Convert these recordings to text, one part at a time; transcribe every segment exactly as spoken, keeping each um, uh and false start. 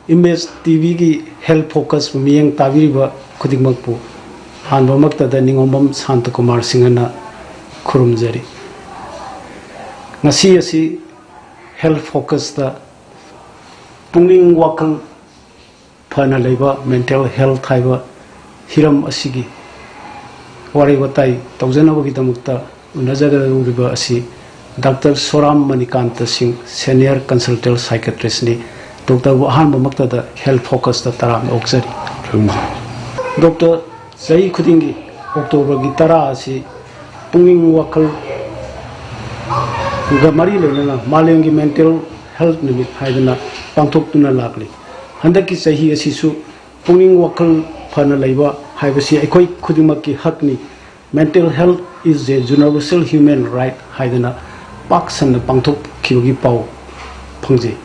Image ꯇꯤꯚꯤꯒꯤ health ꯐꯣꯀꯁꯄꯨ ꯃꯤꯠꯌꯦꯡ ꯇꯥꯕꯤꯔꯤꯕ ꯈꯨꯗꯤꯡꯃꯛꯄꯨ ꯑꯍꯥꯟꯕꯃꯛꯇꯗ ꯅꯤꯉꯣꯝꯕꯝ Santa Kumar ꯁꯤꯡꯍꯅ ꯈꯨꯔꯨꯝꯖꯔꯤ꯫ ꯉꯁꯤ ꯑꯁꯤ ꯍꯦꯜꯊ ꯐꯣꯀꯁꯇ ꯄꯨꯛꯅꯤꯡ ꯋꯥꯈꯜ ꯐꯅ ꯂꯩꯕ, ꯃꯦꯟꯇꯦꯜ ꯍꯦꯜꯊ ꯍꯥꯏꯕ ꯍꯤꯔꯝ ꯑꯁꯤꯒꯤ ꯋꯥꯔꯤ ꯋꯥꯇꯥꯏ ꯇꯧꯖꯅꯕꯒꯤꯗꯃꯛꯇ ꯎꯅꯖꯒꯗꯧꯔꯤꯕ ꯑꯁꯤ ꯗꯥꯛꯇꯔ ꯁꯣꯔꯥꯝ ꯃꯅꯤꯀꯥꯟꯇ ꯁꯤꯡ, ꯁꯦꯅꯤꯌꯔ ꯀꯟꯁꯜꯇꯦꯟ ꯁꯥꯏꯀꯦꯇ꯭ꯔꯤꯁꯅꯤ꯫ ꯗꯣꯛꯇꯔꯕꯨ ꯑꯍꯥꯟꯕꯃꯛꯇꯗ ꯍꯦꯜꯊ ꯐꯣꯀꯁꯇ ꯇꯔꯥꯝꯅ ꯑꯣꯛꯆꯔꯤ꯫ ꯗꯣꯛꯇꯔ, ꯆꯍꯤ ꯈꯨꯗꯤꯡꯒꯤ ꯑꯣꯛꯇꯣꯕꯔꯒꯤ ꯇꯔꯥ ꯑꯁꯤ ꯄꯨꯛꯅꯤꯡ ꯋꯥꯈꯜꯒ ꯃꯔꯤ ꯂꯩꯅꯅ ꯃꯥꯂꯦꯝꯒꯤ ꯃꯦꯟꯇꯦꯜ ꯍꯦꯜꯊ ꯅꯨꯃꯤꯠ ꯍꯥꯏꯗꯅ ꯄꯥꯡꯊꯣꯛꯇꯨꯅ ꯂꯥꯛꯂꯤ꯫ ꯍꯟꯗꯛꯀꯤ ꯆꯍꯤ ꯑꯁꯤꯁꯨ ꯄꯨꯛꯅꯤꯡ ꯋꯥꯈꯜ ꯐꯅ ꯂꯩꯕ ꯍꯥꯏꯕꯁꯤ ꯑꯩꯈꯣꯏ ꯈꯨꯗꯤꯡꯃꯛꯀꯤ ꯍꯛꯅꯤ, mental health is a universal human right ꯍꯥꯏꯗꯅ ꯄꯥꯛ ꯁꯟꯅ ꯄꯥꯡꯊꯣꯛꯈꯤꯕꯒꯤ ꯄꯥꯎ ꯐꯪꯖꯩ꯫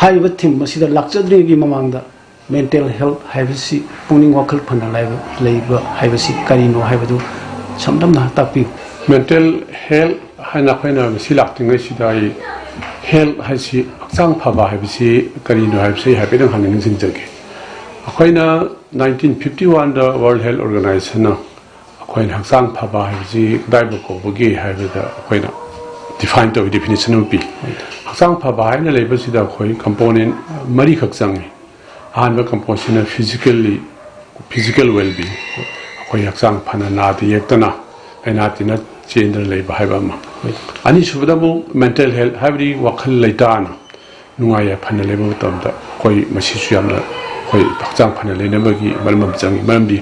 ꯍꯥꯏꯔꯤꯕ ꯊꯤꯝ ꯑꯁꯤꯗ ꯂꯥꯛꯆꯗ꯭ꯔꯤꯉꯩꯒꯤ ꯃꯃꯥꯡꯗ ꯃꯦꯟꯇꯦꯜ ꯍꯦꯜꯊ ꯍꯥꯏꯕꯁꯤ, ꯄꯨꯛꯅꯤꯡ ꯋꯥꯈꯜ ꯐꯅ ꯂꯩꯕ, ꯂꯩꯕ ꯍꯥꯏꯕꯁꯤ ꯀꯔꯤꯅꯣ ꯍꯥꯏꯕꯗꯨ ꯁꯝꯂꯞꯅ ꯇꯥꯛꯄꯤꯌꯨ꯫ ꯃꯦꯟꯇꯦꯜ ꯍꯦꯜꯊ ꯍꯥꯏꯅ ꯑꯩꯈꯣꯏꯅ ꯉꯁꯤ ꯂꯥꯛꯇ꯭ꯔꯤꯉꯩꯁꯤꯗ ꯑꯩ ꯍꯦꯜꯊ ꯍꯥꯏꯁꯤ, ꯍꯛꯆꯥꯡ ꯐꯕ ꯍꯥꯏꯕꯁꯤ ꯀꯔꯤꯅꯣ ꯍꯥꯏꯕꯁꯤ ꯑꯩ ꯍꯥꯏꯐꯦꯠꯇꯪ ꯍꯥꯟꯅ ꯅꯤꯡꯁꯤꯡꯖꯒꯦ꯫ ꯑꯩꯈꯣꯏꯅ ꯅꯥꯏꯟꯇꯤꯟ ꯐꯤꯐꯇꯤ ꯋꯥꯟꯗ ꯋꯥꯔꯜꯗ ꯍꯦꯜꯊ ꯑꯣꯔꯒꯅꯥꯏꯖꯦꯁꯟꯅ ꯑꯩꯈꯣꯏꯅ ꯍꯛꯆꯥꯡ ꯐꯕ ꯍꯥꯏꯕꯁꯤ ꯀꯗꯥꯏꯕꯨ ꯀꯧꯕꯒꯦ ꯍꯥꯏꯕꯗ ꯑꯩꯈꯣꯏꯅ ꯗꯤꯐꯥꯏꯟ ꯇꯧꯏ, ꯗꯤꯐꯤꯅꯤꯁꯟ ꯑꯃ ꯄꯤ꯫ ꯍꯛꯆꯥꯡ ꯐꯕ ꯍꯥꯏꯅ ꯂꯩꯕꯁꯤꯗ ꯑꯩꯈꯣꯏ ꯀꯝꯄꯣꯅꯦꯟ ꯃꯔꯤꯈꯛ ꯆꯪꯉꯤ꯫ ꯑꯍꯥꯟꯕ ꯀꯝꯄꯣꯅꯦꯟꯁꯤꯅ ꯐꯤꯖꯤꯀꯦꯜꯂꯤ, ꯐꯤꯖꯤꯀꯦꯜ ꯋꯦꯜꯕꯤꯡ, ꯑꯩꯈꯣꯏ ꯍꯛꯆꯥꯡ ꯐꯅ ꯅꯥꯗ ꯌꯦꯛꯇꯅ, ꯂꯥꯏꯅꯥ ꯇꯤꯟꯅ ꯆꯦꯟꯗꯅ ꯂꯩꯕ ꯍꯥꯏꯕ ꯑꯃ꯫ ꯑꯅꯤꯁꯨꯕꯗ ꯑꯃꯨꯛ ꯃꯦꯟꯇꯦꯜ ꯍꯦꯜꯊ, ꯍꯥꯏꯕꯗꯤ ꯋꯥꯈꯜ ꯂꯩꯇꯥꯅ ꯅꯨꯡꯉꯥꯏ ꯌꯥꯏꯐꯅ ꯂꯩꯕ ꯃꯇꯝꯗ ꯑꯩꯈꯣꯏ ꯃꯁꯤꯁꯨ ꯌꯥꯝꯅ ꯑꯩꯈꯣꯏ ꯍꯛꯆꯥꯡ ꯐꯅ ꯂꯩꯅꯕꯒꯤ ꯃꯔꯝ ꯑꯃ ꯆꯪꯉꯤ꯫ ꯃꯔꯝꯗꯤ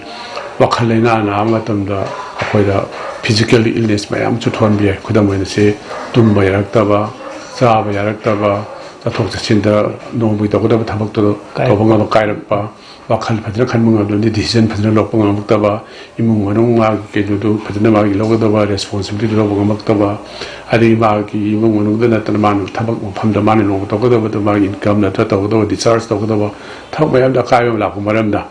ꯋꯥꯈꯜ ꯂꯩꯅꯥ ꯅꯥꯕ ꯃꯇꯝꯗ ꯑꯩꯈꯣꯏꯗ ꯐꯤꯖꯤꯀꯦꯜ ꯏꯜꯅꯦꯁ ꯃꯌꯥꯝ ꯑꯃꯁꯨ ꯊꯣꯛꯍꯟꯕ ꯌꯥꯏ꯫ ꯈꯨꯗꯝ ꯑꯣꯏꯅ ꯁꯤ ꯇꯨꯝꯕ ꯌꯥꯔꯛꯇꯕ, ꯆꯥꯕ ꯌꯥꯔꯛꯇꯕ, ꯆꯠꯊꯣꯛ ꯆꯠꯁꯤꯟꯗ ꯅꯣꯡꯃꯒꯤ ꯇꯧꯒꯗꯕ ꯊꯕꯛꯇꯣ ꯀꯥꯏꯔꯛꯄ꯫ ꯇꯧꯕ ꯉꯝꯕ ꯀꯥꯏꯔꯛꯄ, ꯋꯥꯈꯜ ꯐꯖꯅ ꯈꯟꯕ ꯉꯝꯗꯕꯗꯤ ꯗꯤꯁꯤꯖꯟ ꯐꯖꯅ ꯂꯧꯕ ꯉꯝꯃꯛꯇꯕ, ꯏꯃꯨꯡ ꯃꯅꯨꯡ ꯃꯥꯒꯤ ꯀꯩꯅꯣꯗꯨ ꯐꯖꯅ ꯃꯥꯒꯤ ꯂꯧꯒꯗꯕ ꯔꯦꯁꯄꯣꯟꯁꯤꯕꯤꯂꯤꯇꯤꯗꯨ ꯂꯧꯕ ꯉꯝꯃꯛꯇꯕ, ꯑꯗꯒꯤ ꯃꯥꯒꯤ ꯏꯃꯨꯡ ꯃꯅꯨꯡꯗ ꯅꯠꯇꯅ ꯃꯥꯅ ꯊꯕꯛ ꯃꯐꯝꯗ ꯃꯥꯅ ꯅꯣꯡꯃ ꯇꯧꯒꯗꯕꯗꯨ, ꯃꯥꯒꯤ ꯏꯟꯀꯝ ꯅꯠꯇ꯭ꯔ ꯇꯧꯒꯗꯕ ꯗꯤꯁꯆꯥꯔꯖ ꯇꯧꯒꯗꯕ ꯊꯕꯛ ꯃꯌꯥꯝꯗ ꯑꯀꯥꯏꯕ ꯑꯃ ꯂꯥꯛꯄ ꯃꯔꯝꯗ,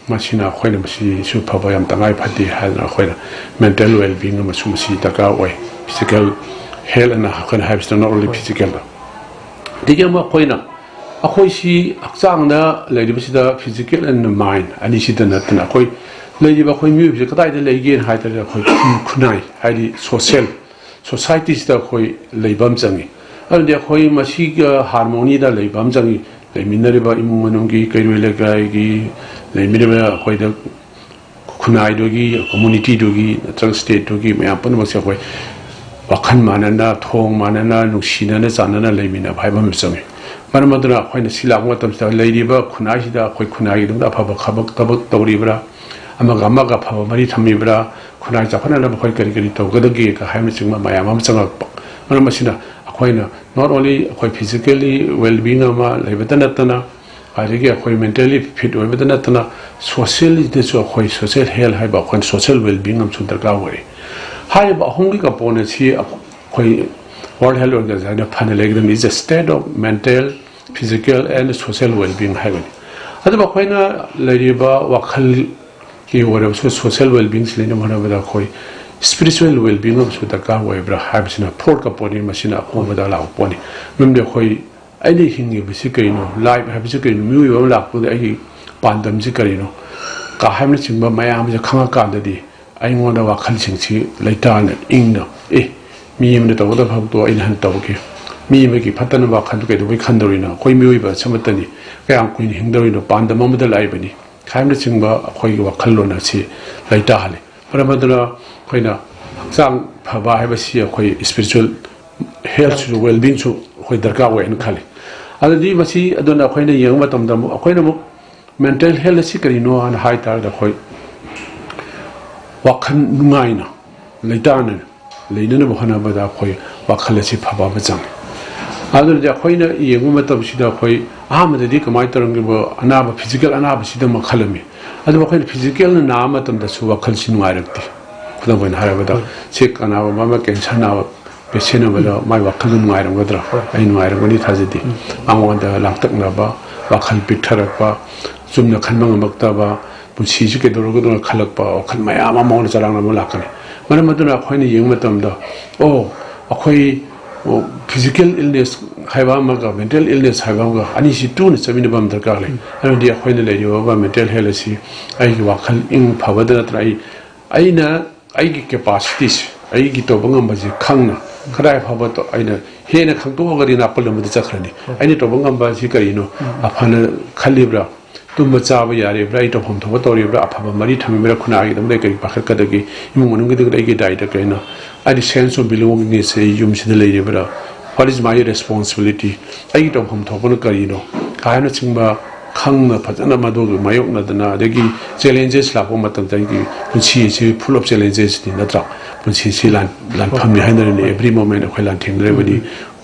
ꯃꯁꯤꯅ ꯑꯩꯈꯣꯏꯅ ꯃꯁꯤꯁꯨ ꯐꯕ ꯌꯥꯝ ꯇꯉꯥꯏ ꯐꯗꯦ ꯍꯥꯏꯗꯅ ꯑꯩꯈꯣꯏꯅ ꯃꯦꯟꯇꯦꯜ ꯋꯦꯜꯕꯤꯡ ꯑꯃꯁꯨ ꯃꯁꯤ ꯗꯔꯀꯥꯔ ꯑꯣꯏ꯫ ꯐꯤꯖꯤꯀꯦꯜ ꯍꯦꯜꯊ ꯑꯅ ꯑꯩꯈꯣꯏꯅ ꯍꯥꯏꯕꯁꯤꯅ not only ꯐꯤꯖꯤꯀꯦꯜꯗ꯫ ꯑꯗꯒꯤ ꯑꯃꯨꯛ ꯑꯩꯈꯣꯏꯅ ꯑꯩꯈꯣꯏꯁꯤ ꯍꯛꯆꯥꯡꯗ ꯂꯩꯔꯤꯕꯁꯤꯗ physical and mind ꯑꯅꯤꯁꯤꯗ ꯅꯠꯇꯅ ꯑꯩꯈꯣꯏ ꯂꯩꯔꯤꯕ ꯑꯩꯈꯣꯏ ꯃꯤꯑꯣꯏꯕꯁꯤ ꯀꯗꯥꯏꯗ ꯂꯩꯒꯦꯅ ꯍꯥꯏ ꯇꯥꯔꯗꯤ ꯑꯩꯈꯣꯏ ꯈꯨꯟ- ꯈꯨꯟꯅꯥꯏ ꯍꯥꯏꯗꯤ social societyꯁꯤꯗ ꯑꯩꯈꯣꯏ ꯂꯩꯕ ꯑꯃ ꯆꯪꯉꯤ꯫ ꯑꯗꯨꯗꯤ ꯑꯩꯈꯣꯏ ꯃꯁꯤꯒ harmonyꯗ ꯂꯩꯕ ꯑꯃ ꯆꯪꯉꯤ꯫ ꯂꯩꯃꯤꯟꯅꯔꯤꯕ ꯏꯃꯨꯡ ꯃꯅꯨꯡꯒꯤ ꯀꯩꯔꯣꯏ ꯂꯩꯀꯥꯏꯒꯤ ꯂꯩꯃꯤꯟꯅꯔꯤꯕ ꯑꯩꯈꯣꯏꯗ ꯈꯨꯟꯅꯥꯏꯗꯨꯒꯤ communityꯗꯨꯒꯤ ꯅꯠꯇ꯭ꯔꯒ stateꯇꯨꯒꯤ ꯃꯌꯥꯝ ꯄꯨꯝꯅꯃꯛꯁꯦ ꯑꯩꯈꯣꯏ ꯋꯥꯈꯜ ꯃꯥꯟꯅꯅ ꯊꯣꯡ ꯃꯥꯟꯅꯅ ꯅꯨꯡꯁꯤꯅꯅ ꯆꯥꯟꯅꯅ ꯂꯩꯃꯤꯟꯅꯕ ꯍꯥꯏꯕ ꯑꯃ ꯆꯪꯉꯤ꯫ ꯃꯔꯝ ꯑꯗꯨꯅ ꯑꯩꯈꯣꯏꯅ ꯁꯤ ꯂꯥꯛꯄ ꯃꯇꯝꯁꯤꯗ ꯂꯩꯔꯤꯕ ꯈꯨꯟꯅꯥꯏꯁꯤꯗ ꯑꯩꯈꯣꯏ ꯈꯨꯟꯅꯥꯏꯒꯤꯗꯃꯛꯇ ꯑꯐꯕ ꯊꯕꯛ ꯊꯕꯛ ꯇꯧꯔꯤꯕ꯭ꯔꯥ, ꯑꯃꯒ ꯑꯃꯒ ꯑꯐꯕ ꯃꯔꯤ ꯊꯝꯃꯤꯕ꯭ꯔꯥ, ꯈꯨꯟꯅꯥꯏ ꯆꯥꯎꯈꯠꯅꯅꯕ ꯑꯩꯈꯣꯏ ꯀꯔꯤ ꯀꯔꯤ ꯇꯧꯒꯗꯒꯦ ꯍꯥꯏꯕꯅꯆꯤꯡꯕ ꯃꯌꯥꯝ ꯑꯃ ꯆꯪꯉꯛꯄ꯫ ꯃꯔꯝ ꯑꯁꯤꯅ ꯑꯩꯈꯣꯏꯅ not only ꯑꯩꯈꯣꯏ physically well being ꯑꯃ ꯂꯩꯕꯇ ꯅꯠꯇꯅ ꯑꯗꯒꯤ ꯑꯩꯈꯣꯏ mentally fit ꯑꯣꯏꯕꯗ ꯅꯠꯇꯅ sociallyꯗꯁꯨ ꯑꯩꯈꯣꯏ social health ꯍꯥꯏꯕ ꯑꯩꯈꯣꯏ social well being ꯑꯃꯁꯨ ꯗꯔꯀꯥꯔ ꯑꯣꯏ꯫ ꯍꯥꯏꯔꯤꯕ ꯑꯍꯨꯝꯒꯤ componentꯁꯤ ꯑꯩꯈꯣꯏ World Health Organizationꯅ ꯐꯅ ꯂꯩꯒꯗꯕꯅꯤ is a state of mental, physical and social well being ꯍꯥꯏꯕꯅꯤ꯫ ꯑꯗꯨꯕꯨ ꯑꯩꯈꯣꯏꯅ ꯂꯩꯔꯤꯕ ꯋꯥꯈꯜꯒꯤ ꯑꯣꯏꯔꯕꯁꯨ social well beingꯁꯤ ꯂꯩꯅꯕ ꯍꯣꯠꯅꯕꯗ ꯑꯩꯈꯣꯏ spiritual well being ꯑꯃꯁꯨ ꯗꯔꯀꯥꯔ ꯑꯣꯏꯕ꯭ꯔꯥ ꯍꯥꯏꯕꯁꯤꯅ fourth component ꯃꯁꯤꯅ ꯑꯀꯣꯟꯕꯗ ꯂꯥꯛꯄ ꯄꯣꯠꯅꯤ꯫ ꯃꯔꯝꯗꯤ ꯑꯩꯈꯣꯏ ꯑꯩꯅ ꯍꯤꯡꯉꯤꯕꯁꯤ ꯀꯩꯅꯣ, life ꯍꯥꯏꯕꯁꯤ ꯀꯩꯅꯣ, ꯃꯤꯑꯣꯏꯕ ꯑꯃ ꯂꯥꯛꯄꯗ ꯑꯩꯒꯤ ꯄꯥꯟꯗꯝꯁꯤ ꯀꯔꯤꯅꯣ ꯀꯥ ꯍꯥꯏꯕꯅꯆꯤꯡꯕ ꯃꯌꯥꯝꯁꯦ ꯈꯪꯉꯀꯥꯟꯗꯗꯤ ꯑꯩꯉꯣꯟꯗ ꯋꯥꯈꯜꯁꯤꯡꯁꯤ ꯂꯩꯇꯥꯅ ꯏꯪꯅ, ꯑꯦ, ꯃꯤ ꯑꯃꯅ ꯇꯧꯒꯗꯕ ꯊꯕꯛꯇꯣ ꯑꯩꯅ ꯍꯟꯅ ꯇꯧꯒꯦ, ꯃꯤ ꯑꯃꯒꯤ ꯐꯠꯇꯅꯕ ꯋꯥꯈꯜꯗꯨ ꯀꯩꯗꯧꯕꯩ ꯈꯟꯗꯧꯔꯤꯅꯣ? ꯑꯩꯈꯣꯏ ꯃꯤꯑꯣꯏꯕ ꯑꯃꯠꯇꯅꯤ, ꯀꯌꯥꯝ ꯀꯨꯏꯅ ꯍꯤꯡꯗꯧꯔꯤꯅꯣ? ꯄꯥꯟꯗꯝ ꯑꯃꯗ ꯂꯥꯛꯏꯕꯅꯤ ꯍꯥꯏꯕꯅꯆꯤꯡꯕ ꯑꯩꯈꯣꯏꯒꯤ ꯋꯥꯈꯜꯂꯣꯟ ꯑꯁꯤ ꯂꯩꯇꯥꯍꯜꯂꯤ꯫ ꯃꯔꯝ ꯑꯗꯨꯅ ꯑꯩꯈꯣꯏꯅ ꯍꯛꯆꯥꯡ ꯐꯕ ꯍꯥꯏꯕꯁꯤ ꯑꯩꯈꯣꯏ spiritual healthꯁꯨ well beingꯁꯨ ꯑꯩꯈꯣꯏ ꯗꯔꯀꯥꯔ ꯑꯣꯏ ꯍꯥꯏꯅ ꯈꯜꯂꯤ꯫ ꯑꯗꯨꯗꯤ ꯃꯁꯤ ꯑꯗꯨꯅ ꯑꯩꯈꯣꯏꯅ ꯌꯦꯡꯕ ꯃꯇꯝꯗ ꯑꯃꯨꯛ ꯑꯩꯈꯣꯏꯅ ꯑꯃꯨꯛ mental health ꯑꯁꯤ ꯀꯔꯤꯅꯣ ꯍꯥꯏꯅ ꯍꯥꯏ ꯇꯥꯔꯒꯗꯤ ꯑꯩꯈꯣꯏ ꯋꯥꯈꯜ ꯅꯨꯡꯉꯥꯏꯅ ꯂꯩꯇꯥꯅ ꯂꯩꯅꯅꯕ ꯍꯣꯠꯅꯕꯗ ꯑꯩꯈꯣꯏ ꯋꯥꯈꯜ ꯑꯁꯤ ꯐꯕ ꯑꯃ ꯆꯪꯉꯤ꯫ ꯑꯗꯨꯅꯗꯤ ꯑꯩꯈꯣꯏꯅ ꯌꯦꯡꯕ ꯃꯇꯝꯁꯤꯗ ꯑꯩꯈꯣꯏ ꯑꯍꯥꯟꯕꯗꯗꯤ ꯀꯃꯥꯏꯅ ꯇꯧꯔꯝꯒꯦꯕ, ꯑꯅꯥꯕ physical ꯑꯅꯥꯕꯁꯤꯗ ꯑꯃ ꯈꯜꯂꯝꯃꯤ꯫ ꯑꯗꯨꯕꯨ ꯑꯩꯈꯣꯏꯅ physicalꯅ ꯅꯥꯕ ꯃꯇꯝꯗꯁꯨ ꯋꯥꯈꯜꯁꯤ ꯅꯨꯡꯉꯥꯏꯔꯛꯇꯦ꯫ ꯈꯨꯗꯝ ꯑꯣꯏꯅ ꯍꯥꯏꯔꯕꯗ ꯁꯤ ꯀꯅꯥꯒꯨꯝꯕ ꯑꯃ cancer ꯅꯥꯕ patient ꯑꯃꯗ ꯃꯥꯏ ꯋꯥꯈꯜꯗ ꯅꯨꯡꯉꯥꯏꯔꯝꯒꯗ꯭ꯔꯥ? ꯑꯩ ꯅꯨꯡꯉꯥꯏꯔꯝꯒꯅꯤ ꯊꯥꯖꯗꯦ꯫ ꯃꯉꯣꯟꯗ ꯂꯥꯡꯇꯛꯅꯕ, ꯋꯥꯈꯜ ꯄꯤꯛꯊꯔꯛꯄ, ꯆꯨꯝꯅ ꯈꯟꯕ ꯉꯝꯃꯛꯇꯕ, ꯄꯨꯟꯁꯤꯁꯤ ꯀꯩꯗꯧꯔꯒꯗꯧꯅ ꯈꯜꯂꯛꯄ ꯋꯥꯈꯜ ꯃꯌꯥꯝ ꯑꯃ ꯃꯉꯣꯟꯗ ꯆꯔꯥꯡꯅꯕ ꯂꯥꯛꯀꯅꯤ꯫ ꯃꯔꯝ ꯑꯗꯨꯅ ꯑꯩꯈꯣꯏꯅ ꯌꯦꯡꯕ ꯃꯇꯝꯗ, ꯑꯣ, ꯑꯩꯈꯣꯏ ꯐꯤꯖꯤꯀꯦꯜ ꯏꯜꯅꯦꯁ ꯍꯥꯏꯕ ꯑꯃꯒ ꯃꯦꯟꯇꯦꯜ ꯏꯜꯅꯦꯁ ꯍꯥꯏꯕ ꯑꯃꯒ ꯑꯅꯤꯁꯤ ꯇꯨꯅ ꯆꯠꯃꯤꯟꯅꯕ ꯑꯃ ꯗꯔꯀꯥꯔ ꯂꯩ꯫ ꯃꯔꯝꯗꯤ ꯑꯩꯈꯣꯏꯅ ꯂꯩꯔꯤꯕ ꯃꯦꯟꯇꯦꯜ ꯍꯦꯜꯊ ꯑꯁꯤ ꯑꯩꯒꯤ ꯋꯥꯈꯜ ꯏꯪ ꯐꯕꯗ ꯅꯠꯇꯅ ꯑꯩ ꯑꯩꯅ ꯑꯩꯒꯤ ꯀꯦꯄꯥꯁꯤꯇꯤꯁ, ꯑꯩꯒꯤ ꯇꯧꯕ ꯉꯝꯕꯁꯤ ꯈꯪꯅ ꯀꯗꯥꯏ ꯐꯥꯎꯕ ꯇꯧ- ꯑꯩꯅ ꯍꯦꯟꯅ ꯈꯪꯗꯣꯛꯑꯒꯗꯤ ꯅꯥꯄꯜ ꯑꯃꯗ ꯆꯠꯈ꯭ꯔꯅꯤ꯫ ꯑꯩꯅ ꯇꯧꯕ ꯉꯝꯕ ꯑꯁꯤ ꯀꯔꯤꯅꯣ? ꯑꯐꯅ ꯈꯜꯂꯤꯕ꯭ꯔꯥ? ꯇꯨꯝꯕ ꯆꯥꯕ ꯌꯥꯔꯤꯕ꯭ꯔꯥ? ꯑꯩ ꯇꯧꯐꯝ ꯊꯣꯛꯄ ꯇꯧꯔꯤꯕ꯭ꯔꯥ? ꯑꯐꯕ ꯃꯔꯤ ꯊꯝꯃꯤꯕ꯭ꯔꯥ? ꯈꯨꯟꯅꯥꯒꯤꯗꯃꯛꯇ ꯑꯩ ꯀꯔꯤ ꯄꯥꯈꯠꯀꯗꯒꯦ? ꯏꯃꯨꯡ ꯃꯅꯨꯡꯒꯤꯗꯃꯛꯇ ꯑꯩꯒꯤ ꯗꯥꯏꯇ ꯀꯩꯅꯣ? ꯍꯥꯏꯗꯤ ꯁꯦꯟꯁ ꯑꯣꯐ ꯕꯤꯂꯣꯡꯒꯤꯡꯅꯦꯁꯁꯦ ꯑꯩ ꯌꯨꯝꯁꯤꯗ ꯂꯩꯔꯤꯕ꯭ꯔꯥ? What is my responsibility? ꯑꯩꯒꯤ ꯇꯧꯐꯝ ꯊꯣꯛꯄꯅ ꯀꯔꯤꯅꯣ? ꯍꯥꯏꯕꯅꯆꯤꯡꯕ ꯈꯪꯅ ꯐꯖꯅ ꯃꯗꯨꯒꯤ ꯃꯥꯌꯣꯛꯅꯗꯅ, ꯑꯗꯒꯤ ꯆꯦꯂꯦꯟꯖꯦꯁ ꯂꯥꯛꯄ ꯃꯇꯝꯗ ꯑꯩꯒꯤ ꯄꯨꯟꯁꯤ ꯑꯁꯤ full of challenges ꯅꯤ, ꯅꯠꯇ꯭ꯔꯥ? ꯄꯨꯟꯁꯤꯁꯤ ꯂꯥꯟ ꯂꯥꯟꯐꯝꯅꯤ ꯍꯥꯏꯅꯔꯤꯅꯤ꯫ Every moment ꯑꯩꯈꯣꯏ ꯂꯥꯟꯊꯦꯡꯅꯔꯤꯕꯅꯤ꯫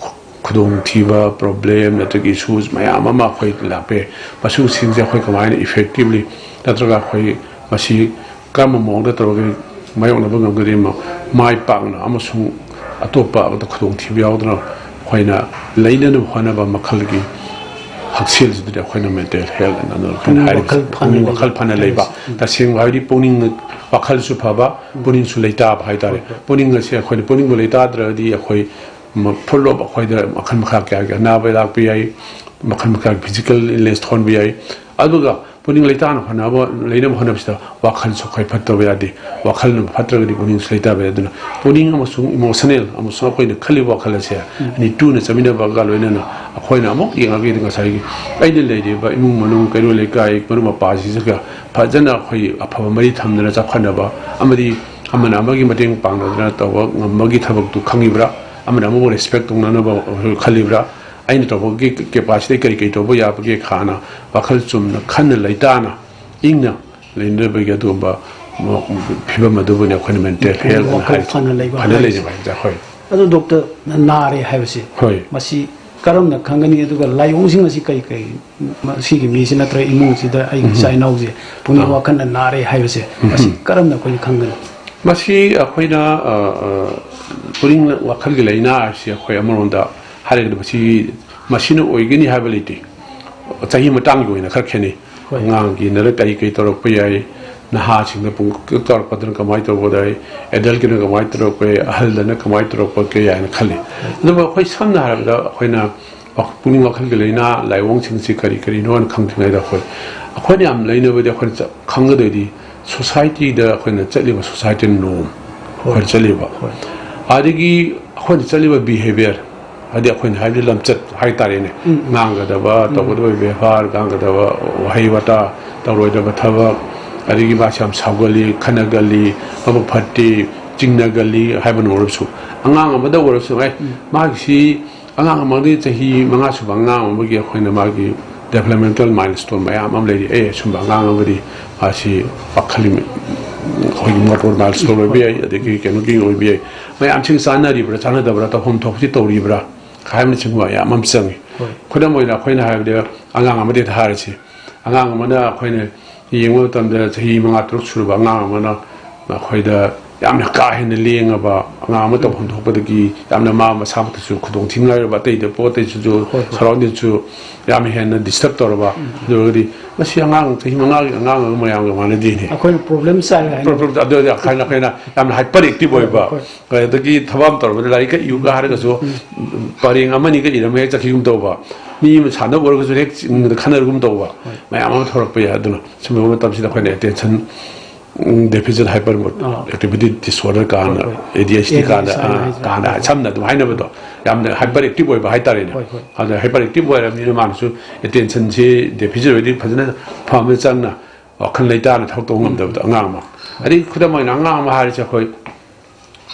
ꯈꯨꯗꯣꯡꯊꯤꯕ, ꯄ꯭ꯔꯣꯕ꯭ꯂꯦꯝ, ꯅꯠꯇ꯭ꯔꯒ ꯏꯁꯨꯁ ꯃꯌꯥꯝ ꯑꯃ ꯑꯩꯈꯣꯏ ꯂꯥꯛꯄ ꯌꯥꯏ꯫ ꯃꯁꯤꯁꯤꯡꯁꯦ ꯑꯩꯈꯣꯏ ꯀꯃꯥꯏꯅ ꯏꯐꯦꯛꯇꯤꯕꯂꯤ ꯅꯠꯇ꯭ꯔꯒ ꯑꯩꯈꯣꯏ ꯃꯁꯤ ꯀꯔꯝꯕ ꯃꯑꯣꯡꯗ ꯇꯧꯔꯒ ꯃꯥꯌꯣꯛꯅꯕ ꯉꯝꯒꯗꯒꯦ? ꯃꯥꯏ ꯄꯥꯛꯅ ꯑꯃꯁꯨꯡ ꯑꯇꯣꯞꯄ ꯑꯃꯗ ꯈꯨꯗꯣꯡꯊꯤꯕ ꯌꯥꯎꯗꯅ ꯑꯩꯈꯣꯏꯅ ꯂꯩꯅꯅꯕ ꯍꯣꯠꯅꯕ ꯃꯈꯜꯒꯤ ꯍꯛꯁꯦꯜꯁꯤꯗꯗꯤ ꯑꯩꯈꯣꯏꯅ ꯃꯦꯟꯇꯦꯜ ꯍꯦꯜꯊ ꯑꯅ ꯑꯩꯈꯣꯏꯅ ꯄꯨꯛꯅꯤꯡ ꯍꯥꯏꯔꯤꯕꯁꯦ ꯋꯥꯈꯜ ꯐꯅ ꯄꯨꯛꯅꯤꯡ ꯂꯩꯕ ꯋꯥꯈꯜ ꯐꯅ ꯂꯩꯕ꯫ ꯍꯥꯏꯕꯁꯦ꯫ ꯎꯝ꯫ ꯇꯁꯦꯡꯕ ꯍꯥꯏꯕꯗꯤ ꯄꯨꯛꯅꯤꯡ ꯋꯥꯈꯜꯁꯨ ꯐꯕ, ꯄꯨꯛꯅꯤꯡꯁꯨ ꯂꯩꯇꯥꯕ ꯍꯥꯏꯇꯥꯔꯦ꯫ ꯍꯣꯏ, ꯍꯣꯏ꯫ ꯄꯨꯛꯅꯤꯡ ꯑꯁꯤ ꯑꯩꯈꯣꯏꯅ ꯄꯨꯛꯅꯤꯡꯕꯨ ꯂꯩꯇꯥꯗ꯭ꯔꯒꯗꯤ ꯑꯩꯈꯣꯏ ꯐꯨꯜ ꯑꯣꯐ ꯑꯩꯈꯣꯏꯗ ꯃꯈꯜ ꯃꯈꯥ ꯀꯌꯥꯒꯤ ꯑꯅꯥꯕ ꯂꯥꯛꯄ ꯌꯥꯏ, ꯃꯈꯜ ꯃꯈꯥꯒꯤ ꯐꯤꯖꯤꯀꯦꯜ ꯏꯜꯅꯦꯁ ꯊꯣꯛꯍꯟꯕ ꯌꯥꯏ꯫ ꯑꯗꯨꯒ ꯄꯨꯛꯅꯤꯡ ꯂꯩꯇꯥꯅ ꯍꯣꯠꯅꯕ, ꯂꯩꯅꯕ ꯍꯣꯠꯅꯕꯁꯤꯗ ꯋꯥꯈꯜꯁꯨ ꯑꯩꯈꯣꯏ ꯐꯠꯇꯕ ꯌꯥꯗꯦ꯫ ꯋꯥꯈꯜꯅ ꯐꯠꯇ꯭ꯔꯒꯗꯤ ꯄꯨꯛꯅꯤꯡꯁꯨ ꯂꯩꯇꯕ ꯌꯥꯏ꯫ ꯑꯗꯨꯅ ꯄꯨꯛꯅꯤꯡ ꯑꯃꯁꯨꯡ ꯏꯃꯣꯁꯅꯦꯜ ꯑꯃꯁꯨꯡ ꯑꯩꯈꯣꯏꯅ ꯈꯜꯂꯤꯕ ꯋꯥꯈꯜ ꯑꯁꯦ ꯑꯅꯤ ꯇꯨꯅ ꯆꯠꯃꯤꯟꯅꯕꯒ ꯂꯣꯏꯅꯅ ꯑꯩꯈꯣꯏꯅ ꯑꯃꯨꯛ ꯌꯦꯡꯉꯒꯗꯤ ꯉꯁꯥꯏꯒꯤ ꯑꯩꯅ ꯂꯩꯔꯤꯕ ꯏꯃꯨꯡ ꯃꯅꯨꯡ, ꯀꯩꯔꯣꯜ ꯂꯩꯀꯥꯏ, ꯃꯔꯨꯞ ꯃꯄꯥꯡꯁꯤꯡꯁꯤꯒ ꯐꯖꯅ ꯑꯩꯈꯣꯏ ꯑꯐꯕ ꯃꯔꯤ ꯊꯝꯗꯅ ꯆꯥꯎꯈꯠꯅꯕ ꯑꯃꯗꯤ ꯑꯃꯅ ꯑꯃꯒꯤ ꯃꯇꯦꯡ ꯄꯥꯡꯅꯗꯅ ꯇꯧꯕ ꯉꯝꯕꯒꯤ ꯊꯕꯛꯇꯨ ꯈꯪꯉꯤꯕ꯭ꯔꯥ? ꯑꯃꯅ ꯑꯃꯕꯨ ꯔꯦꯁꯄꯦꯛ ꯇꯧꯅꯅꯕ ꯈꯜꯂꯤꯕ꯭ꯔꯥ? ꯑꯩꯅ ꯇꯧꯕꯒꯤ ꯀꯦꯄꯥꯁꯤꯇꯤ ꯀꯔꯤ ꯀꯔꯤ ꯇꯧꯕ ꯌꯥꯕꯒꯦ ꯈꯥꯅ ꯋꯥꯈꯜ ꯆꯨꯝꯅ ꯈꯟꯅ ꯂꯩꯇꯥꯅ ꯏꯪꯅ ꯂꯩꯅꯕꯒꯤ ꯑꯗꯨꯒꯨꯝꯕ ꯐꯤꯕꯝ ꯑꯗꯨꯕꯨꯅꯤ ꯑꯩꯈꯣꯏꯅ ꯃꯦꯟꯇꯦꯜ ꯍꯦꯜꯊ ꯑꯅ ꯋꯥꯈꯜ ꯍꯥꯏꯔꯤꯁꯦ꯫ ꯐꯅ ꯂꯩꯕ ꯐꯅ ꯍꯥꯏꯕꯁꯦ꯫ ꯂꯩꯅꯕ ꯍꯥꯏꯕꯁꯦ꯫ ꯍꯣꯏ꯫ ꯑꯗꯨ ꯗꯣꯛꯇꯔ, ꯅꯥꯔꯦ ꯍꯥꯏꯕꯁꯦ, ꯍꯣꯏ꯫ ꯃꯁꯤ ꯀꯔꯝꯅ ꯈꯪꯒꯅꯤ? ꯑꯗꯨꯒ ꯂꯥꯏꯑꯣꯡꯁꯤꯡ ꯑꯁꯤ ꯀꯔꯤ ꯀꯔꯤ? ꯃꯁꯤꯒꯤ ꯃꯤꯁꯤ ꯅꯠꯇ꯭ꯔꯒ ꯏꯃꯨꯡꯁꯤꯗ ꯑꯩꯒꯤ ꯎꯝ꯫ ꯏꯆꯥ ꯏꯅꯥꯎꯁꯦ ꯄꯨꯛꯅꯤꯡ ꯑꯥ꯫ ꯋꯥꯈꯜꯅ ꯅꯥꯔꯦ ꯍꯥꯏꯕꯁꯦ, ꯎꯝ꯫ ꯃꯁꯤ ꯀꯔꯝꯅ ꯑꯩꯈꯣꯏꯅ ꯈꯪꯒꯅꯤ? ꯃꯁꯤ ꯑꯩꯈꯣꯏꯅ, ꯑ, ꯑ, ꯄꯨꯛꯅꯤꯡ ꯋꯥꯈꯜꯒꯤ ꯂꯥꯏꯅꯥ ꯍꯥꯏꯁꯤ ꯑꯩꯈꯣꯏ ꯑꯃꯔꯣꯝꯗ ꯍꯥꯏꯔꯒꯗꯤ ꯃꯁꯤ, ꯃꯁꯤꯅ ꯑꯣꯏꯒꯅꯤ ꯍꯥꯏꯕ ꯂꯩꯇꯦ꯫ ꯆꯍꯤ ꯃꯇꯥꯡꯒꯤ ꯑꯣꯏꯅ ꯈꯔ ꯈꯦꯠꯅꯩ꯫ ꯍꯣꯏ꯫ ꯑꯉꯥꯡꯒꯤ ꯅꯔ ꯀꯔꯤ ꯀꯔꯤ ꯇꯧꯔꯛꯄ ꯌꯥꯏ, ꯅꯍꯥꯁꯤꯡꯗ ꯄꯨꯡ ꯇꯧꯔꯛꯄꯗꯨꯅ ꯀꯃꯥꯏꯅ ꯇꯧꯕꯗ ꯑꯩ ꯑꯦꯗꯜꯒꯤꯅ ꯀꯃꯥꯏꯅ ꯇꯧꯔꯛꯄ, ꯑꯍꯜꯗꯅ ꯀꯃꯥꯏꯅ ꯇꯧꯔꯛꯄꯒꯦ ꯍꯥꯏꯅ ꯈꯜꯂꯤ꯫ ꯑꯗꯨꯕꯨ ꯑꯩꯈꯣꯏ ꯁꯝꯅ ꯍꯥꯏꯔꯕꯗ ꯑꯩꯈꯣꯏꯅ ꯄꯨꯛꯅꯤꯡ ꯋꯥꯈꯜꯒꯤ ꯂꯥꯏꯅꯥ ꯂꯥꯏꯑꯣꯡꯁꯤꯡꯁꯤ ꯀꯔꯤ ꯀꯔꯤꯅꯣ ꯍꯥꯏꯅ ꯈꯪꯗ꯭ꯔꯤꯉꯩꯗ ꯑꯩꯈꯣꯏ ꯑꯩꯈꯣꯏꯅ ꯌꯥꯝ ꯂꯩꯅꯕꯗꯤ ꯑꯩꯈꯣꯏꯅ ꯆ- ꯈꯪꯒꯗꯣꯏꯗꯤ ꯁꯣꯁꯥꯏꯇꯤꯗ ꯑꯩꯈꯣꯏꯅ ꯆꯠꯂꯤꯕ ꯁꯣꯁꯥꯏꯇꯤ ꯅꯣꯔꯝ ꯑꯩꯈꯣꯏꯅ ꯆꯠꯂꯤꯕ, ꯑꯗꯒꯤ ꯑꯩꯈꯣꯏꯅ ꯆꯠꯂꯤꯕ ꯕꯤꯍꯦꯕꯤꯌꯔ, ꯍꯥꯏꯗꯤ ꯑꯩꯈꯣꯏꯅ ꯍꯥꯏꯕꯗꯤ ꯂꯝꯆꯠ ꯍꯥꯏꯇꯥꯔꯦꯅꯦ, ꯉꯥꯡꯒꯗꯕ, ꯇꯧꯒꯗꯕ ꯕꯦꯕꯥꯔ, ꯉꯥꯡꯒꯗꯕ ꯋꯥꯍꯩ ꯋꯥꯇꯥ, ꯇꯧꯔꯣꯏꯗꯕ ꯊꯕꯛ, ꯑꯗꯒꯤ ꯃꯥꯁꯤ ꯌꯥꯝ ꯁꯥꯎꯒꯜꯂꯤ, ꯈꯠꯅꯒꯜꯂꯤ, ꯃꯕꯨꯛ ꯐꯠꯇꯦ, ꯆꯤꯡꯅꯒꯜꯂꯤ ꯍꯥꯏꯕꯅ ꯑꯣꯏꯔꯁꯨ, ꯑꯉꯥꯡ ꯑꯃꯗ ꯑꯣꯏꯔꯁꯨ ꯑꯦ ꯃꯥꯒꯤꯁꯤ ꯑꯉꯥꯡ ꯑꯃꯗꯒꯤ ꯆꯍꯤ ꯃꯉꯥ ꯁꯨꯕ ꯑꯉꯥꯡ ꯑꯃꯒꯤ ꯑꯩꯈꯣꯏꯅ ꯃꯥꯒꯤ ꯗꯦꯕꯂꯞꯃꯦꯟꯇꯦꯜ ꯃꯥꯏꯜꯁ꯭ꯇꯣꯟ ꯃꯌꯥꯝ ꯑꯃ ꯂꯩꯔꯤ꯫ ꯑꯦ ꯁꯨꯝꯕ ꯑꯉꯥꯡ ꯑꯃꯗꯤ ꯃꯥꯁꯤ ꯋꯥꯈꯜ ꯑꯩꯈꯣꯏꯒꯤ ꯃꯣꯇꯣꯔ ꯃꯥꯏꯜꯁ꯭ꯇꯣꯟ ꯑꯣꯏꯕ ꯌꯥꯏ, ꯑꯗꯒꯤ ꯀꯩꯅꯣꯒꯤ ꯑꯣꯏꯕ ꯌꯥꯏ, ꯃꯌꯥꯝꯁꯤꯡ ꯆꯥꯟꯅꯔꯤꯕ꯭ꯔꯥ ꯆꯥꯟꯅꯗꯕ꯭ꯔꯥ, ꯇꯧꯐꯝ ꯊꯣꯛꯄꯁꯤ ꯇꯧꯔꯤꯕ꯭ꯔꯥ ꯍꯥꯏꯕꯅꯆꯤꯡꯕ ꯃꯌꯥꯝ ꯑꯃ ꯆꯪꯉꯤ꯫ ꯈꯨꯗꯝ ꯑꯣꯏꯅ ꯑꯩꯈꯣꯏꯅ ꯍꯥꯏꯔꯕꯗ ꯑꯉꯥꯡ ꯑꯃꯗ ꯍꯦꯛꯇ ꯍꯥꯏꯔꯁꯤ, ꯑꯉꯥꯡ ꯑꯃꯅ ꯑꯩꯈꯣꯏꯅ ꯌꯦꯡꯕ ꯃꯇꯝꯗ ꯆꯍꯤ ꯃꯉꯥ ꯇꯔꯨꯛ ꯁꯨꯔꯕ ꯑꯉꯥꯡ ꯑꯃꯅ ꯑꯩꯈꯣꯏꯗ ꯌꯥꯝꯅ ꯀꯥ ꯍꯦꯟꯅ ꯂꯦꯡꯉꯕ ꯑꯉꯥꯡ ꯑꯃ ꯇꯧꯐꯝ ꯊꯣꯛꯄꯗꯒꯤ ꯌꯥꯝꯅ ꯃꯥ ꯃꯁꯥꯃꯛꯇꯁꯨ ꯈꯨꯗꯣꯡ ꯊꯤꯅꯤꯡꯉꯥꯏ ꯑꯣꯏꯕ, ꯑꯇꯩꯗ ꯄꯣꯠ ꯑꯇꯩꯁꯨ ꯁꯔꯥꯎꯟꯗꯤꯡꯁꯨ ꯌꯥꯝ ꯍꯦꯟꯅ ꯗꯤꯁꯇꯔꯕ ꯇꯧꯔꯕ, ꯑꯗꯨ ꯑꯣꯏꯔꯒꯗꯤ ꯃꯁꯤ ꯑꯉꯥꯡ ꯆꯍꯤ ꯃꯉꯥꯒꯤ ꯑꯉꯥꯡ ꯑꯃ ꯃꯌꯥꯝꯒ ꯃꯥꯟꯅꯗꯦꯅꯦ꯫ ꯑꯩꯈꯣꯏꯅ ꯄ꯭ꯔꯣꯕ꯭ꯂꯦꯝ ꯆꯥꯏ ꯍꯥꯏꯅ ꯄ꯭ꯔꯣꯕ꯭ꯂꯦꯝ ꯑꯗꯨ ꯑꯣꯏꯔꯗꯤ ꯑꯩꯈꯣꯏꯅ ꯑꯩꯈꯣꯏꯅ ꯌꯥꯝꯅ ꯍꯥꯏꯄꯔ ꯑꯦꯛꯇꯤꯚ ꯑꯣꯏꯕ, ꯍꯣꯏ꯫ ꯑꯗꯒꯤ ꯊꯕꯛ ꯑꯃ ꯇꯧꯔꯕꯗ ꯂꯥꯏꯔꯤꯛꯀ ꯏꯌꯨꯒ ꯍꯥꯏꯔꯒꯁꯨ ꯄꯔꯦꯡ ꯑꯃꯅꯤꯒ ꯏꯔꯝꯃꯒ ꯍꯦꯛ ꯆꯠꯈꯤꯒꯨꯝ ꯇꯧꯕ, ꯃꯤ ꯑꯃ ꯁꯥꯟꯅꯕ ꯑꯣꯏꯔꯒꯁꯨ ꯍꯦꯛ ꯆꯤꯡꯗ ꯈꯟꯅꯔꯒꯨꯝ ꯇꯧꯕ ꯃꯌꯥꯝ ꯑꯃ ꯊꯣꯛꯂꯛꯄ ꯌꯥꯏ꯫ ꯑꯗꯨꯅ ꯁꯨꯝꯕ ꯃꯇꯝꯁꯤꯗ ꯑꯩꯈꯣꯏꯅ attention deficit hyper activity disorder ꯀꯥꯟꯅ, ꯍꯣꯏ, ꯍꯣꯏ꯫ ꯑꯦ ꯗꯤ ꯑꯩꯆ ꯗꯤ ꯑꯦ ꯗꯤ ꯑꯩꯆ ꯗꯤ ꯀꯥꯟꯅ, ꯍꯥꯏꯅ ꯑꯥ, ꯍꯥꯏꯁꯦ꯫ ꯀꯥꯟꯅ ꯁꯝꯅ ꯑꯗꯨꯝ ꯍꯥꯏꯅꯕꯗꯣ, ꯌꯥꯝꯅ ꯍꯥꯏꯄꯔ ꯑꯦꯛꯇꯤꯚ ꯑꯣꯏꯕ ꯍꯥꯏꯇꯥꯔꯦꯅꯦ꯫ ꯍꯣꯏ, ꯍꯣꯏ꯫ ꯑꯗ ꯍꯥꯏꯄꯔ ꯑꯦꯛꯇꯤꯚ ꯑꯣꯏꯔꯕꯅꯤꯅ ꯃꯥꯅꯁꯨ ꯑꯦꯇꯦꯟꯁꯟꯁꯤ ꯗꯦꯐꯤꯁꯤꯠ ꯑꯣꯏꯔꯗꯤ ꯐꯖꯅ ꯐꯝꯗ ꯆꯪꯅ ꯋꯥꯈꯜ ꯂꯩꯇꯥꯅ ꯊꯕꯛ ꯇꯧꯕ ꯉꯝꯗꯕꯗꯣ ꯑꯉꯥꯡ ꯑꯃ꯫ ꯑꯗꯒꯤ ꯈꯨꯗꯝ ꯑꯣꯏꯅ ꯑꯉꯥꯡ ꯑꯃ ꯍꯥꯏꯔꯤꯁꯦ ꯑꯩꯈꯣꯏ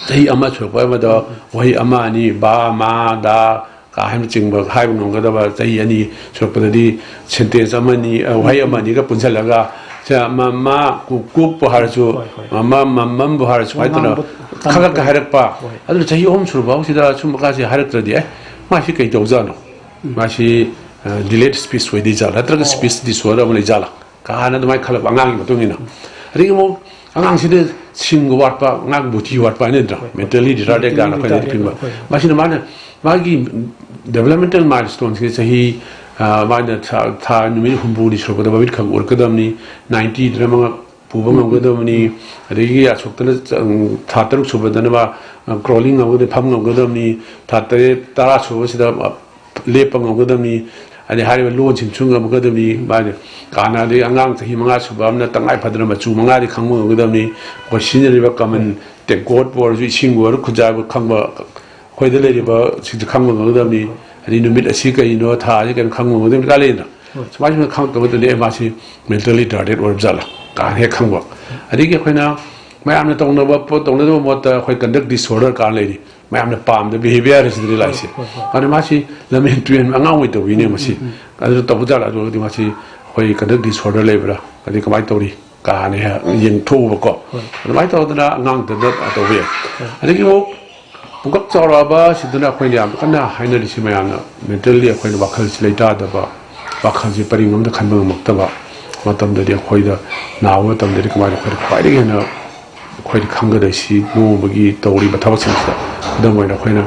ꯆꯍꯤ ꯑꯃ ꯁꯨꯔꯛꯄ ꯑꯃꯗ ꯋꯥꯍꯩ ꯑꯃ ꯑꯅꯤ, ꯕꯥ, ꯃꯥ, ꯗꯥ, ꯀꯥ ꯍꯥꯏꯅꯆꯤꯡꯕ ꯍꯥꯏꯕ ꯉꯝꯒꯗꯕ ꯆꯍꯤ ꯑꯅꯤ ꯁꯨꯔꯛꯄꯗꯗꯤ ꯁꯦꯟꯇꯦꯟꯁ ꯑꯃꯅꯤ, ꯑ, ꯋꯥꯍꯩ ꯑꯃ ꯑꯅꯤꯒ ꯄꯨꯟꯁꯤꯜꯂꯒ ꯁꯦ ꯃ-, ꯃꯥ, ꯀꯨ-, ꯀꯨꯛꯄꯨ ꯍꯥꯏꯔꯁꯨ, ꯍꯣꯏ, ꯍꯣꯏ꯫ ꯃ-, ꯃ-, ꯃꯝꯕꯨ ꯍꯥꯏꯔꯁꯨ ꯁꯨꯃꯥꯏꯅ ꯇꯧꯅ ꯉꯥꯡꯕ ꯈꯔ ꯈꯔ ꯇꯝꯕ꯫ ꯍꯥꯏꯔꯛꯄ꯫ ꯍꯣꯏ꯫ ꯑꯗꯨꯅ ꯆꯍꯤ ꯑꯍꯨꯝ ꯁꯨꯔ ꯐꯥꯎꯁꯤꯗ ꯁꯨꯝꯕ ꯀꯥꯁꯦ ꯍꯥꯏꯔꯛꯇ꯭ꯔꯗꯤ ꯑꯦ ꯃꯥꯁꯤ ꯀꯩ ꯇꯧꯖꯥꯠꯅꯣ? ꯎꯝ꯫ ꯃꯥꯁꯤ, ꯑ, ꯗꯤꯂꯦꯠ ꯁ꯭ꯄꯤꯆ ꯑꯣꯏꯗꯣꯏ ꯖꯥꯠꯂꯥ? ꯅꯠꯇ꯭ꯔꯒ ꯑꯣ꯫ ꯁ꯭ꯄꯤꯆ ꯗꯤꯁꯑꯣꯔꯗꯔ ꯑꯃ ꯂꯩ ꯖꯥꯠꯂꯥ? ꯀꯥ ꯍꯦꯟꯅ ꯑꯗꯨꯃꯥꯏꯅ ꯈꯜꯂꯛꯄ ꯑꯉꯥꯡꯒꯤ ꯃꯇꯨꯡ ꯏꯟꯅ꯫ ꯑꯗꯒꯤ ꯑꯃꯨꯛ ꯑꯉꯥꯡꯁꯤꯗ ꯁꯤꯡ ꯋꯥꯠꯄ, ꯑꯉꯥꯡ ꯕꯨꯙꯤ ꯋꯥꯠꯄ ꯍꯥꯏꯅꯗ꯭ꯔꯥ? ꯍꯣꯏ, ꯍꯣꯏ꯫ Mentally retarded mentally ꯀꯥꯏꯅ ꯑꯩꯈꯣꯏꯅ retarded ꯄꯤꯕ꯫ ꯑꯣꯏꯕ꯫ ꯃꯁꯤꯅ ꯃꯥꯅ ꯃꯥꯒꯤ ꯗꯦꯕꯂꯞꯃꯦꯟꯇꯦꯜ ꯃꯥꯏꯜꯁ꯭ꯇꯣꯟꯁꯦ ꯆꯍꯤ, ꯑ, ꯃꯥꯅ ꯊꯥ, ꯊꯥ ꯅꯨꯃꯤꯠ ꯍꯨꯝꯐꯨꯅꯤ ꯁꯨꯔꯛꯄꯗ ꯃꯃꯤꯠ ꯈꯔ ꯎꯔꯛꯀꯗꯕꯅꯤ, ꯅꯥꯏꯟꯇꯤꯗꯅ ꯃꯉꯛ ꯄꯨꯕ ꯉꯝꯒꯗꯕꯅꯤ꯫ ꯑꯗꯒꯤ ꯑꯁꯨꯛꯇꯅ ꯆ-, ꯊꯥ ꯇꯔꯨꯛ ꯁꯨꯕꯗꯅ ꯃꯥ, ꯑ, crawling ꯉꯝꯒꯗꯕꯅꯤ, ꯐꯝ ꯉꯝꯒꯗꯕꯅꯤ꯫ ꯊꯥ ꯇꯔꯦꯠ, ꯇꯔꯥ ꯁꯨꯕꯁꯤꯗ, ꯑ, ꯂꯦꯞꯄ ꯉꯝꯒꯗꯕꯅꯤ꯫ ꯑꯗꯩ ꯍꯥꯏꯔꯤꯕ ꯂꯣꯟꯁꯤꯡꯁꯨ ꯉꯝꯒꯗꯕꯅꯤ꯫ ꯃꯥꯅ ꯀꯥꯟꯅ, ꯑꯗꯩ ꯑꯉꯥꯡ ꯆꯍꯤ ꯃꯉꯥ ꯁꯨꯕ ꯑꯃꯅ ꯇꯉꯥꯏ ꯐꯗꯅ ꯃꯆꯨ ꯃꯉꯥꯗꯤ ꯈꯪꯕ ꯉꯝꯒꯗꯕꯅꯤ꯫ ꯑꯩꯈꯣꯏ ꯁꯤꯖꯤꯟꯅꯔꯤꯕ common ꯇꯦꯡꯀꯣꯠꯄꯨ ꯑꯣꯏꯔꯁꯨ, ꯏꯁꯤꯡꯕꯨ ꯑꯣꯏꯔꯣ, ꯈꯨꯟꯖꯥꯕꯨ ꯈꯪꯕ, ꯑꯩꯈꯣꯏꯗ ꯂꯩꯔꯤꯕ ꯁꯤꯡꯁꯦ ꯈꯪꯕ ꯉꯝꯒꯗꯕꯅꯤ꯫ ꯑꯗꯩ ꯅꯨꯃꯤꯠ ꯑꯁꯤ ꯀꯩꯅꯣ, ꯊꯥ ꯑꯁꯤ ꯀꯩꯅꯣ ꯈꯪꯕ ꯉꯝꯒꯗꯕꯅꯤ꯫ ꯀꯥ ꯂꯩꯗꯅ ꯍꯣꯏ꯫ ꯁꯨꯃꯥꯏꯅ ꯁꯨꯃꯥꯏꯅ ꯈꯪꯉꯛꯇꯕ ꯃꯇꯝꯗ, "ꯑꯦ, ꯃꯥꯁꯤ mentally retarded ꯑꯣꯏꯔꯕ ꯖꯥꯠꯂꯥ?" ꯀꯥꯏꯅ ꯍꯦꯛ ꯈꯪꯕ꯫ ꯑꯗꯒꯤ ꯑꯩꯈꯣꯏꯅ ꯃꯌꯥꯝꯅ ꯇꯧꯅꯕ ꯄꯣꯠ ꯇꯧꯅꯗꯕ ꯃꯍꯨꯠꯇ ꯑꯩꯈꯣꯏ conduct disorder ꯀꯥꯟ ꯂꯩꯔꯤ꯫ ꯃꯌꯥꯝꯅ ꯄꯥꯝꯗ behavior ꯑꯁꯤꯗꯅꯤ ꯂꯥꯛꯏꯁꯦ꯫ ꯍꯣꯏ, ꯍꯣꯏ, ꯍꯣꯏ꯫ ꯑꯗꯨꯅ ꯃꯥꯁꯤ ꯂꯝꯍꯦꯟ ꯇꯨꯍꯦꯟ ꯑꯉꯥꯡ ꯑꯣꯏ ꯇꯧꯕꯤꯅꯦ ꯃꯁꯤ꯫ ꯎꯝ, ꯎꯝ, ꯎꯝ꯫ ꯑꯗꯨ ꯇꯧꯕ ꯖꯥꯠꯂ? ꯑꯗꯨꯒꯗꯤ ꯃꯁꯤ ꯑꯩꯈꯣꯏ conduct disorder ꯂꯩꯕ꯭ꯔꯥ? ꯑꯗꯩ ꯀꯃꯥꯏꯅ ꯇꯧꯔꯤ? ꯀꯥ ꯍꯦꯟꯅ ꯍꯦꯛ ꯌꯦꯡꯊꯣꯛꯎꯕꯀꯣ꯫ ꯍꯣꯏ꯫ ꯑꯗꯨꯃꯥꯏꯅ ꯇꯧꯗꯅ ꯑꯉꯥꯡꯗꯨꯗ ꯇꯧꯕ ꯌꯥꯏ꯫ ꯍꯣꯏ꯫ ꯑꯗꯒꯤ ꯑꯃꯨꯛ ꯄꯨꯡꯀꯛ ꯆꯥꯎꯔꯛꯑꯕ ꯁꯤꯗꯅ ꯑꯩꯈꯣꯏꯅ ꯌꯥꯝ ꯀꯟꯅ ꯍꯥꯏꯅꯔꯤꯁꯤ ꯃꯌꯥꯝꯅ mentally ꯑꯩꯈꯣꯏꯅ ꯋꯥꯈꯜꯁꯤ ꯂꯩꯇꯥꯗꯕ, ꯋꯥꯈꯜꯁꯤ ꯄꯔꯤꯡ ꯑꯃꯗ ꯈꯟꯕ ꯉꯝꯃꯛꯇꯕ ꯃꯇꯝꯗꯗꯤ ꯑꯩꯈꯣꯏꯗ ꯅꯥꯕ ꯃꯇꯝꯗꯗꯤ ꯀꯃꯥꯏꯅ ꯑꯩꯈꯣꯏꯅ ꯈ꯭ꯋꯥꯏꯗꯒꯤ ꯍꯦꯟꯅ ꯑꯩꯈꯣꯏꯅ ꯈꯪꯒꯗꯣꯏꯁꯤ ꯅꯣꯡꯃꯒꯤ ꯇꯧꯔꯤꯕ ꯊꯕꯛꯁꯤꯡꯁꯤꯗ꯫ ꯈꯨꯗꯝ ꯑꯣꯏꯅ ꯑꯩꯈꯣꯏꯅ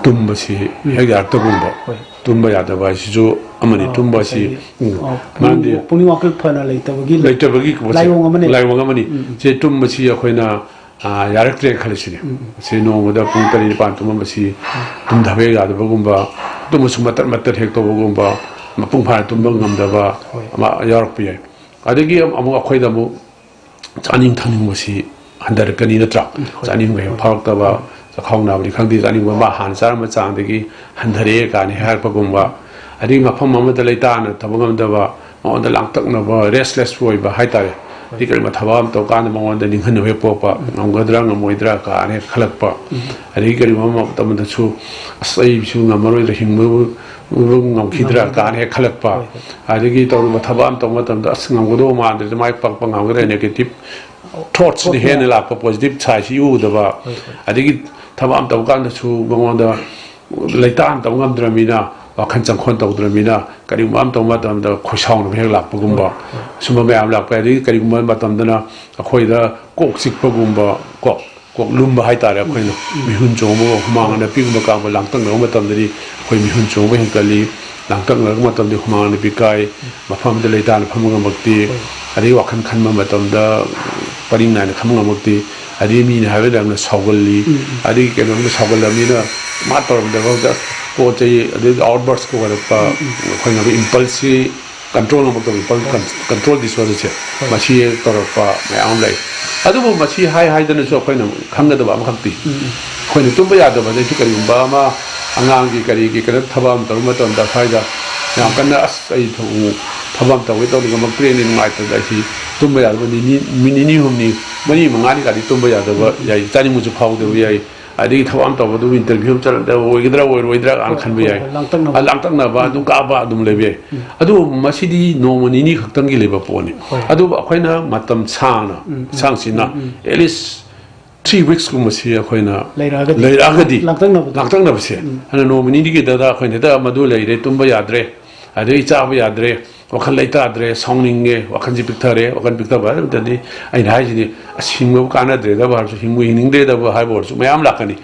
ꯇꯨꯝꯕꯁꯤ ꯎꯝ꯫ ꯍꯦꯛ ꯌꯥꯔꯛꯇꯕꯒꯨꯝꯕ, ꯍꯣꯏ꯫ ꯇꯨꯝꯕ ꯌꯥꯗꯕ ꯍꯥꯏꯁꯤꯁꯨ ꯑꯃꯅꯤ꯫ ꯑꯥ, ꯇꯨꯝꯕ ꯑꯁꯤ, ꯉꯁꯥꯏꯒꯤ, ꯎꯝ, ꯑꯥ, ꯃꯔꯝꯗꯤ ꯄꯨꯛꯅꯤꯡ, ꯄꯨꯛꯅꯤꯡ ꯋꯥꯈꯜ ꯐꯅ ꯂꯩꯇꯕꯒꯤ ꯂꯩꯇꯕꯒꯤ ꯂꯥꯏꯑꯣꯡ ꯑꯃꯅꯦ꯫ ꯂꯥꯏꯑꯣꯡ ꯑꯃꯅꯤ꯫ ꯎꯝ, ꯎꯝ꯫ ꯁꯤ ꯇꯨꯝꯕꯁꯤ ꯑꯩꯈꯣꯏꯅ, ꯑꯥ, ꯌꯥꯔꯛꯇ꯭ꯔꯦꯅ ꯈꯜꯂꯁꯤꯅꯦ꯫ ꯎꯝ, ꯎꯝ꯫ ꯁꯤ ꯅꯣꯡꯃꯗ ꯄꯨꯡ ꯇꯔꯦꯠ ꯅꯤꯄꯥꯟ ꯇꯨꯝꯃꯝꯕꯁꯤ ꯎꯝ꯫ ꯇꯨꯝꯊꯕ ꯍꯦꯛ ꯌꯥꯗꯕꯒꯨꯝꯕ, ꯇꯨꯝꯕꯁꯨ ꯃꯇꯠ ꯃꯇꯠ ꯍꯦꯛ ꯇꯧꯕꯒꯨꯝꯕ, ꯃꯄꯨꯡ ꯐꯥꯅ ꯇꯨꯝꯕ ꯉꯝꯗꯕ ꯍꯣꯏ꯫ ꯑꯃ ꯌꯥꯎꯔꯛꯄ ꯌꯥꯏ꯫ ꯑꯗꯒꯤ ꯑꯃꯨꯛ ꯑꯩꯈꯣꯏꯗ ꯑꯃꯨꯛ ꯆꯥꯅꯤꯡ ꯊꯛꯅꯤꯡꯕꯁꯤ ꯍꯟꯊꯔꯛꯀꯅꯤ, ꯅꯠꯇ꯭ꯔꯥ? ꯎꯝ, ꯍꯣꯏ꯫ ꯆꯥꯅꯤꯡꯕ ꯍꯦꯛ ꯍꯣꯏ꯫ ꯐꯥꯎꯔꯛꯇꯕ, ꯎꯝ꯫ ꯆꯥꯛꯈꯥꯎ ꯅꯥꯕꯅꯤ ꯈꯪꯗꯦ, ꯆꯥꯅꯤꯡꯕ ꯃꯥ ꯍꯥꯟꯅ ꯆꯥꯔꯝꯕ ꯆꯥꯡꯗꯒꯤ ꯍꯟꯊꯔꯛꯑꯦ ꯀꯥꯏꯅ ꯍꯥꯏꯔꯛꯄꯒꯨꯝꯕ, ꯑꯗꯒꯤ ꯃꯐꯝ ꯑꯃꯗ ꯂꯩꯇꯥꯅ ꯊꯕꯛ ꯉꯝꯗꯕ, ꯃꯉꯣꯟꯗ ꯂꯥꯡꯇꯛꯅꯕ, restless ꯑꯣꯏꯕ ꯍꯥꯏꯇꯥꯔꯦ꯫ ꯍꯣꯏ꯫ ꯑꯗꯩ ꯀꯔꯤꯒꯨꯝꯕ ꯊꯕꯛ ꯑꯃ ꯇꯧꯀꯥꯟꯗ ꯃꯉꯣꯟꯗ ꯅꯤꯡꯍꯟꯅꯕ ꯍꯦꯛ ꯄꯣꯛꯄ, ꯎꯝ꯫ ꯉꯝꯒꯗ꯭ꯔꯥ ꯉꯝꯃꯣꯏꯗ꯭ꯔꯥ ꯀꯥꯏꯅ ꯍꯦꯛ ꯈꯜꯂꯛꯄ, ꯎꯝ꯫ ꯑꯗꯒꯤ ꯀꯔꯤꯒꯨꯝꯕ ꯃꯇꯝꯗꯁꯨ, "ꯑꯁ, ꯑꯩꯁꯨ ꯉꯝꯃꯔꯣꯏꯗ꯭ꯔꯥ, ꯍꯤꯡꯕꯕꯨ ꯉꯝꯈꯤꯗ꯭ꯔꯥ?" ꯉꯝꯈꯤꯗ꯭ꯔꯥ꯫ ꯀꯥꯏꯅ ꯍꯦꯛ ꯈꯜꯂꯛꯄ, ꯍꯣꯏ, ꯍꯣꯏ꯫ ꯑꯗꯒꯤ ꯇꯧꯔꯨꯕ ꯊꯕꯛ ꯑꯃ ꯇꯧꯕ ꯃꯇꯝꯗ, "ꯑꯁ, ꯉꯝꯒꯗꯧꯕ ꯃꯥꯟꯗ꯭ꯔꯦ, ꯃꯥꯏ ꯄꯥꯛꯄ ꯉꯝꯒꯗ꯭ꯔꯥ?" Negative thoughts ꯅ ꯍꯦꯟꯅ ꯂꯥꯛꯄ, positive side ꯁꯤ ꯎꯗꯕ, ꯍꯣꯏ, ꯍꯣꯏ꯫ ꯑꯗꯒꯤ ꯊꯕꯛ ꯑꯃ ꯇꯧꯕ ꯀꯥꯟꯗꯁꯨ ꯃꯉꯣꯟꯗ ꯂꯩꯇꯥꯟ ꯇꯧ ꯉꯝꯗ꯭ꯔꯕꯅꯤꯅ, ꯋꯥꯈꯜ ꯆꯪꯈꯣꯟ ꯇꯧꯗ꯭ꯔꯕꯅꯤꯅ, ꯀꯔꯤꯒꯨꯝꯕ ꯑꯃ ꯇꯧꯕ ꯃꯇꯝꯗ ꯈꯣꯏꯁꯥꯎꯅꯕ ꯍꯦꯛ ꯂꯥꯛꯄꯒꯨꯝꯕ, ꯍꯣꯏ, ꯍꯣꯏ꯫ ꯁꯨꯝꯕ ꯃꯌꯥꯝ ꯂꯥꯛꯄ ꯌꯥꯏ꯫ ꯑꯗꯒꯤ ꯀꯔꯤꯒꯨꯝꯕ ꯃꯇꯝꯗꯅ ꯑꯩꯈꯣꯏꯗ ꯀꯣꯛ ꯆꯤꯛꯄꯒꯨꯝꯕ, ꯀꯣ, ꯀꯣꯛ ꯂꯨꯝꯕ ꯍꯥꯏꯇꯥꯔꯦ, ꯑꯩꯈꯣꯏꯅ ꯎꯝ꯫ ꯃꯤꯍꯨꯟ ꯆꯣꯡꯕꯒ, ꯍꯨꯃꯥꯡ ꯑꯅꯞꯄꯤꯒꯨꯝꯕ ꯀꯥꯡꯕ ꯂꯥꯡꯇꯛꯅꯕ ꯃꯇꯝꯗꯗꯤ ꯑꯩꯈꯣꯏ ꯃꯤꯍꯨꯟ ꯆꯣꯡꯕ ꯍꯦꯟꯒꯠꯂꯤ꯫ ꯂꯥꯡꯇꯛꯅꯔꯛꯄ ꯃꯇꯝꯗ ꯍꯨꯃꯥꯡ ꯅꯨꯄꯤ ꯀꯥꯏ, ꯃꯐꯝ ꯑꯃꯗ ꯂꯩꯇꯥꯅ ꯐꯝꯕ ꯉꯝꯃꯛꯇꯦ, ꯑꯗꯒꯤ ꯋꯥꯈꯜ ꯈꯟꯕ ꯃꯇꯝꯗ ꯄꯔꯤꯡ ꯅꯥꯏꯅ ꯈꯟꯕ ꯉꯝꯃꯛꯇꯦ, ꯑꯗꯒꯤ ꯃꯤꯅ ꯍꯥꯏꯕꯗ ꯌꯥꯝꯅ ꯁꯥꯎꯒꯜꯂꯤ, ꯑꯗꯒꯤ ꯀꯩꯅꯣꯝꯗ ꯁꯥꯎꯒꯜꯂꯕꯅꯤꯅ ꯃꯥ ꯇꯧꯔꯝꯗꯕ ꯄꯣꯠ ꯆꯩ, ꯑꯗꯩ ꯑꯥꯎꯠꯕꯔꯁ ꯀꯧꯔꯛꯄ, ꯑꯩꯈꯣꯏꯅ ꯏꯝꯄꯜꯁꯀꯤ ꯀꯟꯇ꯭ꯔꯣꯜ ꯉꯝꯃꯛꯇꯕ ꯏꯝꯄꯜ ꯀꯟꯇ꯭ꯔꯣꯜ ꯗꯤꯁꯑꯣꯔꯗꯔꯁꯦ ꯃꯁꯤ ꯇꯧꯔꯛꯄ ꯃꯌꯥꯝ ꯑꯃ ꯂꯩ꯫ ꯑꯗꯨꯕꯨ ꯃꯁꯤ ꯍꯥꯏ ꯍꯥꯏꯗꯅꯁꯨ ꯑꯩꯈꯣꯏꯅ ꯈꯪꯒꯗꯕ ꯑꯃꯈꯛꯇꯤ, ꯑꯩꯈꯣꯏꯅ ꯇꯨꯝꯕ ꯌꯥꯗꯕ ꯑꯗꯩꯁꯨ ꯀꯔꯤꯒꯨꯝꯕ ꯑꯃ ꯑꯉꯥꯡꯒꯤ ꯀꯔꯤꯒꯤ ꯀꯩꯅꯣ ꯊꯕꯛ ꯑꯃ ꯇꯧꯔꯨ ꯃꯇꯝꯗ ꯁ꯭ꯋꯥꯏꯗ ꯌꯥꯝ ꯀꯟꯅ "ꯑꯁ ꯑꯩ ꯊꯕꯛ ꯑꯃ ꯇꯧꯒꯦ ꯇꯧꯅꯤ ꯉꯝꯃꯛꯇ꯭ꯔꯦꯅꯦ, ꯅꯨꯡꯉꯥꯏꯇꯗ ꯑꯩꯁꯤ ꯇꯨꯝꯕ ꯌꯥꯗꯕ ꯅꯤꯅꯤ ꯅꯨꯃꯤꯠ ꯅꯤꯅꯤ ꯍꯨꯝꯅꯤ ꯃꯔꯤ ꯃꯉꯥꯅꯤ ꯀꯥꯗꯤ ꯇꯨꯝꯕ ꯌꯥꯗꯕ ꯌꯥꯏ, ꯆꯥꯅꯤꯡꯕꯁꯨ ꯐꯥꯎꯗꯕ ꯌꯥꯏ, ꯑꯗꯒꯤ ꯊꯕꯛ ꯑꯃ ꯇꯧꯕꯗꯨ ꯏꯟꯇꯔꯚ꯭ꯌꯨ ꯑꯃ ꯆꯠꯂꯝꯗ ꯑꯣꯏꯒꯗ꯭ꯔꯥ ꯑꯣꯏꯔꯣꯏꯗ꯭ꯔꯥ ꯀꯥꯏꯅ ꯈꯟꯕ ꯌꯥꯏ꯫ ꯂꯥꯡꯇꯛꯅꯕ꯫ ꯑ, ꯂꯥꯡꯇꯛꯅꯕ ꯑꯗꯨꯝ ꯀꯥꯕ ꯑꯗꯨꯝ ꯂꯩꯕ ꯌꯥꯏ꯫ ꯑꯗꯨꯕꯨ ꯃꯁꯤꯗꯤ ꯅꯣꯡꯃ ꯅꯤꯅꯤ ꯈꯛꯇꯪꯒꯤ ꯂꯩꯕ ꯄꯣꯠꯅꯤ꯫ ꯑꯗꯨꯕꯨ ꯑꯩꯈꯣꯏꯅ ꯃꯇꯝ ꯁꯥꯡꯅ ꯁꯥꯡꯁꯤꯅ ꯑꯦꯠꯂꯤꯁ ꯊ꯭ꯔꯤ ꯋꯤꯛꯁꯀꯨꯝꯕꯁꯤ ꯑꯩꯈꯣꯏꯅ ꯂꯩꯔꯛꯑꯒꯗꯤ ꯂꯩꯔꯛꯑꯒꯗꯤ ꯂꯥꯡꯇꯛꯅꯕꯗꯣ꯫ ꯂꯥꯡꯇꯛꯅꯕꯁꯦ ꯑꯗꯨꯅ ꯅꯣꯡꯃ ꯅꯤꯅꯤꯒꯤꯗꯗ ꯑꯩꯈꯣꯏꯅ ꯍꯦꯛꯇ ꯃꯗꯨ ꯂꯩꯔꯦ, ꯇꯨꯝꯕ ꯌꯥꯗ꯭ꯔꯦ, ꯑꯗꯩ ꯆꯥꯕ ꯌꯥꯗ꯭ꯔꯦ, ꯋꯥꯈꯜ ꯂꯩꯇꯥꯗ꯭ꯔꯦ, ꯁꯥꯎꯅꯤꯡꯉꯦ, ꯋꯥꯈꯜꯁꯤ ꯄꯤꯛꯊꯔꯦ꯫ ꯋꯥꯈꯜ ꯄꯤꯛꯊꯕ ꯍꯥꯏꯕ ꯃꯇꯝꯗꯤ ꯑꯩꯅ ꯍꯥꯏꯁꯤꯅꯤ, "ꯑꯁ ꯍꯤꯡꯕꯕꯨ ꯀꯥꯟꯅꯗ꯭ꯔꯦꯗꯕ" ꯍꯥꯏꯔꯁꯨ, "ꯍꯤꯡꯕꯨ ꯍꯤꯡꯅꯤꯡꯗ꯭ꯔꯦꯗꯕ" ꯍꯥꯏꯕ ꯑꯣꯏꯔꯁꯨ ꯃꯌꯥꯝ ꯂꯥꯛꯀꯅꯤ꯫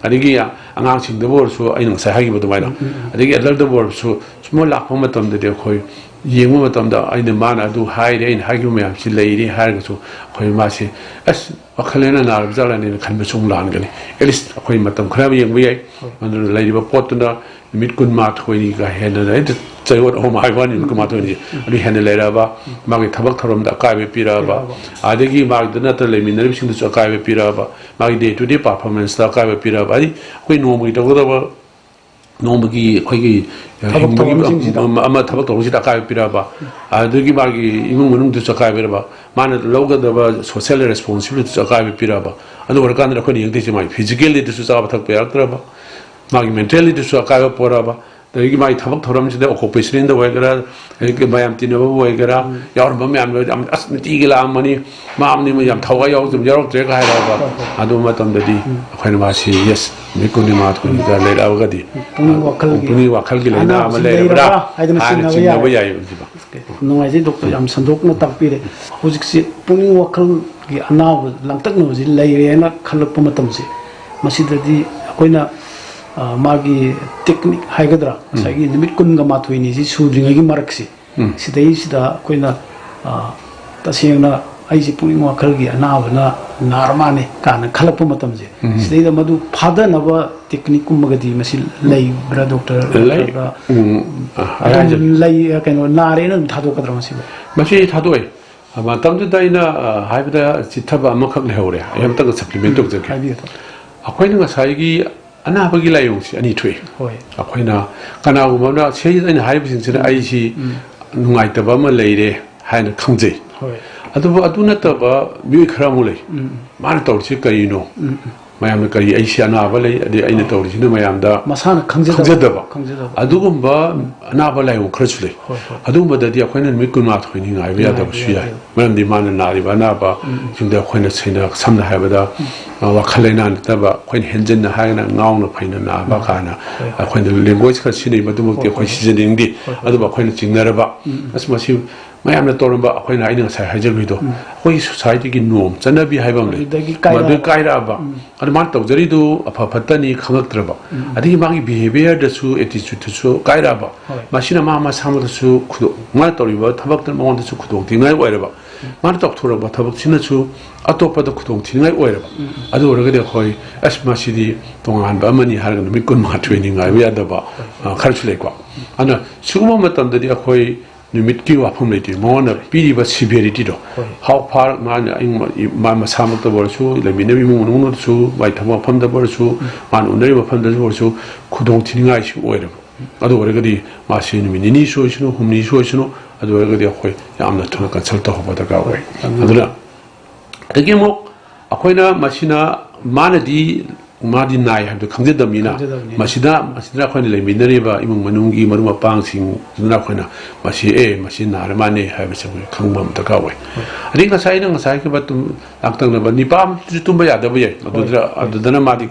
ꯑꯗꯒꯤ ꯑꯉꯥꯡꯁꯤꯡꯗꯕꯨ ꯑꯣꯏꯔꯁꯨ ꯑꯩꯅ ꯉꯁꯥꯏ ꯍꯥꯏꯈꯤꯕ ꯑꯗꯨꯃꯥꯏꯅ, ꯑꯗꯒꯤ ꯑꯦꯗꯜꯗꯕꯨ ꯑꯣꯏꯔꯁꯨ ꯁꯨꯝꯕ ꯂꯥꯛꯄ ꯃꯇꯝꯗꯗꯤ ꯑꯩꯈꯣꯏ ꯌꯦꯡꯕ ꯃꯇꯝꯗ ꯑꯩꯅ, ꯃꯥꯅ ꯑꯗꯨ ꯍꯥꯏꯔꯦ, ꯑꯩꯅ ꯍꯥꯏꯈꯤꯕ ꯃꯌꯥꯝꯁꯤ ꯂꯩꯔꯦ ꯍꯥꯏꯔꯒꯁꯨ ꯑꯩꯈꯣꯏ ꯃꯥꯁꯤ "ꯑꯁ ꯋꯥꯈꯜ ꯍꯦꯟꯅ ꯅꯥꯔꯕ ꯖꯥꯠꯂꯅꯦꯅ" ꯈꯟꯕꯁꯨ ꯑꯃꯨꯛ ꯂꯥꯛꯍꯟꯒꯅꯤ꯫ ꯑꯦꯠꯂꯤꯁ ꯑꯩꯈꯣꯏ ꯃꯇꯝ ꯈꯔ ꯑꯃ ꯌꯦꯡꯕ ꯌꯥꯏ꯫ ꯑꯗꯨꯅ ꯂꯩꯔꯤꯕ ꯄꯣꯠꯇꯨꯅ ꯅꯨꯃꯤꯠ ꯀꯨꯟꯃꯥꯊꯣꯏꯅꯤꯒ ꯍꯦꯟꯅ ꯍꯦꯛꯇ ꯆꯌꯣꯜ ꯑꯍꯨꯝ ꯍꯥꯏꯕ ꯋꯥꯅꯤ, ꯅꯨꯃꯤꯠ ꯀꯨꯟꯃꯥꯊꯣꯏꯅꯤ ꯑꯗꯨ ꯍꯦꯟꯅ ꯂꯩꯔꯛꯑꯕ, ꯃꯥꯒꯤ ꯊꯕꯛ ꯊꯧꯔꯝꯗ ꯑꯀꯥꯏꯕ ꯄꯤꯔꯛꯑꯕ, ꯑꯗꯒꯤ ꯃꯥꯒꯤꯗ ꯅꯠꯇꯅ ꯂꯩꯃꯤꯟꯅꯔꯤꯕꯁꯤꯡꯗꯁꯨ ꯑꯀꯥꯏꯕ ꯄꯤꯔꯛꯑꯕ, ꯃꯥꯒꯤ ꯗꯦ ꯇꯨ ꯗꯦ ꯄꯥꯔꯐꯣꯔꯃꯦꯟꯁꯇ ꯑꯀꯥꯏꯕ ꯄꯤꯔꯛꯑꯕ, ꯍꯥꯏꯗꯤ ꯑꯩꯈꯣꯏ ꯅꯣꯡꯃꯒꯤ ꯇꯧꯒꯗꯕ ꯅꯣꯡꯃꯒꯤ ꯑꯩꯈꯣꯏꯒꯤ ꯊꯕꯛ ꯍꯤꯡꯕꯒꯤ ꯊꯧꯔꯝꯁꯤꯡꯁꯤꯗ꯫ ꯑꯃ, ꯑꯃ ꯊꯕꯛ ꯊꯧꯔꯝꯁꯤꯗ ꯑꯀꯥꯏꯕ ꯄꯤꯔꯛꯑꯕ, ꯑꯗꯨꯗꯒꯤ ꯃꯥꯒꯤ ꯏꯃꯨꯡ ꯃꯅꯨꯡꯗꯁꯨ ꯑꯀꯥꯏꯕ ꯄꯤꯔꯛꯑꯕ, ꯃꯥꯅ ꯂꯧꯒꯗꯕ ꯁꯣꯁꯤꯌꯦꯜ ꯔꯦꯁꯄꯣꯟꯁꯤꯕꯤꯂꯤꯇꯤꯁꯨ ꯑꯀꯥꯏꯕ ꯄꯤꯔꯛꯑꯕ, ꯑꯗꯨ ꯑꯣꯏꯔꯀꯥꯟꯗ ꯑꯩꯈꯣꯏꯅ ꯌꯦꯡꯗꯣꯏꯁꯦ ꯃꯥꯒꯤ ꯐꯤꯖꯤꯀꯦꯜꯂꯤꯗꯁꯨ ꯆꯥꯕ ꯊꯛꯄ ꯌꯥꯔꯛꯇ꯭ꯔꯕ, ꯃꯥꯒꯤ ꯃꯦꯟꯇꯦꯜꯂꯤꯗꯁꯨ ꯑꯀꯥꯏꯕ ꯄꯣꯔꯛꯑꯕ, ꯑꯗꯒꯤ ꯃꯥꯒꯤ ꯊꯕꯛ ꯊꯧꯔꯝꯁꯤꯗ ꯑꯣꯀꯨꯄꯦꯁꯅꯦꯜꯗ ꯑꯣꯏꯒꯦꯔꯥ, ꯑꯗꯒꯤ ꯃꯌꯥꯝ ꯇꯤꯟꯅꯕꯕꯨ ꯑꯣꯏꯒꯦꯔꯥ, ꯌꯥꯎꯔꯝꯕ ꯃꯌꯥꯝꯗꯣ ꯌꯥꯝ "ꯑꯁ ꯅꯨꯡꯇꯤꯒꯤ ꯂꯥꯛꯑꯝꯕꯅꯤ, ꯃꯥ ꯑꯃꯅꯤ ꯌꯥꯝ ꯊꯋꯥꯏ ꯌꯥꯎꯗꯕ ꯌꯥꯎꯔꯛꯇ꯭ꯔꯦꯒ" ꯍꯥꯏꯔꯛꯑꯕ, ꯑꯗꯨ ꯃꯇꯝꯗꯗꯤ ꯑꯩꯈꯣꯏꯅ ꯃꯥꯁꯤ "ꯌꯦꯁ, ꯅꯨꯃꯤꯠ ꯀꯨꯟꯅꯤ ꯃꯉꯥ ꯀꯨꯟꯅꯤꯗ ꯂꯩꯔꯛꯑꯒꯗꯤ ꯄꯨꯛꯅꯤꯡ ꯋꯥꯈꯜꯒꯤ ꯄꯨꯛꯅꯤꯡ ꯋꯥꯈꯜꯒꯤ ꯂꯥꯏꯅꯥ ꯑꯃ ꯑꯅꯥꯕꯁꯤ ꯂꯩꯔꯕ꯭ꯔꯥ?" ꯂꯩꯔꯕ꯭ꯔꯥ ꯍꯥꯏꯗꯅ ꯍꯥꯟꯅ ꯆꯤꯡꯅꯕ ꯆꯤꯡꯅꯕ ꯌꯥꯏ꯫ ꯌꯥꯏ꯫ ꯅꯨꯡꯉꯥꯏꯖꯩ ꯗꯣꯛꯇꯔ, ꯌꯥꯝ ꯁꯟꯗꯣꯛꯅ ꯇꯥꯛꯄꯤꯔꯦ꯫ ꯍꯧꯖꯤꯛꯁꯤ ꯄꯨꯛꯅꯤꯡ ꯋꯥꯈꯜꯒꯤ ꯑꯅꯥꯕ ꯂꯥꯡꯇꯛꯅꯕꯁꯤ ꯂꯩꯔꯦꯅ ꯈꯜꯂꯛꯄ ꯃꯇꯝꯁꯦ, ꯃꯁꯤꯗꯗꯤ ꯑꯩꯈꯣꯏꯅ ꯑ, ꯃꯥꯒꯤ ꯇꯦꯛꯅꯤꯛ ꯍꯥꯏꯒꯗ꯭ꯔꯥ, ꯉꯁꯥꯏꯒꯤ ꯅꯨꯃꯤꯠ ꯀꯨꯟꯒ ꯃꯥꯊꯣꯏꯅꯤꯁꯤ ꯁꯨꯗ꯭ꯔꯤꯉꯩꯒꯤ ꯃꯔꯛꯁꯤ, ꯎꯝ꯫ ꯁꯤꯗꯩꯁꯤꯗ ꯑꯩꯈꯣꯏꯅ, ꯑ, ꯇꯁꯦꯡꯅ ꯑꯩꯁꯦ ꯄꯨꯛꯅꯤꯡ ꯋꯥꯈꯜꯒꯤ ꯑꯅꯥꯕꯅ ꯅꯥꯔ ꯃꯥꯅꯦ ꯀꯥꯏꯅ ꯈꯜꯂꯛꯄ ꯃꯇꯝꯁꯦ, ꯎꯝ꯫ ꯁꯤꯗꯩꯗ ꯃꯗꯨ ꯐꯥꯗꯅꯕ ꯇꯦꯛꯅꯤꯛꯀꯨꯝꯕꯒꯗꯤ ꯃꯁꯤ ꯂꯩꯕ꯭ꯔꯥ, ꯗꯣꯛꯇꯔ? ꯂꯩ꯫ ꯅꯠꯇ꯭ꯔꯒ ꯎꯝ, ꯑ, ꯑꯩ ꯑꯗꯨꯝ ꯍꯥꯏꯖꯒꯦ꯫ ꯂꯩ, ꯀꯩꯅꯣ, ꯅꯥꯔꯦꯅ ꯑꯗꯨꯝ ꯊꯥꯗꯣꯛꯀꯗ꯭ꯔꯥ ꯃꯁꯤꯕꯨ? ꯃꯁꯤ ꯊꯥꯗꯣꯛꯑꯦ꯫ ꯃꯇꯝꯗꯨꯗ ꯑꯩꯅ, ꯑ, ꯍꯥꯏꯕꯗ ꯆꯤꯠꯊꯕ ꯑꯃꯈꯛ ꯂꯩꯍꯧꯔꯦ꯫ ꯑꯩ ꯑꯝꯇꯪꯒ supplement ꯎꯝ, ꯇꯧꯖꯒꯦ꯫ ꯍꯥꯏꯕꯤꯌꯨ, ꯗꯣꯛꯇꯔ꯫ ꯑꯩꯈꯣꯏꯅ ꯉꯁꯥꯏꯒꯤ ꯑꯅꯥꯕꯒꯤ ꯂꯥꯏꯑꯣꯡꯁꯤ ꯑꯅꯤ ꯊꯣꯛꯏ꯫ ꯍꯣꯏ꯫ ꯑꯩꯈꯣꯏꯅ ꯀꯅꯥꯒꯨꯝꯕ ꯑꯃꯅ ꯁꯤ ꯑꯩꯅ ꯍꯥꯏꯔꯤꯕꯁꯤꯡꯁꯤꯅ ꯎꯝ, ꯑꯩꯁꯤ ꯎꯝ꯫ ꯅꯨꯡꯉꯥꯏꯇꯕ ꯑꯃ ꯂꯩꯔꯦ ꯍꯥꯏꯅ ꯈꯪꯖꯩ꯫ ꯍꯣꯏ꯫ ꯑꯗꯨꯕꯨ ꯑꯗꯨ ꯅꯠꯇꯕ ꯃꯤꯑꯣꯏ ꯈꯔ ꯑꯃꯨꯛ ꯂꯩ꯫ ꯎꯝ, ꯎꯝ꯫ ꯃꯥꯅ ꯇꯧꯔꯤꯁꯤ ꯀꯔꯤꯅꯣ? ꯎꯝ, ꯎꯝ꯫ ꯃꯌꯥꯝꯅ ꯀꯔꯤ, ꯑꯩꯁꯤ ꯑꯅꯥꯕ ꯂꯩ, ꯑꯗꯩ ꯑꯩꯅ ꯑꯥ꯫ ꯇꯧꯔꯤꯁꯤꯅ ꯃꯌꯥꯝꯗ ꯃꯁꯥꯅ ꯈꯪꯖꯗꯕ꯫ ꯈꯪꯖꯗꯕ꯫ ꯈꯪꯖꯗꯕ꯫ ꯑꯗꯨꯒꯨꯝꯕ ꯎꯝ꯫ ꯑꯅꯥꯕ ꯂꯥꯏꯑꯣꯡ ꯈꯔꯁꯨ ꯂꯩ꯫ ꯍꯣꯏ, ꯍꯣꯏ꯫ ꯑꯗꯨꯒꯨꯝꯕꯗꯗꯤ ꯑꯩꯈꯣꯏꯅ ꯅꯨꯃꯤꯠ ꯀꯨꯟꯃꯥꯊꯣꯏꯅꯤ ꯉꯥꯏꯕ ꯉꯥꯏꯕ ꯌꯥꯗꯕꯁꯨ ꯌꯥꯏ꯫ ꯌꯥꯗꯦ꯫ ꯃꯔꯝꯗꯤ ꯃꯥꯅ ꯅꯥꯔꯤꯕ ꯑꯅꯥꯕ ꯎꯝ, ꯎꯝ꯫ ꯁꯤꯡꯗ ꯑꯩꯈꯣꯏꯅ ꯁꯦꯡꯅ, ꯁꯝꯅ ꯍꯥꯏꯔꯕꯗ, ꯎꯝ꯫ ꯑ, ꯋꯥꯈꯜ ꯂꯩꯅꯥ ꯅꯠꯇꯕ ꯑꯩꯈꯣꯏꯅ ꯍꯦꯟꯖꯤꯟꯅ ꯍꯥꯏꯔꯒꯅ ꯉꯥꯎꯅ ꯐꯩꯅ ꯅꯥꯕ ꯎꯝ꯫ ꯀꯥꯏꯅ ꯍꯣꯏ, ꯍꯣꯏ꯫ ꯑꯩꯈꯣꯏꯅ language ꯈꯔ ꯁꯤꯖꯤꯟꯅꯩ, ꯃꯗꯨꯃꯛꯇꯤ ꯍꯣꯏ, ꯑꯩꯈꯣꯏ ꯍꯣꯏ꯫ ꯁꯤꯖꯤꯟꯅꯅꯤꯡꯗꯦ꯫ ꯍꯣꯏ, ꯍꯣꯏ꯫ ꯑꯗꯨꯕꯨ ꯑꯩꯈꯣꯏꯅ ꯆꯤꯡꯅꯔꯕ, ꯎꯝ, ꯎꯝ꯫ ꯑꯁ, ꯃꯁꯤ ꯃꯌꯥꯝꯅ ꯇꯧꯔꯝꯕ, ꯑꯩꯈꯣꯏꯅ, ꯑꯩꯅ ꯉꯁꯥꯏ ꯍꯥꯏꯖꯈ꯭ꯔꯤꯗꯣ, ꯎꯝ꯫ ꯑꯩꯈꯣꯏꯒꯤ society ꯒꯤ norm, ꯆꯠꯅꯕꯤ ꯍꯥꯏꯕ ꯑꯃ ꯂꯩ꯫ ꯑꯗꯨꯗꯒꯤ ꯀꯥꯏꯔꯛꯑꯕ꯫ ꯃꯗꯨ ꯀꯥꯏꯔꯛꯑꯕ꯫ ꯎꯝ꯫ ꯑꯗꯨ ꯃꯥꯅ ꯇꯧꯖꯔꯤꯗꯨ ꯑꯐ ꯐꯠꯇꯅꯤ ꯈꯪꯉꯛꯇ꯭ꯔꯕ꯫ ꯎꯝ꯫ ꯑꯗꯒꯤ ꯃꯥꯒꯤ behaviour ꯗꯁꯨ, attitude ꯇꯁꯨ ꯀꯥꯏꯔꯛꯑꯕ꯫ ꯍꯣꯏ꯫ ꯃꯁꯤꯅ ꯃꯥ ꯃꯁꯥꯃꯛꯇꯁꯨ ꯈꯨꯗꯣꯡ-, ꯃꯥꯅ ꯇꯧꯔꯤꯕ ꯊꯕꯛꯇꯨꯅ ꯃꯉꯣꯟꯗꯁꯨ ꯈꯨꯗꯣꯡ ꯊꯤꯅꯤꯡꯉꯥꯏ ꯑꯣꯏꯔꯕ꯫ ꯎꯝ꯫ ꯃꯥꯅ ꯇꯧꯊꯣꯔꯛꯄ ꯊꯕꯛꯁꯤꯅꯁꯨ ꯑꯇꯣꯞꯄꯗ ꯈꯨꯗꯣꯡ ꯊꯤꯅꯤꯡꯉꯥꯏ ꯑꯣꯏꯔꯕ꯫ ꯎꯝ, ꯎꯝ꯫ ꯑꯗꯨ ꯑꯣꯏꯔꯒꯗꯤ ꯑꯩꯈꯣꯏ, "ꯑꯁ, ꯃꯁꯤꯗꯤ ꯇꯣꯉꯥꯟꯕ ꯑꯃꯅꯤ" ꯍꯥꯏꯔꯒ ꯅꯨꯃꯤꯠ ꯀꯨꯟꯃꯥꯊꯣꯏꯅꯤ ꯉꯥꯏꯕ ꯌꯥꯗꯕ, ꯍꯣꯏ꯫ ꯑ, ꯈꯔꯁꯨ ꯂꯩꯀꯣ꯫ ꯑꯗꯨꯅ ꯁꯤꯒꯨꯝꯕ ꯃꯇꯝꯗꯗꯤ ꯑꯩꯈꯣꯏ ꯅꯨꯃꯤꯠꯀꯤ ꯋꯥꯐꯝ ꯂꯩꯇꯦ, ꯃꯉꯣꯟꯗ ꯄꯤꯔꯤꯕ severity ꯗꯣ, ꯍꯣꯏ꯫ How far ꯃꯥꯅ ꯑꯩꯉꯣꯟ-, ꯃꯥ ꯃꯁꯥꯃꯛꯇꯕꯨ ꯑꯣꯏꯔꯁꯨ, ꯂꯩꯃꯤꯟꯅꯔꯤꯕ ꯏꯃꯨꯡ ꯃꯅꯨꯡꯗꯁꯨ, ꯃꯥꯏ ꯊꯕꯛ ꯃꯐꯝꯗꯕꯨ ꯑꯣꯏꯔꯁꯨ, ꯎꯝ꯫ ꯃꯥꯅ ꯎꯅꯔꯤꯕ ꯃꯐꯝꯗꯁꯨ ꯑꯣꯏꯔꯁꯨ, ꯈꯨꯗꯣꯡ ꯊꯤꯅꯤꯡꯉꯥꯏꯁꯨ ꯑꯣꯏꯔꯕ꯫ ꯑꯗꯨ ꯑꯣꯏꯔꯒꯗꯤ ꯃꯥꯁꯤ ꯅꯨꯃꯤꯠ ꯅꯤꯅꯤ ꯁꯣꯏꯁꯅꯨ, ꯍꯨꯝꯅꯤ ꯁꯣꯏꯁꯅꯨ, ꯑꯗꯨ ꯑꯣꯏꯔꯒꯗꯤ ꯑꯩꯈꯣꯏ ꯌꯥꯝꯅ ꯊꯨꯅ consult ꯇꯧꯍꯧꯕ ꯗꯔꯀꯥꯔ ꯑꯣꯏ꯫ ꯎꯝ꯫ ꯑꯗꯨꯅ ꯑꯗꯒꯤ ꯑꯃꯨꯛ ꯑꯩꯈꯣꯏꯅ ꯃꯁꯤꯅ, ꯃꯥꯅꯗꯤ, ꯃꯥꯗꯤ ꯅꯥꯏ ꯍꯥꯏꯕꯗꯨ ꯈꯪꯖꯗꯕꯅꯤꯅ, ꯈꯪꯖꯗꯕꯅꯤꯅ꯫ ꯃꯁꯤꯗ, ꯃꯁꯤꯗ ꯑꯩꯈꯣꯏꯅ ꯂꯩꯃꯤꯟꯅꯔꯤꯕ ꯏꯃꯨꯡ ꯃꯅꯨꯡꯒꯤ ꯃꯔꯨꯞ ꯃꯄꯥꯡꯁꯤꯡꯗꯨꯅ ꯑꯩꯈꯣꯏꯅ ꯃꯁꯤ, "ꯑꯦ, ꯃꯁꯤ ꯅꯥꯔ ꯃꯥꯜꯂꯦ" ꯍꯥꯏꯕꯁꯤ ꯑꯩꯈꯣꯏ ꯈꯪꯕ ꯑꯃ ꯗꯔꯀꯥꯔ ꯑꯣꯏ꯫ ꯍꯣꯏ꯫ ꯑꯗꯩ ꯉꯁꯥꯏ ꯑꯩꯅ ꯉꯁꯥꯏ ꯍꯥꯏꯈꯤꯕ ꯇꯨꯝ-, ꯂꯥꯛꯇꯪꯅꯕ ꯅꯤꯄꯥ ꯑꯃꯁꯨ ꯇꯨꯝꯕ ꯌꯥꯗꯕ ꯌꯥꯏ꯫ ꯍꯣꯏ, ꯑꯗꯨꯗ, ꯍꯣꯏ꯫ ꯑꯗꯨꯗꯅ ꯃꯥꯗꯤ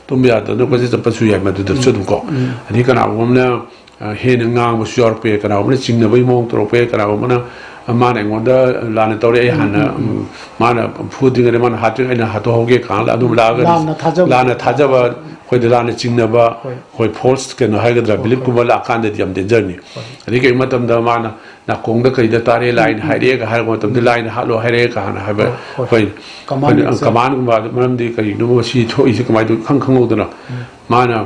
ꯇꯨꯝꯕ ꯌꯥꯗꯗꯅ ꯀꯣꯏꯆꯠ ꯆꯠꯄꯁꯨ ꯌꯥꯏ, ꯃꯗꯨꯗꯁꯨ ꯎꯝ, ꯑꯗꯨꯝ ꯀꯣ꯫ ꯎꯝ꯫ ꯑꯗꯩ ꯀꯅꯥꯒꯨꯝꯕ ꯑꯃꯅ ꯑ, ꯍꯦꯟꯅ ꯉꯥꯡꯕꯁꯨ ꯌꯥꯎꯔꯛꯄ ꯌꯥꯏ, ꯀꯅꯥꯒꯨꯝꯕꯅ ꯆꯤꯡꯅꯕꯒꯤ ꯃꯑꯣꯡ ꯇꯧꯔꯛꯄ ꯌꯥꯏ, ꯀꯅꯥꯒꯨꯝꯕꯅ, ꯑ, "ꯃꯥꯅ ꯑꯩꯉꯣꯟꯗ ꯂꯥꯟꯅ ꯇꯧꯔꯦ, ꯑꯩ ꯎꯝ, ꯍꯥꯟꯅ, ꯎꯝ, ꯎꯝ꯫ ꯎꯝ, ꯃꯥꯅ ꯐꯨꯗ꯭ꯔꯤꯉꯩꯗ ꯃꯥꯅ ꯍꯥꯠꯇ꯭ꯔꯤꯉꯩꯗ ꯑꯩꯅ ꯍꯥꯠꯇꯣꯛꯍꯧꯒꯦ" ꯀꯥꯏꯅ ꯑꯗꯨꯝ ꯂꯥꯛꯑꯒ ꯂꯥꯟꯅ ꯊꯥꯖꯕ꯫ ꯂꯥꯟꯅ ꯊꯥꯖꯕ, ꯑꯩꯈꯣꯏꯗ ꯂꯥꯟꯅ ꯆꯤꯡꯅꯕ, ꯍꯣꯏ꯫ ꯑꯩꯈꯣꯏ ꯐꯣꯜꯁ ꯀꯩꯅꯣ ꯍꯥꯏꯒꯗ꯭ꯔꯥ, ꯍꯣꯏ, ꯕꯤꯂꯤꯞꯀꯨꯝꯕ ꯂꯥꯛꯀꯥꯟꯗꯗꯤ ꯌꯥꯝ ꯗꯦꯟꯖꯔꯅꯤ꯫ ꯍꯣꯏ꯫ ꯑꯗꯩ ꯀꯩꯒꯨꯝꯕ ꯃꯇꯝꯗ ꯃꯥꯅ ꯅꯥꯀꯣꯡꯗ ꯀꯩꯗ ꯇꯥꯔꯦ, ꯂꯥꯏꯅ ꯎꯝ, ꯎꯝ꯫ ꯍꯥꯏꯔꯛꯑꯦꯒ ꯍꯥꯏꯔꯛꯄ ꯃꯇꯝꯗ, ꯎꯝ꯫ "ꯂꯥꯏꯅ ꯍꯥꯠꯂꯣ ꯍꯥꯏꯔꯛꯑꯦꯒ" ꯍꯥꯏꯅ ꯍꯥꯏꯕ, ꯍꯣꯏ, ꯍꯣꯏ꯫ ꯑꯩꯈꯣꯏ, ꯀꯃꯥꯟ ꯑꯩꯈꯣꯏꯅ ꯂꯩꯖꯩ꯫ ꯀꯃꯥꯟꯒꯨꯝꯕ, ꯑꯗꯨ ꯃꯔꯝꯗꯤ ꯀꯔꯤꯒꯤꯅꯣ ꯁꯤ ꯊꯣꯛꯏꯁꯦ ꯀꯃꯥꯏꯅ ꯇꯧ-, ꯈꯪ ꯈꯪꯍꯧꯗꯅ ꯎꯝ꯫ ꯃꯥꯅ,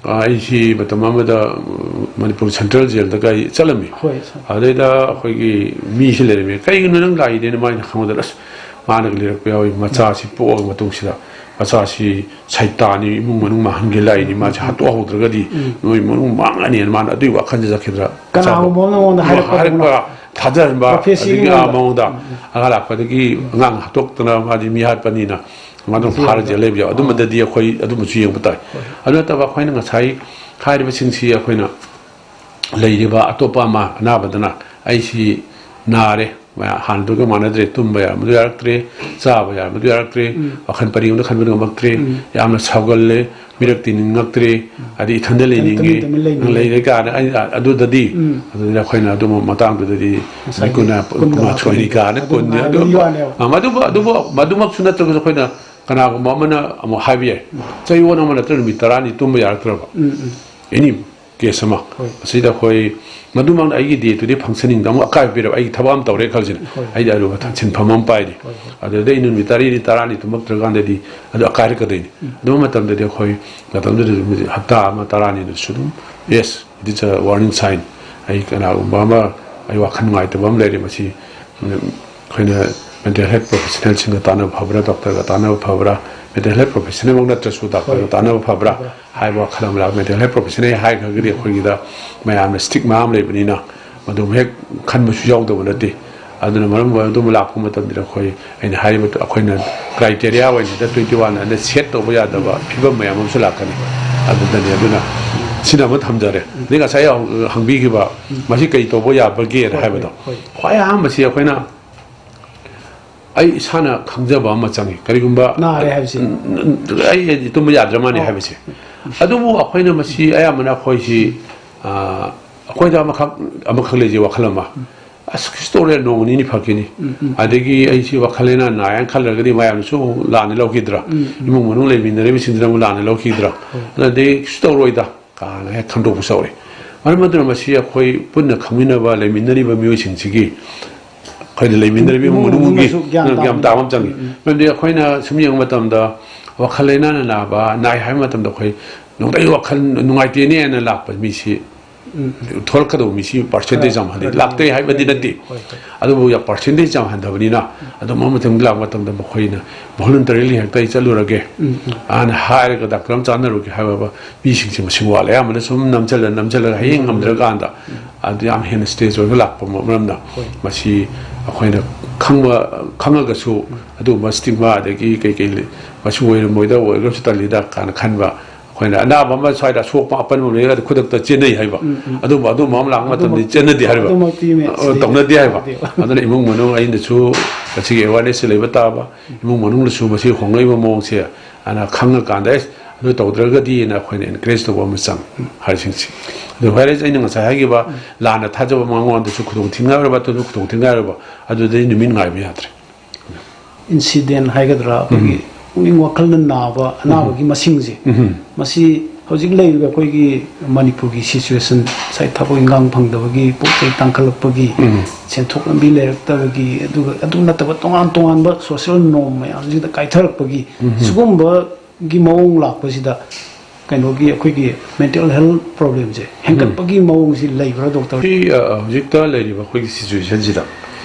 ꯑ, ꯑꯩꯁꯤ ꯃꯇꯝ ꯑꯃꯗ, ꯎꯝ, ꯃꯅꯤꯄꯨꯔ ꯁꯦꯟꯇ꯭ꯔꯦꯜ ꯖꯦꯜꯗꯒ ꯑꯩ ꯆꯠꯂꯝꯃꯤ꯫ ꯍꯣꯏ, ꯁꯥꯔ꯫ ꯑꯗꯩꯗ ꯑꯩꯈꯣꯏꯒꯤ ꯃꯤꯁꯤ ꯂꯩꯔꯝꯃꯤ꯫ "ꯀꯩꯒꯤꯅꯣ ꯅꯪ ꯂꯥꯛꯏꯗꯦꯅ?" ꯃꯥꯅ ꯈꯪꯕꯗ, ꯑꯁ, ꯃꯥꯅꯒ ꯂꯤꯔꯛꯄ ꯌꯥꯎꯏ, ꯃꯆꯥꯁꯤ ꯄꯣꯛꯑꯕ ꯃꯇꯨꯡꯁꯤꯗ ꯃꯆꯥꯁꯤ ꯁꯩꯇꯥꯟꯅꯤ, ꯏꯃꯨꯡ ꯃꯅꯨꯡ ꯃꯥꯡꯍꯟꯒꯦ ꯂꯥꯛꯏꯅꯤ, ꯃꯥꯁꯦ ꯎꯝ꯫ ꯍꯥꯠꯇꯣꯛꯍꯧꯗ꯭ꯔꯒꯗꯤ ꯎꯝ꯫ ꯅꯣꯏ ꯃꯅꯨꯡ ꯃꯥꯡꯉꯅꯤꯅ ꯃꯥꯅ ꯑꯗꯨꯒꯤ ꯋꯥꯈꯜꯁꯦ ꯆꯠꯈꯤꯗ꯭ꯔꯥ? ꯀꯅꯥꯒꯨꯝꯕ ꯑꯃꯅ ꯃꯉꯣꯟꯗ ꯍꯥꯏꯔꯛꯄ ꯍꯥꯏꯔꯛꯄ, ꯊꯥꯖꯍꯟꯕ, prophecy ꯑꯗꯒꯤ, ꯑꯥ, ꯃꯉꯣꯟꯗ꯫ ꯃꯉꯣꯟꯗ ꯎꯝ, ꯎꯝ꯫ ꯑꯉꯥꯡ ꯂꯥꯛꯄꯗꯒꯤ ꯑꯉꯥꯡ ꯍꯥꯠꯇꯣꯛꯇꯅ ꯃꯥꯗꯤ ꯃꯤ ꯍꯥꯠꯄꯅꯤꯅ ꯃꯥꯗꯣ ꯃꯁꯤ ꯐꯥꯔ ꯌꯥꯝꯅ ꯖꯦꯜ ꯂꯩꯕ ꯌꯥꯎ-, ꯑꯥ꯫ ꯑꯗꯨꯝꯕꯗꯗꯤ ꯑꯩꯈꯣꯏ ꯑꯗꯨꯝꯕꯁꯨ ꯌꯦꯡꯕ ꯇꯥꯏ꯫ ꯍꯣꯏ꯫ ꯑꯗꯨ ꯅꯠꯇꯕ ꯑꯩꯈꯣꯏꯅ ꯉꯁꯥꯏ ꯍꯥꯏꯔꯤꯕꯁꯤꯡꯁꯤ ꯑꯩꯈꯣꯏꯅ ꯂꯩꯔꯤꯕ ꯑꯇꯣꯞꯄ ꯑꯃ ꯑꯅꯥꯕꯗꯅ ꯑꯩꯁꯤ ꯅꯥꯔꯦ, ꯍꯥꯟꯅꯗꯨꯒ ꯃꯥꯟꯅꯗ꯭ꯔꯦ, ꯇꯨꯝꯕ ꯌꯥꯔꯝꯕꯗꯨ ꯌꯥꯔꯛꯇ꯭ꯔꯦ, ꯆꯥꯕ ꯌꯥꯔꯝꯕꯗꯨ ꯌꯥꯔꯛꯇ꯭ꯔꯦ, ꯎꯝ꯫ ꯋꯥꯈꯜ ꯄꯔꯤꯡ ꯑꯃꯗ ꯈꯟꯕꯗꯨ ꯉꯝꯃꯛꯇ꯭ꯔꯦ, ꯎꯝ꯫ ꯌꯥꯝꯅ ꯁꯥꯎꯒꯜꯂꯦ, ꯃꯤꯔꯛ ꯇꯤꯟꯅꯤꯡꯉꯛꯇ꯭ꯔꯦ, ꯎꯝ꯫ ꯑꯗꯩ ꯏꯊꯟꯗ ꯏꯊꯟ ꯂꯩꯅꯤꯡꯉꯦ, ꯇꯨꯃꯤꯟ ꯇꯨꯃꯤꯟ ꯂꯩꯅꯤꯡꯉꯦ꯫ ꯂꯩꯔꯦ ꯀꯥꯏꯅ ꯑꯩ, ꯑꯗꯨꯗꯗꯤ ꯎꯝ꯫ ꯑꯗꯨꯗ ꯑꯩꯈꯣꯏꯅ ꯑꯗꯨꯝꯕ ꯃꯇꯥꯡꯗꯨꯗꯗꯤ ꯉꯁꯥꯏꯒꯤ ꯀꯨꯟ-, ꯀꯨꯟ ꯀꯨꯟꯃꯥꯊꯣꯏꯅꯤ ꯃꯥꯊꯣꯏꯅꯤ ꯀꯥꯏꯅ ꯑꯗꯨꯝ ꯀꯨꯟꯅꯤ ꯍꯥꯏꯕ ꯑꯗꯨꯝ, ꯋꯥꯅꯦꯕ꯫ ꯑ, ꯃꯗꯨꯕꯨ, ꯑꯗꯨꯕꯨ, ꯃꯗꯨꯃꯛꯁꯨ ꯅꯠꯇ꯭ꯔꯒꯁꯨ ꯑꯩꯈꯣꯏꯅ ꯀꯅꯥꯒꯨꯝꯕ ꯑꯃꯅ ꯑꯃꯨꯛ ꯍꯥꯏꯕ ꯌꯥꯏ, ꯎꯝ꯫ ꯆꯌꯣꯜ ꯑꯃ ꯅꯠꯇ꯭ꯔꯒ ꯅꯨꯃꯤꯠ ꯇꯔꯥꯅꯤ ꯇꯨꯝꯕ ꯌꯥꯔꯛꯇ꯭ꯔꯕ꯫ ꯎꯝ, ꯎꯝ꯫ ꯑꯦꯅꯤ ꯀꯦꯁ ꯑꯃ꯫ ꯍꯣꯏ꯫ ꯃꯁꯤꯗ ꯑꯩꯈꯣꯏ ꯃꯗꯨꯃꯛꯅ ꯑꯩꯒꯤ day to day functioning ꯗ ꯑꯃꯨꯛ ꯑꯀꯥꯏꯕ ꯄꯤꯔꯕ, ꯑꯩꯒꯤ ꯊꯕꯛ ꯑꯃ ꯇꯧꯔꯦ ꯈꯜꯁꯤꯅꯦ, ꯍꯣꯏ꯫ ꯑꯩꯗꯤ ꯑꯔꯨꯕ ꯊ-, ꯁꯤꯟꯐꯝ ꯑꯃ ꯄꯥꯏꯔꯤ꯫ ꯍꯣꯏ, ꯍꯣꯏ꯫ ꯑꯗꯨꯗ ꯑꯩ ꯅꯨꯃꯤꯠ ꯇꯔꯥꯅꯤ, ꯇꯔꯥꯅꯤ ꯇꯨꯝꯃꯛꯇ꯭ꯔꯀꯥꯟꯗꯗꯤ ꯑꯗꯨ ꯑꯀꯥꯏꯔꯛꯀꯗꯣꯏꯅꯤ꯫ ꯎꯝ꯫ ꯑꯗꯨ ꯃꯇꯝꯗꯗꯤ ꯑꯩꯈꯣꯏ ꯃꯇꯝꯗꯨꯗ ꯍꯞꯇꯥ ꯑꯃ, ꯇꯔꯥꯅꯤꯗꯁꯨ ꯑꯗꯨꯝ, yes, it is a warning sign꯫ ꯑꯩ ꯀꯅꯥꯒꯨꯝꯕ ꯑꯃ, ꯑꯩ ꯋꯥꯈꯜ ꯅꯨꯡꯉꯥꯏꯇꯕ ꯑꯃ ꯂꯩꯔꯦ, ꯃꯁꯤ ꯑꯩꯈꯣꯏꯅ mental health professional ꯁꯤꯡꯒ ꯇꯥꯟꯅꯕ ꯐꯕ꯭ꯔꯥ, ꯗꯣꯛꯇꯔꯒ ꯇꯥꯟꯅꯕ ꯐꯕ꯭ꯔꯥ, mental health professional ꯃꯛ ꯅꯠꯇ꯭ꯔꯁꯨ ꯗꯣꯛꯇꯔꯒ ꯍꯣꯏ꯫ ꯇꯥꯟꯅꯕ ꯐꯕ꯭ꯔꯥ ꯍꯣꯏ꯫ ꯍꯥꯏꯕ ꯋꯥꯈꯜ ꯑꯃ ꯂꯥꯛ-, mental health professional ꯍꯥꯏꯈ꯭ꯔꯒꯗꯤ ꯑꯩꯈꯣꯏꯒꯤꯗ ꯃꯌꯥꯝꯅ stigma ꯑꯃ ꯂꯩꯕꯅꯤꯅ ꯃꯗꯨ ꯍꯦꯛ ꯈꯟꯕꯁꯨ ꯌꯥꯎꯗꯕ ꯅꯠꯇꯦ꯫ ꯑꯗꯨꯅ ꯃꯔꯝ ꯑꯣꯏꯔꯒ ꯑꯗꯨꯝꯕ ꯂꯥꯛꯄ ꯃꯇꯝꯗ ꯑꯩꯈꯣꯏ, ꯑꯩꯅ ꯍꯥꯏꯔꯤꯕ, ꯑꯩꯈꯣꯏꯅ criteria ꯑꯣꯏꯅ ꯗꯦꯠ t꯭ꯋꯦꯟꯇꯤ ꯋꯥꯟ ꯑꯅ set ꯇꯧꯕ ꯌꯥꯗꯕ ꯐꯤꯕꯝ ꯃꯌꯥꯝ ꯑꯃꯁꯨ ꯂꯥꯛꯀꯅꯤ꯫ ꯑꯗꯨꯗꯅꯤ, ꯑꯗꯨꯅ ꯁꯤꯅ ꯑꯃ ꯊꯝꯖꯔꯦ꯫ ꯑꯗꯩ ꯉꯁꯥꯏ ꯍꯪꯕꯤꯈꯤꯕ, ꯃꯁꯤ ꯀꯔꯤ ꯇꯧꯕ ꯌꯥꯕꯒꯦꯅ ꯍꯣꯏ, ꯍꯥꯏꯕꯗꯣ, ꯍꯣꯏ, ꯍꯣꯏ꯫ ꯈ꯭ꯋꯥꯏ ꯑꯍꯥꯟꯕꯁꯤ ꯑꯩꯈꯣꯏꯅ ꯑꯩ ꯏꯁꯥꯅ ꯈꯪꯖꯕ ꯑꯃ ꯆꯪꯉꯤ꯫ ꯀꯔꯤꯒꯨꯝꯕ ꯅꯥꯔꯦ ꯍꯥꯏꯕꯁꯤ꯫ ꯎꯝ, ꯎꯝ, ꯑꯩ, ꯑꯩ ꯇꯨꯝꯕ ꯌꯥꯗ꯭ꯔ ꯃꯥꯜꯂꯦ ꯑꯣ꯫ ꯍꯥꯏꯕꯁꯦ꯫ ꯑꯗꯨꯕꯨ ꯑꯩꯈꯣꯏꯅ ꯃꯁꯤ ꯑꯌꯥꯝꯕꯅ ꯑꯩꯈꯣꯏꯁꯤ, ꯑ, ꯑꯩꯈꯣꯏꯗ ꯑꯃꯈꯛ, ꯑꯃꯈꯛ ꯂꯩꯖꯩ ꯋꯥꯈꯜ ꯑꯃ꯫ ꯑꯁ, ꯀꯩꯁꯨ ꯇꯧꯔꯣꯏ, ꯅꯣꯡꯃ ꯅꯤꯅꯤ ꯐꯈꯤꯅꯤ꯫ ꯎꯝ, ꯎꯝ꯫ ꯑꯗꯒꯤ ꯑꯩꯁꯤ ꯋꯥꯈꯜ ꯂꯩꯅꯥ ꯅꯥꯏꯅ ꯈꯜꯂꯒꯗꯤ ꯃꯌꯥꯝꯅꯁꯨ ꯑꯃꯨꯛ ꯂꯥꯟꯅ ꯂꯧꯈꯤꯗ꯭ꯔꯥ? ꯎꯝ, ꯎꯝ꯫ ꯏꯃꯨꯡ ꯃꯅꯨꯡ ꯂꯩꯃꯤꯟꯅꯔꯤꯕꯁꯤꯡꯁꯤꯅ ꯑꯃꯨꯛ ꯂꯥꯟꯅ ꯂꯧꯈꯤꯗ꯭ꯔꯥ? ꯍꯣꯏ꯫ ꯑꯗꯨꯅꯗꯤ ꯀꯩꯁꯨ ꯇꯧꯔꯣꯏꯗ ꯀꯥꯏꯅ ꯍꯦꯛ ꯈꯟꯗꯣꯛꯄꯁꯨ ꯌꯥꯎꯔꯦ꯫ ꯃꯔꯝ ꯑꯗꯨꯅ ꯃꯁꯤ ꯑꯩꯈꯣꯏ ꯄꯨꯟꯅ ꯈꯪꯃꯤꯟꯅꯕ, ꯂꯩꯃꯤꯟꯅꯔꯤꯕ ꯃꯤꯑꯣꯏꯁꯤꯡꯁꯤꯒꯤ, ꯑꯩꯈꯣꯏꯅ ꯂꯩꯃꯤꯟꯅꯔꯤꯕ ꯏꯃꯨꯡ ꯏꯃꯨꯡ ꯃꯅꯨꯡꯒꯤ ꯃꯅꯨꯡꯅꯁꯨ ꯒ꯭ꯌꯥꯟ ꯇꯥꯕ ꯒ꯭ꯌꯥꯟ ꯇꯥꯕ ꯑꯃ ꯆꯪꯉꯤ꯫ ꯎꯝ, ꯎꯝ꯫ ꯃꯔꯝꯗꯤ ꯑꯩꯈꯣꯏꯅ ꯁꯨꯝ ꯌꯦꯡꯕ ꯃꯇꯝꯗ, ꯋꯥꯈꯜ ꯂꯩꯅꯥꯅ ꯅꯥꯕ, ꯅꯥꯏ ꯍꯥꯏꯕ ꯃꯇꯝꯗ ꯑꯩꯈꯣꯏ ꯅꯣꯡꯃꯗ ꯑꯩ ꯋꯥꯈꯜ ꯅꯨꯡꯉꯥꯏꯇꯦꯅꯦꯅ ꯂꯥꯛꯄ ꯃꯤꯁꯤ ꯎꯝ꯫ ꯊꯣꯛꯂꯛꯀꯗꯧꯕ ꯃꯤꯁꯤ ꯄꯥꯔꯁꯦꯟꯇꯦꯖ ꯌꯥꯝ ꯍꯟꯊꯩ꯫ ꯈꯔ ꯂꯥꯛꯇꯦ ꯍꯥꯏꯕꯗꯤ ꯅꯠꯇꯦ, ꯍꯣꯏ, ꯍꯣꯏ꯫ ꯑꯗꯨꯕꯨ ꯌꯥꯝ ꯄꯥꯔꯁꯦꯟꯇꯦꯖ ꯌꯥꯝ ꯍꯟꯊꯕꯅꯤꯅ, ꯑꯗꯨꯝ ꯑꯃ ꯃꯇꯝꯗ ꯂꯥꯛꯄ ꯃꯇꯝꯗ ꯃꯈꯣꯏꯅ ꯚꯣꯂꯨꯟꯇꯔꯤꯂꯤ ꯍꯦꯛꯇ ꯑꯩ ꯆꯠꯂꯨꯔꯒꯦ, ꯎꯝ, ꯎꯝ꯫ ꯍꯥꯟꯅ ꯍꯥꯏꯔꯒ ꯗꯥꯛꯇꯔ ꯑꯃ ꯆꯥꯟꯅꯔꯨꯒꯦ ꯍꯥꯏꯕ ꯃꯤꯁꯤꯡꯁꯦ ꯃꯁꯤꯡ ꯋꯥꯠꯂꯦ꯫ ꯑꯌꯥꯝꯕꯅ ꯁꯨꯝ ꯅꯝꯁꯤꯜꯂ ꯅꯝꯁꯤꯜꯂꯒ ꯍꯌꯦꯡ ꯉꯝꯗ꯭ꯔꯀꯥꯟꯗ, ꯑꯗꯨ ꯌꯥꯝ ꯍꯦꯟꯅ ꯁ꯭ꯇꯦꯖ ꯑꯣꯏꯕ ꯂꯥꯛꯄ ꯃꯔꯝꯅ, ꯍꯣꯏ꯫ ꯃꯁꯤ ꯑꯩꯈꯣꯏꯅ ꯈꯪꯕ, ꯈꯪꯉꯒꯁꯨ ꯑꯗꯨꯒꯨꯝꯕ ꯁ꯭ꯇꯤꯒꯃꯥ ꯑꯗꯒꯤ ꯀꯩ ꯀꯩ ꯂꯩ, ꯃꯁꯤ ꯑꯣꯏꯔꯝꯃꯣꯏꯗ, ꯑꯣꯏꯔꯒꯁꯨ ꯇꯜꯂꯤꯗ ꯀꯥꯏꯅ ꯈꯟꯕ, ꯑꯩꯈꯣꯏꯅ ꯑꯅꯥꯕ ꯑꯃ ꯁ꯭ꯋꯥꯏꯗ ꯑꯁꯣꯛꯄ ꯑꯄꯟꯕ ꯑꯃ ꯂꯩꯔꯒꯗꯤ ꯈꯨꯗꯛꯇ ꯆꯦꯟꯅꯩ ꯍꯥꯏꯕ꯫ ꯎꯝ, ꯎꯝ꯫ ꯑꯗꯨꯝꯕ, ꯑꯗꯨꯝꯕ ꯑꯃ ꯂꯥꯛꯄ ꯃꯇꯝꯗ ꯑꯗꯨꯃꯛꯇꯤ, ꯆꯦꯟꯅꯗꯦ ꯍꯥꯏꯕ꯫ ꯑꯗꯨꯃꯛꯇꯤ ꯃꯦ-, ꯑ, ꯇꯧꯅꯗꯦ ꯍꯥꯏꯕ꯫ ꯇꯧꯗꯦꯕ꯫ ꯑꯗꯨꯅ ꯏꯃꯨꯡ ꯃꯅꯨꯡ ꯑꯩꯅꯁꯨ ꯃꯁꯤꯒꯤ ꯑꯦꯋꯥꯔꯅꯦꯁꯁꯦ ꯂꯩꯕ ꯇꯥꯕ, ꯏꯃꯨꯡ ꯃꯅꯨꯡꯗꯁꯨ ꯃꯁꯤ ꯍꯣꯡꯂꯛꯏꯕ ꯃꯑꯣꯡꯁꯦ ꯑꯅ ꯈꯪꯉꯀꯥꯟꯗ, "ꯑꯦꯁ, ꯑꯗꯨ ꯇꯧꯗ꯭ꯔꯒꯗꯤꯅ" ꯑꯩꯈꯣꯏꯅ ꯑꯦꯟꯀꯔꯦꯖ ꯇꯧꯕ ꯑꯃ ꯆꯪꯉꯤ ꯍꯥꯏꯁꯤꯡꯁꯤ꯫ ꯑꯗꯨ ꯍꯥꯏꯔꯤꯁꯦ ꯑꯩꯅ ꯉꯁꯥꯏ ꯍꯥꯏꯈꯤꯕ ꯂꯥꯟꯅ ꯊꯥꯖꯕ ꯃꯉꯣꯟꯗꯁꯨ ꯈꯨꯗꯣꯡ ꯊꯤꯅꯤꯡꯉꯥꯏ ꯑꯣꯏꯔꯕ, ꯑꯗꯨꯁꯨ ꯈꯨꯗꯣꯡ ꯊꯤꯅꯤꯡꯉꯥꯏ ꯑꯣꯏꯔꯕ, ꯑꯗꯨꯗꯩ ꯅꯨꯃꯤꯠ ꯉꯥꯏꯕ ꯌꯥꯗ꯭ꯔꯦ꯫ ꯏꯟꯁꯤꯗꯦꯟ ꯍꯥꯏꯒꯗ꯭ꯔꯥ, ꯑꯩꯈꯣꯏꯒꯤ ꯄꯨꯛꯅꯤꯡ ꯋꯥꯈꯜꯅ ꯅꯥꯕ ꯑꯅꯥꯕꯒꯤ ꯃꯁꯤꯡꯁꯦ, ꯎꯝ꯫ ꯃꯁꯤ ꯍꯧꯖꯤꯛ ꯂꯩꯔꯤꯕ ꯑꯩꯈꯣꯏꯒꯤ ꯃꯅꯤꯄꯨꯔꯒꯤ ꯁꯤꯆꯨꯋꯦꯁꯟ, ꯉꯁꯥꯏ ꯊꯕꯛ ꯏꯟꯈꯥꯡ ꯐꯪꯗꯕꯒꯤ, ꯄꯣꯠ ꯆꯩ ꯇꯥꯡꯈꯠꯂꯛꯄꯒꯤ, ꯎꯝ꯫ ꯁꯦꯟꯊꯣꯛ ꯂꯝꯕꯤ ꯂꯩꯔꯛꯇꯕꯒꯤ, ꯑꯗꯨꯒ ꯑꯗꯨ ꯅꯠꯇꯕ ꯇꯣꯉꯥꯟ ꯇꯣꯉꯥꯟꯕ ꯁꯣꯁꯤꯌꯦꯜ ꯅꯣꯔꯝ ꯃꯌꯥꯝꯁꯤꯗ ꯀꯥꯏꯊꯔꯛꯄꯒꯤ, ꯁꯤꯒꯨꯝꯕꯒꯤ ꯃꯑꯣꯡ ꯂꯥꯛꯄꯁꯤꯗ ꯀꯩꯅꯣꯒꯤ ꯑꯩꯈꯣꯏꯒꯤ ꯃꯦꯟꯇꯦꯜ ꯍꯦꯜꯊ ꯄ꯭ꯔꯣꯕ꯭ꯂꯦꯝꯁꯦ ꯍꯦꯟꯒꯠꯄꯒꯤ ꯃꯑꯣꯡꯁꯤ ꯂꯩꯕ꯭ꯔꯥ, ꯗꯣꯛꯇꯔ? ꯁꯤ, ꯑ, ꯍꯧꯖꯤꯛꯇ ꯂꯩꯔꯤꯕ ꯑꯩꯈꯣꯏꯒꯤ ꯁꯤꯆꯨꯋꯦꯁꯟꯁꯤꯗ,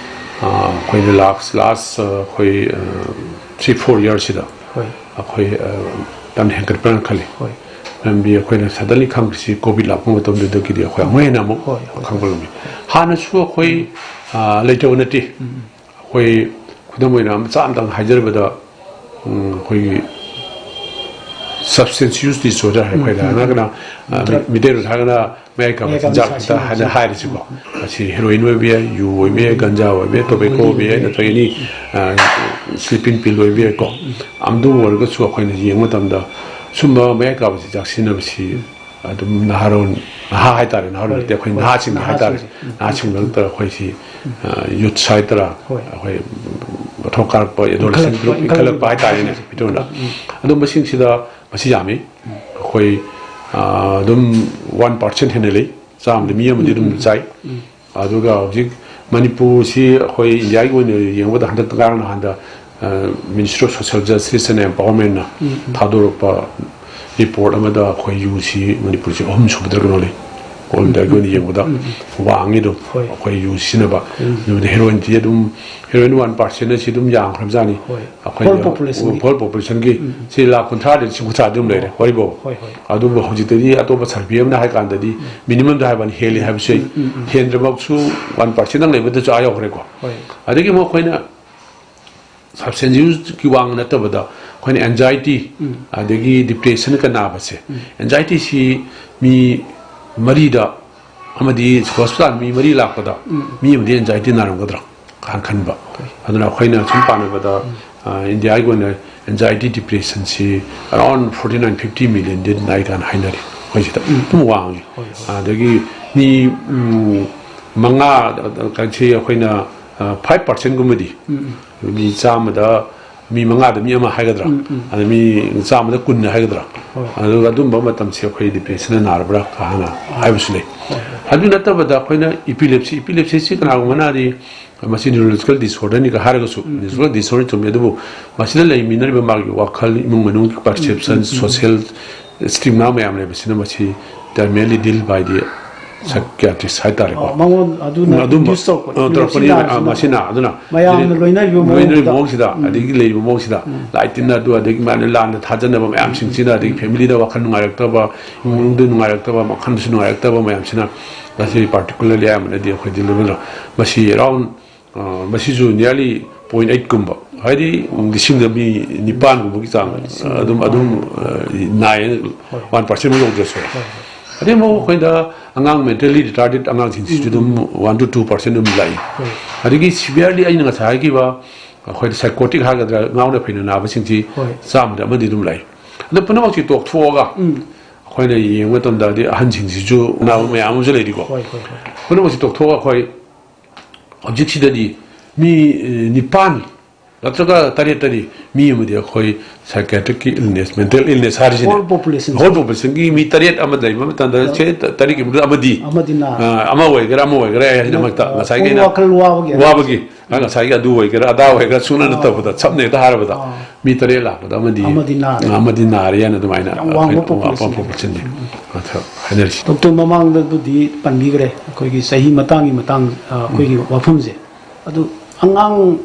ꯑ, ꯑꯩꯈꯣꯏꯅ ꯂꯥꯁ, ꯂꯥꯁ, ꯑ, ꯑꯩꯈꯣꯏ, ꯑ, ꯊ꯭ꯔꯤ ꯐꯣꯔ ꯌꯔꯁꯁꯤꯗ ꯍꯣꯏ꯫ ꯑꯩꯈꯣꯏ, ꯑ, ꯌꯥꯝꯅ ꯍꯦꯟꯒꯠꯄ꯭ꯔꯅ ꯈꯜꯂꯤ꯫ ꯍꯣꯏ꯫ ꯃꯔꯝꯗꯤ ꯑꯩꯈꯣꯏꯅ ꯁꯗꯟꯂꯤ ꯈꯪꯕꯁꯤ ꯀꯣꯚꯤꯗ ꯂꯥꯛꯄ ꯃꯇꯝꯗꯨꯗꯒꯤꯗꯤ ꯑꯩꯈꯣꯏ ꯑꯃꯨꯛ ꯍꯦꯟꯅ ꯑꯃꯨꯛ ꯍꯣꯏ, ꯍꯣꯏ꯫ ꯈꯪꯕ ꯉꯝꯃꯤ꯫ ꯍꯥꯟꯅꯁꯨ ꯑꯩꯈꯣꯏ, ꯑ, ꯂꯩꯇꯕ ꯅꯠꯇꯦ꯫ ꯑꯩꯈꯣꯏ ꯈꯨꯗꯝ ꯑꯣꯏꯅ ꯃꯆꯥ ꯑꯃꯇꯪ ꯍꯥꯏꯖꯔꯕꯗ, ꯎꯝ, ꯑꯩꯈꯣꯏꯒꯤ substance use disorder ꯍꯥꯏ, ꯑꯩꯈꯣꯏꯅ ꯍꯥꯏꯔꯒꯅ, ꯑ, ꯃꯤ-, ꯃꯤꯇꯩꯂꯣꯟ ꯍꯥꯏꯔꯒꯅ ꯃꯌꯥꯏ ꯀꯥꯕ ꯃꯌꯥꯏ ꯀꯥꯕ ꯆꯤꯟꯖꯥꯛ ꯆꯤꯟꯖꯥꯛ ꯈꯛꯇ ꯍꯥꯏꯅ ꯁꯤꯖꯤꯟꯅꯕ꯫ ꯍꯥꯏꯔꯤꯁꯤꯀꯣ꯫ ꯃꯁꯤ ꯍꯦꯔꯣꯏꯟ ꯑꯣꯏꯕ ꯌꯥꯏ, ꯌꯨ ꯑꯣꯏꯕ ꯌꯥꯏ, ꯒꯟꯖꯥ ꯑꯣꯏꯕ ꯌꯥꯏ, ꯇꯣꯕꯦꯀꯣ ꯑꯣꯏꯕ ꯌꯥꯏ, ꯅꯠꯇ꯭ꯔꯒ ꯑꯦꯅꯤ, ꯑ, ꯁ꯭ꯂꯤꯄꯤꯡ ꯄꯤꯜ ꯑꯣꯏꯕ ꯌꯥꯏꯀꯣ꯫ ꯑꯗꯨ ꯑꯣꯏꯔꯒꯁꯨ ꯑꯩꯈꯣꯏꯅ ꯌꯦꯡꯕ ꯃꯇꯝꯗ ꯁꯨꯝꯕ ꯃꯌꯥꯏ ꯀꯥꯕ ꯆꯤꯟꯖꯥꯛ ꯁꯤꯖꯤꯟꯅꯕꯁꯤ ꯑꯗꯨꯝ ꯅꯍꯥꯔꯣꯟ, ꯅꯍꯥ ꯍꯥꯏꯇꯥꯔꯦ, ꯅꯍꯥꯔꯣꯟ ꯍꯣꯏ, ꯅꯠꯇꯦ, ꯑꯩꯈꯣꯏ ꯍꯣꯏ, ꯅꯍꯥꯁꯤꯡꯒꯤ ꯍꯥꯏꯇꯥꯔꯦ, ꯅꯍꯥꯁꯤꯡꯁꯦ꯫ ꯎꯝ꯫ ꯅꯍꯥꯁꯤꯡ ꯃꯔꯛꯇ ꯑꯩꯈꯣꯏꯁꯤ, ꯎꯝ꯫ ꯑ, youth ꯍꯥꯏꯇꯥꯔꯥ, ꯍꯣꯏ꯫ ꯑꯩꯈꯣꯏ ꯃꯊꯧ ꯀꯥꯔꯛꯄ adolescent group ꯏꯟꯈꯠꯂꯛꯄ ꯍꯥꯏꯇꯥꯔꯦꯅꯦ, ꯃꯤꯇꯣꯟꯗ꯫ ꯎꯝ꯫ ꯑꯗꯨꯝꯕꯁꯤꯡꯁꯤꯗ ꯃꯁꯤꯡ ꯌꯥꯝꯃꯤ꯫ ꯎꯝ꯫ ꯑꯩꯈꯣꯏ, ꯑ, ꯑꯗꯨꯝ one percent ꯍꯦꯟꯅ ꯂꯩ, ꯆꯥꯝꯃꯗ ꯃꯤ ꯑꯃꯗꯤ ꯑꯗꯨꯝ ꯎꯝ, ꯎꯝ, ꯆꯥꯏ꯫ ꯎꯝ꯫ ꯑꯗꯨꯒ ꯍꯧꯖꯤꯛ ꯃꯅꯤꯄꯨꯔꯁꯤ ꯑꯩꯈꯣꯏ ꯏꯟꯗꯤꯌꯥꯒꯤ ꯑꯣꯏꯅ ꯌꯦꯡꯕꯗ ꯍꯟꯗꯛ ꯉꯔꯥꯡ ꯅꯍꯥꯟꯗ, ꯑ, Ministry of Social Justice and Empowerment ꯅ ꯎꯝ, ꯎꯝ꯫ ꯊꯥꯗꯣꯔꯛꯄ report ꯑꯃꯗ ꯑꯩꯈꯣꯏ ꯌꯨꯁꯤ ꯃꯅꯤꯄꯨꯔꯁꯤ ꯑꯍꯨꯝ ꯁꯨꯕꯗ ꯀꯩꯅꯣ ꯂꯩ꯫ All India ꯒꯤ ꯑꯣꯏꯅ ꯌꯦꯡꯕꯗ ꯎꯝ, ꯎꯝ꯫ ꯋꯥꯡꯉꯤ ꯑꯗꯨꯝ꯫ ꯍꯣꯏ꯫ ꯑꯩꯈꯣꯏ ꯌꯨ ꯁꯤꯖꯤꯟꯅꯕ꯫ ꯎꯝ꯫ ꯑꯗꯨꯗ heroin ꯗꯤ ꯑꯗꯨꯝ, heroin one percent ꯑꯁꯤ ꯑꯗꯨꯝ ꯌꯥꯝꯈ꯭ꯔꯕꯖꯥꯠꯅꯤ꯫ ꯍꯣꯏ꯫ ꯑꯩꯈꯣꯏ Whole population ꯒꯤ꯫ Whole population ꯒꯤ ꯎꯝ, ꯎꯝ꯫ ꯁꯤ ꯂꯥꯈ ꯀꯨꯟꯊ꯭ꯔꯥꯗꯤ ꯂꯤꯁꯤꯡ ꯀꯨꯟꯊ꯭ꯔꯥꯗꯤ ꯑꯗꯨꯝ ꯂꯩꯔꯦ, ꯍꯣꯏ꯫ ꯍꯣꯏ, ꯍꯣꯏ꯫ ꯑꯗꯨꯕꯨ ꯍꯧꯖꯤꯛꯇꯗꯤ ꯑꯇꯣꯞꯄ survey ꯑꯃꯅ ꯍꯥꯏ ꯀꯥꯟꯗꯗꯤ ꯎꯝ꯫ Minimum ꯗ ꯍꯥꯏꯕꯅꯤ, ꯍꯦꯜꯂꯤ ꯍꯥꯏꯕꯁꯦ꯫ ꯎꯝ, ꯎꯝ, ꯎꯝ꯫ ꯍꯦꯟꯗ꯭ꯔꯃꯛꯁꯨ one percent ꯗꯪ ꯂꯩꯕꯗꯁꯨ ꯑꯥ ꯌꯧꯈ꯭ꯔꯦꯀꯣ꯫ ꯍꯣꯏ꯫ ꯑꯗꯒꯤ ꯑꯃꯨꯛ ꯑꯩꯈꯣꯏꯅ substance use ꯀꯤ ꯋꯥꯡ ꯅꯠꯇꯕꯗ ꯑꯩꯈꯣꯏꯅ anxiety ꯎꯝ꯫ ꯑꯗꯒꯤ depression ꯀ ꯅꯥꯕꯁꯦ꯫ ꯎꯝ꯫ Anxiety ꯁꯤ ꯃꯤ ꯃꯔꯤꯗ ꯑꯃꯗꯤ hospital ꯃꯤ ꯃꯔꯤ ꯂꯥꯛꯄꯗ ꯎꯝ꯫ ꯃꯤ ꯑꯃꯗꯤ anxiety ꯅꯥꯔꯝꯒꯗ꯭ꯔꯥ ꯀꯥꯏꯅ ꯈꯟꯕ꯫ ꯍꯣꯏ꯫ ꯑꯗꯨꯅ ꯑꯩꯈꯣꯏꯅ ꯁꯨꯝ ꯄꯥꯅꯕꯗ, ꯎꯝ꯫ ꯑ, ꯏꯟꯗꯤꯌꯥꯒꯤ ꯑꯣꯏꯅ anxiety depression ꯁꯤ around forty nine fifty million ꯗꯤ ꯅꯥꯏ ꯀꯥꯏꯅ ꯍꯥꯏꯅꯔꯤ ꯑꯩꯈꯣꯏ ꯁꯤꯗ꯫ ꯎꯝ꯫ ꯑꯗꯨꯝ ꯋꯥꯡꯉꯤ꯫ ꯍꯣꯏ, ꯍꯣꯏ꯫ ꯑꯗꯒꯤ ꯃꯤ, ꯎꯝ, ꯃꯉꯥ, ꯑ, ꯀꯩꯁꯤ ꯑꯩꯈꯣꯏꯅ, ꯑ, five percent ꯒꯨꯝꯕꯗꯤ ꯎꯝ, ꯎꯝ꯫ ꯃꯤ ꯆꯥꯝꯃꯗ ꯃꯤ ꯃꯉꯥꯗ ꯃꯤ ꯑꯃ ꯍꯥꯏꯒꯗ꯭ꯔꯥ? ꯎꯝ, ꯎꯝ꯫ ꯑꯗ ꯃꯤ ꯆꯥꯝꯃꯗ ꯀꯨꯟ ꯍꯥꯏꯒꯗ꯭ꯔꯥ? ꯍꯣꯏ꯫ ꯑꯗꯨꯒ ꯑꯗꯨꯝꯕ ꯃꯇꯝꯁꯦ ꯑꯩꯈꯣꯏ depression ꯅ ꯅꯥꯔꯕ꯭ꯔꯥ ꯍꯥꯟꯅ ꯍꯥꯏꯕꯁꯨ ꯂꯩ꯫ ꯍꯣꯏ, ꯍꯣꯏ꯫ ꯑꯗꯨ ꯅꯠꯇꯕꯗ ꯑꯩꯈꯣꯏꯅ epilepsy, epilepsy ꯁꯤ ꯀꯅꯥꯒꯨꯝꯕꯅꯗꯤ ꯃꯁꯤ neurological disorder ꯅꯤꯒ ꯍꯥꯏꯔꯒꯁꯨ, ꯎꯝ, ꯎꯝ꯫ Neurological disorder ꯆꯨꯝꯃꯤ, ꯑꯗꯨꯕꯨ ꯃꯁꯤꯗ ꯂꯩꯃꯤꯟꯅꯔꯤꯕ ꯃꯥꯒꯤ ꯋꯥꯈꯜ, ꯏꯃꯨꯡ ꯃꯅꯨꯡꯒꯤ perception, ꯎꯝ, ꯎꯝ, ꯎꯝ꯫ Social stigma ꯃꯌꯥꯝ ꯂꯩꯕꯁꯤꯅ ꯃꯁꯤ terminally deal by the psychiatrist ꯍꯥꯏꯇꯥꯔꯦꯀꯣ꯫ ꯑꯣ, ꯃꯉꯣꯟ-, ꯑꯗꯨꯅ ꯑꯗꯨꯝꯕ, induce ꯇꯧꯔꯛꯄ, ꯑ, ꯇꯧꯔꯛꯄꯅꯤ, epilepsy ꯑ, ꯅꯥꯕꯁꯤꯅ꯫ ꯃꯁꯤꯅ, ꯑꯗꯨꯅ ꯃꯌꯥꯝꯅ ꯂꯣꯏꯅꯔꯤꯕ ꯂꯣꯏꯅꯔꯤꯕ ꯃꯑꯣꯡꯗ꯫ ꯃꯑꯣꯡꯁꯤꯗ, ꯎꯝ꯫ ꯑꯗꯒꯤ ꯂꯩꯔꯤꯕ ꯃꯑꯣꯡꯁꯤꯗ, ꯎꯝ꯫ ꯂꯥꯏ ꯇꯤꯟꯅ ꯑꯗꯨ, ꯑꯗꯒꯤ ꯃꯌꯥꯝꯅ ꯂꯥꯟꯗ ꯊꯥꯖꯅꯕ ꯃꯌꯥꯝꯁꯤꯡꯁꯤꯅ, ꯑꯗꯒꯤ ꯎꯝ꯫ Family ꯗ ꯋꯥꯈꯜ ꯅꯨꯡꯉꯥꯏꯔꯛꯇꯕ, ꯏꯃꯨꯡꯗ ꯅꯨꯡꯉꯥꯏꯔꯛꯇꯕ, ꯋꯥꯈꯜꯗꯁꯨ ꯅꯨꯡꯉꯥꯏꯔꯛꯇꯕ ꯃꯌꯥꯝꯁꯤꯅ ꯃꯁꯤ particularly ꯑꯌꯥꯝꯕꯅꯗꯤ ꯑꯩꯈꯣꯏ deal ꯇꯧꯕꯗ ꯃꯁꯤ around, ꯑ, ꯃꯁꯤꯁꯨ nearly point eight ꯀꯨꯝꯕ, ꯍꯥꯏꯗꯤ ꯂꯤꯁꯤꯡꯗ ꯃꯤ ꯅꯤꯄꯥꯟꯒꯨꯝꯕꯒꯤ ꯆꯥꯡ ꯂꯤꯁꯤꯡ ꯑꯗꯨꯝ, ꯅꯤꯄꯥꯟ꯫ ꯑꯗꯨꯝ, ꯑ, ꯅꯥꯏꯌꯦ, ꯍꯣꯏ꯫ One percent ꯃꯨꯛ ꯌꯧꯗ꯭ꯔꯁꯨ꯫ ꯍꯣꯏ, ꯍꯣꯏ꯫ ꯑꯗꯩ ꯑꯃꯨꯛ ꯑꯩꯈꯣꯏꯗ ꯑꯉꯥꯡ mentally retarded ꯑꯉꯥꯡꯁꯤꯡꯁꯤꯁꯨ ꯎꯝ, ꯑꯗꯨꯝ ꯎꯝ꯫ One to two percent ꯑꯗꯨꯝ ꯂꯥꯛꯏ꯫ ꯍꯣꯏ꯫ ꯑꯗꯒꯤ severely ꯑꯩꯅ ꯉꯁꯥꯏ ꯍꯥꯏꯈꯤꯕ ꯑꯩꯈꯣꯏꯗ psychotic ꯍꯥꯏꯒꯗ꯭ꯔꯥ, ꯉꯥꯎꯅ ꯐꯩꯅ ꯅꯥꯕꯁꯤꯡꯁꯤ ꯍꯣꯏ꯫ ꯆꯥꯝꯃꯗ ꯑꯃꯗꯤ ꯑꯗꯨꯝ ꯂꯥꯛꯏ꯫ ꯑꯗꯣ ꯄꯨꯝꯅꯃꯛꯁꯤ ꯇꯣꯛꯊꯣꯛꯑꯒ ꯎꯝ꯫ ꯑꯩꯈꯣꯏꯅ ꯌꯦꯡꯕ ꯃꯇꯝꯗ ꯍꯥꯏꯗꯤ ꯑꯍꯟꯁꯤꯡꯁꯤꯁꯨ ꯑꯅꯥꯕ ꯃꯌꯥꯝ ꯑꯃꯁꯨ ꯂꯩꯔꯤꯀꯣ꯫ ꯍꯣꯏ, ꯍꯣꯏ, ꯍꯣꯏ꯫ ꯄꯨꯝꯅꯃꯛꯁꯤ ꯇꯣꯛꯊꯣꯛꯑꯒ ꯑꯩꯈꯣꯏ ꯍꯧꯖꯤꯛꯁꯤꯗꯗꯤ ꯃꯤ, ꯑꯦ, ꯅꯤꯄꯥꯟ ꯅꯠꯇ꯭ꯔꯒ ꯇꯔꯦꯠꯇꯗꯤ ꯃꯤ ꯑꯃꯗꯤ ꯑꯩꯈꯣꯏ psychiatric ꯀꯤ illness, mental illness ꯍꯥꯏꯔꯤꯁꯤꯅꯦ꯫ Whole population꯫ Whole population ꯒꯤ ꯃꯤ ꯇꯔꯦꯠ ꯑꯃ ꯂꯩꯕ ꯃꯇꯝꯗ, ꯑ, ꯁꯦ ꯇ-, ꯇꯔꯦꯠꯀꯤ ꯃꯅꯨꯡꯗ ꯑꯃꯗꯤ, ꯑꯃꯗꯤ ꯅꯥ-, ꯑ, ꯑꯃ ꯑꯣꯏꯒꯦꯔꯥ, ꯑꯃ ꯑꯣꯏꯒꯦꯔꯥ ꯍꯥꯏꯁꯤꯅ ꯅ-, ꯑꯃꯈꯛꯇ ꯑ, ꯉꯁꯥꯏꯒꯤ ꯄꯨꯡ ꯑꯩꯅ ꯋꯥꯈꯜ ꯋꯥꯕꯒꯤ ꯋꯥꯕꯒꯤ, ꯑ, ꯉꯁꯥꯏꯒꯤ ꯑꯗꯨ ꯑꯣꯏꯒꯦꯔꯥ, ꯑꯗꯥ ꯑꯣꯏꯒꯦꯔꯥ ꯁꯨꯡꯅ ꯑ, ꯅꯠꯇꯕꯗ, ꯁꯝꯅ ꯍꯦꯛꯇ ꯍꯥꯏꯔꯕꯗ, ꯑ, ꯃꯤ ꯇꯔꯦꯠ ꯂꯥꯛꯄꯗ ꯑꯃꯗꯤ, ꯑꯃꯗꯤ ꯅꯥꯔꯦ꯫ ꯑ, ꯑꯃꯗꯤ ꯅꯥꯔꯦ ꯍꯥꯏꯅ ꯑꯗꯨꯃꯥꯏꯅ ꯌꯥꯝ ꯋꯥꯡꯕ ꯑꯩꯈꯣꯏꯅ ꯋꯥꯡꯕ population ꯅꯤ꯫ Population ꯅꯤ꯫ ꯎꯝ, ꯎꯝ꯫ ꯑꯗ ꯍꯥꯏꯅꯔꯤꯁꯤ꯫ ꯗꯣꯛꯇꯔ ꯃꯃꯥꯡꯗ ꯑꯗꯨꯗꯤ ꯄꯟꯕꯤꯈ꯭ꯔꯦ, ꯑꯩꯈꯣꯏꯒꯤ ꯆꯍꯤ ꯃꯇꯥꯡꯒꯤ ꯃꯇꯥꯡ, ꯑ, ꯑꯩꯈꯣꯏꯒꯤ ꯎꯝ꯫ ꯋꯥꯐꯝꯁꯦ꯫ ꯑꯗꯨ ꯑꯉꯥꯡ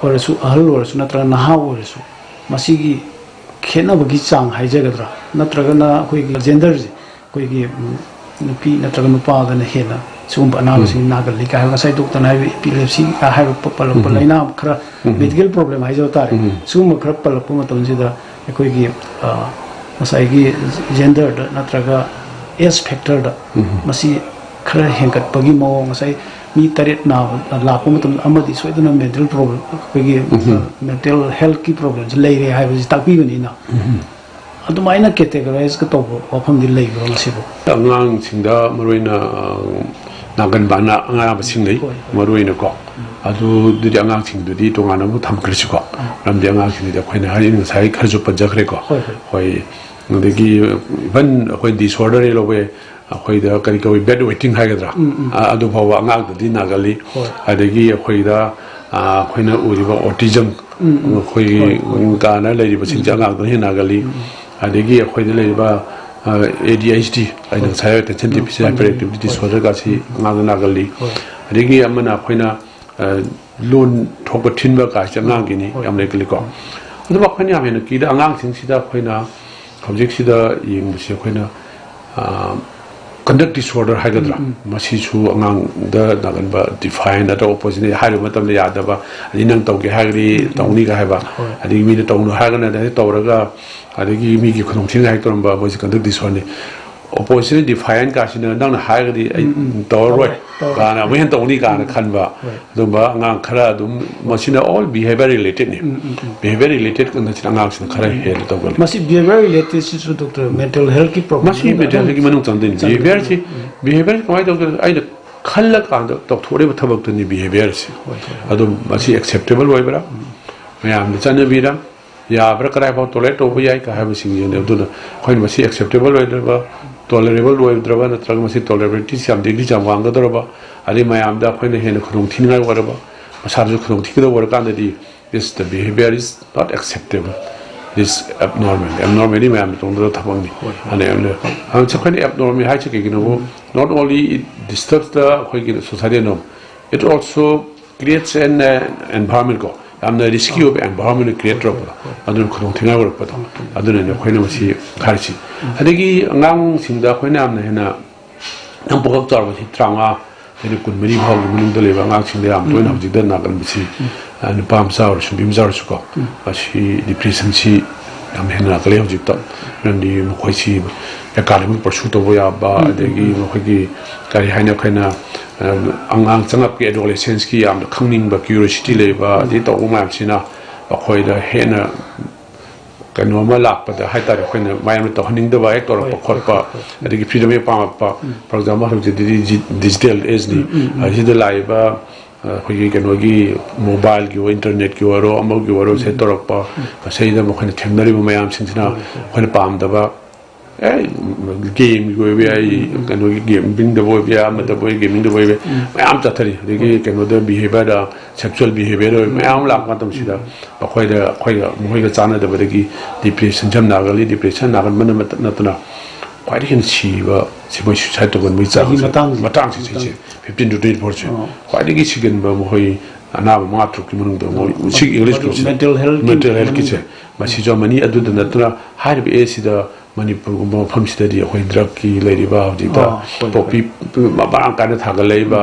ꯑꯣꯏꯔꯁꯨ, ꯑꯍꯜ ꯑꯣꯏꯔꯁꯨ, ꯅꯠꯇ꯭ꯔꯒ ꯅꯍꯥ ꯑꯣꯏꯔꯁꯨ, ꯃꯁꯤꯒꯤ ꯈꯦꯠꯅꯕꯒꯤ ꯆꯥꯡ ꯍꯥꯏꯖꯒꯗ꯭ꯔꯥ, ꯅꯠꯇ꯭ꯔꯒꯅ ꯑꯩꯈꯣꯏꯒꯤ gender ꯁꯦ, ꯑꯩꯈꯣꯏꯒꯤ, ꯎꯝ, ꯅꯨꯄꯤ ꯅꯠꯇ꯭ꯔꯒ ꯅꯨꯄꯥꯗꯅ ꯍꯦꯟꯅ ꯁꯤꯒꯨꯝꯕ ꯑꯅꯥꯕꯁꯤꯡ ꯎꯝ꯫ ꯅꯥꯒꯜꯂꯤ ꯀꯥꯏ ꯍꯥꯏꯕ, ꯉꯁꯥꯏ ꯗꯣꯛꯇꯔꯅ ꯍꯥꯏꯕ epilepsy ꯀꯥꯏ ꯍꯥꯏꯕ ꯄ-, ꯄꯜꯂꯛꯄ ꯎꯝ꯫ ꯂꯥꯏꯅꯥ ꯈꯔ ꯎꯝ꯫ Medical problem ꯍꯥꯏꯖꯕ ꯇꯥꯔꯦ꯫ ꯎꯝ꯫ ꯁꯤꯒꯨꯝꯕ ꯈꯔ ꯄꯜꯂꯛꯄ ꯃꯇꯝꯁꯤꯗ ꯑꯩꯈꯣꯏꯒꯤ, ꯑ, ꯉꯁꯥꯏꯒꯤ gender ꯗ ꯅꯠꯇ꯭ꯔꯒ age factor ꯗ ꯎꯝ꯫ ꯃꯁꯤ ꯈꯔ ꯍꯦꯟꯒꯠꯄꯒꯤ ꯃꯑꯣꯡ, ꯉꯁꯥꯏ ꯃꯤ ꯇꯔꯦꯠ ꯅꯥꯕ, ꯂꯥꯛꯄ ꯃꯇꯝꯗ ꯑꯃꯗꯤ ꯁꯣꯏꯗꯅ mental problem, ꯑꯩꯈꯣꯏꯒꯤ, ꯎꯝ꯫ ꯑ, mental health ꯀꯤ problem ꯁꯦ ꯂꯩꯔꯦ ꯍꯥꯏꯕꯁꯤ ꯇꯥꯛꯄꯤꯕꯅꯤꯅ꯫ ꯎꯝ꯫ ꯑꯗꯨꯃꯥꯏꯅ categorize ꯀ ꯇꯧꯕ ꯋꯥꯐꯝꯗꯤ ꯂꯩꯕ꯭ꯔꯣ ꯃꯁꯤꯕꯨ? ꯑꯉꯥꯡꯁꯤꯡꯗ ꯃꯔꯨꯑꯣꯏꯅ, ꯑ, ꯅꯥꯒꯟꯕ ꯑꯅꯥ-, ꯑꯅꯥꯕꯁꯤꯡ ꯂꯩ, ꯍꯣꯏ, ꯍꯣꯏ꯫ ꯃꯔꯨꯑꯣꯏꯅꯀꯣ꯫ ꯎꯝ꯫ ꯑꯗꯨꯗꯨꯗꯤ ꯑꯉꯥꯡꯁꯤꯡꯗꯨꯗꯤ ꯇꯣꯉꯥꯟꯅ ꯑꯃꯨꯛ ꯊꯝꯈ꯭ꯔꯁꯤꯀꯣ꯫ ꯎꯝ꯫ ꯃꯔꯝꯗꯤ ꯑꯉꯥꯡꯁꯤꯡꯗꯨꯗꯤ ꯑꯩꯈꯣꯏꯅ ꯍꯥꯏ-, ꯉꯁꯥꯏ ꯈꯔꯁꯨ ꯄꯟꯖꯈ꯭ꯔꯦꯀꯣ꯫ ꯍꯣꯏ, ꯍꯣꯏ꯫ ꯍꯣꯏ꯫ ꯑꯗꯒꯤ even ꯑꯩꯈꯣꯏ disorder ꯂꯧꯕ ꯌꯥꯏ꯫ ꯑꯩꯈꯣꯏꯗ ꯀꯔꯤ ꯀꯧꯏ, bed wetting ꯍꯥꯏꯒꯗ꯭ꯔꯥ? ꯎꯝ, ꯎꯝ꯫ ꯑ, ꯑꯗꯨ ꯐꯥꯎꯕ ꯑꯉꯥꯡꯗꯗꯤ ꯅꯥꯒꯜꯂꯤ꯫ ꯍꯣꯏ꯫ ꯑꯗꯒꯤ ꯑꯩꯈꯣꯏꯗ, ꯑ, ꯑꯩꯈꯣꯏꯅ ꯎꯔꯤꯕ autism, ꯎꯝ, ꯎꯝ꯫ ꯑꯩꯈꯣꯏꯒꯤ ꯍꯣꯏ, ꯍꯣꯏ꯫ ꯀꯥꯅ ꯂꯩꯔꯤꯕꯁꯤꯡꯁꯦ ꯎꯝ꯫ ꯑꯉꯥꯡꯗꯅ ꯍꯦꯟꯅ ꯅꯥꯒꯜꯂꯤ꯫ ꯎꯝ, ꯎꯝ꯫ ꯑꯗꯒꯤ ꯑꯩꯈꯣꯏꯗ ꯂꯩꯔꯤꯕ, ꯑ, A D H D, ꯑꯩꯅ ꯍꯣꯏ꯫ ꯉꯁꯥꯏ attention ꯎꯝ, deficit ꯄꯟꯕꯤꯌꯨ꯫ Hyperactivity ꯍꯣꯏ꯫ Disorder ꯒꯁꯤ ꯎꯝ, ꯎꯝ꯫ ꯑꯉꯥꯡꯗ ꯅꯥꯒꯜꯂꯤ꯫ ꯍꯣꯏ꯫ ꯑꯗꯒꯤ ꯑꯃꯅ ꯑꯩꯈꯣꯏꯅ, ꯑ, ꯂꯣꯟ ꯊꯣꯛꯄ ꯊꯤꯟꯕ ꯀꯥꯏꯁꯦ ꯑꯉꯥꯡꯒꯤꯅꯤ, ꯍꯣꯏ꯫ ꯌꯥꯝ ꯂꯩꯒꯜꯂꯤꯀꯣ꯫ ꯎꯝ꯫ ꯑꯗꯨꯕꯨ ꯑꯩꯈꯣꯏꯅ ꯌꯥꯝ ꯍꯦꯟꯅ ꯀꯤꯗ ꯑꯉꯥꯡꯁꯤꯡꯁꯤꯗ ꯑꯩꯈꯣꯏꯅ ꯍꯧꯖꯤꯛꯁꯤꯗ ꯌꯦꯡꯕꯁꯤ ꯑꯩꯈꯣꯏꯅ, ꯑ, conduct disorder ꯍꯥꯏꯒꯗ꯭ꯔꯥ? ꯎꯝ, ꯎꯝ꯫ ꯃꯁꯤꯁꯨ ꯑꯉꯥꯡꯗ ꯅꯥꯒꯟꯕ defiant ꯅꯠꯇ꯭ꯔꯒ opposition ꯍꯥꯏꯔꯨꯕ ꯃꯇꯝꯗ ꯌꯥꯗꯕ, ꯑꯗꯩ ꯅꯪ ꯇꯧꯒꯦ ꯍꯥꯏꯔꯒꯗꯤ ꯎꯝ, ꯎꯝ꯫ ꯇꯧꯅꯤꯒ ꯍꯥꯏꯕ, ꯍꯣꯏ꯫ ꯑꯗꯒꯤ ꯃꯤꯅ ꯇꯧꯅꯨ ꯍꯥꯏꯔꯒꯅ ꯑꯗꯩ ꯇꯧꯔꯒ, ꯑꯗꯒꯤ ꯃꯤꯒꯤ ꯈꯨꯗꯣꯡꯊꯤꯅꯤꯡꯉꯥꯏ ꯇꯧꯔꯝꯕ, ꯃꯣꯏꯁꯦ conduct disorder ꯅꯤ꯫ ꯑꯣꯄꯣꯖꯤꯁꯟ ꯗꯤꯐꯥꯏꯟ ꯀꯥꯁꯤꯅ ꯅꯪꯅ ꯍꯥꯏꯔꯒꯗꯤ ꯑꯩ ꯎꯝ, ꯎꯝ, ꯎꯝ꯫ ꯇꯧꯔꯔꯣꯏ ꯇꯧꯔꯣꯏ, ꯇꯧꯔꯣꯏ꯫ ꯀꯥꯏꯅ ꯑꯃꯨꯛ ꯍꯦꯟꯅ ꯇꯧꯅꯤ ꯀꯥꯏꯅ ꯎꯝ, ꯈꯟꯕ꯫ ꯍꯣꯏ꯫ ꯑꯗꯨꯝꯕ ꯑꯉꯥꯡ ꯈꯔ ꯑꯗꯨꯝ, ꯃꯁꯤꯅ ꯑꯣꯜ ꯕꯤꯍꯦꯕꯤꯌꯔ ꯔꯤꯂꯦꯇꯦꯠꯅꯤ꯫ ꯎꯝ, ꯎꯝ, ꯎꯝ꯫ ꯕꯤꯍꯦꯕꯤꯌꯔ ꯔꯤꯂꯦꯇꯦꯠ ꯀꯩꯅꯣꯁꯤꯅ ꯑꯉꯥꯡꯁꯤꯅ ꯈꯔ ꯎꯝ꯫ ꯍꯦꯟꯅ ꯇꯧꯒꯜꯂꯤ꯫ ꯃꯁꯤ ꯕꯤꯍꯦꯕꯤꯌꯔ ꯔꯤꯂꯦꯇꯦꯠꯁꯤꯁꯨ, ꯗꯣꯛꯇꯔ, ꯃꯦꯟꯇꯦꯜ ꯍꯦꯜꯊꯀꯤ ꯄ꯭ꯔꯣꯕ꯭ꯂꯦꯝ ꯃꯁꯤ ꯃꯦꯟꯇꯦꯜ ꯍꯦꯜꯊꯀꯤ ꯃꯅꯨꯡ ꯆꯪꯗꯣꯏꯅꯤ꯫ ꯆꯪꯗꯣꯏꯅꯤ꯫ ꯕꯤꯍꯦꯕꯤꯌꯔꯁꯤ, ꯎꯝ꯫ ꯕꯤꯍꯦꯕꯤꯌꯔꯁꯤ ꯀꯃꯥꯏꯅ ꯇꯧꯒꯦ? ꯑꯩꯅ ꯈꯜꯂꯀꯥꯟꯗ ꯇꯧꯊꯣꯔꯛꯏꯕ ꯊꯕꯛꯇꯨꯅꯤ ꯕꯤꯍꯦꯕꯤꯌꯔꯁꯤ꯫ ꯍꯣꯏ, ꯍꯣꯏ, ꯍꯣꯏ꯫ ꯑꯗꯨꯝ ꯃꯁꯤ ꯑꯦꯛꯁꯦꯞꯇꯦꯕꯜ ꯑꯣꯏꯕ꯭ꯔꯥ? ꯎꯝ꯫ ꯃꯌꯥꯝꯅ ꯆꯠꯅꯕꯤꯔ? ꯌꯥꯕ꯭ꯔꯥ? ꯀꯗꯥꯏꯐꯥꯎ ꯇꯣꯂꯔꯦꯠ ꯇꯧꯕ ꯌꯥꯏ ꯀ ꯍꯥꯏꯕꯁꯤꯡꯁꯤꯅꯦ꯫ ꯑꯗꯨꯅ ꯑꯩꯈꯣꯏꯅ ꯃꯁꯤ ꯑꯦꯛꯁꯦꯞꯇꯦꯕꯜ ꯑꯣꯏꯗ꯭ꯔꯕ, ꯇꯣꯂꯔꯦꯕꯜ ꯑꯣꯏꯗ꯭ꯔꯕ, ꯅꯠꯇ꯭ꯔꯒ ꯃꯁꯤ ꯇꯣꯂꯔꯦꯕꯤꯂꯤꯇꯤꯁꯤ ꯌꯥꯝ ꯗꯤꯒ꯭ꯔꯤ ꯌꯥꯝ ꯋꯥꯡꯒꯗꯧꯔꯕ, ꯑꯗꯩ ꯃꯌꯥꯝꯗ ꯑꯩꯈꯣꯏꯅ ꯍꯦꯟꯅ ꯈꯨꯗꯣꯡ ꯊꯤꯅꯤꯡꯉꯥꯏ ꯑꯣꯏꯔꯕ, ꯃꯁꯥꯗꯁꯨ ꯈꯨꯗꯣꯡ ꯊꯤꯒꯗꯧꯕ ꯑꯣꯏꯔꯀꯥꯟꯗꯗꯤ, this, the behavior is not acceptable, this abnormal, ꯑꯦꯕꯅꯣꯔꯃꯦꯜꯂꯤ ꯃꯌꯥꯝꯅ ꯇꯧꯅꯗꯕ ꯊꯕꯛꯅꯤ꯫ ꯍꯣꯏ, ꯍꯣꯏ꯫ ꯑꯗꯩ ꯑꯩꯈꯣꯏꯅ ꯑꯦꯕꯅꯣꯔꯃꯦꯜ ꯍꯥꯏꯁꯦ ꯀꯩꯒꯤꯅꯣꯕꯨ, not only it disturbs the ꯑꯩꯈꯣꯏꯒꯤ society norm, it also creates an, uh, environment ꯀꯣ, ꯌꯥꯝꯅ ꯔꯤꯁꯀꯤ ꯑꯣꯏꯕ ꯑꯦꯟꯚꯥꯏꯔꯣꯟꯃꯦꯟ ꯀ꯭ꯔꯤꯌꯦꯠ ꯇꯧꯔꯛꯄꯗꯣ, ꯑꯗꯨꯅ ꯈꯨꯗꯣꯡ ꯊꯤꯅꯤꯡꯉꯥꯏ ꯑꯣꯏꯔꯛꯄꯗꯣ, ꯑꯗꯨꯅꯅꯦ ꯑꯩꯈꯣꯏꯅ ꯃꯁꯤ ꯍꯥꯏꯔꯤꯁꯤ꯫ ꯑꯗꯒꯤ ꯑꯉꯥꯡꯁꯤꯡꯗ ꯑꯩꯈꯣꯏꯅ ꯌꯥꯝꯅ ꯍꯦꯟꯅ, ꯅꯪ ꯄꯨꯡꯀꯛ ꯆꯥꯎꯔꯕ ꯆꯍꯤ ꯇꯔꯥꯃꯉꯥ ꯍꯥꯏꯗꯤ ꯀꯨꯟꯃꯔꯤ ꯐꯥꯎꯒꯤ ꯃꯅꯨꯡꯗ ꯂꯩꯕ ꯑꯉꯥꯡꯁꯤꯡꯗ ꯌꯥꯝ ꯇꯣꯏꯅ ꯍꯧꯖꯤꯛꯇ ꯅꯥꯒꯟꯕꯁꯤ, ꯑ, ꯅꯨꯄꯥ ꯃꯆꯥ ꯑꯣꯏꯔꯁꯨ, ꯅꯨꯄꯤ ꯃꯆꯥ ꯑꯣꯏꯔꯁꯨꯀꯣ, ꯃꯁꯤ ꯗꯤꯄ꯭ꯔꯦꯁꯟꯁꯤ ꯌꯥꯝ ꯍꯦꯟꯅ ꯅꯥꯒꯜꯂꯦ ꯍꯧꯖꯤꯛꯇ꯫ ꯃꯔꯝꯗꯤ ꯃꯈꯣꯏꯁꯤ ꯑꯦꯀꯥꯗꯃꯤꯛ ꯄꯔꯁꯨ ꯇꯧꯕ ꯌꯥꯕ, ꯑꯗꯒꯤ ꯃꯈꯣꯏꯒꯤ ꯀꯔꯤ ꯍꯥꯏꯅꯤ, ꯑꯩꯈꯣꯏꯅ, ꯑ, ꯑꯉꯥꯡ ꯆꯪꯉꯛꯄꯒꯤ ꯑꯦꯗꯣꯂꯦꯁꯦꯟꯁꯀꯤ ꯌꯥꯝꯅ ꯈꯪꯅꯤꯡꯕ, ꯀ꯭ꯌꯨꯔꯤꯑꯣꯁꯤꯇꯤ ꯂꯩꯕ, ꯑꯗꯩ ꯇꯧꯕ ꯃꯌꯥꯝꯁꯤꯅ ꯃꯈꯣꯏꯗ ꯍꯦꯟꯅ ꯀꯩꯅꯣ ꯑꯃ ꯂꯥꯛꯄꯗ ꯍꯥꯏꯇꯥꯔꯦ, ꯑꯩꯈꯣꯏꯅ ꯃꯌꯥꯝꯅ ꯇꯧꯍꯟꯅꯤꯡꯗꯕ ꯍꯦꯛ ꯇꯧꯔꯛꯄ ꯍꯣꯏ, ꯈꯣꯠꯄ, ꯍꯣꯏ, ꯍꯣꯏ, ꯍꯣꯏ꯫ ꯑꯗꯒꯤ ꯐ꯭ꯔꯤꯗꯝ ꯍꯦꯛ ꯄꯥꯝꯃꯛꯄ꯫ ꯎꯝ꯫ For example, ꯍꯧꯖꯤꯛꯇꯤ ꯗꯤ-, ꯗꯤꯖꯤꯇꯦꯜ ꯑꯦꯖꯅꯤ꯫ ꯎꯝ, ꯎꯝ, ꯎꯝ꯫ ꯑꯁꯤꯗ ꯂꯥꯛꯏꯕ, ꯑ, ꯑꯩꯈꯣꯏꯒꯤ ꯀꯩꯅꯣꯒꯤ ꯃꯣꯕꯥꯏꯜꯒꯤ ꯑꯣꯏꯔꯣ, ꯏꯟꯇꯔꯅꯦꯠꯀꯤ ꯑꯣꯏꯔꯣ, ꯑꯃꯒꯤ ꯑꯣꯏꯔꯣ, ꯁꯤꯗ ꯎꯝ꯫ ꯇꯧꯔꯛꯄ, ꯎꯝ꯫ ꯃꯁꯤꯗ ꯃꯈꯣꯏꯅ ꯊꯦꯡꯅꯔꯤꯕ ꯃꯌꯥꯝꯁꯤꯡꯁꯤꯅ ꯍꯣꯏ, ꯍꯣꯏ꯫ ꯑꯩꯈꯣꯏꯅ ꯄꯥꯝꯗꯕ, ꯑꯦ, ꯒꯦꯝꯒꯤ ꯑꯣꯏꯕ ꯌꯥꯏ, ꯎꯝ, ꯎꯝ, ꯎꯝ꯫ ꯀꯩꯅꯣꯒꯤ ꯒꯦꯝꯕꯤꯡꯗꯕ ꯑꯣꯏꯕ ꯌꯥꯏ, ꯑꯃꯗꯕꯨ ꯑꯣꯏ ꯒꯦꯝꯕꯤꯡꯗꯕ ꯑꯣꯏꯕ ꯌꯥꯏ, ꯎꯝ꯫ ꯃꯌꯥꯝ ꯆꯠꯊꯔꯤ꯫ ꯑꯗꯒꯤ ꯍꯣꯏ꯫ ꯀꯩꯅꯣꯗ ꯕꯤꯍꯦꯕꯤꯌꯔꯗ, ꯁꯦꯛꯁꯨꯋꯦꯜ ꯕꯤꯍꯦꯕꯤꯌꯔ ꯑꯣꯏꯕ ꯎꯝ꯫ ꯃꯌꯥꯝ ꯑꯃ ꯂꯥꯛꯄ ꯃꯇꯝꯁꯤꯗ ꯎꯝ꯫ ꯑꯩꯈꯣꯏꯗ, ꯑꯩꯈꯣꯏꯒ ꯃꯈꯣꯏꯒ ꯆꯥꯟꯅꯗꯕꯗꯒꯤ ꯗꯤꯄ꯭ꯔꯦꯁꯟꯁꯤ ꯌꯥꯝ ꯅꯥꯒꯜꯂꯤ꯫ ꯗꯤꯄ꯭ꯔꯦꯁꯟ ꯅꯥꯒꯟꯕꯅ ꯃꯠ-, ꯅꯠꯇꯅ ꯈ꯭ꯋꯥꯏꯗꯒꯤ ꯍꯦꯟꯅ ꯁꯤꯕ ꯁꯤ ꯃꯣꯏ ꯁꯨꯏꯁꯥꯏꯠ ꯇꯧꯒꯟꯕꯒꯤ ꯆꯥꯡꯁꯦ꯫ ꯆꯍꯤ ꯃꯇꯥꯡꯁꯦ꯫ ꯃꯇꯥꯡꯁꯦ ꯁꯤꯁꯦ, ꯃꯇꯥꯡ꯫ ꯐꯤꯐꯇꯤꯟ to ꯇ꯭ꯋꯦꯟꯇꯤ ꯐꯣꯔꯁꯦ꯫ ꯑꯣ꯫ ꯈ꯭ꯋꯥꯏꯗꯒꯤ ꯁꯤꯒꯟꯕ ꯃꯈꯣꯏ ꯑꯅꯥꯕ ꯃꯉꯥ ꯇꯔꯨꯛꯀꯤ ꯃꯅꯨꯡꯗ ꯃꯣꯏ ꯑꯣ꯫ ꯁꯤꯒꯤ ꯏꯪꯂꯤꯁ ꯃꯗꯨ ꯒ꯭ꯔꯨꯞꯁꯦ꯫ ꯃꯦꯟꯇꯦꯜ ꯍꯦꯜꯠꯀꯤ ꯃꯦꯟꯇꯦꯜ ꯍꯦꯜꯠꯀꯤꯁꯦ꯫ ꯃꯅꯨꯡꯗ꯫ ꯃꯁꯤꯁꯨ ꯑꯃꯅꯤ꯫ ꯑꯗꯨꯗ ꯅꯠꯇꯅ ꯍꯥꯏꯔꯤꯕ ꯑꯦꯖꯁꯤꯗ ꯃꯅꯤꯄꯨꯔꯒꯨꯝꯕ ꯃꯐꯝꯁꯤꯗꯗꯤ ꯑꯩꯈꯣꯏ ꯗ꯭ꯔꯛꯀꯤ ꯂꯩꯔꯤꯕ ꯍꯧꯖꯤꯛꯇ ꯑꯥ, ꯍꯣꯏ, ꯄꯣꯄꯤ ꯃꯔꯥꯡ ꯀꯥꯏꯅ ꯊꯥꯒꯠꯂꯛꯏꯕ,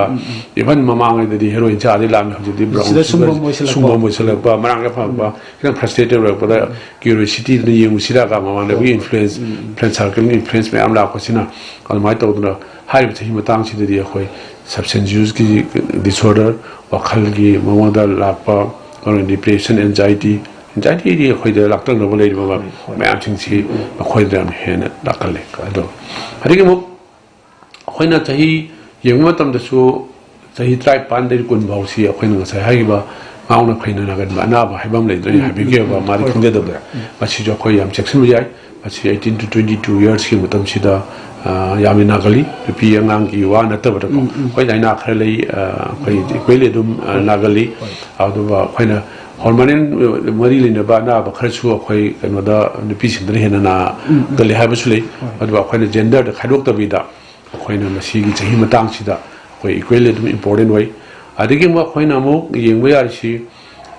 ꯏꯚꯟ ꯃꯃꯥꯡꯉꯩꯗꯗꯤ ꯍꯦꯔꯣꯏꯟ ꯆꯥꯗꯤ ꯂꯥꯛꯑꯝꯃꯤ, ꯍꯧꯖꯤꯛꯇꯤ ꯕ꯭ꯔꯥꯎꯟ ꯁꯤꯗ ꯁꯨꯡꯕꯝ ꯁꯨꯒꯔ, ꯑꯣꯏꯁꯤꯜꯂꯛꯄ꯫ ꯁꯨꯡꯕꯝ ꯑꯣꯏꯁꯤꯜꯂꯛꯄ, ꯃꯔꯥꯡ ꯀꯥꯏꯅ ꯐꯪꯉꯛꯄ, ꯈꯤꯇꯪ ꯐ꯭ꯔꯁꯇ꯭ꯔꯦꯇꯦꯠ ꯑꯣꯏꯔꯛꯄꯗ ꯀ꯭ꯌꯨꯔꯤꯑꯣꯁꯤꯇꯤꯗꯨꯅ ꯌꯦꯡꯉꯨꯁꯤꯔꯥ ꯀ ꯃꯃꯥꯟꯅꯕꯒꯤ ꯏꯟꯐ꯭ꯂꯨꯌꯦꯟꯁ, ꯐ꯭ꯔꯦꯟ ꯁꯥꯔꯀꯜꯒꯤ ꯏꯟꯐ꯭ꯂꯨꯌꯦꯟꯁ ꯃꯌꯥꯝ ꯂꯥꯛꯄꯁꯤꯅ ꯑꯗꯨꯃꯥꯏꯅ ꯇꯧꯗꯅ ꯍꯥꯏꯔꯤꯕ ꯆꯍꯤ ꯃꯇꯥꯡꯁꯤꯗꯗꯤ ꯑꯩꯈꯣꯏ ꯁꯕꯁꯇꯦꯟꯁ ꯌꯨꯁꯀꯤ ꯗꯤꯁꯑꯣꯔꯗꯔ, ꯋꯥꯈꯜꯒꯤ ꯃꯉꯣꯟꯗ ꯂꯥꯛꯄ ꯗꯤꯄ꯭ꯔꯦꯁꯟ, ꯑꯦꯟꯖꯥꯏꯇꯤ, ꯑꯦꯟꯖꯥꯏꯇꯤꯗꯤ ꯑꯩꯈꯣꯏꯗ ꯂꯥꯛꯇꯛꯅꯕ ꯂꯩꯔꯤꯕ ꯃꯌꯥꯝꯁꯤꯡꯁꯤ ꯃꯈꯣꯏꯗ ꯌꯥꯝ ꯍꯦꯟꯅ ꯂꯥꯛꯀꯜꯂꯤ꯫ ꯑꯗꯣ ꯑꯗꯒꯤ ꯑꯃꯨꯛ ꯑꯩꯈꯣꯏꯅ ꯆꯍꯤ ꯌꯦꯡꯕ ꯃꯇꯝꯗꯁꯨ ꯆꯍꯤ ꯇꯔꯥꯅꯤꯄꯥꯟꯗꯒꯤ ꯀꯨꯟ ꯐꯥꯎꯁꯤ ꯑꯩꯈꯣꯏꯅ ꯉꯁꯥꯏ ꯍꯥꯏꯈꯤꯕ ꯉꯥꯎꯅ ꯐꯩꯅ ꯅꯥꯒꯟꯕ ꯑꯅꯥꯕ ꯍꯥꯏꯕ ꯑꯃ ꯂꯩꯗꯅ, ꯑꯩꯅ ꯍꯥꯏꯕꯤꯈꯤꯕ ꯃꯥꯗꯤ ꯈꯪꯖꯗꯕꯗ, ꯃꯁꯤꯁꯨ ꯑꯩꯈꯣꯏ ꯌꯥꯝ ꯆꯦꯛꯁꯤꯟꯕ ꯌꯥꯏ꯫ ꯃꯁꯤ eighteen to twenty two yearsꯀꯤ ꯃꯇꯝꯁꯤꯗ, ꯑ, ꯌꯥꯝꯅ ꯅꯥꯒꯜꯂꯤ꯫ ꯅꯨꯄꯤ ꯑꯉꯥꯡꯒꯤ ꯋꯥ ꯅꯠꯇꯕꯗꯀꯣ, ꯑꯩꯈꯣꯏ ꯂꯥꯏꯅꯥ ꯈꯔ ꯂꯩ, ꯑ, ꯑꯩꯈꯣꯏ equally ꯑꯗꯨꯝ, ꯑ, ꯅꯥꯒꯜꯂꯤ꯫ ꯑꯗꯨꯒ ꯑꯩꯈꯣꯏꯅ ꯍꯣꯔꯃꯣꯅꯦꯜ ꯃꯔꯤ ꯂꯩꯅꯕ ꯑꯅꯥꯕ ꯈꯔꯁꯨ ꯑꯩꯈꯣꯏ ꯀꯩꯅꯣꯗ ꯅꯨꯄꯤꯁꯤꯡꯗꯅ ꯍꯦꯟꯅ ꯅꯥꯒꯜꯂꯤ ꯍꯥꯏꯕꯁꯨ ꯂꯩ꯫ ꯑꯗꯨꯒ ꯑꯩꯈꯣꯏꯅ ꯖꯦꯟꯗꯔꯗ ꯈꯥꯏꯗꯣꯛꯇꯕꯤꯗ ꯑꯩꯈꯣꯏꯅ ꯃꯁꯤꯒꯤ ꯆꯍꯤ ꯃꯇꯥꯡꯁꯤꯗ ꯑꯩꯈꯣꯏ equally ꯑꯗꯨꯝ important ꯑꯣꯏ꯫ ꯑꯗꯒꯤ ꯑꯃꯨꯛ ꯑꯩꯈꯣꯏꯅ ꯑꯃꯨꯛ ꯌꯦꯡꯕ ꯌꯥꯔꯤꯁꯤ,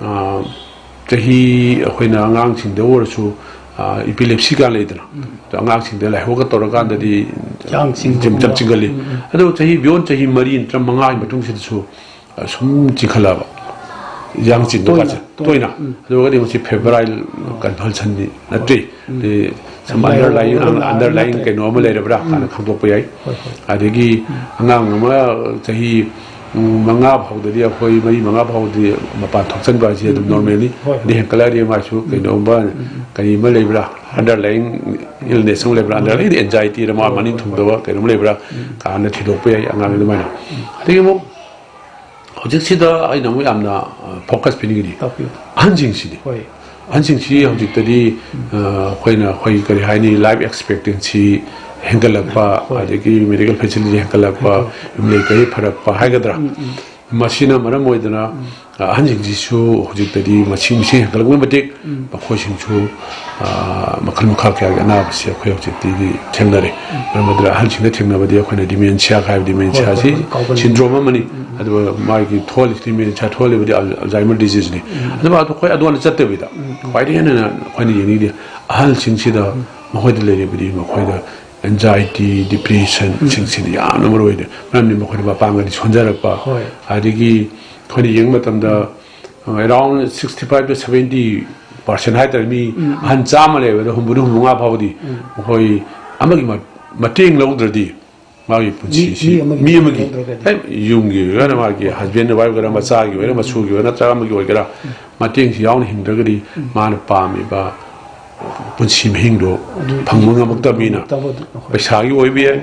ꯑ, ꯆꯍꯤ ꯑꯩꯈꯣꯏꯅ ꯑꯉꯥꯡꯁꯤꯡꯗ ꯑꯣꯏꯔꯁꯨ, ꯑ, epilepsy ꯀꯥ ꯂꯩꯗꯅ, ꯑꯗꯣ ꯑꯉꯥꯡꯁꯤꯡꯗ ꯂꯥꯏꯍꯧꯒ ꯇꯧꯔꯀꯥꯟꯗꯗꯤ ꯌꯥꯡ ꯆꯤꯡꯕꯒꯨꯝꯕ꯫ ꯌꯥꯝ ꯆꯤꯡꯒꯜꯂꯤ꯫ ꯑꯗꯣ ꯆꯍꯤ beyond ꯆꯍꯤ ꯃꯔꯤ ꯅꯠꯇ꯭ꯔꯒ ꯃꯉꯥꯒꯤ ꯃꯇꯨꯡꯁꯤꯗꯁꯨ, ꯑ, ꯁꯨꯝ ꯆꯤꯡꯈꯠꯂꯛꯑꯕ, ꯌꯥꯡ ꯆꯤꯡꯕ ꯇꯣꯏꯅ, ꯀꯥꯁꯦ ꯇꯣꯏꯅ꯫ ꯇꯣꯏꯅ꯫ ꯑꯗꯨ ꯑꯣꯏꯔꯒꯗꯤ ꯃꯁꯤ febrile convulsionꯗꯤ ꯅꯠꯇ꯭ꯔꯤ꯫ ꯑꯗꯩ some ꯂꯥꯏꯍꯧ underlying, ꯑꯣꯏꯗꯣꯏꯔꯥ underlying ꯅꯠꯇ꯭ꯔꯒ ꯀꯩꯅꯣ ꯑꯃ ꯂꯩꯔꯕ꯭ꯔꯥ ꯍꯥꯟꯅ ꯈꯪꯗꯣꯛꯄ ꯌꯥꯏ꯫ ꯑꯗꯒꯤ ꯑꯉꯥꯡ ꯑꯃ ꯆꯍꯤ, ꯎꯝ, ꯃꯉꯥ ꯐꯥꯎꯗꯗꯤ, ꯑꯩꯈꯣꯏ ꯃꯔꯤ ꯃꯉꯥ ꯐꯥꯎꯗꯤ ꯃꯄꯥꯟ ꯊꯣꯛꯆꯟꯕ ꯍꯥꯏꯁꯦ ꯑꯗꯨꯝ normalꯅꯤ꯫ ꯑꯗꯩ ꯍꯦꯟꯀꯠꯂꯛꯑꯗꯤ ꯃꯥꯁꯨ ꯀꯩꯅꯣꯝꯃ, ꯀꯔꯤ ꯑꯃ ꯂꯩꯕ꯭ꯔꯥ, underlying illness ꯑꯃ ꯂꯩꯕ꯭ꯔꯥ, underlying anxietyꯔ, ꯃꯥ ꯃꯅꯤꯡ ꯊꯨꯡꯗꯕ ꯀꯩꯅꯣꯝ ꯂꯩꯕ꯭ꯔꯥ ꯀꯥꯟꯅ ꯊꯤꯗꯣꯛꯄ ꯌꯥꯏ ꯑꯉꯥꯡ ꯑꯗꯨꯃꯥꯏꯅ꯫ ꯑꯗꯒꯤ ꯑꯃꯨꯛ ꯍꯧꯖꯤꯛꯁꯤꯗ ꯑꯩꯅ ꯑꯃꯨꯛ ꯌꯥꯝꯅ, ꯑ, focus ꯄꯤꯅꯤꯡꯉꯤꯗꯤ ꯇꯥꯛꯄꯤꯌꯨ꯫ ꯑꯍꯟꯁꯤꯡꯁꯤꯗꯤ꯫ ꯍꯣꯏ꯫ ꯑꯍꯟꯁꯤꯡꯁꯤ ꯍꯧꯖꯤꯛꯇꯗꯤ, ꯑ, ꯑꯩꯈꯣꯏꯅ, ꯑꯩꯈꯣꯏ ꯀꯔꯤ ꯍꯥꯏꯅꯤ, life expectancy ꯍꯦꯟꯒꯠꯂꯛꯄ, ꯑꯗꯒꯤ medical facility ꯍꯦꯟꯒꯠꯂꯛꯄ, ꯌꯨꯝꯂꯩ ꯀꯩ ꯐꯔꯛꯄ ꯍꯥꯏꯒꯗ꯭ꯔꯥ, ꯃꯁꯤꯅ ꯃꯔꯝ ꯑꯣꯏꯗꯅ, ꯑ, ꯑꯍꯟꯁꯤꯡꯁꯤꯁꯨ ꯍꯧꯖꯤꯛꯇꯗꯤ ꯃꯁꯤꯡ, ꯃꯁꯤꯡ ꯍꯦꯟꯒꯠꯂꯛꯄꯒꯤ ꯃꯇꯤꯛ ꯃꯈꯣꯏꯁꯤꯡꯁꯨ, ꯑ, ꯃꯈꯜ ꯃꯈꯥ ꯀꯌꯥꯒꯤ ꯑꯅꯥꯕꯁꯤ ꯑꯩꯈꯣꯏ ꯍꯧꯖꯤꯛꯇꯤ ꯊꯦꯡꯅꯔꯦ꯫ ꯃꯔꯝ ꯑꯗꯨꯅ ꯑꯍꯜꯁꯤꯡꯗ ꯊꯦꯡꯅꯕꯗꯤ ꯑꯩꯈꯣꯏꯅ dementia ꯍꯥꯏꯕ dementia ꯑꯁꯤ syndrome ꯑꯃꯅꯤ꯫ ꯑꯗꯨꯒ ꯃꯥꯒꯤ ꯊꯣꯛꯍꯜꯂꯤ, dementia ꯊꯣꯛꯍꯜꯂꯤꯕꯗꯤ Al-, Alzheimer diseaseꯅꯤ꯫ ꯑꯗꯨꯒ ꯑꯩꯈꯣꯏ ꯑꯗꯨ ꯅꯠꯇ ꯆꯠꯇꯕꯤꯗ ꯈ꯭ꯋꯥꯏꯗꯒꯤ ꯍꯦꯟꯅ ꯑꯩꯈꯣꯏꯅ ꯌꯦꯡꯅꯤꯡꯉꯤꯗꯤ ꯑꯍꯜꯁꯤꯡꯁꯤꯗ ꯃꯈꯣꯏꯗ ꯂꯩꯔꯤꯕꯗꯤ ꯃꯈꯣꯏꯗ anxiety, depression ꯁꯤꯡꯁꯤꯗꯤ ꯌꯥꯝꯅ ꯃꯔꯨ ꯑꯣꯏꯗꯦ꯫ ꯃꯔꯝꯗꯤ ꯃꯈꯣꯏꯗ ꯃꯄꯥꯡꯒꯜꯗꯤ ꯁꯣꯟꯖꯔꯛꯄ, ꯍꯣꯏ꯫ ꯑꯗꯒꯤ ꯑꯩꯈꯣꯏꯅ ꯌꯦꯡꯕ ꯃꯇꯝꯗ around sixty five to seventy percent ꯍꯥꯏꯇꯥꯔꯦ, ꯃꯤ ꯑꯍꯟ ꯆꯥꯝꯃ ꯂꯩꯕꯗ ꯍꯨꯝꯐꯨ ꯍꯨꯝꯐꯨ ꯃꯉꯥ ꯐꯥꯎꯕꯗꯤ ꯃꯈꯣꯏ ꯑꯃꯒꯤ ꯃ- ꯃꯇꯦꯡ ꯂꯧꯗ꯭ꯔꯗꯤ ꯃꯥꯒꯤ ꯄꯨꯟꯁꯤꯁꯤ ꯃꯤ ꯑꯃꯒꯤ ꯃꯤ ꯃꯇꯦꯡ ꯑꯃꯒꯤ ꯂꯧꯗ꯭ꯔꯒꯗꯤ꯫ ꯍꯦꯛ ꯌꯨꯝꯒꯤ ꯑꯣꯏꯒꯦꯔꯥ, ꯃꯥꯒꯤ husband wife ꯑꯣꯏꯒꯦꯔꯥ, ꯃꯆꯥꯒꯤ ꯑꯣꯏꯒꯦꯔꯥ, ꯃꯁꯨꯒꯤ ꯑꯣꯏꯒꯦꯔꯥ, ꯅꯠꯇ꯭ꯔꯒ ꯑꯃꯒꯤ ꯑꯣꯏꯒꯦꯔꯥ, ꯃꯇꯦꯡꯁꯤ ꯌꯥꯎꯅ ꯍꯤꯡꯗ꯭ꯔꯒꯗꯤ ꯃꯥꯅ ꯄꯥꯝꯃꯤꯕ ꯄꯨꯟꯁꯤ ꯃꯍꯤꯡꯗꯣ ꯐꯪꯕ ꯉꯝꯃꯛꯇꯕꯅꯤꯅ, ꯉꯝꯃꯛꯇꯕ ꯑꯗꯨ, ꯍꯣꯏ꯫ ꯄꯩꯁꯥꯒꯤ ꯑꯣꯏꯕ ꯌꯥꯏ,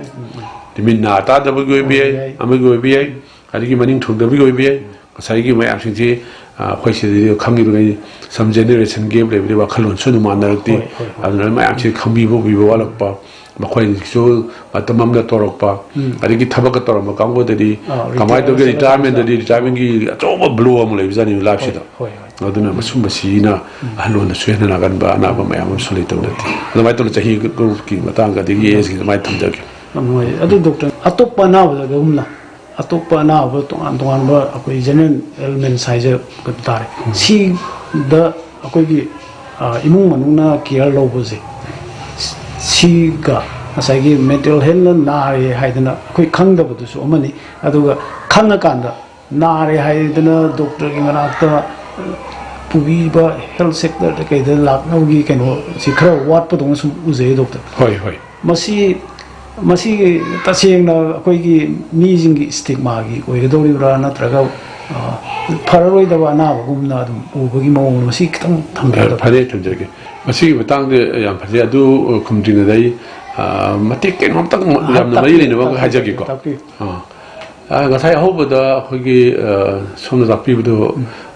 ꯃꯤꯠ ꯅꯥ ꯇꯥꯗꯕꯒꯤ ꯑꯣꯏꯕ ꯌꯥꯏ, ꯑꯣꯏꯕ ꯌꯥꯏ꯫ ꯑꯃꯒꯤ ꯑꯣꯏꯕ ꯌꯥꯏ, ꯑꯗꯒꯤ ꯃꯅꯤꯡ ꯊꯨꯡꯗꯕꯒꯤ ꯑꯣꯏꯕ ꯌꯥꯏ꯫ ꯉꯁꯥꯏꯒꯤ ꯃꯌꯥꯝꯁꯤꯡꯁꯤ, ꯑ, ꯑꯩꯈꯣꯏ ꯁꯤꯗꯗꯤ ꯈꯪꯉꯤꯕꯉꯩ, some generation gap ꯂꯩꯕꯗꯤ ꯋꯥꯈꯜꯂꯣꯟꯁꯨ ꯑꯗꯨꯝ ꯃꯥꯟꯅꯔꯛꯇꯦ꯫ ꯍꯣꯏ, ꯍꯣꯏ, ꯍꯣꯏ꯫ ꯑꯗꯨꯅ ꯃꯌꯥꯝꯁꯤ ꯈꯪꯕꯤꯕ ꯎꯕꯤꯕ ꯋꯥꯠꯂꯛꯄ, ꯃꯈꯣꯏꯒꯤꯁꯨ ꯃꯇꯝ ꯑꯃꯗ ꯇꯧꯔꯛꯄ, ꯑꯗꯒꯤ ꯊꯕꯛꯀ ꯇꯧꯔꯝꯕ ꯀꯥꯡꯕꯨꯗꯗꯤ ꯑꯥ, ꯀꯃꯥꯏꯅ ꯇꯧꯒꯦ, retire retirement ꯗꯗꯤ, ꯆꯠꯂꯝꯕ retirement ꯒꯤ ꯑꯆꯧꯕ blow ꯑꯃ ꯂꯩꯕꯖꯥꯠꯅꯤ life ꯁꯤꯗ꯫ ꯍꯣꯏ, ꯍꯣꯏ꯫ ꯑꯗꯨꯅ ꯃꯁꯨꯝꯕꯁꯤꯅ ꯑꯍꯜꯂꯣꯟꯗꯁꯨ ꯍꯦꯟꯅ ꯅꯥꯒꯟꯕ ꯑꯅꯥꯕ ꯃꯌꯥꯝ ꯑꯃꯁꯨ ꯂꯩꯇꯕ ꯅꯠꯇꯦ꯫ ꯑꯗꯨꯃꯥꯏꯅ ꯇꯧꯅ ꯆꯍꯤ groupꯀꯤ ꯃꯇꯥꯡ ꯑꯗꯒꯤ age ꯀꯤ ꯑꯗꯨꯃꯥꯏꯅ ꯊꯝꯖꯒꯦ꯫ ꯌꯥꯝ ꯅꯨꯡꯉꯥꯏꯖꯩ꯫ ꯑꯗꯨ doctor, ꯑꯇꯣꯞꯄ ꯑꯅꯥꯕꯗ ꯑꯗꯨꯒꯨꯝꯅ ꯑꯇꯣꯞꯄ ꯑꯅꯥꯕ ꯇꯣꯉꯥꯟ ꯇꯣꯉꯥꯟꯕ ꯑꯩꯈꯣꯏ general ailments ꯍꯥꯏꯖꯕ ꯇꯥꯔꯦ, ꯁꯤꯗ ꯑꯩꯈꯣꯏꯒꯤ, ꯑ, ꯏꯃꯨꯡ ꯃꯅꯨꯡꯅ care ꯂꯧꯕꯁꯦ, ꯁꯤꯒ ꯉꯁꯥꯏꯒꯤ mental health ꯅ ꯅꯥꯔꯦ ꯍꯥꯏꯗꯅ ꯑꯩꯈꯣꯏ ꯈꯪꯗꯕꯗꯨꯁꯨ ꯑꯃꯅꯤ, ꯑꯗꯨꯒ ꯈꯪꯉꯀꯥꯟꯗ ꯅꯥꯔꯦ ꯍꯥꯏꯗꯅ doctor ꯒꯤ ꯃꯅꯥꯛꯇ ꯄꯨꯕꯤꯕ, health sector ꯗ ꯀꯩꯗ ꯂꯥꯛꯅꯕꯒꯤ ꯀꯩꯅꯣꯁꯤ ꯈꯔ ꯋꯥꯠꯄꯗꯧꯅ ꯁꯨꯝ ꯎꯖꯩ, doctor꯫ ꯍꯣꯏ, ꯍꯣꯏ꯫ ꯃꯁꯤ, ꯃꯁꯤ ꯇꯁꯦꯡꯅ ꯑꯩꯈꯣꯏꯒꯤ ꯃꯤꯁꯤꯡꯒꯤ stigma ꯒꯤ ꯑꯣꯏꯒꯗꯧꯔꯤꯕ꯭ꯔꯥ, ꯅꯠꯇ꯭ꯔꯒ, ꯑ, ꯐꯔꯔꯣꯏꯗꯕ ꯑꯅꯥꯕꯒꯨꯝꯅ ꯑꯗꯨꯝ ꯎꯕꯒꯤ ꯃꯑꯣꯡ, ꯃꯁꯤ ꯈꯤꯇꯪ ꯊꯝꯕꯤꯌꯨ, doctor꯫ ꯐꯔꯦ, ꯊꯝꯖꯔꯒꯦ꯫ ꯃꯁꯤꯒꯤ ꯃꯇꯥꯡꯗ ꯌꯥꯝ ꯐꯖꯩ꯫ ꯑꯗꯨ, ꯑ, ꯈꯨꯝꯗ꯭ꯔꯤꯉꯩꯗ ꯑꯩ, ꯑ, ꯃꯇꯦꯛ ꯀꯩꯅꯣꯝꯇꯪ ꯌꯥꯝꯅ ꯃꯔꯤ ꯇꯥꯛꯄꯤꯌꯨ, ꯂꯩꯅꯕ ꯇꯥꯛꯄꯤꯌꯨ, ꯍꯥꯏꯖꯒꯦꯀꯣ꯫ ꯇꯥꯛꯄꯤꯌꯨ꯫ ꯑ, ꯑ, ꯉꯁꯥꯏ ꯑꯍꯧꯕꯗ ꯑꯩꯈꯣꯏꯒꯤ, ꯑ, ꯁꯣꯝꯅ ꯇꯥꯛꯄꯤꯕꯗꯨ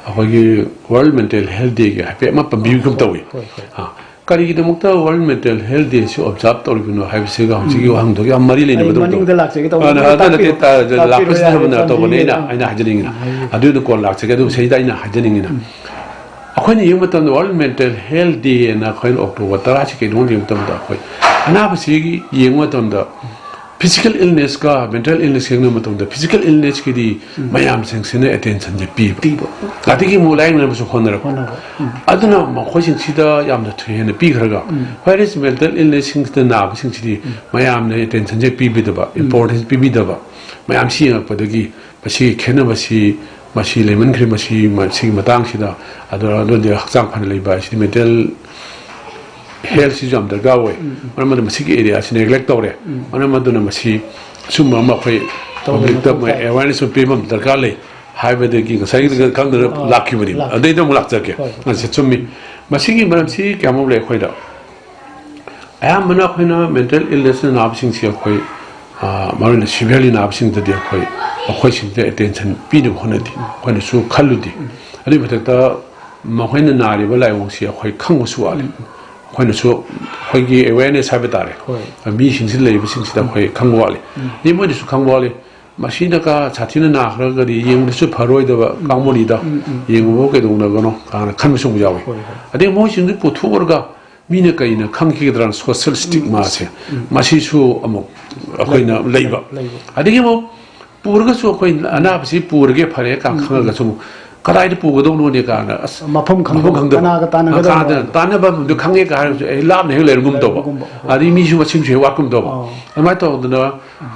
ꯑꯩꯈꯣꯏꯒꯤ World Mental Health Day ꯒꯤ ꯍꯥꯏꯐꯦꯠ ꯑꯃ ꯄꯟꯕꯤꯕꯒꯨꯝ ꯇꯧꯏ꯫ ꯍꯣꯏ, ꯍꯣꯏ꯫ ꯑ, ꯀꯔꯤꯒꯤꯗꯃꯛꯇ World Mental Health Day ꯁꯤ observe ꯇꯧꯔꯤꯕꯅꯣ ꯍꯥꯏꯕꯁꯤꯒ ꯍꯧꯖꯤꯛꯀꯤ ꯋꯥꯍꯪꯗꯨꯒꯤ ꯌꯥꯝ ꯃꯔꯤ ꯂꯩꯅꯕ ꯑꯩ ꯗꯣꯛꯇꯔ꯫ ꯃꯅꯤꯡꯗ ꯂꯥꯛꯆꯒꯦ ꯇꯧꯕ꯫ ꯑ, ꯅ-, ꯑ, ꯅꯠꯇꯦ, ꯇꯥꯛꯄꯤꯔꯣ꯫ ꯅꯠꯇꯦ, ꯇ-, ꯇꯥꯛꯄꯤꯔꯣ, ꯂꯥꯛꯄꯁꯤꯗ ꯌꯥꯏ, ꯍꯥꯏꯕ ꯅ-, ꯌꯥꯝ ꯇꯧꯕꯅꯦ꯫ ꯑꯩꯅ, ꯊꯝꯕꯤꯔꯦ꯫ ꯑꯩꯅ ꯍꯥꯏꯖꯅꯤꯡꯉꯤꯅ꯫ ꯎꯝ, ꯍꯥꯏꯕꯤꯌꯨ꯫ ꯑꯗꯨꯗꯣ ꯀꯣꯟ ꯂꯥꯛꯆꯒꯦ꯫ ꯑꯗꯨ ꯁꯤꯗꯩꯗ ꯑꯩꯅ ꯍꯥꯏꯖꯅꯤꯡꯉꯤꯅ꯫ ꯑꯩꯈꯣꯏꯅ ꯌꯦꯡꯕ ꯃꯇꯝꯗ World Mental Health Day ꯍꯥꯏꯅ ꯑꯩꯈꯣꯏꯅ October ꯇꯔꯥꯁꯤ ꯀꯩꯗꯧꯅ ꯌꯦꯡꯕ ꯃꯇꯝꯗ ꯑꯩꯈꯣꯏ ꯑꯅꯥꯕꯁꯤꯒꯤ ꯌꯦꯡꯕ ꯃꯇꯝꯗ Physical illness ꯀ mental illness ꯌꯦꯡꯅꯕ ꯃꯇꯝꯗ, physical illness ꯀꯤꯗꯤ ꯃꯌꯥꯝꯁꯤꯡꯁꯤꯅ attention ꯁꯦ ꯄꯤꯕ, ꯄꯤꯕ꯫ ꯑꯗꯒꯤ ꯑꯃꯨꯛ ꯂꯥꯏꯌꯦꯡꯅꯕꯁꯨ ꯍꯣꯠꯅꯔꯛꯄ꯫ ꯍꯣꯠꯅꯕ꯫ ꯎꯝ꯫ ꯑꯗꯨꯅ ꯃꯈꯣꯏꯁꯤꯡꯁꯤꯗ ꯌꯥꯝꯅ ꯊꯣꯏ ꯍꯦꯟꯅ ꯄꯤꯈ꯭ꯔꯒ, ꯎꯝ꯫ Whereas mental illness ꯁꯤꯡꯁꯤꯗ ꯅꯥꯕꯁꯤꯡꯁꯤꯗꯤ ꯎꯝ꯫ ꯃꯌꯥꯝꯅ attention ꯁꯦ ꯄꯤꯕꯤꯗꯕ, ꯎꯝ꯫ Importance ꯄꯤꯕꯤꯗꯕ, ꯃꯌꯥꯝꯁꯤ ꯌꯦꯡꯉꯛꯄꯗꯒꯤ ꯃꯁꯤꯒꯤ ꯈꯦꯠꯅꯕꯁꯤ, ꯃꯁꯤ ꯂꯩꯃꯟꯈ꯭ꯔꯦ꯫ ꯃꯁꯤ, ꯃꯁꯤꯒꯤ ꯃꯇꯥꯡꯁꯤꯗ, ꯑꯗꯨ, ꯑꯗꯨꯗꯤ ꯍꯛꯆꯥꯡ ꯐꯅ ꯂꯩꯕ ꯍꯥꯏꯁꯤꯗꯤ mental health ꯁꯤꯁꯨ ꯌꯥꯝ ꯗꯔꯀꯥꯔ ꯑꯣꯏ꯫ ꯎꯝ, ꯎꯝ꯫ ꯃꯔꯝ ꯑꯗꯨꯅ ꯃꯁꯤꯒꯤ area ꯁꯤ neglect ꯇꯧꯔꯦ꯫ ꯎꯝ꯫ ꯃꯔꯝ ꯑꯗꯨꯅ ꯃꯁꯤ ꯑꯆꯨꯝꯕ ꯑꯃ ꯑꯩꯈꯣꯏ ꯇꯧꯕ public ꯇ ꯃꯊꯧ ꯇꯥꯏ꯫ Awareness ꯑꯃ ꯄꯤꯕ ꯑꯃ ꯗꯔꯀꯥꯔ ꯂꯩ ꯍꯥꯏꯕꯗꯒꯤ ꯉꯁꯥꯏꯒꯤ ꯈꯪꯗꯅ ꯑꯥ, ꯂꯥꯛꯈꯤꯕꯅꯤ꯫ ꯂꯥꯛꯈꯤ꯫ ꯑꯗꯩꯗ ꯑꯃꯨꯛ ꯂꯥꯛꯆꯒꯦ꯫ ꯍꯣꯏ, ꯍꯣꯏ꯫ ꯉꯁꯤ ꯆꯨꯝꯃꯤ꯫ ꯃꯁꯤꯒꯤ ꯃꯔꯝꯁꯤ ꯀꯌꯥꯃꯨꯛ ꯂꯩ ꯑꯩꯈꯣꯏꯗ? ꯑꯌꯥꯝꯕꯅ ꯑꯩꯈꯣꯏꯅ mental illness ꯅ ꯅꯥꯕꯁꯤꯡꯁꯤ ꯑꯩꯈꯣꯏ, ꯑꯥ, ꯃꯔꯨ ꯑꯣꯏꯅ severely ꯅꯥꯕꯁꯤꯡꯗꯗꯤ ꯑꯩꯈꯣꯏ ꯃꯈꯣꯏꯁꯤꯡꯗ attention ꯄꯤꯅꯕ ꯍꯣꯠꯅꯗꯦ꯫ ꯑꯩꯈꯣꯏꯅꯁꯨ ꯈꯜꯂꯨꯗꯦ꯫ ꯑꯗꯨꯒꯤ ꯃꯊꯛꯇ ꯃꯈꯣꯏꯅ ꯅꯥꯔꯤꯕ ꯂꯥꯏꯑꯣꯡꯁꯤ ꯑꯩꯈꯣꯏ ꯈꯪꯕꯁꯨ ꯋꯥꯠꯂꯤ꯫ ꯑꯩꯈꯣꯏꯅꯁꯨ ꯑꯩꯈꯣꯏꯒꯤ awareness ꯍꯥꯏꯕ ꯇꯥꯔꯦ꯫ ꯍꯣꯏ꯫ ꯃꯤꯁꯤꯡꯁꯤ ꯂꯩꯔꯤꯕꯁꯤꯡꯁꯤꯗ ꯑꯩꯈꯣꯏ ꯈꯪꯕ ꯋꯥꯠꯂꯤ꯫ ꯎꯝ꯫ ꯑꯗꯩ ꯃꯣꯏꯅꯁꯨ ꯈꯪꯕ ꯋꯥꯠꯂꯤ꯫ ꯃꯁꯤꯅ ꯀ ꯁꯥꯊꯤꯅ ꯅꯥꯈ꯭ꯔꯒꯗꯤ ꯌꯦꯡꯕꯗꯁꯨ ꯐꯔꯣꯏꯗꯕ ꯀꯥꯡꯕꯨꯅꯤꯗ, ꯎꯝ, ꯎꯝ꯫ ꯌꯦꯡꯉꯨꯕ ꯀꯩꯗꯧꯅꯕꯅꯣ ꯀꯥꯏꯅ ꯈꯟꯕꯁꯨ ꯑꯃꯨꯛ ꯌꯥꯎꯏ꯫ ꯍꯣꯏ, ꯍꯣꯏ꯫ ꯑꯗꯩ ꯃꯣꯏꯁꯤꯡꯗꯨ ꯄꯨꯊꯣꯛꯎꯔꯒ ꯃꯤꯅ ꯀꯔꯤꯅ ꯈꯪꯈꯤꯒꯗ꯭ꯔꯥ, social stigma ꯁꯦ꯫ ꯎꯝ꯫ ꯃꯁꯤꯁꯨ ꯑꯃꯨꯛ ꯑꯩꯈꯣꯏꯅ ꯂꯩꯕ꯫ ꯂꯩꯕ꯫ ꯑꯗꯒꯤ ꯑꯃꯨꯛ ꯄꯨꯔꯒꯁꯨ ꯑꯩꯈꯣꯏ ꯑꯅꯥꯕꯁꯤ ꯄꯨꯔꯒꯦ ꯐꯔꯦ ꯀꯥꯏꯅ ꯎꯝ, ꯎꯝ꯫ ꯈꯪꯉꯒꯁꯨ ꯑꯃꯨꯛ ꯀꯗꯥꯏꯗ ꯄꯨꯒꯗꯧꯅꯣꯅꯦ ꯀꯥꯏꯅ, ꯑꯁ, ꯃꯐꯝ ꯈꯪꯗꯕ, ꯃꯐꯝ ꯈꯪꯗꯕ꯫ ꯀꯅꯥꯒ ꯇꯥꯟꯅꯒꯗꯧꯅꯣ ꯀꯅꯥꯗ ꯍꯥꯏꯕꯗꯣ꯫ ꯇꯥꯟꯅꯕ ꯃꯐꯝꯗꯨ ꯈꯪꯉꯦ ꯀꯥꯏ ꯍꯥꯏꯔꯁꯨ ꯑꯩ ꯂꯥꯞꯅ ꯍꯦꯛ ꯂꯩꯔꯒꯨꯝ ꯇꯧꯕ꯫ ꯂꯩꯔꯒꯨꯝꯕ, ꯍꯣꯏ꯫ ꯑꯗꯩ ꯃꯤꯁꯨ ꯃꯁꯤꯡꯁꯨ ꯍꯦꯛ ꯋꯥꯠꯀꯨꯝ ꯇꯧꯕ꯫ ꯑꯥ꯫ ꯑꯗꯨꯃꯥꯏꯅ ꯇꯧꯗꯅ,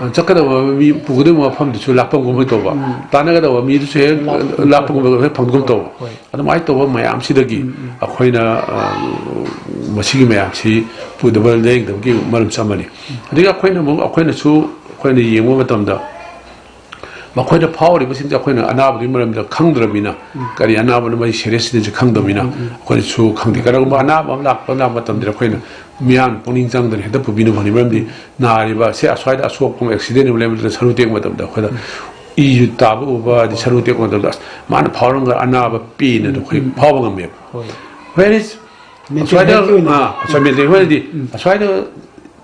ꯎꯝ꯫ ꯆꯠꯀꯗꯕ ꯃꯤ ꯄꯨꯒꯗꯧꯕ ꯃꯐꯝꯗꯨꯁꯨ ꯂꯥꯞꯄꯒꯨꯝ ꯇꯧꯕ꯫ ꯎꯝ꯫ ꯇꯥꯟꯅꯒꯗꯕ ꯃꯤꯗꯨꯁꯨ ꯍꯦꯛ ꯂꯥꯞꯄꯒꯨꯝ ꯂꯥꯞꯄꯒꯨꯝꯕ ꯍꯦꯛ ꯐꯪꯒꯨꯝ ꯇꯧꯕ꯫ ꯍꯣꯏ꯫ ꯑꯗꯨꯃꯥꯏꯅ ꯇꯧꯕ ꯃꯌꯥꯝꯁꯤꯗꯒꯤ ꯎꯝ, ꯎꯝ꯫ ꯑꯩꯈꯣꯏꯅ, ꯑ, ꯃꯁꯤꯒꯤ ꯃꯌꯥꯝꯁꯤ ꯄꯨꯗꯕ ꯂꯥꯏꯌꯦꯡꯗꯕꯒꯤ ꯃꯔꯝꯁꯨ ꯑꯃꯅꯤ꯫ ꯎꯝ꯫ ꯑꯗꯒꯤ ꯑꯩꯈꯣꯏꯅ ꯑꯃꯨꯛ, ꯑꯩꯈꯣꯏꯅꯁꯨ, ꯑꯩꯈꯣꯏꯅ ꯌꯦꯡꯕ ꯃꯇꯝꯗ ꯃꯈꯣꯏꯗ ꯐꯥꯎꯔꯤꯕꯁꯤꯡꯁꯦ ꯑꯩꯈꯣꯏꯅ ꯑꯅꯥꯕꯗꯨꯒꯤ ꯃꯔꯝꯗ ꯈꯪꯗ꯭ꯔꯕꯅꯤꯅ, ꯎꯝ꯫ ꯀꯔꯤ ꯑꯅꯥꯕꯅꯣ, ꯃꯁꯤ seriousness ꯁꯦ ꯈꯪꯗꯕꯅꯤꯅ, ꯎꯝ, ꯎꯝ꯫ ꯑꯩꯈꯣꯏꯅꯁꯨ ꯈꯪꯗꯦ꯫ ꯀꯔꯤꯒꯨꯝꯕ ꯑꯅꯥꯕ ꯑꯃ ꯂꯥꯛꯄ, ꯂꯥꯛꯄ ꯃꯇꯝꯗ ꯑꯩꯈꯣꯏꯅ ꯃꯤꯌꯥꯝ ꯄꯨꯛꯅꯤꯡ ꯆꯪꯗꯅ ꯍꯦꯛꯇ ꯄꯨꯕꯤꯅꯕ ꯍꯣꯠꯅꯩ꯫ ꯃꯔꯝꯗꯤ ꯅꯥꯔꯤꯕ ꯑꯁꯦ ꯑꯁ꯭ꯋꯥꯏꯗ ꯑꯁꯣꯛꯄ ꯑꯃ, accident ꯑꯃ ꯂꯩꯕ ꯃꯇꯝꯗ, ꯁꯔꯨ ꯇꯦꯛꯄ ꯃꯇꯝꯗ ꯑꯩꯈꯣꯏꯗ ꯏ ꯇꯥꯕ ꯎꯕ, ꯍꯥꯏꯗꯤ ꯁꯔꯨ ꯇꯦꯛꯄ ꯃꯇꯝꯗ, ꯑꯁ, ꯃꯥꯅ ꯐꯥꯎꯔꯝꯒ ꯑꯅꯥꯕ ꯄꯦꯅ ꯑꯗꯨ ꯑꯩꯈꯣꯏ ꯎꯝ, ꯎꯝ꯫ ꯐꯥꯎꯕ ꯉꯝꯃꯦꯕ꯫ ꯍꯣꯏ꯫ Whereas mental ꯑꯁ꯭ꯋꯥꯏꯗ, health ꯀꯤ ꯑꯣꯏꯅ꯫ ꯑꯥ, ꯑꯁ꯭ꯋꯥꯏ mental health ꯍꯥꯏꯗꯤ ꯎꯝ꯫ ꯑꯁ꯭ꯋꯥꯏꯗ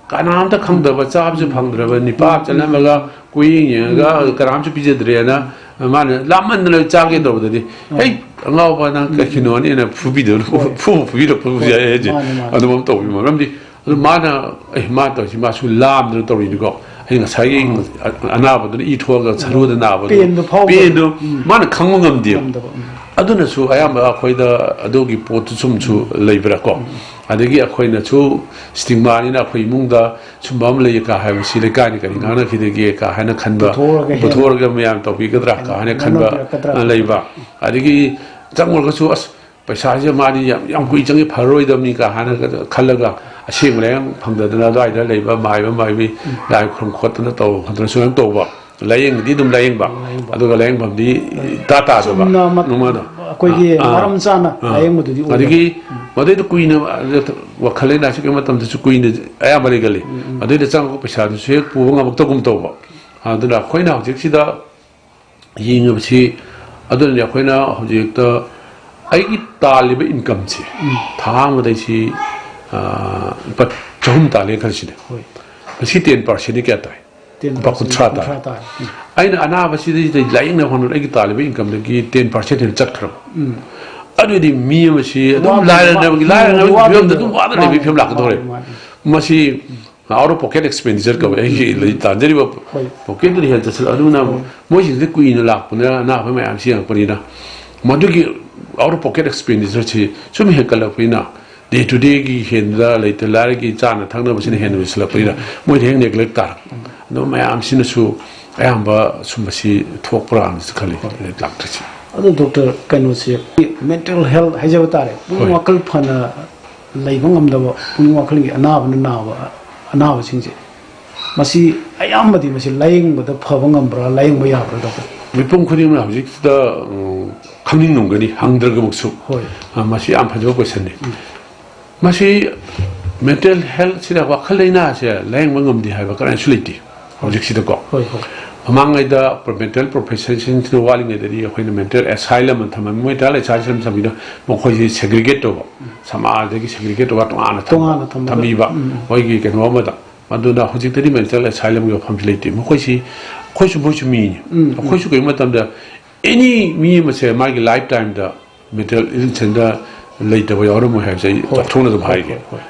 ꯀꯅꯥꯝꯇ ꯈꯪꯗꯕ, ꯆꯥꯕꯁꯨ ꯎꯝ꯫ ꯐꯪꯗ꯭ꯔꯕ, ꯅꯤꯄꯥ ꯎꯝ꯫ ꯆꯠꯂꯝꯃꯒ ꯀꯣꯏꯌꯦꯡ ꯌꯦꯡꯉꯒ ꯎꯝ꯫ ꯀꯅꯥꯝꯁꯨ ꯄꯤꯖꯗ꯭ꯔꯦꯅ ꯃꯥꯅ ꯂꯥꯝꯃꯟꯗꯅ ꯆꯥꯒꯦ ꯇꯧꯕꯗꯗꯤ, ꯎꯝ꯫ "ꯍꯩ, ꯑꯉꯥꯎꯕ ꯅꯪ ꯎꯝ꯫ ꯀꯩꯒꯤꯅꯣꯅꯦꯅ ꯐꯨꯕꯤꯗꯧꯅ ꯍꯣꯏ꯫ ꯐꯨꯕ ꯐꯨꯕꯤꯔꯛꯄꯁꯨ ꯍꯣꯏ꯫ ꯌꯥꯏ ꯍꯥꯏꯁꯦ꯫ ꯃꯥꯅꯦ, ꯃꯥꯅꯦ꯫ ꯑꯗꯨꯃꯛ ꯇꯧꯕꯤ ꯃꯔꯝꯗꯤ ꯑꯗꯨ ꯃꯥꯅ, "ꯑꯦ, ꯃꯥ ꯇꯧꯔꯤꯁꯤ ꯃꯥꯁꯨ ꯂꯥꯝꯗꯅ ꯇꯧꯔꯤꯅꯤꯀꯣ, ꯍꯥꯏꯗꯤ ꯉꯁꯥꯏꯒꯤ ꯑꯅꯥꯕꯗꯨꯅ ꯏ ꯊꯣꯛꯑꯒ ꯁꯔꯨꯗ ꯅꯥꯕꯗꯣ, ꯄꯦꯟꯗꯣ ꯐꯥꯎꯕ ꯄꯦꯟꯗꯣ ꯃꯥꯅ ꯈꯪꯕ ꯉꯝꯗꯦꯕ꯫ ꯉꯝꯗꯕ, ꯎꯝ꯫ ꯑꯗꯨꯅꯁꯨ ꯑꯌꯥꯝꯕ ꯑꯩꯈꯣꯏꯗ ꯑꯗꯨꯒꯤ ꯄꯣꯠꯇꯨ ꯁꯨꯝꯁꯨ ꯂꯩꯕ꯭ꯔꯥꯀꯣ꯫ ꯑꯗꯒꯤ ꯑꯩꯈꯣꯏꯅꯁꯨ stigma ꯅꯤꯅ ꯑꯩꯈꯣꯏ ꯏꯃꯨꯡꯗ ꯁꯨꯝꯕ ꯑꯃ ꯂꯩꯌꯦ ꯀꯥ ꯍꯥꯏꯕꯁꯤ ꯂꯩꯀꯥꯏꯅ ꯀꯔꯤ ꯉꯥꯡꯅꯈꯤꯗꯒꯦ ꯀꯥ ꯍꯥꯏꯅ ꯈꯟꯕ, ꯄꯨꯊꯣꯛꯑꯒ ꯍꯦꯟꯅ ꯄꯨꯊꯣꯛꯑꯒ ꯃꯌꯥꯝ ꯇꯧꯕꯤꯒꯗ꯭ꯔꯥ ꯀꯥ ꯍꯥꯏꯅ ꯈꯟꯕ ꯉꯥꯡꯅꯕꯤꯔꯛꯀꯗ꯭ꯔꯥ? ꯑ, ꯂꯩꯕ꯫ ꯑꯗꯒꯤ ꯆꯪꯉꯨꯔꯒꯁꯨ ꯑꯁ ꯄꯩꯁꯥꯁꯦ ꯃꯥꯗꯤ ꯌꯥꯝ, ꯌꯥꯝ ꯀꯨꯏ ꯆꯪꯉꯤ, ꯐꯔꯔꯣꯏꯗꯕꯅꯤ ꯀꯥ ꯍꯥꯏꯅ ꯈꯜꯂꯒ ꯑꯁꯦꯡꯕ ꯂꯥꯏꯌꯦꯡ ꯐꯪꯗꯗꯅ ꯑꯗꯨꯋꯥꯏꯗ ꯂꯩꯕ ꯃꯥꯏꯕ ꯃꯥꯏꯕꯤ ꯂꯥꯏ ꯈꯨꯔꯨꯝ ꯈꯣꯠꯇꯅ ꯇꯧꯕ ꯈꯣꯠꯇꯅ ꯁꯨꯃꯥꯏꯅ ꯇꯧꯕ꯫ ꯂꯥꯏꯌꯦꯡꯕꯗꯤ ꯑꯗꯨꯝ ꯂꯥꯏꯌꯦꯡꯕ, ꯂꯥꯏꯌꯦꯡꯕ꯫ ꯑꯗꯨꯒ ꯂꯥꯏꯌꯦꯡꯐꯝꯗꯤ ꯏꯇꯥ ꯇꯥꯗꯕ꯫ ꯆꯨꯝꯅ ꯃꯠ-, ꯅꯣꯡꯃꯗ꯫ ꯑꯩꯈꯣꯏꯒꯤ ꯑꯥ, ꯃꯔꯝ ꯆꯥꯅ ꯑꯥ꯫ ꯂꯥꯏꯌꯦꯡꯕꯗꯨꯗꯤ ꯑꯣꯏꯗꯕ꯫ ꯑꯗꯒꯤ ꯃꯗꯩꯗ ꯀꯨꯏꯅ ꯋꯥꯈꯜ ꯂꯩꯅꯥꯁꯤ ꯀꯩ ꯃꯇꯝꯗꯁꯨ ꯀꯨꯏꯅ ꯑꯌꯥꯝꯕ ꯂꯩꯒꯜꯂꯤ꯫ ꯎꯝ, ꯎꯝ꯫ ꯑꯗꯩꯗ ꯆꯪꯉꯛꯄ ꯄꯩꯁꯥꯗꯨꯁꯨ ꯍꯦꯛ ꯄꯨꯕ ꯉꯝꯃꯛꯇꯒꯨꯝ ꯇꯧꯕ꯫ ꯑꯗꯨꯅ ꯑꯩꯈꯣꯏꯅ ꯍꯧꯖꯤꯛꯁꯤꯗ ꯌꯦꯡꯉꯤꯕꯁꯤ, ꯑꯗꯨꯅꯅꯦ ꯑꯩꯈꯣꯏꯅ ꯍꯧꯖꯤꯛꯇ ꯑꯩꯒꯤ ꯇꯥꯜꯂꯤꯕ income ꯁꯦ ꯎꯝ꯫ ꯊꯥ ꯑꯃꯗ ꯑꯩꯁꯤ, ꯑꯥ, ꯂꯨꯄꯥ ꯆꯍꯨꯝ ꯇꯥꯜꯂꯦ ꯈꯜꯂꯁꯤꯅꯦ꯫ ꯍꯣꯏ꯫ ꯃꯁꯤ ten percent ꯗꯤ ꯀꯌꯥ ꯇꯥꯏ? ten percent, ꯂꯨꯄꯥ ꯀꯨꯟꯊ꯭ꯔꯥ ꯇꯥꯔꯦ꯫ ꯀꯨꯟꯊ꯭ꯔꯥ ꯇꯥꯔꯦ꯫ ꯎꯝ꯫ ꯑꯩꯅ ꯑꯅꯥꯕꯁꯤꯗ ꯂꯥꯏꯌꯦꯡꯅꯕ ꯍꯣꯠꯅꯕꯗ ꯑꯩꯒꯤ ꯇꯥꯜꯂꯤꯕ income ꯗꯒꯤ ten percent ꯍꯦꯟꯅ ꯆꯠꯈ꯭ꯔꯕ꯫ ꯎꯝ꯫ ꯑꯗꯨꯗꯤ ꯃꯤ ꯑꯃꯁꯤ ꯑꯗꯨꯝ ꯋꯥꯕ-, ꯂꯥꯏꯔꯅꯕꯒꯤ, ꯋꯥ-, ꯂꯥꯏꯔꯅꯕꯒꯤ ꯋꯥꯕ-, ꯐꯤꯕꯝꯗ ꯑꯗꯨꯝ ꯋꯥꯗꯅ ꯂꯩꯕꯒꯤ ꯃꯥꯅꯦ, ꯐꯤꯕꯝ ꯂꯥꯛꯀꯗꯧꯔꯦ꯫ ꯃꯥꯅꯦ, ꯃꯥꯅꯦ꯫ ꯃꯁꯤ out of pocket expenditure ꯀꯧꯋꯦ꯫ ꯑꯩꯒꯤ ꯂꯩ-, ꯇꯥꯟꯖꯔꯤꯕ ꯍꯣꯏ꯫ pocket ꯇꯨꯅ ꯍꯦꯟꯅ ꯆꯠꯁꯤꯜꯂ, ꯑꯗꯨꯅ ꯃꯣꯏꯁꯤꯡꯁꯦ ꯀꯨꯏꯅ ꯂꯥꯛꯄꯅꯤꯅ ꯑꯅꯥꯕ ꯃꯌꯥꯝꯁꯤ ꯌꯦꯡꯉꯛꯄꯅꯤꯅ, ꯃꯗꯨꯒꯤ out of pocket expenditure ꯁꯤ ꯁꯨꯝ ꯍꯦꯟꯒꯠꯂꯛꯄꯅꯤꯅ, day to day ꯒꯤ ꯍꯦꯟꯕꯗ ꯂꯩꯇ ꯂꯥꯏꯔꯒꯤ ꯆꯥꯅ ꯊꯛꯅꯕꯁꯤꯅ ꯍꯦꯟꯅ ꯑꯣꯏꯁꯤꯜꯂꯛꯄꯅꯤꯅ, ꯃꯣꯏꯗ ꯍꯦꯛ neglect ꯇꯥꯔꯛꯄ꯫ ꯑꯗꯨ ꯃꯌꯥꯝꯁꯤꯅꯁꯨ ꯑꯌꯥꯝꯕ ꯁꯨꯝꯕꯁꯤ ꯊꯣꯛꯄ꯭ꯔꯥꯅꯁꯨ ꯈꯜꯂꯤ, ꯂꯥꯛꯇ꯭ꯔꯤꯁꯤ꯫ ꯑꯗꯣ doctor, ꯀꯩꯅꯣꯁꯦ, mental health ꯍꯥꯏꯖꯕ ꯇꯥꯔꯦ, ꯄꯨꯛꯅꯤꯡ ꯍꯣꯏ꯫ ꯋꯥꯈꯜ ꯐꯅ ꯂꯩꯕ ꯉꯝꯗꯕ, ꯄꯨꯛꯅꯤꯡ ꯋꯥꯈꯜꯒꯤ ꯑꯅꯥꯕꯅ ꯅꯥꯕ ꯑꯅꯥꯕꯁꯤꯡꯁꯦ, ꯃꯁꯤ ꯑꯌꯥꯝꯕꯗꯤ ꯃꯁꯤ ꯂꯥꯏꯌꯦꯡꯕꯗ ꯐꯕ ꯉꯝꯕ꯭ꯔꯥ, ꯂꯥꯏꯌꯦꯡꯕ ꯌꯥꯕ꯭ꯔꯥ, doctor? ꯃꯤꯄꯨꯝ ꯈꯨꯗꯤꯡꯃꯛ ꯍꯧꯖꯤꯛꯁꯤꯗ, ꯎꯝ, ꯈꯪꯅꯤꯡꯉꯝꯒꯅꯤ, ꯍꯪꯗ꯭ꯔꯒꯃꯛꯁꯨ꯫ ꯍꯣꯏ꯫ ꯑ, ꯃꯁꯤ ꯌꯥꯝ ꯐꯖꯕ question ꯅꯤ꯫ ꯃꯁꯤ mental health ꯁꯤꯗ, ꯋꯥꯈꯜ ꯂꯩꯅꯥꯁꯦ ꯂꯥꯏꯌꯦꯡꯕ ꯉꯝꯗꯦ ꯍꯥꯏꯕ ꯀꯅꯥꯁꯨ ꯂꯩꯇꯦ ꯍꯧꯖꯤꯛꯁꯤꯗꯀꯣ꯫ ꯍꯣꯏ, ꯍꯣꯏ꯫ ꯃꯃꯥꯡꯉꯩꯗ mental professionꯁꯤꯡꯁꯤꯅ ꯋꯥꯠꯂꯤꯉꯩꯗꯗꯤ ꯑꯩꯈꯣꯏꯅ mental asylum ꯑꯅ ꯊꯝꯃꯝꯃꯤ꯫ Mental asylum ꯊꯝꯃꯤꯗꯣ ꯃꯈꯣꯏꯁꯤ segregate ꯇꯧꯕ, ꯁꯃꯥꯖꯗꯒꯤ segregate ꯇꯧꯕ, ꯇꯣꯉꯥꯟꯅ ꯊꯝ-, ꯇꯣꯉꯥꯟꯅ ꯊꯝꯕꯗ꯫ ꯊꯝꯕꯤꯕ, ꯎꯝ, ꯎꯝ꯫ ꯃꯣꯏꯒꯤ ꯀꯩꯅꯣ ꯑꯃꯗ꯫ ꯑꯗꯨꯅ ꯍꯧꯖꯤꯛꯇꯗꯤ mental asylumꯒꯤ ꯋꯥꯐꯝꯁꯤ ꯂꯩꯇꯦ꯫ ꯃꯈꯣꯏꯁꯤ, ꯑꯩꯈꯣꯏꯁꯨ ꯃꯣꯏꯁꯨ ꯃꯤꯅꯤ꯫ ꯎꯝ, ꯎꯝ꯫ ꯑꯩꯈꯣꯏꯁꯨ ꯀꯔꯤꯒꯨꯝꯕ ꯃꯇꯝꯗ any ꯃꯤ ꯑꯃꯁꯦ ꯃꯥꯒꯤ lifetimeꯗ mental illnessꯗ ꯂꯩꯇꯕ ꯌꯥꯎꯔꯝꯃꯣꯏ ꯍꯥꯏꯕꯁꯦ ꯑꯩ ꯍꯣꯏ꯫ ꯇꯥꯊꯣꯛꯅ ꯑꯗꯨꯝ ꯍꯣꯏ, ꯍꯥꯏꯒꯦ꯫ ꯍꯣꯏ, ꯍꯣꯏ꯫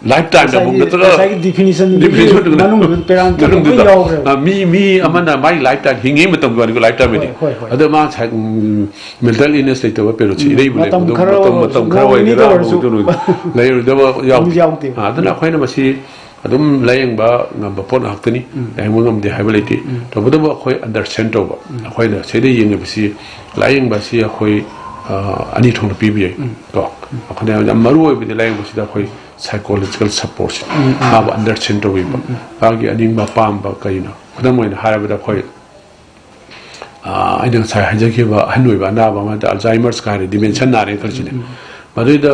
ꯂꯥꯏꯐ ꯇꯥꯏꯝꯗ ꯑꯃꯨꯛ ꯅꯠꯇ꯭ꯔꯒ ꯉꯁꯥꯏꯒꯤ ꯗꯤꯐꯤꯅꯤꯁꯟ ꯗꯤꯐꯤꯅꯤꯁꯟꯗꯨꯅ ꯃꯅꯨꯡꯗꯨꯗ ꯄꯦꯔꯥꯟ ꯂꯣꯏ ꯌꯥꯎꯈ꯭ꯔꯦꯕ꯫ ꯃꯤ ꯃꯤ ꯑꯃꯅ ꯃꯥꯒꯤ ꯂꯥꯏꯐ ꯇꯥꯏꯝ ꯍꯤꯡꯉꯤꯉꯩ ꯃꯇꯝꯒꯤ ꯋꯥꯅꯤꯀꯣ, ꯂꯥꯏꯐ ꯇꯥꯏꯝꯗꯤ꯫ ꯍꯣꯏ, ꯍꯣꯏ꯫ ꯑꯗꯣ ꯃꯥ ꯉꯁꯥꯏ ꯃꯦꯟꯇꯦꯜ ꯏꯜꯅꯦꯁ ꯂꯩꯇꯕ ꯄꯦꯔꯣꯠꯁꯤ ꯏꯔꯩꯕꯨ ꯃꯇꯝ ꯂꯩꯕꯗꯣ ꯈꯔ ꯃꯇꯝ ꯑꯣꯏꯔꯁꯨ, ꯃꯇꯝ ꯈꯔ ꯅꯣꯡ ꯅꯤꯅꯤꯗ ꯑꯣꯏꯒꯦꯔꯥ ꯑꯣꯏꯔꯁꯨ꯫ ꯂꯩꯔꯣꯏꯗꯕ ꯌꯥꯎꯗꯦ꯫ ꯌꯥꯎꯗꯦ꯫ ꯑꯗꯨꯅ ꯑꯩꯈꯣꯏꯅ ꯃꯁꯤ ꯑꯗꯨꯝ ꯂꯥꯏꯌꯦꯡꯕ ꯉꯝꯕ ꯄꯣꯠ ꯉꯥꯛꯇꯅꯤ꯫ ꯂꯥꯏꯌꯦꯡꯕ ꯉꯝꯗꯦ ꯍꯥꯏꯕ ꯂꯩꯇꯦ꯫ ꯇꯧꯕꯇꯕꯨ ꯑꯩꯈꯣꯏ ꯑꯟꯗꯔꯁꯇꯦꯟ ꯇꯧꯕ, ꯑꯩꯈꯣꯏꯅ ꯁꯤꯗ ꯌꯦꯡꯉꯤꯕꯁꯤ, ꯂꯥꯏꯌꯦꯡꯕ ꯑꯁꯤ ꯑꯩꯈꯣꯏ ꯑ, ꯑꯅꯤ ꯊꯣꯛꯅ ꯄꯤꯕ ꯌꯥꯏ꯫ ꯀꯣ ꯑꯩꯈꯣꯏꯅ ꯌꯥꯝ ꯃꯔꯨ ꯑꯣꯏꯕꯗꯤ ꯂꯥꯏꯌꯦꯡꯕꯁꯤꯗ ꯑꯩꯈꯣꯏ ꯁꯥꯏꯀꯣꯂꯣꯖꯤꯀꯦꯜ ꯁꯄꯣꯔꯠꯁꯤ ꯃꯥꯕꯨ ꯑꯟꯗꯔꯁꯇꯦꯟ ꯇꯧꯕꯤꯕ, ꯃꯥꯒꯤ ꯑꯅꯤꯡꯕ ꯑꯄꯥꯝꯕ ꯀꯔꯤꯅꯣ꯫ ꯈꯨꯗꯝ ꯑꯣꯏꯅ ꯍꯥꯏꯔꯕꯗ ꯑꯩꯈꯣꯏ ꯑ, ꯑꯩꯅ ꯉꯁꯥꯏ ꯍꯥꯏꯖꯈꯤꯕ ꯑꯍꯟ ꯑꯣꯏꯕ ꯑꯅꯥꯕ ꯑꯃꯗ ꯑꯜꯖꯥꯏꯃꯔꯁ ꯀꯥꯏꯅ ꯗꯤꯃꯦꯟꯁꯟ ꯅꯥꯔꯦꯅ ꯈꯜꯂꯁꯤꯅꯦ꯫ ꯃꯗꯨꯏꯗ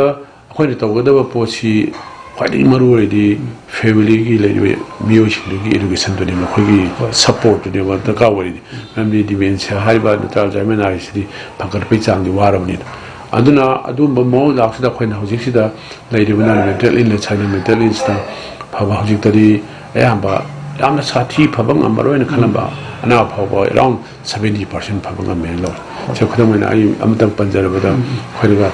ꯑꯩꯈꯣꯏꯅ ꯇꯧꯒꯗꯕ ꯄꯣꯠꯁꯤ ꯈ꯭ꯋꯥꯏꯗꯒꯤ ꯃꯔꯨ ꯑꯣꯏꯔꯤꯗꯤ ꯐꯦꯃꯤꯂꯤꯒꯤ ꯂꯩꯔꯤꯕ ꯃꯤꯑꯣꯏꯁꯤꯡꯗꯨꯒꯤ ꯏꯗꯨꯀꯦꯁꯟꯗꯨꯅꯤ, ꯃꯈꯣꯏꯒꯤ ꯁꯄꯣꯔꯠꯇꯨꯅꯦꯕ ꯗꯔꯀꯥꯔ ꯑꯣꯏꯔꯤꯗꯤ꯫ ꯃꯔꯝꯗꯤ ꯗꯤꯃꯦꯟꯁꯤꯌꯥ ꯍꯥꯏꯔꯤꯕ ꯅꯠꯇ꯭ꯔꯒ ꯑꯜꯖꯥꯏꯃꯔ ꯅꯥꯔꯤꯁꯤꯗꯤ ꯐꯒꯠꯄꯒꯤ ꯆꯥꯡꯗꯤ ꯋꯥꯔꯕꯅꯤꯅ꯫ ꯑꯗꯨꯅ ꯑꯗꯨꯒꯨꯝꯕ ꯃꯑꯣꯡ ꯂꯥꯛꯁꯤꯗ ꯑꯩꯈꯣꯏꯅ ꯍꯧꯖꯤꯛꯁꯤꯗ ꯂꯩꯔꯤꯕ ꯅꯟ ꯃꯦꯟꯇꯦꯜ ꯏꯜꯅꯦꯁ ꯍꯥꯏꯅ ꯃꯦꯟꯇꯦꯜ ꯏꯜꯁꯤꯅ ꯐꯕ ꯍꯧꯖꯤꯛꯇꯗꯤ ꯑꯌꯥꯝꯕ ꯌꯥꯝꯅ ꯁꯥꯊꯤ ꯐꯕ ꯉꯝꯃꯔꯣꯏꯅ ꯈꯜꯂꯝꯕ ꯑꯅꯥꯕ ꯐꯥꯎꯕ ꯑꯦꯔꯥꯎꯟ ꯁꯕꯦꯟꯇꯤ ꯄꯥꯔꯁꯦꯟ ꯐꯕ ꯉꯝꯃꯦꯅ ꯂꯧꯔꯦ꯫ ꯁꯦ ꯈꯨꯗꯝ ꯑꯣꯏꯅ ꯑꯩ ꯑꯃꯇꯪ ꯄꯟꯖꯔꯕꯗ ꯑꯩꯈꯣꯏꯅꯒ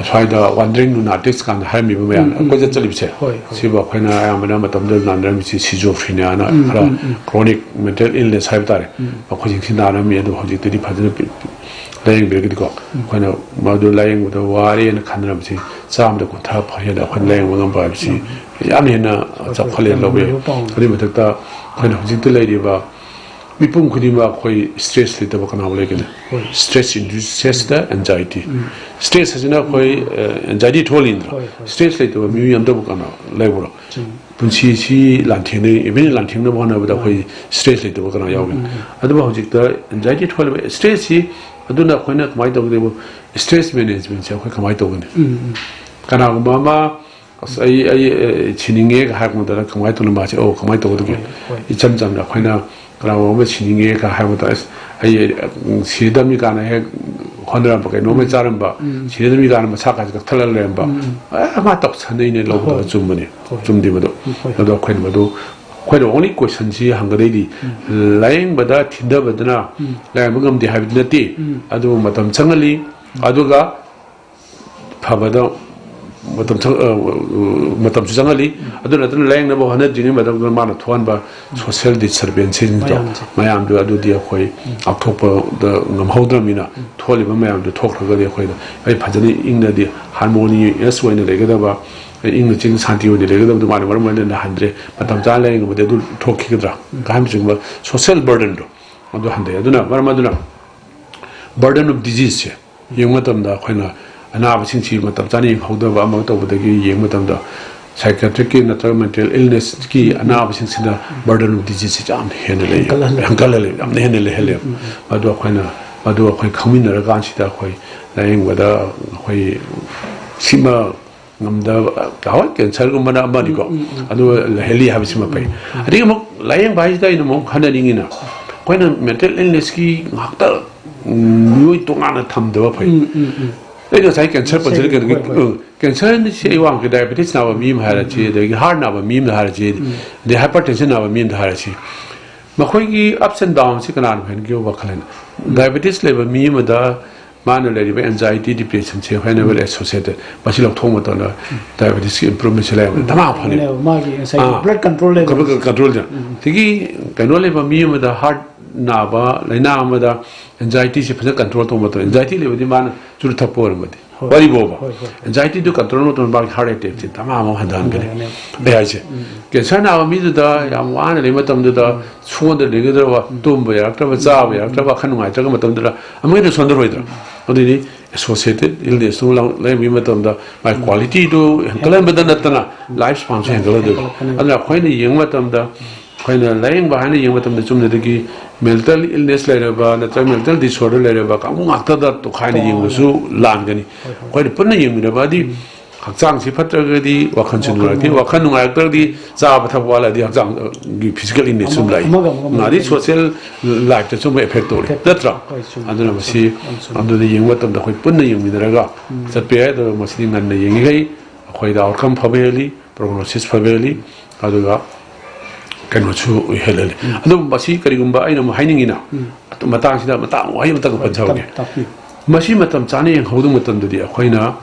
ꯑꯁ꯭ꯋꯥꯏꯗ ꯋꯥꯟꯗꯔꯤꯡ ꯂꯨꯅꯥꯇꯤꯛꯁ ꯀꯥꯟꯗ ꯍꯥꯏꯔꯝꯃꯤꯕ ꯃꯌꯥꯝ ꯀꯣꯏꯆꯠ ꯆꯠꯂꯤꯕꯁꯦ꯫ ꯍꯣꯏ, ꯍꯣꯏ꯫ ꯁꯤꯕꯨ ꯑꯩꯈꯣꯏꯅ ꯑꯌꯥꯝꯕꯅ ꯃꯇꯝꯗꯨꯗ ꯅꯥꯟꯅꯔꯝꯃꯤꯁꯤ ꯁꯤꯖꯣꯐ꯭ꯔꯤꯅꯤꯌꯥꯅ ꯈꯔ ꯀ꯭ꯔꯣꯅꯤꯛ ꯃꯦꯟꯇꯦꯜ ꯏꯜꯅꯦꯁ ꯍꯥꯏꯕ ꯇꯥꯔꯦ꯫ ꯃꯈꯣꯏꯁꯤꯡꯁꯤ ꯅꯥꯔꯝꯃꯤ, ꯑꯗꯨ ꯍꯧꯖꯤꯛꯇꯗꯤ ꯐꯖꯅ ꯄꯤ-, ꯄꯤ-, ꯂꯥꯏꯌꯦꯡꯕꯤꯔꯒꯗꯤꯀꯣ ꯑꯩꯈꯣꯏꯅ ꯃꯗꯨ ꯂꯥꯏꯌꯦꯡꯕꯗ ꯋꯥꯔꯦꯅ ꯈꯟꯅꯔꯝꯕꯁꯤ ꯆꯥꯝꯃꯗ ꯀꯨꯟꯊ꯭ꯔꯥ ꯐꯥꯎ ꯍꯦꯟꯅ ꯑꯩꯈꯣꯏꯅ ꯂꯥꯏꯌꯦꯡꯕ ꯉꯝꯕ ꯍꯥꯏꯕꯁꯤ ꯌꯥꯝ ꯍꯦꯟꯅ ꯆꯥꯎꯈꯠꯂꯦꯅ ꯂꯧꯕ ꯌꯥꯏ꯫ ꯑꯗꯨꯒꯤ ꯃꯊꯛꯇ ꯑꯩꯈꯣꯏꯅ ꯍꯧꯖꯤꯛꯇ ꯂꯩꯔꯤꯕ ꯃꯤꯄꯨꯝ ꯈꯨꯗꯤꯡꯃꯛ ꯑꯩꯈꯣꯏ ꯁ꯭ꯇ꯭ꯔꯦꯁ ꯂꯩꯇꯕ ꯀꯅꯥ ꯑꯃ ꯂꯩꯒꯅꯤ? ꯁ꯭ꯇ꯭ꯔꯦꯁ ꯏꯟꯗ꯭ꯌꯨꯁ ꯁ꯭ꯇ꯭ꯔꯦꯁꯇ ꯑꯦꯟꯖꯥꯏꯇꯤ꯫ ꯁ꯭ꯇ꯭ꯔꯦꯁ ꯑꯁꯤꯅ ꯑꯩꯈꯣꯏ ꯑꯦꯟꯖꯥꯏꯇꯤ ꯊꯣꯛꯍꯜꯂꯤꯗꯅ꯫ ꯁ꯭ꯇ꯭ꯔꯦꯁ ꯂꯩꯇꯕ ꯃꯤꯑꯣꯏ ꯑꯝꯇꯕꯨ ꯀꯅꯥ ꯂꯩꯕ꯭ꯔꯣ? ꯄꯨꯟꯁꯤꯁꯤ ꯂꯥꯟꯊꯦꯡꯅꯩ, ꯏꯚꯟ ꯂꯥꯟꯊꯦꯡꯅꯕ ꯍꯣꯠꯅꯕꯗ ꯑꯩꯈꯣꯏ ꯁ꯭ꯇ꯭ꯔꯦꯁ ꯂꯩꯇꯕ ꯀꯅꯥ ꯌꯥꯎꯒꯅꯤ? ꯑꯗꯨꯕꯨ ꯍꯧꯖꯤꯛꯇ ꯑꯦꯟꯖꯥꯏꯇꯤ ꯊꯣꯛꯍꯜꯂꯤꯕ ꯁ꯭ꯇ꯭ꯔꯦꯁꯁꯤ, ꯑꯗꯨꯅ ꯑꯩꯈꯣꯏꯅ ꯀꯃꯥꯏꯅ ꯇꯧꯒꯗꯒꯦ? ꯁ꯭ꯇ꯭ꯔꯦꯁ ꯃꯦꯅꯦꯖꯃꯦꯟꯁꯦ ꯑꯩꯈꯣꯏ ꯀꯃꯥꯏꯅ ꯇꯧꯒꯅꯤ? ꯀꯅꯥꯒꯨꯝꯕ ꯑꯃ ꯑꯁ ꯑꯩ ꯑꯩ ꯑꯦ, ꯁꯤꯅꯤꯡꯉꯦꯒ ꯍꯥꯏꯔꯛꯄ ꯃꯇꯝꯗ ꯀꯃꯥꯏꯅ ꯇꯧꯅ ꯃꯥꯁꯦ ꯑꯣ ꯀꯃꯥꯏꯅ ꯇꯧꯒꯗꯒꯦ? ꯏꯆꯝ ꯆꯝꯅ ꯑꯩꯈꯣꯏꯅ ꯀꯅꯥꯒꯨꯝꯕ ꯑꯃ ꯁꯤꯅꯤꯡꯉꯦꯒ ꯍꯥꯏꯕ ꯃꯇꯝꯗ ꯑꯁ ꯑꯩ ꯎꯝ, ꯁꯤꯔꯗꯕꯅꯤ ꯀꯥꯏꯅ ꯍꯦꯛ ꯍꯣꯠꯅꯔꯝꯕ ꯀꯩꯅꯣꯝꯃ ꯆꯥꯔꯝꯕ ꯁꯤꯔꯗꯕꯅꯤ ꯀꯥꯏꯅ ꯃꯁꯥ ꯀꯥꯁꯦ ꯀꯛꯊꯠꯂꯒ ꯂꯩꯔꯝꯕ ꯑꯦ, ꯃꯥ ꯇꯧꯁꯟꯅꯩꯅꯦ ꯂꯧꯕꯗ ꯆꯨꯝꯕꯅꯤ꯫ ꯆꯨꯝꯗꯦ ꯃꯗꯨ꯫ ꯑꯗꯣ ꯑꯩꯈꯣꯏꯅ ꯃꯗꯨ ꯑꯩꯈꯣꯏꯅ ꯑꯣꯡꯂꯤ ꯀꯣꯏꯁꯟꯁꯤ ꯍꯪꯒꯗꯩꯗꯤ ꯂꯥꯏꯌꯦꯡꯕꯗ ꯊꯤꯟꯊꯕꯗꯅ ꯂꯥꯏꯌꯦꯡꯕ ꯉꯝꯗꯦ ꯍꯥꯏꯕꯗꯤ ꯅꯠꯇꯦ꯫ ꯑꯗꯨꯕꯨ ꯃꯇꯝ ꯆꯪꯍꯜꯂꯤ꯫ ꯑꯗꯨꯒ ꯐꯕꯗ ꯃꯇꯝ ꯆꯪ- ꯑ, ꯃꯇꯝꯁꯨ ꯆꯪꯍꯜꯂꯤ꯫ ꯑꯗꯨ ꯅꯠꯇꯅ ꯂꯥꯏꯌꯦꯡꯅꯕ ꯍꯣꯠꯅꯗ꯭ꯔꯤꯉꯩ ꯃꯇꯝꯗ ꯃꯥꯅ ꯊꯣꯛꯍꯟꯕ ꯁꯣꯁꯤꯌꯦꯜ ꯗꯤꯁꯇꯔꯕꯦꯟꯁꯦꯁꯇꯣ, ꯃꯌꯥꯝꯁꯦ꯫ ꯃꯌꯥꯝꯗꯣ ꯑꯗꯨꯗꯤ ꯑꯩꯈꯣꯏ ꯉꯥꯛꯊꯣꯛꯄꯗ ꯉꯝꯍꯧꯗ꯭ꯔꯕꯅꯤꯅ, ꯊꯣꯛꯍꯜꯂꯤꯕ ꯃꯌꯥꯝꯗꯣ ꯊꯣꯛꯈ꯭ꯔꯒꯗꯤ ꯑꯩꯈꯣꯏꯗ ꯑꯩ ꯐꯖꯅ ꯏꯪꯅꯗꯤ ꯍꯥꯔꯃꯣꯅꯤꯌꯁ ꯑꯣꯏꯅ ꯂꯩꯒꯗꯕ, ꯏꯪꯅ ꯆꯤꯛꯅ ꯁꯥꯟꯇꯤ ꯑꯣꯏꯅ ꯂꯩꯒꯗꯕꯗꯣ ꯃꯥꯅ ꯃꯔꯝ ꯑꯣꯏꯅ ꯅꯥꯍꯟꯗ꯭ꯔꯦ꯫ ꯃꯇꯝ ꯆꯥꯅ ꯂꯥꯏꯌꯦꯡꯕꯗꯤ ꯑꯗꯨ ꯊꯣꯛꯈꯤꯒꯗ꯭ꯔꯥ ꯍꯥꯏꯕꯅꯆꯤꯡꯕ ꯁꯣꯁꯤꯌꯦꯜ ꯕꯔꯗꯟꯗꯣ ꯑꯗꯨ ꯍꯟꯊꯩ꯫ ꯑꯗꯨꯅ ꯃꯔꯝ ꯑꯗꯨꯅ ꯕꯔꯗꯟ ꯑꯣꯐ ꯗꯤꯖꯤꯖꯁꯦ ꯌꯦꯡꯕ ꯃꯇꯝꯗ ꯑꯩꯈꯣꯏꯅ ꯑꯅꯥꯕꯁꯤꯡꯁꯤ ꯃꯇꯝ ꯆꯥꯅ ꯌꯦꯡꯍꯧꯗꯕ ꯑꯃ ꯇꯧꯕꯗꯒꯤ ꯌꯦꯡꯕ ꯃꯇꯝꯗ ꯁꯥꯏꯀꯦꯇ꯭ꯔꯤꯛꯀꯤ ꯅꯠꯇ꯭ꯔꯒ ꯃꯦꯟꯇꯦꯜ ꯏꯜꯅꯦꯁꯀꯤ ꯑꯅꯥꯕꯁꯤꯡꯁꯤꯅ ꯕꯔꯗꯟ ꯑꯣꯐ ꯗꯤꯖꯤꯖꯁꯤ ꯌꯥꯝ ꯍꯦꯟꯅ ꯂꯩ, ꯍꯦꯟꯒꯠꯍꯜꯂꯦ꯫ ꯍꯦꯟꯒꯠꯍꯜꯂꯦ, ꯌꯥꯝꯅ ꯍꯦꯟꯅ ꯂꯩꯍꯜꯂꯦ꯫ ꯃꯗꯨ ꯑꯩꯈꯣꯏꯅ ꯃꯗꯨ ꯑꯩꯈꯣꯏ ꯈꯪꯃꯤꯟꯅꯔꯀꯥꯟꯁꯤꯗ ꯑꯩꯈꯣꯏ ꯂꯥꯏꯌꯦꯡꯕꯗ ꯑꯩꯈꯣꯏ ꯁꯤꯃ ꯉꯝꯗꯕ, ꯍꯣꯏ, ꯀꯦꯟꯁꯔꯒꯨꯝꯕꯅ ꯑꯃꯅꯤꯀꯣ, ꯑꯗꯨ ꯂꯩꯍꯜꯂꯤ ꯍꯥꯏꯕꯁꯤꯃ ꯐꯩ꯫ ꯑꯗꯒꯤ ꯑꯃꯨꯛ ꯂꯥꯏꯌꯦꯡꯕ ꯍꯥꯏꯁꯤꯗ ꯑꯩꯅ ꯑꯃꯨꯛ ꯈꯟꯅꯅꯤꯡꯉꯤꯅ, ꯑꯩꯈꯣꯏꯅ ꯃꯦꯟꯇꯦꯜ ꯏꯜꯅꯦꯁꯀꯤ ꯉꯥꯛꯇ ꯃꯤꯑꯣꯏ ꯇꯣꯉꯥꯟꯅ ꯊꯝꯗꯕ ꯐꯩ꯫ ꯑꯩꯅ ꯉꯁꯥꯏ ꯀꯦꯟꯁꯔ ꯄꯟꯖꯔꯤ, ꯀꯩꯅꯣꯒꯤ, ꯍꯣꯏ, ꯍꯣꯏ꯫ ꯑ, ꯀꯦꯟꯁꯔꯁꯤ ꯑꯩ ꯋꯥꯡꯈ꯭ꯔꯦ, ꯗꯥꯏꯕꯦꯇꯤꯁ ꯅꯥꯕ ꯃꯤ ꯑꯃ ꯍꯥꯏꯔꯁꯤ, ꯑꯗꯒꯤ ꯍꯥꯔꯠ ꯅꯥꯕ ꯃꯤ ꯑꯃꯗ ꯍꯥꯏꯔꯁꯤ, ꯑꯗꯩ ꯍꯥꯏꯄꯔ ꯇꯦꯟꯁꯟ ꯅꯥꯕ ꯃꯤ ꯑꯃꯗ ꯍꯥꯏꯔꯁꯤ, ꯃꯈꯣꯏꯒꯤ ups and downsꯁꯤ ꯀꯅꯥꯅ ꯍꯦꯟꯒꯦ ꯋꯥꯈꯜ ꯍꯥꯏꯅ? ꯗꯥꯏꯕꯦꯇꯤꯁ ꯂꯩꯕ ꯃꯤ ꯑꯃꯗ ꯃꯥꯅ ꯂꯩꯔꯤꯕ ꯑꯦꯟꯖꯥꯏꯇꯤ, ꯗꯤꯄ꯭ꯔꯦꯁꯟꯁꯦ ꯍꯥꯏꯅꯕ ꯑꯦꯁꯣꯁꯤꯌꯦꯇꯦꯠ, ꯃꯁꯤ ꯂꯧꯊꯣꯛꯄ ꯃꯇꯝꯗ ꯗꯥꯏꯕꯦꯇꯤꯁꯀꯤ ꯏꯝꯄ꯭ꯔꯨꯚꯃꯦꯟꯁꯦ ꯂꯩꯕ ꯗꯃꯥ ꯐꯪꯉꯤ꯫ ꯃꯥꯒꯤ ꯉꯁꯥꯏꯒꯤ ꯑꯥ꯫ ꯕ꯭ꯂꯗ ꯀꯟꯇ꯭ꯔꯣꯜ ꯂꯩꯕ꯫ ꯀꯟꯇ꯭ꯔꯣꯜ, ꯀꯟꯇ꯭ꯔꯣꯜꯁꯦ꯫ ꯁꯤꯒꯤ ꯀꯩꯅꯣ ꯂꯩꯕ ꯃꯤ ꯑꯃꯗ, ꯍꯥꯔꯠ ꯅꯥꯕ ꯂꯥꯏꯅꯥ ꯑꯃꯗ ꯑꯦꯟꯖꯥꯏꯇꯤꯁꯦ ꯐꯖꯅ ꯀꯟꯇ꯭ꯔꯣꯜ ꯇꯧꯕ ꯃꯇꯝꯗ, ꯑꯦꯟꯖꯥꯏꯇꯤ ꯂꯩꯕꯗꯤ ꯃꯥꯅ ꯆꯨꯔꯨꯞ ꯊꯛꯄ ꯑꯣꯏꯔꯝꯃꯗꯤ꯫ ꯍꯣꯏ꯫ ꯋꯥꯔꯤꯕꯣꯕ꯫ ꯍꯣꯏ, ꯍꯣꯏ, ꯍꯣꯏ꯫ ꯑꯦꯟꯖꯥꯏꯇꯤꯗꯨ ꯀꯟꯇ꯭ꯔꯣꯜ ꯇꯧꯕ ꯃꯇꯝꯗ ꯃꯥꯒꯤ ꯍꯥꯔꯠ ꯑꯦꯇꯦꯛꯁꯦ ꯗꯃꯥ ꯑꯃ ꯍꯟꯊꯍꯟꯒꯅꯤ꯫ ꯍꯟꯊꯍꯟꯒꯅꯤ꯫ ꯑꯩ ꯍꯥꯏꯁꯦ, ꯀꯦꯟꯁꯔ ꯅꯥꯕ ꯃꯤꯗꯨꯗ ꯌꯥꯝ ꯋꯥꯅ ꯂꯩꯕ ꯃꯇꯝꯗꯨꯗ ꯁꯣꯟꯗ ꯂꯩꯒꯗ꯭ꯔꯕ, ꯇꯨꯝꯕ ꯌꯥꯔꯛꯇ꯭ꯔꯕ, ꯆꯥꯕ ꯌꯥꯔꯛꯇ꯭ꯔꯕ, ꯋꯥꯈꯜ ꯅꯨꯡꯉꯥꯏꯇ꯭ꯔꯕ ꯃꯇꯝꯗꯨꯗ ꯑꯃꯨꯛ ꯍꯦꯟꯅ ꯁꯣꯟꯊꯔꯣꯏꯗ꯭ꯔꯥ? ꯑꯗꯨꯗꯤ ꯑꯦꯁꯣꯁꯤꯌꯦꯇꯦꯠ ꯏꯜꯅꯦꯁꯇꯨ ꯂꯩꯔꯝꯕ ꯃꯇꯝꯗ ꯃꯥꯒꯤ ꯀ꯭ꯋꯥꯂꯤꯇꯤꯗꯨ ꯍꯦꯟꯒꯠꯍꯟꯕꯗ ꯅꯠꯇꯅ ꯂꯥꯏꯐ ꯁ꯭ꯄꯥꯟꯁꯨ ꯍꯦꯟꯒꯠꯍꯟꯗꯣꯏꯕ꯫ ꯍꯦꯟꯒꯠꯂꯛꯀꯅꯤ꯫ ꯑꯗꯨꯅ ꯑꯩꯈꯣꯏꯅ ꯌꯦꯡꯕ ꯃꯇꯝꯗ ꯑꯩꯈꯣꯏꯅ ꯂꯥꯏꯌꯦꯡꯕ ꯍꯥꯏꯅ ꯌꯦꯡꯕ ꯃꯇꯝꯗ ꯆꯨꯝꯅꯗꯒꯤ ꯃꯦꯟꯇꯦꯜ ꯏꯜꯅꯦꯁ ꯂꯩꯔꯕ ꯅꯠꯇ꯭ꯔꯒ ꯃꯦꯟꯇꯦꯜ ꯗꯤꯁꯑꯣꯔꯗꯔ ꯂꯩꯔꯕ ꯀꯥꯡꯕꯨ ꯉꯥꯛꯇꯗ ꯇꯣꯈꯥꯏꯅ ꯌꯦꯡꯕꯁꯨ ꯂꯥꯟꯒꯅꯤ꯫ ꯑꯩꯈꯣꯏꯅ ꯄꯨꯟꯅ ꯌꯦꯡꯃꯤꯟꯅꯕꯗꯤ ꯍꯛꯆꯥꯡꯁꯤ ꯐꯠꯇ꯭ꯔꯒꯗꯤ ꯋꯥꯈꯜꯁꯨ ꯋꯥꯈꯜ ꯅꯨꯡꯉꯥꯏꯔꯛꯇꯦ, ꯅꯨꯡꯉꯥꯏ- ꯋꯥꯈꯜ ꯅꯨꯡꯉꯥꯏꯔꯛꯇ꯭ꯔꯒꯗꯤ ꯆꯥꯕ ꯊꯛꯄ ꯋꯥꯠꯂꯗꯤ ꯍꯛꯆꯥꯡꯒꯤ ꯐꯤꯖꯤꯀꯦꯜ ꯏꯜꯅꯦꯁ ꯑꯃ, ꯁꯨꯝ ꯂꯥꯛꯏ꯫ ꯑꯃꯒ ꯑꯃꯒ ꯑꯗꯩ ꯃꯔꯤ ꯁꯣꯁꯤꯌꯦꯜ ꯂꯥꯏꯐꯇꯁꯨ ꯑꯃꯨꯛ ꯑꯦꯐꯦꯛ ꯇꯧꯔꯤ, effect ꯅꯠꯇ꯭ꯔꯥ? ꯍꯣꯏ, ꯆꯨꯝꯃꯤ꯫ ꯑꯗꯨꯅ ꯃꯁꯤ ꯌꯥꯝ ꯆꯨꯝꯃꯤ꯫ ꯑꯗꯨꯗ ꯌꯦꯡꯕ ꯃꯇꯝꯗ ꯑꯩꯈꯣꯏ ꯄꯨꯟꯅ ꯌꯦꯡꯃꯤꯟꯅꯔꯒ ꯆꯠꯄ ꯌꯥꯏ꯫ ꯑꯗꯨꯒ ꯃꯁꯤꯗꯤ ꯉꯟꯅ ꯌꯦꯡꯉꯤꯈꯩ ꯑꯩꯈꯣꯏꯗ ꯑꯥꯎꯠꯀꯝ ꯐꯕ ꯍꯦꯜꯂꯤ, ꯄ꯭ꯔꯣꯒꯅꯣꯁꯤꯁ ꯐꯕ ꯍꯦꯜꯂꯤ, ꯑꯗꯨꯒ ꯀꯩꯅꯣꯁꯨ ꯍꯦꯜꯍꯜꯂꯤ꯫ ꯑꯗꯨꯕꯨ ꯃꯁꯤ ꯀꯔꯤꯒꯨꯝꯕ ꯑꯩꯅ ꯑꯃꯨꯛ ꯍꯥꯏꯅꯤꯡꯉꯤꯅ, ꯃꯇꯥꯡꯁꯤꯗ ꯃꯇꯥꯡ ꯋꯥꯍꯩ ꯑꯃꯇꯪ ꯄꯟꯖꯍꯧꯒꯦ꯫ ꯇꯥꯛꯄꯤꯌꯨ꯫ ꯃꯁꯤ ꯃꯇꯝ ꯆꯥꯅ ꯌꯦꯡꯍꯧꯗꯕ ꯃꯇꯝꯗꯗꯤ ꯑꯩꯈꯣꯏꯅ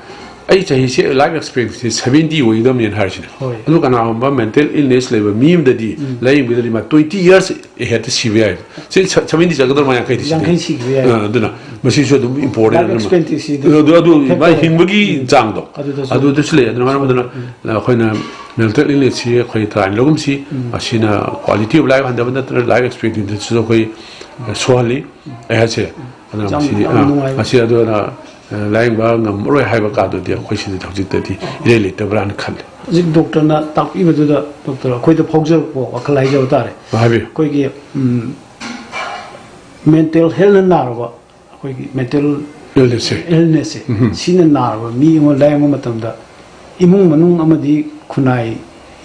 ꯑꯩ ꯆꯍꯤꯁꯦ, ꯂꯥꯏꯐ ꯑꯦꯛꯁꯄꯦꯛꯇꯦꯟꯁꯤ ꯁꯚꯦꯟꯇꯤ ꯑꯣꯏꯒꯗꯕꯅꯦꯅ ꯍꯥꯏꯔꯤꯁꯤꯅꯦ꯫ ꯍꯣꯏ꯫ ꯑꯗꯨ ꯀꯅꯥꯒꯨꯝꯕ ꯃꯦꯟꯇꯦꯜ ꯏꯜꯅꯦꯁ ꯂꯩꯕ ꯃꯤ ꯑꯃꯗꯗꯤ, ꯂꯥꯏꯌꯦꯡꯕꯗꯗꯤ ꯃꯥ ꯇ꯭ꯋꯦꯟꯇꯤ ꯌꯔꯁ ꯑꯦꯍꯦꯗꯇ ꯁꯤꯕ ꯌꯥꯏꯕ꯫ ꯁꯤ ꯁꯚꯦꯟꯇꯤ ꯆꯠꯀꯗ꯭ꯔꯣ? ꯃꯥ ꯌꯥꯡꯈꯩꯗꯤ ꯁꯤꯗꯦ꯫ ꯌꯥꯡꯈꯩ ꯁꯤꯈꯤꯕ ꯌꯥꯏ꯫ ꯑ, ꯑꯗꯨꯅ ꯃꯁꯤꯁꯨ ꯑꯗꯨꯝ ꯏꯝꯄꯣꯔꯇꯦꯟ ꯂꯥꯏꯐ ꯑꯃ꯫ ꯑꯦꯛꯁꯄꯦꯛꯇꯦꯟꯁꯤꯗ ꯑꯗꯨ, ꯑꯗꯨ, ꯑꯗꯨ ꯏꯐꯦꯛ ꯃꯥ ꯇꯧꯋꯦ꯫ ꯍꯤꯡꯕꯒꯤ ꯆꯥꯡꯗꯣ ꯑꯗꯨꯗꯁꯨ ꯑꯗꯨꯗꯁꯨ ꯂꯩ꯫ ꯑꯗꯨꯅ ꯃꯔꯝ ꯑꯗꯨꯅ ꯑꯩꯈꯣꯏꯅ ꯃꯦꯟꯇꯦꯜ ꯏꯜꯅꯦꯁꯁꯤ ꯑꯩꯈꯣꯏ ꯇ꯭ꯔꯥꯏ ꯂꯧꯒꯨꯝꯁꯤ꯫ ꯃꯁꯤꯅ ꯀ꯭ꯋꯥꯂꯤꯇꯤ ꯑꯣꯐ ꯂꯥꯏꯐ ꯍꯟꯊꯕ ꯅꯠꯇꯅ ꯂꯥꯏꯐ ꯑꯦꯛꯁꯄꯦꯛꯇꯦꯟꯁꯤꯁꯨ ꯑꯩꯈꯣꯏ ꯁꯣꯛꯍꯜꯂꯤ꯫ ꯑꯩꯍꯥꯛꯁꯦ ꯑꯗꯨꯅ ꯌꯥꯝ, ꯃꯁꯤꯗꯤ, ꯌꯥꯝ ꯑ, ꯅꯨꯡꯉꯥꯏꯕ꯫ ꯃꯁꯤ ꯑꯗꯨꯅ, ꯑ, ꯂꯥꯏꯌꯦꯡꯕ ꯉꯝꯃꯔꯣꯏ ꯍꯥꯏꯕ ꯀꯥꯗꯨꯗꯤ ꯑꯩꯈꯣꯏ ꯁꯤꯗ ꯍꯧꯖꯤꯛꯇꯗꯤ ꯏꯔꯩ ꯂꯩꯇꯕ꯭ꯔꯥꯅ ꯈꯜꯂꯤ꯫ ꯍꯧꯖꯤꯛ ꯗꯣꯛꯇꯔꯅ ꯇꯥꯛꯄꯤꯕꯗꯨꯗ ꯗꯣꯛꯇꯔ ꯑꯩꯈꯣꯏꯗ ꯐꯥꯎꯖꯔꯛꯄ ꯋꯥꯈꯜ ꯍꯥꯏꯖꯕ ꯇꯥꯔꯦ꯫ ꯍꯥꯏꯕꯤꯌꯨ꯫ ꯑꯩꯈꯣꯏꯒꯤ ꯃꯦꯟꯇꯦꯜ ꯍꯦꯜꯠꯅ ꯅꯥꯔꯕ, ꯑꯩꯈꯣꯏꯒꯤ ꯃꯦꯟꯇꯦꯜ ꯏꯜꯅꯦꯁꯁꯦ꯫ ꯏꯜꯅꯦꯁꯁꯦ, ꯁꯤꯅ ꯅꯥꯔꯕ ꯃꯤ ꯑꯃ ꯂꯥꯏꯌꯦꯡꯕ ꯃꯇꯝꯗ ꯏꯃꯨꯡ ꯃꯅꯨꯡ ꯑꯃꯗꯤ ꯈꯨꯟꯅꯥꯏ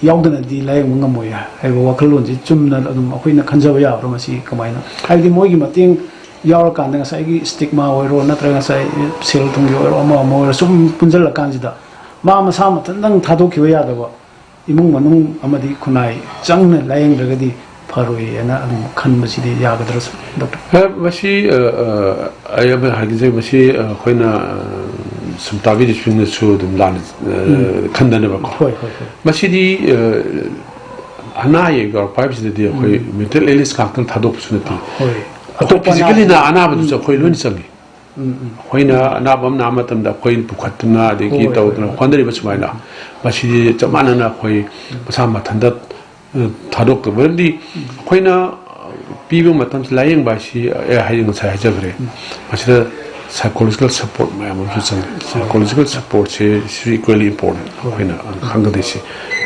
ꯌꯥꯎꯗꯅꯗꯤ ꯂꯥꯏꯌꯦꯡꯕ ꯉꯝꯃꯣꯏ ꯍꯥꯏꯕ ꯋꯥꯈꯜꯂꯣꯟꯁꯤ ꯆꯨꯝꯅ ꯑꯗꯨꯝ ꯑꯩꯈꯣꯏꯅ ꯈꯟꯖꯕ ꯌꯥꯕ꯭ꯔꯥ? ꯃꯁꯤ ꯀꯃꯥꯏꯅ, ꯍꯥꯏꯕꯗꯤ ꯃꯣꯏꯒꯤ ꯃꯇꯦꯡ ꯌꯥꯎꯔꯀꯥꯟꯗ ꯉꯁꯥꯏꯒꯤ ꯁ꯭ꯇꯤꯛꯃꯥ ꯑꯣꯏꯔꯣ, ꯅꯠꯇ꯭ꯔꯒ ꯉꯁꯥꯏ ꯁꯦꯜ ꯊꯨꯝꯒꯤ ꯑꯣꯏꯔꯣ, ꯑꯃ ꯑꯃ ꯑꯣꯏꯔꯣ, ꯁꯨꯝ ꯄꯨꯟꯁꯤꯜꯂꯀꯥꯟꯁꯤꯗ ꯃꯥ ꯃꯁꯥ ꯃꯊꯟꯇꯪ ꯊꯥꯗꯣꯛꯈꯤꯕ ꯌꯥꯗꯕ, ꯏꯃꯨꯡ ꯃꯅꯨꯡ ꯑꯃꯗꯤ ꯈꯨꯟꯅꯥꯏ ꯆꯪꯅ ꯂꯥꯏꯌꯦꯡꯗ꯭ꯔꯒꯗꯤ ꯐꯔꯣꯏ ꯍꯥꯏꯅ ꯑꯗꯨꯝ ꯈꯟꯕꯁꯤꯗꯤ ꯌꯥꯒꯗ꯭ꯔꯥ, ꯗꯣꯛꯇꯔ? ꯑ, ꯃꯁꯤ, ꯑ, ꯑ, ꯑꯩ ꯑꯃ ꯍꯥꯏꯖꯒꯦ, ꯃꯁꯤ, ꯑ, ꯑꯩꯈꯣꯏꯅ, ꯑ, ꯁꯨꯝ ꯇꯥꯕꯤꯔꯤꯕꯁꯤꯡꯅꯁꯨ ꯑꯗꯨꯝ ꯂꯥꯟꯅ, ꯑ, ꯈꯟꯗꯅꯕꯀꯣ꯫ ꯍꯣꯏ, ꯍꯣꯏ, ꯍꯣꯏ꯫ ꯃꯁꯤꯗꯤ, ꯑ, ꯑꯅꯥ ꯑꯌꯦꯛ ꯌꯥꯎꯔꯛꯄ ꯍꯥꯏꯕꯁꯤꯗꯗꯤ ꯑꯩꯈꯣꯏ ꯃꯦꯟꯇꯦꯜ ꯏꯜꯅꯦꯁ ꯉꯥꯛꯇꯪ ꯊꯥꯗꯣꯛꯄꯁꯨ ꯅꯠꯇꯦ꯫ ꯍꯣꯏ꯫ ꯑꯇꯣꯞꯄ ꯑꯇꯣꯞꯄ ꯐꯤꯖꯤꯀꯦꯜꯂꯤ ꯑꯅꯥꯕ- ꯑꯅꯥꯕꯗꯨꯁꯨ ꯑꯩꯈꯣꯏ ꯂꯣꯏꯅ ꯆꯪꯉꯤ꯫ ꯎꯝ, ꯎꯝ꯫ ꯑꯩꯈꯣꯏꯅ ꯑꯅꯥꯕ ꯑꯃ ꯅꯥꯕ ꯃꯇꯝꯗ ꯑꯩꯈꯣꯏ ꯄꯨꯈꯠꯇꯨꯅ, ꯑꯗꯒꯤ ꯍꯣꯏ, ꯇꯧꯗꯅ ꯍꯣꯏ, ꯍꯣꯏ꯫ ꯍꯣꯠꯅꯔꯤꯕ ꯁꯨꯃꯥꯏꯅ, ꯃꯁꯤꯗꯤ ꯆꯞ ꯃꯥꯟꯅꯅ ꯑꯩꯈꯣꯏ ꯃꯁꯥ ꯃꯊꯟꯇ, ꯑ, ꯊꯥꯗꯣꯛꯇꯕ꯫ ꯃꯔꯝꯗꯤ ꯑꯩꯈꯣꯏꯅ, ꯑ, ꯄꯤꯕ ꯃꯇꯝꯁꯤ, ꯂꯥꯏꯌꯦꯡꯕ ꯍꯥꯏꯁꯤ, ꯑꯦ, ꯍꯥꯏꯗꯤ ꯉꯁꯥꯏ ꯍꯥꯏꯖꯈ꯭ꯔꯦ, ꯃꯁꯤꯗ psychological support ꯃꯌꯥꯝ ꯑꯃꯁꯨ ꯆꯪꯉꯤ꯫ Psychological supportꯁꯦ ꯁꯤꯁꯨ equally important ꯑꯩꯈꯣꯏꯅ, ꯑ, ꯈꯪꯒꯗꯣꯏꯁꯤ꯫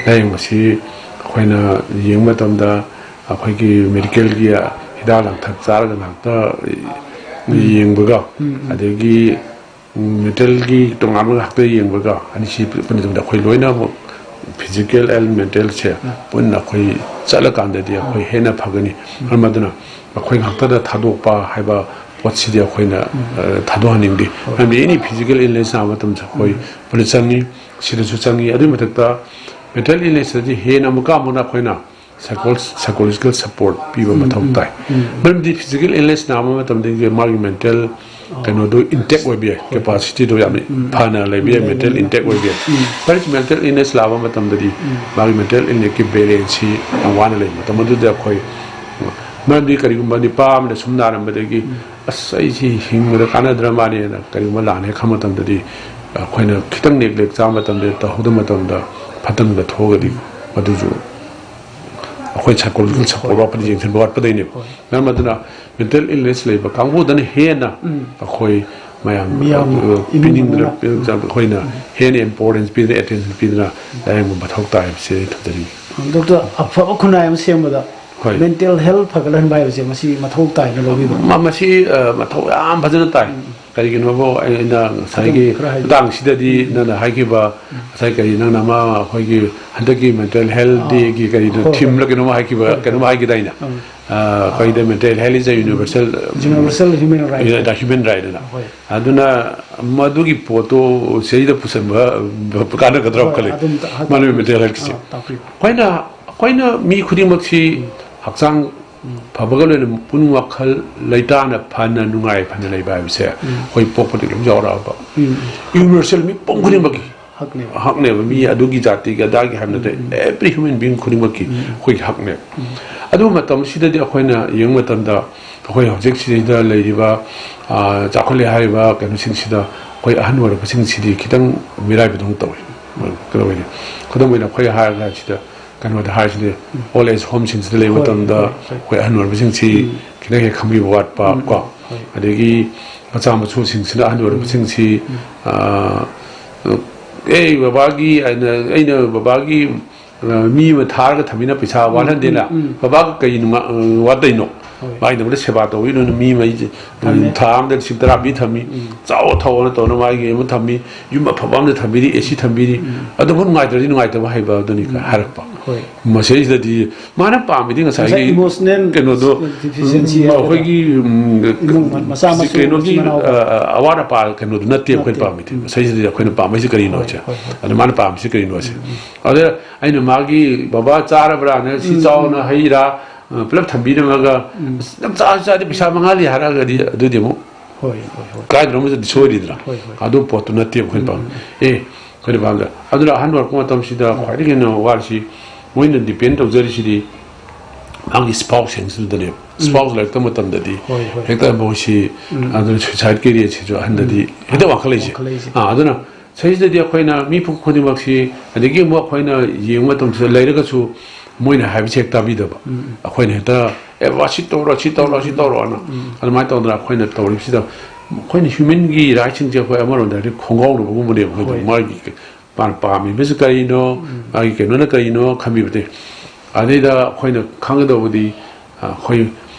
ꯂꯥꯏꯌꯦꯡꯕꯁꯤ ꯑꯩꯈꯣꯏꯅ ꯌꯦꯡꯕ ꯃꯇꯝꯗ ꯑꯩꯈꯣꯏꯒꯤ ꯃꯦꯗꯤꯀꯦꯜꯒꯤ ꯍꯤꯗꯥꯛ ꯂꯥꯡꯊꯛ ꯆꯥꯔꯒ ꯉꯥꯛꯇ ꯌꯦꯡꯕꯒ, ꯑꯗꯒꯤ ꯃꯦꯟꯇꯦꯜꯒꯤ ꯇꯣꯉꯥꯟꯕ ꯉꯥꯛꯇ ꯌꯦꯡꯕꯒ, ꯑꯅꯤꯁꯤ ꯄꯨꯟꯅ ꯇꯧꯕꯗ ꯑꯩꯈꯣꯏ ꯂꯣꯏꯅꯃꯛ physical and mentalꯁꯦ ꯄꯨꯟꯅ ꯑꯩꯈꯣꯏ ꯆꯠꯂꯀꯥꯟꯗꯗꯤ ꯑꯩꯈꯣꯏ ꯍꯦꯟꯅ ꯐꯒꯅꯤ꯫ ꯃꯔꯝ ꯑꯗꯨꯅ ꯑꯩꯈꯣꯏ ꯉꯥꯛꯇꯗ ꯊꯥꯗꯣꯛꯄ ꯍꯥꯏꯕ ꯄꯣꯠꯁꯤꯗꯤ ꯑꯩꯈꯣꯏꯅ, ꯑ, ꯊꯥꯗꯣꯛꯍꯟꯅꯤꯡꯗꯦ꯫ ꯃꯔꯝꯗꯤ any physical illness ꯅꯥꯕ ꯃꯇꯝꯗ ꯑꯩꯈꯣꯏ ꯄꯨꯟꯅ ꯆꯪꯉꯤ, ꯁꯤꯗꯁꯨ ꯆꯪꯉꯤ꯫ ꯑꯗꯨꯒꯤ ꯃꯊꯛꯇ mental illnessꯇꯗꯤ ꯍꯦꯟꯅ ꯑꯃꯨꯛꯀ ꯑꯃꯨꯛꯅ ꯑꯩꯈꯣꯏꯅ psycho-, psychological support ꯄꯤꯕ ꯃꯊꯧ ꯇꯥꯏ꯫ ꯃꯔꯝꯗꯤ physical illness ꯅꯥꯕ ꯃꯇꯝꯗꯗꯤ ꯃꯥꯒꯤ mental ꯀꯩꯅꯣꯗꯣ intact ꯑꯣꯏꯕ ꯌꯥꯏ, capacityꯗꯣ ꯌꯥꯝꯅ ꯐꯅ ꯂꯩꯕ ꯌꯥꯏ, mental intact ꯑꯣꯏꯕ ꯌꯥꯏ꯫ ꯐꯔꯦ, mental illness ꯂꯥꯛꯄ ꯃꯇꯝꯗꯗꯤ ꯃꯥꯒꯤ mental illnessꯀꯤ balance ꯁꯤ ꯌꯥꯝ ꯋꯥꯅ ꯂꯩꯕ ꯃꯇꯝ ꯑꯗꯨꯗ ꯑꯩꯈꯣꯏ, ꯃꯔꯝꯗꯤ ꯀꯔꯤꯒꯨꯝꯕ ꯅꯤꯄꯥ ꯑꯃꯅ ꯁꯨꯝ ꯅꯥꯔꯝꯕꯗꯒꯤ ꯑꯁ ꯑꯩꯁꯤ ꯍꯤꯡꯕꯗ ꯀꯥꯟꯅꯗ꯭ꯔ ꯃꯥꯜꯂꯦꯅ ꯀꯔꯤꯒꯨꯝꯕ ꯂꯥꯟ ꯍꯦꯛ ꯈꯪꯕ ꯃꯇꯝꯗꯗꯤ ꯑꯩꯈꯣꯏꯅ ꯈꯤꯇꯪ neglect ꯆꯥꯕ ꯃꯇꯝꯗ, ꯇꯧꯍꯧꯗꯕ ꯃꯇꯝꯗ ꯐꯠꯇꯅꯨꯡꯗ ꯊꯣꯛꯑꯒꯗꯤ ꯃꯗꯨꯁꯨ ꯑꯩꯈꯣꯏ psychological support ꯋꯥꯠꯄꯗ, ꯌꯦꯡꯁꯤꯟꯕ ꯋꯥꯠꯄꯗꯩꯅꯦꯕ꯫ ꯃꯔꯝ ꯑꯗꯨꯅ mental illness ꯂꯩꯕ ꯀꯥꯡꯕꯨꯗꯅ ꯍꯦꯟꯅ ꯑꯩꯈꯣꯏ ꯃꯌꯥꯝ, ꯃꯤꯌꯥꯝ ꯑ, ꯏꯃꯨꯡ ꯄꯤꯅꯤꯡꯗꯅ, ꯃꯅꯨꯡ ꯑꯩꯈꯣꯏꯅ ꯍꯦꯟꯅ importance ꯄꯤꯗꯅ, attention ꯄꯤꯗꯅ ꯂꯥꯌꯦꯡꯕ ꯃꯊꯧ ꯇꯥꯏ ꯍꯥꯏꯕꯁꯦ ꯑꯩ ꯊꯝꯖꯅꯤꯡꯉꯤ꯫ ꯗꯣꯛꯇꯔ, ꯑꯐꯕ ꯈꯨꯟꯅꯥꯏ ꯑꯃ ꯁꯦꯝꯕꯗ ꯍꯣꯏ꯫ Mental health ꯐꯒꯠꯍꯟꯕ ꯍꯥꯏꯕꯁꯦ ꯃꯁꯤ ꯃꯊꯧ ꯇꯥꯏꯅ ꯂꯧꯕꯤꯕ꯭ꯔꯥ? ꯃ-, ꯃꯁꯤ, ꯑ, ꯃꯊꯧ ꯌꯥꯝ ꯐꯖꯅ ꯇꯥꯏ꯫ ꯀꯔꯤꯒꯤꯅꯣꯕꯨ ꯑꯩꯅ ꯉꯁꯥꯏꯒꯤ ꯑꯗꯨꯝ ꯈꯔ ꯍꯥꯏꯕꯤꯌꯨ꯫ ꯃꯇꯥꯡꯁꯤꯗꯗꯤ ꯅꯪꯅ ꯍꯥꯏꯈꯤꯕ ꯉꯁꯥꯏ ꯀꯔꯤ ꯅꯪꯅ ꯑꯃ ꯑꯩꯈꯣꯏꯒꯤ ꯍꯟꯗꯛꯀꯤ mental health ꯑꯥ꯫ Day ꯒꯤ ꯀꯔꯤꯅꯣ ꯍꯣꯏ, ꯍꯣꯏ꯫ Theme ꯂ ꯀꯩꯅꯣꯝꯃ ꯍꯥꯏꯈꯤꯕ, ꯍꯣꯏ, ꯍꯣꯏ꯫ ꯀꯩꯅꯣꯝꯃ ꯍꯥꯏꯈꯤꯗꯥꯏꯅꯦ? ꯎꯝ꯫ ꯑ, ꯑꯩꯈꯣꯏꯗ mental health is a universal, Universal human right꯫ Human right ꯍꯥꯏꯅ꯫ ꯍꯣꯏ꯫ ꯑꯗꯨꯅ ꯃꯗꯨꯒꯤ ꯄꯣꯠꯇꯣ ꯁꯤꯗꯩꯗ ꯄꯨꯁꯟꯕ ꯀꯥꯟꯅꯒꯗ꯭ꯔꯥ ꯍꯣꯏ, ꯈꯜꯂꯤ꯫ ꯑꯗꯨꯝ ꯇ-, ꯍꯥꯏ-, ꯃꯥꯅꯦ, mental health ꯀꯤꯁꯦ꯫ ꯑꯥ, ꯇꯥꯛꯄꯤꯌꯨ꯫ ꯑꯩꯈꯣꯏꯅ, ꯑꯩꯈꯣꯏꯅ ꯃꯤ ꯈꯨꯗꯤꯡꯃꯛꯁꯤ ꯍꯛꯆꯥꯡ ꯐꯕꯒ ꯂꯣꯏꯅꯅ ꯄꯨꯛꯅꯤꯡ ꯋꯥꯈꯜ ꯂꯩꯇꯥꯅ ꯐꯅ ꯅꯨꯡꯉꯥꯏ ꯐꯅ ꯂꯩꯕ ꯍꯥꯏꯕꯁꯦ ꯑꯩꯈꯣꯏ ꯄꯣꯛꯄꯗꯒꯤ ꯑꯗꯨꯝ ꯌꯥꯎꯔꯛꯑꯕ ꯎꯝ꯫ Universal ꯃꯤꯄꯨꯝ ꯈꯨꯗꯤꯡꯃꯛꯀꯤ ꯍꯛꯅꯦꯕ꯫ ꯍꯛꯅꯦꯕ꯫ ꯃꯤ ꯑꯗꯨꯒꯤ ꯖꯥꯇꯤꯒꯤ ꯑꯗꯥꯒꯤ ꯍꯥꯏꯕ ꯅꯠꯇꯦ꯫ Every human being ꯈꯨꯗꯤꯡꯃꯛꯀꯤ ꯑꯩꯈꯣꯏꯒꯤ ꯍꯛꯅꯦꯕ꯫ ꯑꯗꯨ ꯃꯇꯝꯁꯤꯗꯗꯤ ꯑꯩꯈꯣꯏꯅ ꯌꯦꯡꯕ ꯃꯇꯝꯗ ꯑꯩꯈꯣꯏ ꯍꯧꯖꯤꯛ ꯁꯤꯗꯩꯗ ꯂꯩꯔꯤꯕ, ꯑ, ꯆꯥꯎꯈꯠꯂꯦ ꯍꯥꯏꯔꯤꯕ ꯀꯩꯅꯣꯁꯤꯡꯁꯤꯗ ꯑꯩꯈꯣꯏ ꯑꯍꯟ ꯑꯣꯏꯔꯛꯄꯁꯤꯡꯁꯤꯗꯤ ꯈꯤꯇꯪ ꯃꯤꯔꯥꯏꯕꯗꯧꯅ ꯇꯧꯏ꯫ ꯀꯩꯗꯧꯕꯩꯅꯣ? ꯈꯨꯗꯝ ꯑꯣꯏꯅ ꯑꯩꯈꯣꯏ ꯍꯥꯏꯔꯒ ꯁꯤꯗ ꯀꯩꯅꯣꯗ ꯍꯥꯏꯔꯤꯁꯤꯗꯤ old age home ꯁꯤꯡꯁꯤꯗ ꯂꯩꯕ ꯍꯣꯏ, ꯃꯇꯝꯗ ꯍꯣꯏ, ꯍꯣꯏ꯫ ꯑꯩꯈꯣꯏ ꯑꯍꯟ ꯑꯣꯏꯔꯕꯁꯤꯡꯁꯤ ꯎꯝ꯫ ꯈꯤꯇꯪ ꯍꯦꯛ ꯈꯪꯕꯤꯕ ꯋꯥꯠꯄ ꯎꯝ, ꯀꯣ꯫ ꯍꯣꯏ꯫ ꯑꯗꯒꯤ ꯃꯆꯥ ꯃꯁꯨꯁꯤꯡꯁꯤꯅ ꯑꯍꯟ ꯑꯣꯏꯔꯕꯁꯤꯡꯁꯤ, ꯎꯝ꯫ ꯑ, "ꯑꯦ ꯕꯕꯥꯒꯤ", ꯑꯩꯅ, ꯑꯩꯅ ꯕꯕꯥꯒꯤ, ꯑ, ꯃꯤ ꯑꯃ ꯊꯥꯔꯒ ꯊꯝꯃꯤꯅ ꯄꯩꯁꯥ ꯎꯝ, ꯋꯥꯠꯍꯟꯗꯦꯅ, ꯎꯝ, ꯎꯝ꯫ "ꯕꯕꯥꯒ ꯀꯩ ꯅꯨꯡꯉꯥ-, ꯑ, ꯋꯥꯠꯇꯣꯏꯅꯣ?" ꯍꯣꯏ꯫ ꯃꯥꯒꯤꯗꯃꯛꯇ ꯁꯦꯕꯥ ꯇꯧꯕꯤꯅꯨꯅ ꯃꯤ ꯑꯃ ꯊꯝꯃꯦ꯫ ꯊꯥ ꯑꯃꯗ ꯂꯤꯁꯤꯡ ꯇꯔꯥ ꯄꯤ ꯊꯝꯃꯤ꯫ ꯎꯝ꯫ ꯆꯥꯎ ꯊꯧꯑꯅ ꯇꯧꯅ ꯃꯥꯒꯤ ꯑꯃ ꯊꯝꯃꯤ꯫ ꯌꯨꯝ ꯑꯐꯕ ꯑꯃꯗ ꯊꯝꯕꯤꯔꯤ, A C ꯊꯝꯕꯤꯔꯤ꯫ ꯎꯝ꯫ ꯑꯗꯨꯕꯨ ꯅꯨꯡꯉꯥꯏꯇ꯭ꯔꯗꯤ ꯅꯨꯡꯉꯥꯏꯇꯕ ꯍꯥꯏꯕ ꯑꯗꯨꯅꯤ ꯎꯝ꯫ ꯍꯥꯏꯔꯛꯄ꯫ ꯍꯣꯏ꯫ ꯃꯁꯤꯗꯩꯁꯤꯗꯗꯤ ꯃꯥꯅ ꯄꯥꯝꯃꯤꯗꯤ ꯉꯁꯥꯏꯒꯤ ꯉꯁꯥꯏ emotional ꯀꯩꯅꯣꯗꯣ, deficiency ꯎꯝ, ꯍꯥꯏꯕꯗꯣ꯫ ꯑꯩꯈꯣꯏꯒꯤ, ꯎꯝ, ꯏꯃꯨꯡ ꯃ-, ꯃꯆꯥ ꯃꯁꯨ ꯀꯩꯅꯣꯒꯤ, ꯃꯆꯤꯟ ꯃꯅꯥꯎ ꯑ, ꯑ, ꯑꯋꯥꯠ ꯑꯄꯥ ꯀꯩꯅꯣꯗꯨ ꯅꯠꯇꯦ ꯑꯩꯈꯣꯏꯅ ꯅꯠꯇꯦ꯫ ꯄꯥꯝꯃꯤꯗꯤ꯫ ꯎꯝ꯫ ꯃꯁꯤꯗꯩꯁꯤꯗꯗꯤ ꯑꯩꯈꯣꯏꯅ ꯄꯥꯝꯃꯤꯁꯤ ꯀꯔꯤꯅꯣ ꯍꯣꯏ, ꯁꯦ? ꯍꯣꯏ, ꯍꯣꯏ꯫ ꯑꯗ ꯃꯥꯅ ꯄꯥꯝꯃꯤꯁꯤ ꯀꯔꯤꯅꯣ ꯁꯦ? ꯎꯝ, ꯎꯝ꯫ ꯑꯗ ꯑꯩꯅ ꯃꯥꯒꯤ "ꯕꯕꯥ ꯆꯥꯔꯕ꯭ꯔꯥꯅ ꯁꯤ ꯎꯝ, ꯆꯥꯎꯅ ꯎꯝ꯫ ꯍꯩ ꯔꯥ, ꯑ, ꯄꯨꯂꯞ ꯊꯝꯕꯤꯔꯝꯃꯒ ꯎꯝ꯫ "ꯑꯁ, ꯅꯪ ꯆꯥꯁꯨ ꯆꯥꯗꯦ, ꯄꯩꯁꯥ ꯃꯉꯥꯗꯤ" ꯍꯥꯏꯔꯛꯑꯒꯗꯤ ꯑꯗꯨꯗꯤ ꯑꯃꯨꯛ ꯍꯣꯏ, ꯍꯣꯏ, ꯍꯣꯏ꯫ ꯀꯥꯏꯗꯅꯣꯝꯗ ꯁꯣꯏꯔꯤꯗꯅ꯫ ꯍꯣꯏ, ꯍꯣꯏ꯫ ꯑꯗꯨ ꯄꯣꯠꯇꯨ ꯅꯠꯇꯦꯕ ꯑꯩꯈꯣꯏꯅ ꯄꯥꯝ ꯑꯦ ꯑꯩꯈꯣꯏꯅ ꯄꯥꯝꯗ ꯑꯗꯨꯅ ꯑꯍꯟ ꯑꯣꯏꯔꯛꯄ ꯃꯇꯝꯁꯤꯗ ꯈ꯭ꯋꯥꯏꯗꯒꯤ ꯍꯦꯟꯅ ꯋꯥꯔꯤꯁꯤ ꯃꯣꯏꯅ ꯗꯤꯄꯦꯟ ꯇꯧꯖꯔꯤꯁꯤꯗꯤ ꯃꯥꯒꯤ ꯏꯁꯄꯥꯎꯁꯁꯤꯡꯁꯤꯗꯅꯦꯕ꯫ ꯏꯁꯄꯥꯎꯁ ꯂꯩꯔꯛꯇꯕ ꯃꯇꯝꯗꯗꯤ ꯍꯣꯏ, ꯍꯣꯏ꯫ ꯍꯦꯛꯇ ꯃꯣꯏꯁꯤ ꯑꯗꯨꯅ ꯁꯨꯏꯁꯥꯏꯠꯀꯤ ꯔꯦꯠꯁꯤꯁꯨ ꯑꯍꯟꯗꯗꯤ ꯍꯦꯛꯇ ꯋꯥꯡꯈꯠꯂꯛꯏꯁꯦ꯫ ꯋꯥꯡꯈꯠꯂꯛꯏꯁꯦ꯫ ꯑꯥ, ꯑꯗꯨꯅ ꯁꯤꯁꯤꯗꯗꯤ ꯑꯩꯈꯣꯏꯅ ꯃꯤ ꯈꯨꯗꯤꯡꯃꯛꯁꯤ ꯑꯗꯒꯤ ꯑꯃꯨꯛ ꯑꯩꯈꯣꯏꯅ ꯌꯦꯡꯕ ꯃꯇꯝꯁꯤꯗ ꯂꯩꯔꯒꯁꯨ ꯃꯣꯏꯅ ꯍꯥꯏꯕꯁꯦ ꯍꯦꯛ ꯇꯥꯕꯤꯗꯕ꯫ ꯑꯩꯈꯣꯏꯅ ꯍꯦꯛꯇ ꯑꯦ ꯋꯥ ꯁꯤ ꯇꯧꯔꯣ ꯁꯤ ꯇꯧꯔꯣ ꯁꯤ ꯇꯧꯔꯣꯅ ꯑꯗꯨꯃꯥꯏꯅ ꯇꯧꯗꯅ ꯑꯩꯈꯣꯏꯅ ꯇꯧꯔꯤꯕꯁꯤꯗ ꯑꯩꯈꯣꯏꯅ ꯍ꯭ꯌꯨꯃꯦꯟꯒꯤ ꯔꯥꯏꯠꯁꯤꯡꯁꯦ ꯑꯩꯈꯣꯏ ꯑꯃꯔꯣꯝꯗ ꯍꯥꯏꯗꯤ ꯈꯣꯡꯒꯥꯎꯅꯕꯒꯨꯝꯕꯅꯦꯕ ꯑꯩꯈꯣꯏꯗꯣ꯫ ꯍꯣꯏ꯫ ꯃꯥꯒꯤ ꯃꯥꯅ ꯄꯥꯝꯃꯤꯕꯁꯤ ꯀꯔꯤꯅꯣ, ꯃꯥꯒꯤ ꯀꯩꯅꯣꯅ ꯀꯔꯤꯅꯣ ꯈꯟꯕꯤꯕꯗꯤ ꯑꯗꯩꯗ ꯑꯩꯈꯣꯏꯅ ꯈꯪꯒꯗꯧꯕꯗꯤ ꯑꯩꯈꯣꯏ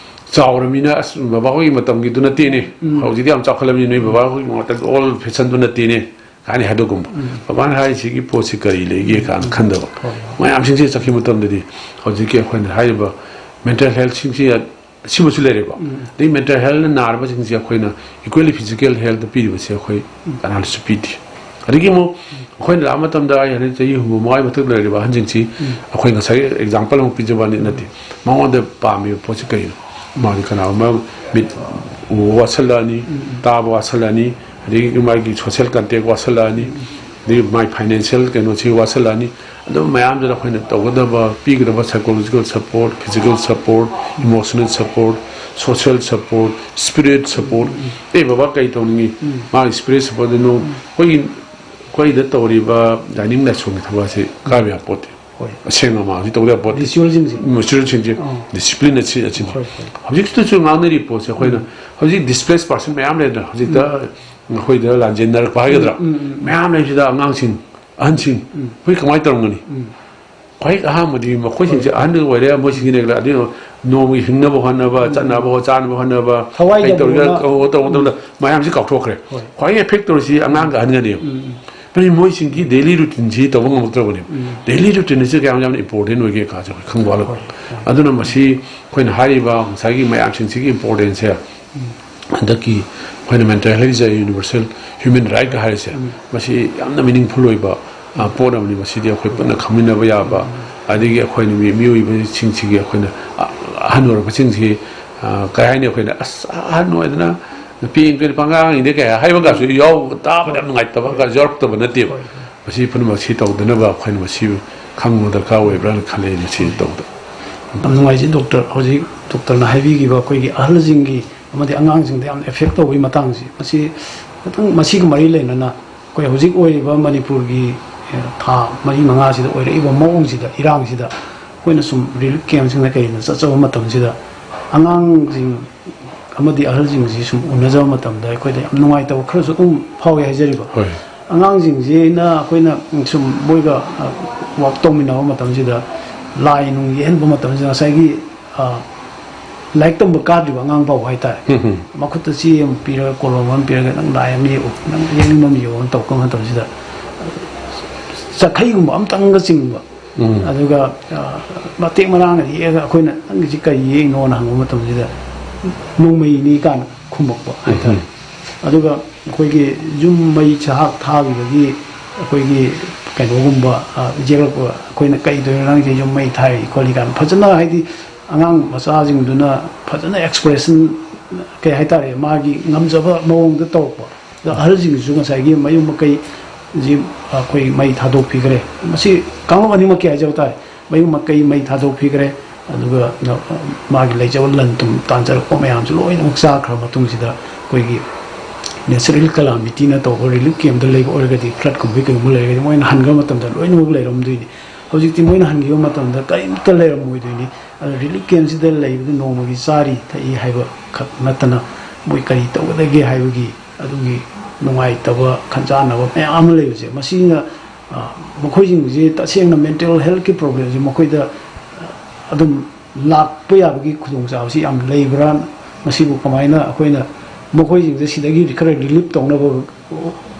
ꯆꯥꯎꯔꯃꯤꯅ ꯑꯁ ꯕꯕꯥ ꯍꯣꯏꯒꯤ ꯃꯇꯝꯒꯤꯗꯨ ꯅꯠꯇꯦꯅꯦ꯫ ꯍꯧꯖꯤꯛꯇꯤ ꯌꯥꯝ ꯆꯥꯎꯈꯠꯂꯕꯅꯤꯅ ꯅꯣꯏ ꯕꯕꯥ ꯍꯣꯏꯒꯤ ꯃꯇꯝ ꯑꯣꯜ ꯐꯦꯁꯟꯗꯨ ꯅꯠꯇꯦꯅꯦ ꯀꯥꯏꯅ ꯍꯥꯏꯗꯣꯛꯀꯨꯝꯕ꯫ ꯕꯕꯥꯅ ꯍꯥꯏꯔꯤꯁꯤꯒꯤ ꯄꯣꯠꯁꯤ ꯀꯔꯤ ꯂꯩꯒꯦ ꯀꯥꯏꯅ ꯈꯟꯗꯕ꯫ ꯃꯌꯥꯝꯁꯤꯡꯁꯦ ꯆꯠꯈꯤꯕ ꯃꯇꯝꯗꯗꯤ ꯍꯧꯖꯤꯛꯀꯤ ꯑꯩꯈꯣꯏꯅ ꯍꯥꯏꯔꯤꯕ ꯃꯦꯟꯇꯦꯜ ꯍꯦꯜꯊꯁꯤꯡꯁꯤ ꯁꯤꯃꯁꯨ ꯂꯩꯔꯦꯀꯣ꯫ ꯑꯗꯩ ꯃꯦꯟꯇꯦꯜ ꯍꯦꯜꯊꯅ ꯅꯥꯔꯕꯁꯤꯡꯁꯦ ꯑꯩꯈꯣꯏꯅ ꯏꯀ꯭ꯋꯦꯂꯤ ꯐꯤꯖꯤꯀꯦꯜ ꯍꯦꯜꯊ ꯄꯤꯔꯤꯕꯁꯦ ꯑꯩꯈꯣꯏ ꯀꯅꯥꯅꯁꯨ ꯄꯤꯗꯦ꯫ ꯑꯗꯒꯤ ꯑꯃꯨꯛ ꯑꯩꯈꯣꯏꯅ ꯂꯥꯛꯄ ꯃꯇꯝꯗ ꯑꯩ ꯍꯥꯏꯗꯤ ꯆꯍꯤ ꯍꯨꯝꯐꯨ ꯃꯉꯥꯒꯤ ꯃꯊꯛꯇ ꯂꯩꯔꯤꯕ ꯑꯍꯟꯁꯤꯡꯁꯤ ꯑꯩꯈꯣꯏ ꯉꯁꯥꯏ ꯑꯦꯛꯖꯥꯝꯄꯜ ꯑꯃ ꯄꯤꯖꯕꯅꯤ ꯅꯠꯇꯦ꯫ ꯃꯉꯣꯟꯗ ꯄꯥꯝꯃꯤꯕ ꯄꯣꯠꯁꯤ ꯀꯩꯅꯣ? ꯃꯥꯒꯤ ꯀꯅꯥꯒꯨꯝꯕ ꯃꯤꯠ ꯎꯕ ꯋꯥꯠꯁꯜꯂꯛꯑꯅꯤ, ꯇꯥꯕ ꯋꯥꯠꯁꯜꯂꯛꯑꯅꯤ, ꯑꯗꯒꯤ ꯃꯥꯒꯤ ꯁꯣꯁꯦꯜ ꯀꯟꯇꯦꯛ ꯋꯥꯠꯁꯜꯂꯛꯑꯅꯤ, ꯑꯗꯒꯤ ꯃꯥꯏ ꯐꯥꯏꯅꯥꯟꯁꯤꯌꯦꯜ ꯀꯩꯅꯣꯁꯤ ꯋꯥꯠꯁꯜꯂꯛꯑꯅꯤ꯫ ꯑꯗꯨꯝ ꯃꯌꯥꯝꯗꯨꯗ ꯑꯩꯈꯣꯏꯅ ꯇꯧꯒꯗꯕ ꯄꯤꯒꯗꯕ psychological support, physical support, emotional support, social support, spirit support꯫ ꯑꯦ ꯕꯕꯥ ꯀꯩ ꯇꯧꯅꯤꯡꯉꯤ? ꯃꯥꯒꯤ spirit supportꯗꯨ ꯅꯣꯡ ꯑꯩꯈꯣꯏꯒꯤ ꯑꯩꯈꯣꯏꯗ ꯇꯧꯔꯤꯕ ꯂꯥꯏꯅꯤꯡ ꯂꯥꯏꯁꯣꯟꯒꯤ ꯊꯕꯛ ꯑꯁꯤ ꯀꯥꯏꯕ ꯌꯥꯄꯣꯠꯇꯦ꯫ ꯍꯣꯏ꯫ ꯑꯁꯦꯡꯕ ꯃꯥꯡꯁꯤ ꯇꯧꯕ ꯌꯥꯄꯣꯠꯇꯦ꯫ ꯔꯤꯆꯨꯋꯦꯜꯁꯤꯡꯁꯦ꯫ ꯔꯤꯆꯨꯋꯦꯜꯁꯤꯡꯁꯦ ꯑꯥ꯫ ꯗꯤꯁꯤꯄ꯭ꯂꯤꯟ ꯑꯁꯤ ꯑꯁꯤꯅꯤ꯫ ꯍꯣꯏ, ꯍꯣꯏ꯫ ꯍꯧꯖꯤꯛꯇꯁꯨ ꯉꯥꯡꯅꯔꯤ ꯄꯣꯠꯁꯦ ꯑꯩꯈꯣꯏꯅ ꯍꯧꯖꯤꯛ ꯗꯤꯁꯄ꯭ꯂꯦꯁ ꯄꯥꯔꯁꯟ ꯃꯌꯥꯝ ꯂꯩꯗꯅ ꯍꯧꯖꯤꯛꯇ ꯑꯩꯈꯣꯏꯗ ꯂꯥꯟꯖꯦꯟꯅꯔꯛꯄ ꯍꯥꯏꯒꯗ꯭ꯔꯥ? ꯃꯌꯥꯝ ꯂꯩꯁꯤꯗ ꯑꯉꯥꯡꯁꯤꯡ, ꯑꯍꯟꯁꯤꯡ, ꯑꯩꯈꯣꯏ ꯀꯃꯥꯏꯅ ꯇꯧꯔꯝꯒꯅꯤ? ꯈ꯭ꯋꯥꯏ ꯑꯍꯥꯟꯕꯗꯤ ꯃꯈꯣꯏꯁꯤꯡꯁꯦ ꯑꯍꯟ ꯑꯣꯏꯔꯦ, ꯃꯣꯏꯁꯤꯡꯁꯤꯅ ꯑꯗꯨ ꯅꯣꯡꯃꯒꯤ ꯍꯤꯡꯅꯕ ꯍꯣꯠꯅꯕ, ꯆꯠꯅꯕ ꯍꯣ-, ꯆꯥꯅꯕ ꯍꯣꯠꯅꯕ, ꯊꯋꯥꯏ ꯀꯩ ꯇꯧꯔꯤꯒꯦ? ꯌꯥꯎꯕ ꯑꯃ꯫ ꯇꯧꯕ ꯃꯇꯝꯗ ꯃꯌꯥꯝꯁꯤ ꯀꯥꯎꯊꯣꯛꯈ꯭ꯔꯦ꯫ ꯍꯣꯏ꯫ ꯈ꯭ꯋꯥꯏ ꯑꯦꯐꯦꯛ ꯇꯧꯔꯤꯁꯤ ꯑꯉꯥꯡꯒ ꯑꯍꯟꯒꯅꯦꯕ꯫ ꯃꯔꯝꯗꯤ ꯃꯣꯏꯁꯤꯡꯒꯤ ꯗꯦꯂꯤ ꯔꯨꯇꯤꯟꯁꯤ ꯇꯧꯕ ꯉꯝꯃꯛꯇ꯭ꯔꯕꯅꯦꯕ꯫ ꯗꯦꯂꯤ ꯔꯨꯇꯤꯟ ꯑꯁꯤ ꯀꯌꯥꯝ ꯌꯥꯝꯅ ꯏꯝꯄꯣꯔꯇꯦꯟ ꯑꯣꯏꯒꯦ ꯀꯥꯁꯦ ꯑꯩꯈꯣꯏ ꯈꯪꯕ ꯋꯥꯠꯂꯛꯄ꯫ ꯑꯗꯨꯅ ꯃꯁꯤ ꯑꯩꯈꯣꯏꯅ ꯍꯥꯏꯔꯤꯕ ꯉꯁꯥꯏꯒꯤ ꯃꯌꯥꯝꯁꯤꯡꯁꯤꯒꯤ ꯏꯝꯄꯣꯔꯇꯦꯟꯁꯁꯦ ꯍꯟꯗꯛꯀꯤ ꯑꯩꯈꯣꯏꯅ ꯃꯦꯟꯇꯦꯜ ꯍꯦꯜꯊ ꯏꯁ ꯑꯦ ꯌꯨꯅꯤꯚꯔꯁꯦꯜ ꯍ꯭ꯌꯨꯃꯦꯟ ꯔꯥꯏꯠꯀ ꯍꯥꯏꯔꯤꯁꯦ, ꯃꯁꯤ ꯌꯥꯝꯅ ꯃꯤꯅꯤꯡꯐꯨꯜ ꯑꯣꯏꯕ, ꯑ, ꯄꯣꯠ ꯑꯃꯅꯤ꯫ ꯃꯁꯤꯗꯤ ꯑꯩꯈꯣꯏ ꯄꯨꯟꯅ ꯈꯪꯃꯤꯟꯅꯕ ꯌꯥꯕ, ꯑꯗꯒꯤ ꯑꯩꯈꯣꯏꯅ ꯃꯤ-, ꯃꯤꯑꯣꯏꯕꯁꯤꯡꯁꯤꯒꯤ ꯑꯩꯈꯣꯏꯅ, ꯑ, ꯑꯍꯟ ꯑꯣꯏꯔꯛꯄꯁꯤꯡꯁꯤ, ꯑ, ꯀꯩ ꯍꯥꯏꯅꯤ, ꯑꯩꯈꯣꯏꯅ "ꯑꯁ, ꯑꯍꯟ ꯑꯣꯏꯗꯅ ꯅꯨꯄꯤ ꯑꯃ ꯀꯩꯅꯣ ꯑꯉꯥꯡꯁꯤꯡꯗ ꯀꯌꯥ ꯍꯥꯏꯕꯒꯁꯨ ꯌꯥꯎ-, ꯇꯥꯕꯗ ꯌꯥꯝ ꯅꯨꯡꯉꯥꯏꯇꯕꯒ ꯌꯥꯎꯔꯛꯇꯕ ꯅꯠꯇꯦꯕ꯫ ꯍꯣꯏ, ꯍꯣꯏ꯫ ꯃꯁꯤ ꯄꯨꯝꯅꯃꯛ ꯁꯤ ꯇꯧꯗꯅꯕ ꯑꯩꯈꯣꯏꯅ ꯃꯁꯤ ꯈꯪꯕ ꯗꯔꯀꯥꯔ ꯑꯣꯏꯕ꯭ꯔꯥꯅ ꯈꯜꯂꯦ, ꯃꯁꯤ ꯇꯧꯕꯗ꯫ ꯌꯥꯝ ꯅꯨꯡꯉꯥꯏꯖꯩ ꯗꯣꯛꯇꯔ꯫ ꯍꯧꯖꯤꯛ ꯗꯣꯛꯇꯔꯅ ꯍꯥꯏꯕꯤꯈꯤꯕ ꯑꯩꯈꯣꯏꯒꯤ ꯑꯍꯜꯁꯤꯡꯒꯤ ꯑꯃꯗꯤ ꯑꯉꯥꯡꯁꯤꯡꯗ ꯌꯥꯝ effect ꯇꯧꯕꯒꯤ ꯃꯇꯥꯡꯁꯤ, ꯃꯁꯤ ꯈꯤꯇꯪ ꯃꯁꯤꯒ ꯃꯔꯤ ꯂꯩꯅꯅ ꯑꯩꯈꯣꯏ ꯍꯧꯖꯤꯛ ꯑꯣꯏꯔꯤꯕ ꯃꯅꯤꯄꯨꯔꯒꯤ, ꯑꯦ, ꯊꯥ ꯃꯔꯤ ꯃꯉꯥꯁꯤꯗ ꯑꯣꯏꯔꯛꯏꯕ ꯃꯑꯣꯡꯁꯤꯗ, ꯏꯔꯥꯡꯁꯤꯗ ꯑꯩꯈꯣꯏꯅ ꯁꯨꯝ relief camp ꯁꯤꯡꯗ ꯀꯩꯗ ꯆꯠꯆꯕ ꯃꯇꯝꯁꯤꯗ ꯑꯉꯥꯡꯁꯤꯡ ꯑꯃꯗꯤ ꯑꯍꯜꯁꯤꯡꯁꯤ ꯁꯨꯝ ꯎꯅꯖꯕ ꯃꯇꯝꯗ ꯑꯩꯈꯣꯏꯗ ꯌꯥꯝ ꯅꯨꯡꯉꯥꯏꯇꯕ ꯈꯔꯁꯨ ꯑꯗꯨꯝ ꯐꯥꯎꯏ ꯍꯥꯏꯖꯔꯤꯕ꯫ ꯍꯣꯏ꯫ ꯑꯉꯥꯡꯁꯤꯡꯁꯤꯅ ꯑꯩꯈꯣꯏꯅ ꯁꯨꯝ ꯃꯣꯏꯒ, ꯑ, work ꯇꯧꯃꯤꯟꯅꯕ ꯃꯇꯝꯁꯤꯗ ꯂꯥꯏ ꯅꯨꯡ ꯌꯦꯛꯍꯟꯕ ꯃꯇꯝꯁꯤꯗ ꯉꯁꯥꯏꯒꯤ, ꯑ, ꯂꯥꯏꯔꯤꯛ ꯇꯝꯕ ꯀꯥꯗ꯭ꯔꯤꯕ ꯑꯉꯥꯡ ꯐꯥꯎꯕ ꯍꯥꯏꯇꯥꯔꯦ꯫ ꯎꯝ, ꯎꯝ꯫ ꯃꯈꯨꯠꯇ ꯆꯦ ꯑꯃ ꯄꯤꯔꯒ, ꯀꯣꯂꯣꯝ ꯑꯃ ꯄꯤꯔꯒ, "ꯅꯪ ꯂꯥꯏ ꯑꯃ ꯌꯦꯛꯎ, ꯅꯪ ꯌꯦꯛꯅꯤꯡꯕ ꯑꯃ ꯌꯦꯛꯎ" ꯇꯧꯔꯛꯄ ꯃꯇꯝꯁꯤꯗ ꯆꯈꯩꯒꯨꯝꯕ ꯑꯝꯇꯪꯒ ꯆꯤꯡꯕ꯫ ꯎꯝ꯫ ꯑꯗꯨꯒ, ꯑ, ꯃꯇꯦꯛ ꯃꯔꯥꯡꯒ ꯌꯦꯛꯑꯒ ꯑꯩꯈꯣꯏꯅ, "ꯅꯪꯒꯤꯁꯤ ꯀꯔꯤ ꯌꯦꯛꯏꯅꯣꯅ?" ꯍꯪꯕ ꯃꯇꯝꯁꯤꯗ, "ꯅꯣꯡꯃꯩꯅꯤ" ꯀꯥꯏꯅ ꯈꯨꯝꯃꯛꯄ ꯍꯥꯏꯇꯥꯔꯦ꯫ ꯎꯝ꯫ ꯑꯗꯨꯒ ꯑꯩꯈꯣꯏꯒꯤ ꯌꯨꯝ ꯃꯩ ꯆꯍꯥꯛ ꯊꯥꯈꯤꯕꯒꯤ ꯑꯩꯈꯣꯏꯒꯤ ꯀꯩꯅꯣꯒꯨꯝꯕ, ꯑ, ꯌꯦꯛꯂꯛꯄ, ꯑꯩꯈꯣꯏꯅ "ꯀꯩ ꯇꯧꯔꯤꯅꯣ ꯅꯪꯁꯦ ꯌꯨꯝ ꯃꯩ ꯊꯥꯔꯤ ꯈꯣꯠꯂꯤ?" ꯀꯥꯏꯅ ꯐꯖꯅ, ꯍꯥꯏꯗꯤ ꯑꯉꯥꯡ ꯃꯆꯥꯁꯤꯡꯗꯨꯅ ꯐꯖꯅ expression, ꯀꯩ ꯍꯥꯏꯇꯥꯔꯦ, ꯃꯥꯒꯤ ꯉꯝꯖꯕ ꯃꯑꯣꯡꯗ ꯇꯧꯔꯛꯄ꯫ ꯑꯗ ꯑꯍꯜꯁꯤꯡꯁꯤꯁꯨ ꯉꯁꯥꯏꯒꯤ ꯃꯌꯨꯝ ꯃꯀꯩꯁꯤ ꯑꯩꯈꯣꯏ ꯃꯩ ꯊꯥꯗꯣꯛꯄꯤꯈ꯭ꯔꯦ꯫ ꯃꯁꯤ ꯀꯥꯡꯂꯨꯞ ꯑꯅꯤꯃꯛꯀꯤ ꯍꯥꯏꯖꯕ ꯇꯥꯔꯦ꯫ ꯃꯌꯨꯝ ꯃꯀꯩ ꯃꯩ ꯊꯥꯗꯣꯛꯄꯤꯈ꯭ꯔꯦ꯫ ꯑꯗꯨꯒ, ꯑ, ꯃꯥꯒꯤ ꯂꯩꯖꯕ ꯂꯟ ꯊꯨꯝ ꯇꯥꯟꯖꯔꯛꯄ ꯃꯌꯥꯝꯁꯦ ꯂꯣꯏꯅꯃꯛ ꯆꯥꯈ꯭ꯔ ꯃꯇꯨꯡꯁꯤꯗ ꯑꯩꯈꯣꯏꯒꯤ natural calamity ꯅ ꯇꯧꯕ relief camp ꯇ ꯂꯩꯕ ꯑꯣꯏꯔꯒꯗꯤ, flood ꯀꯨꯝꯕꯒꯤ ꯀꯩꯒꯨꯝꯕ ꯂꯩꯔꯒꯗꯤ, ꯃꯣꯏꯅ ꯍꯟꯈ꯭ꯔ ꯃꯇꯝꯗ ꯂꯣꯏꯅꯃꯛ ꯂꯩꯔꯝꯗꯣꯏꯅꯤ꯫ ꯍꯧꯖꯤꯛꯇꯤ ꯃꯣꯏꯅ ꯍꯟꯈꯤꯕ ꯃꯇꯝꯗ ꯀꯔꯤꯝꯇ ꯂꯩꯔꯝꯃꯣꯏꯗꯣꯏꯅꯤ꯫ ꯑꯗꯨꯅ relief camp ꯁꯤꯗ ꯂꯩꯕꯗ ꯅꯣꯡꯃꯒꯤ ꯆꯥꯔꯤ ꯊꯛꯏ ꯍꯥꯏꯕ ꯈꯛ ꯅꯠꯇꯅ ꯃꯣꯏ ꯀꯔꯤ ꯇꯧꯒꯗꯒꯦ ꯍꯥꯏꯕꯒꯤ ꯑꯗꯨꯒꯤ ꯅꯨꯡꯉꯥꯏꯇꯕ, ꯈꯟꯖꯥꯟꯅꯕ ꯃꯌꯥꯝ ꯑꯃ ꯂꯩꯕꯁꯦ, ꯃꯁꯤꯅ, ꯑ, ꯃꯈꯣꯏꯁꯤꯡꯁꯤ ꯇꯁꯦꯡꯅ mental health ꯀꯤ problem ꯁꯤ ꯃꯈꯣꯏꯗ, ꯑ, ꯑꯗꯨꯝ ꯂꯥꯛꯄ ꯌꯥꯕꯒꯤ ꯈꯨꯗꯣꯡꯆꯥꯕꯁꯤ ꯌꯥꯝ ꯂꯩꯕ꯭ꯔꯥ? ꯃꯁꯤꯕꯨ ꯀꯃꯥꯏꯅ ꯑꯩꯈꯣꯏꯅ ꯃꯈꯣꯏꯁꯤꯡꯁꯦ ꯁꯤꯗꯒꯤ ꯈꯔ relief ꯇꯧꯅꯕ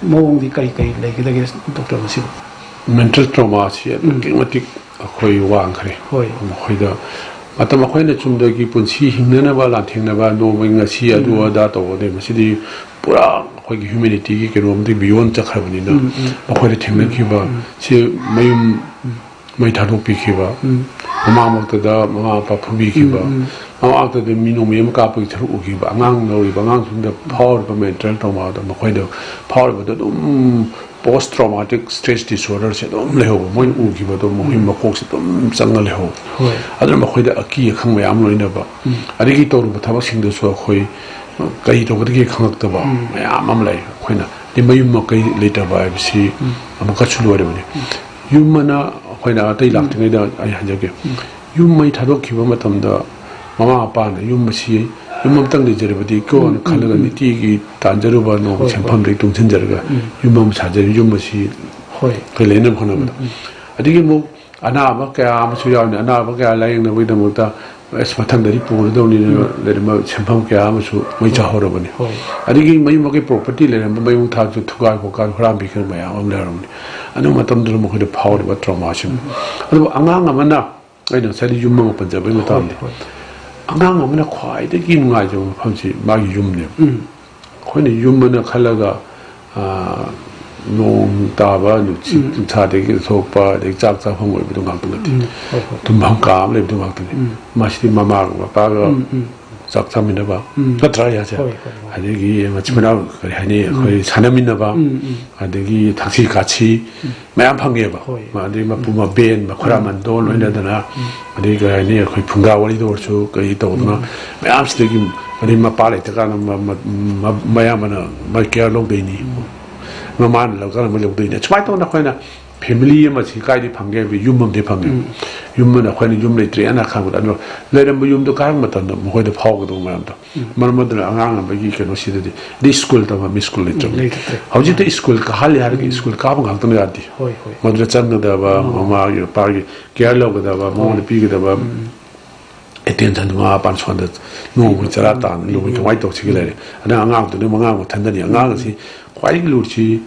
ꯃꯑꯣꯡꯗꯤ ꯀꯔꯤ ꯀꯔꯤ ꯂꯩꯒꯗꯒꯦ, ꯗꯣꯛꯇꯔ, ꯃꯁꯤꯕꯨ? Mental trauma ꯁꯤ ꯎꯝ꯫ ꯑꯗꯨꯛꯀꯤ ꯃꯇꯤꯛ ꯑꯩꯈꯣꯏ ꯋꯥꯡꯈ꯭ꯔꯦ꯫ ꯍꯣꯏ꯫ ꯃꯈꯣꯏꯗ ꯃꯇꯝ ꯑꯩꯈꯣꯏꯅ ꯆꯨꯝꯅꯒꯤ ꯄꯨꯟꯁꯤ ꯍꯤꯡꯅꯅꯕ ꯂꯥꯟꯊꯦꯡꯅꯕ, ꯅꯣꯡꯃꯒꯤ ꯉꯁꯤ ꯑꯗꯨ ꯎꯝ꯫ ꯑꯗꯥ ꯇꯧꯕꯅꯦ꯫ ꯃꯁꯤꯗꯤ ꯄꯨꯔꯥ ꯑꯩꯈꯣꯏꯒꯤ humanity ꯒꯤ ꯀꯩꯅꯣꯝꯗꯒꯤ beyond ꯆꯠꯈ꯭ꯔꯕꯅꯤꯅ ꯎꯝ, ꯎꯝ꯫ ꯃꯈꯣꯏꯗ ꯊꯦꯡꯅꯈꯤꯕ ꯎꯝ, ꯎꯝ꯫ ꯁꯤ ꯃꯌꯨꯝ ꯎꯝ꯫ ꯃꯩ ꯊꯥꯗꯣꯛꯄꯤꯈꯤꯕ, ꯎꯝ꯫ ꯃꯃꯥꯡꯃꯛꯇꯗ ꯃꯃꯥ ꯃꯄꯥ ꯐꯨꯕꯤꯈꯤꯕ, ꯎꯝ, ꯎꯝ꯫ ꯃꯃꯥꯡꯗꯗꯤ ꯃꯤ ꯅꯣꯡꯃꯩ ꯑꯃ ꯀꯥꯞꯄꯒꯤ ꯁꯔꯨꯛ ꯎꯈꯤꯕ ꯑꯉꯥꯡ ꯂꯧꯔꯤꯕ ꯑꯉꯥꯡꯁꯤꯡꯗ ꯐꯥꯎꯔꯤꯕ mental trauma ꯗꯣ, ꯃꯈꯣꯏꯗ ꯐꯥꯎꯔꯤꯕꯗꯣ ꯑꯗꯨꯝ post traumatic stress disorder ꯁꯦ ꯑꯗꯨꯝ ꯂꯩꯍꯧꯕ, ꯃꯣꯏꯅ ꯎꯈꯤꯕꯗꯣ ꯃꯈꯣꯏ ꯃꯀꯣꯛꯁꯦ ꯑꯗꯨꯝ ꯆꯪꯉ ꯂꯩꯍꯧꯕ꯫ ꯍꯣꯏ꯫ ꯑꯗꯨꯅ ꯃꯈꯣꯏꯗ ꯑꯀꯤ ꯑꯈꯪ ꯃꯌꯥꯝ ꯂꯣꯏꯅꯕ, ꯑꯗꯒꯤ ꯇꯧꯔꯨꯕ ꯊꯕꯛꯁꯤꯡꯗꯨꯁꯨ ꯑꯩꯈꯣꯏ ꯀꯔꯤ ꯇꯧꯒꯗꯒꯦ ꯈꯪꯉꯛꯇꯕ ꯃꯌꯥꯝ ꯑꯃ ꯂꯩ꯫ ꯑꯩꯈꯣꯏꯅ ꯗꯤ ꯃꯌꯨꯝ ꯃꯀꯩ ꯂꯩꯇꯕ ꯍꯥꯏꯕꯁꯤ ꯑꯃꯨꯛꯀꯁꯨ ꯂꯣꯏꯔꯕꯅꯤ꯫ ꯌꯨꯝ ꯑꯃꯅ ꯑꯩꯈꯣꯏꯅ ꯑꯇꯩ ꯂꯥꯛꯇ꯭ꯔꯤꯉꯩꯗ ꯑꯩ ꯍꯥꯏꯖꯒꯦ, ꯌꯨꯝ ꯃꯩ ꯊꯥꯗꯣꯛꯈꯤꯕ ꯃꯇꯝꯗ ꯃꯃꯥ ꯃꯄꯥꯅ ꯌꯨꯝ ꯑꯁꯤ ꯌꯨꯝ ꯑꯃꯇꯪ ꯂꯩꯖꯔꯕꯗꯤ ꯀꯣꯅ ꯈꯜꯂꯒ ꯅꯤꯇꯤꯒꯤ ꯇꯥꯟꯖꯔꯨꯕ ꯅꯣꯡꯃ ꯍꯣꯏ, ꯍꯣꯏ꯫ ꯁꯦꯟꯐꯝꯗꯒꯤ ꯇꯨꯡꯁꯤꯟꯖꯔꯒ ꯌꯨꯝ ꯑꯃ ꯁꯥꯖꯔꯤ, ꯌꯨꯝ ꯑꯁꯤ ꯍꯣꯏ꯫ ꯑꯩꯈꯣꯏ ꯂꯩꯅꯕ ꯍꯣꯠꯅꯕꯗ꯫ ꯑꯗꯒꯤ ꯑꯃꯨꯛ ꯑꯅꯥꯕ ꯀꯌꯥ ꯑꯃꯁꯨ ꯌꯥꯎꯔꯤꯅꯤ꯫ ꯑꯅꯥꯕ ꯀꯌꯥ ꯂꯥꯌꯦꯡꯅꯕꯒꯤꯗꯃꯛꯇ ꯑꯁ ꯃꯊꯪꯗꯗꯤ ꯄꯨꯔꯗꯧꯅꯤꯅ ꯂꯩꯔꯝꯕ ꯁꯦꯟꯐꯝ ꯀꯌꯥ ꯑꯃꯁꯨ ꯃꯩ ꯆꯥꯍꯧꯔꯕꯅꯤ꯫ ꯍꯣꯏ꯫ ꯑꯗꯒꯤ ꯃꯌꯨꯝ ꯃꯀꯩ property ꯂꯩꯔꯝꯕ ꯃꯌꯨꯡ ꯊꯥꯁꯨ ꯊꯨꯒꯥꯏ ꯈꯣꯠꯀꯥꯏ ꯍꯨꯔꯥꯟꯕꯤꯈꯤꯕ ꯃꯌꯥꯝ ꯑꯃ ꯂꯩꯔꯝꯕꯅꯤ꯫ ꯑꯗꯨ ꯃꯇꯝꯗꯨꯗ ꯃꯈꯣꯏꯗ ꯐꯥꯎꯔꯤꯕ trauma ꯁꯤꯡ꯫ ꯑꯗꯨꯕꯨ ꯑꯉꯥꯡ ꯑꯃꯅ, ꯑꯩꯅ ꯉꯁꯥꯏꯗꯤ ꯌꯨꯝ ꯑꯃ ꯄꯟꯖꯕꯒꯤ ꯃꯇꯥꯡꯗꯤ, ꯍꯣꯏ꯫ ꯑꯉꯥꯡ ꯑꯃꯅ ꯈ꯭ꯋꯥꯏꯗꯒꯤ ꯅꯨꯡꯉꯥꯏꯖꯕ ꯃꯐꯝꯁꯤ ꯃꯥꯒꯤ ꯌꯨꯝꯅꯦꯕ꯫ ꯎꯝ꯫ ꯑꯩꯈꯣꯏꯅ ꯌꯨꯝ ꯑꯃꯅ ꯈꯜꯂꯒ, ꯑ, ꯅꯣꯡ ꯇꯥꯕ, ꯅꯨꯡꯁꯤꯠ ꯅꯨꯡꯁꯥꯗꯒꯤ ꯊꯣꯛꯄ, ꯑꯗꯒꯤ ꯆꯥꯛ ꯆꯥꯐꯝ ꯑꯣꯏꯕꯗꯨ ꯉꯥꯛꯇ ꯅꯠꯇꯦ꯫ ꯎꯝ꯫ ꯍꯣꯏ, ꯍꯣꯏ꯫ ꯇꯨꯝꯐꯝ ꯀꯥ ꯑꯃ ꯂꯩꯕꯗꯨ ꯉꯥꯛꯇꯅꯤ꯫ ꯎꯝ꯫ ꯃꯁꯤꯗꯤ ꯃꯃꯥꯒ ꯃꯄꯥꯒ ꯎꯝ, ꯎꯝ꯫ ꯆꯥꯛ ꯆꯥꯃꯤꯟꯅꯕ ꯎꯝ꯫ ꯅꯠꯇ꯭ꯔꯥ ꯑꯩ ꯍꯥꯏꯁꯦ? ꯍꯣꯏ, ꯍꯣꯏ, ꯍꯣꯏ꯫ ꯑꯗꯒꯤ ꯃꯆꯤꯟ ꯃꯅꯥꯎ ꯀꯔꯤ ꯍꯥꯏꯅꯤ, ꯑꯩꯈꯣꯏ ꯁꯥꯟꯅꯃꯤꯟꯅꯕ, ꯎꯝ, ꯎꯝ꯫ ꯑꯗꯒꯤ ꯊꯛꯁꯤ ꯈꯥꯁꯤ ꯃꯌꯥꯝ ꯐꯪꯉꯦꯕ꯫ ꯍꯣꯏ꯫ ꯑꯗꯒꯤ ꯃꯄꯨ ꯃꯕꯦꯟ, ꯃꯈꯨꯔꯥ ꯃꯟꯗꯣꯟ ꯂꯣꯏꯅꯗꯅ, ꯑꯗꯒꯤ ꯀꯔꯤ ꯍꯥꯏꯅꯤ, ꯑꯩꯈꯣꯏ ꯐꯨꯡꯒꯥ ꯋꯥꯔꯤꯗ ꯑꯣꯏꯔꯁꯨ ꯀꯔꯤ ꯇꯧꯗꯅ ꯃꯌꯥꯝꯁꯤꯗꯒꯤ, ꯑꯗꯩ ꯃꯄꯥ ꯂꯩꯇ꯭ꯔꯀꯥꯟꯗ ꯃ-, ꯃ-, ꯃ-, ꯃꯌꯥꯝꯕꯅ ꯃꯥꯒꯤ care ꯂꯧꯗꯣꯏꯅꯤ, ꯃꯃꯥꯅ ꯂꯧꯔꯀꯥꯟꯗ ꯃꯣꯏ ꯂꯧꯗꯣꯏꯅꯤ꯫ ꯁꯨꯃꯥꯏꯅ ꯇꯧꯗꯅ ꯑꯩꯈꯣꯏꯅ family ꯑꯃ ꯁꯤ ꯀꯥꯏꯗꯩ ꯐꯪꯒꯦ ꯍꯥꯏꯕꯗꯤ ꯌꯨꯝ ꯑꯃꯗꯤ ꯐꯪꯉꯦ꯫ ꯌꯨꯝ ꯑꯃꯅ ꯑꯩꯈꯣꯏꯅ ꯌꯨꯝ ꯂꯩꯇ꯭ꯔꯦꯅ ꯈꯪꯕꯗ, ꯑꯗꯨ ꯂꯩꯔꯝꯕ ꯌꯨꯝꯗꯣ ꯀꯥꯏꯔꯛꯄ ꯃꯇꯝꯗ ꯃꯈꯣꯏꯗ ꯐꯥꯎꯒꯗꯧꯕ ꯃꯌꯥꯝꯗꯣ꯫ ꯃꯔꯝ ꯑꯗꯨꯅ ꯑꯉꯥꯡ ꯑꯃꯒꯤ ꯀꯩꯅꯣꯁꯤꯗꯗꯤ, ꯑꯗꯩ ꯁ꯭ꯀꯨꯜ ꯇꯝꯕ ꯃꯤ ꯁ꯭ꯀꯨꯜ ꯂꯩꯇ꯭ꯔꯕꯅꯤ꯫ ꯂꯩꯇ꯭ꯔꯦ꯫ ꯍꯧꯖꯤꯛꯇꯤ ꯁ꯭ꯀꯨꯜ ꯀꯥꯍꯜꯂꯦ ꯍꯥꯏꯔꯒ ꯁ꯭ꯀꯨꯜ ꯀꯥꯕ ꯉꯥꯛꯇꯅ ꯌꯥꯗꯦ꯫ ꯍꯣꯏ, ꯍꯣꯏ꯫ ꯃꯗꯨꯗ ꯆꯪꯒꯗꯕ ꯃꯃꯥꯒꯤ ꯃꯄꯥꯒꯤ care ꯂꯧꯒꯗꯕ, ꯃꯉꯣꯟꯗ ꯄꯤꯒꯗꯕ attention ꯗꯨ ꯃꯃꯥ ꯃꯄꯥꯅ ꯁꯣꯝꯗ ꯅꯣꯡꯃꯒꯤ ꯆꯔꯥ ꯇꯥꯟꯅ ꯂꯨꯕ ꯀꯃꯥꯏꯅ ꯇꯧꯁꯤꯒꯦ ꯂꯩꯔꯦ꯫ ꯑꯗꯨꯅ ꯑꯉꯥꯡꯗꯨꯅ ꯃꯉꯥ ꯃꯊꯟꯗꯅꯤ꯫ ꯑꯉꯥꯡ ꯑꯁꯤ ꯈ꯭ꯋꯥꯏꯗꯒꯤ ꯂꯨꯔꯤꯁꯤ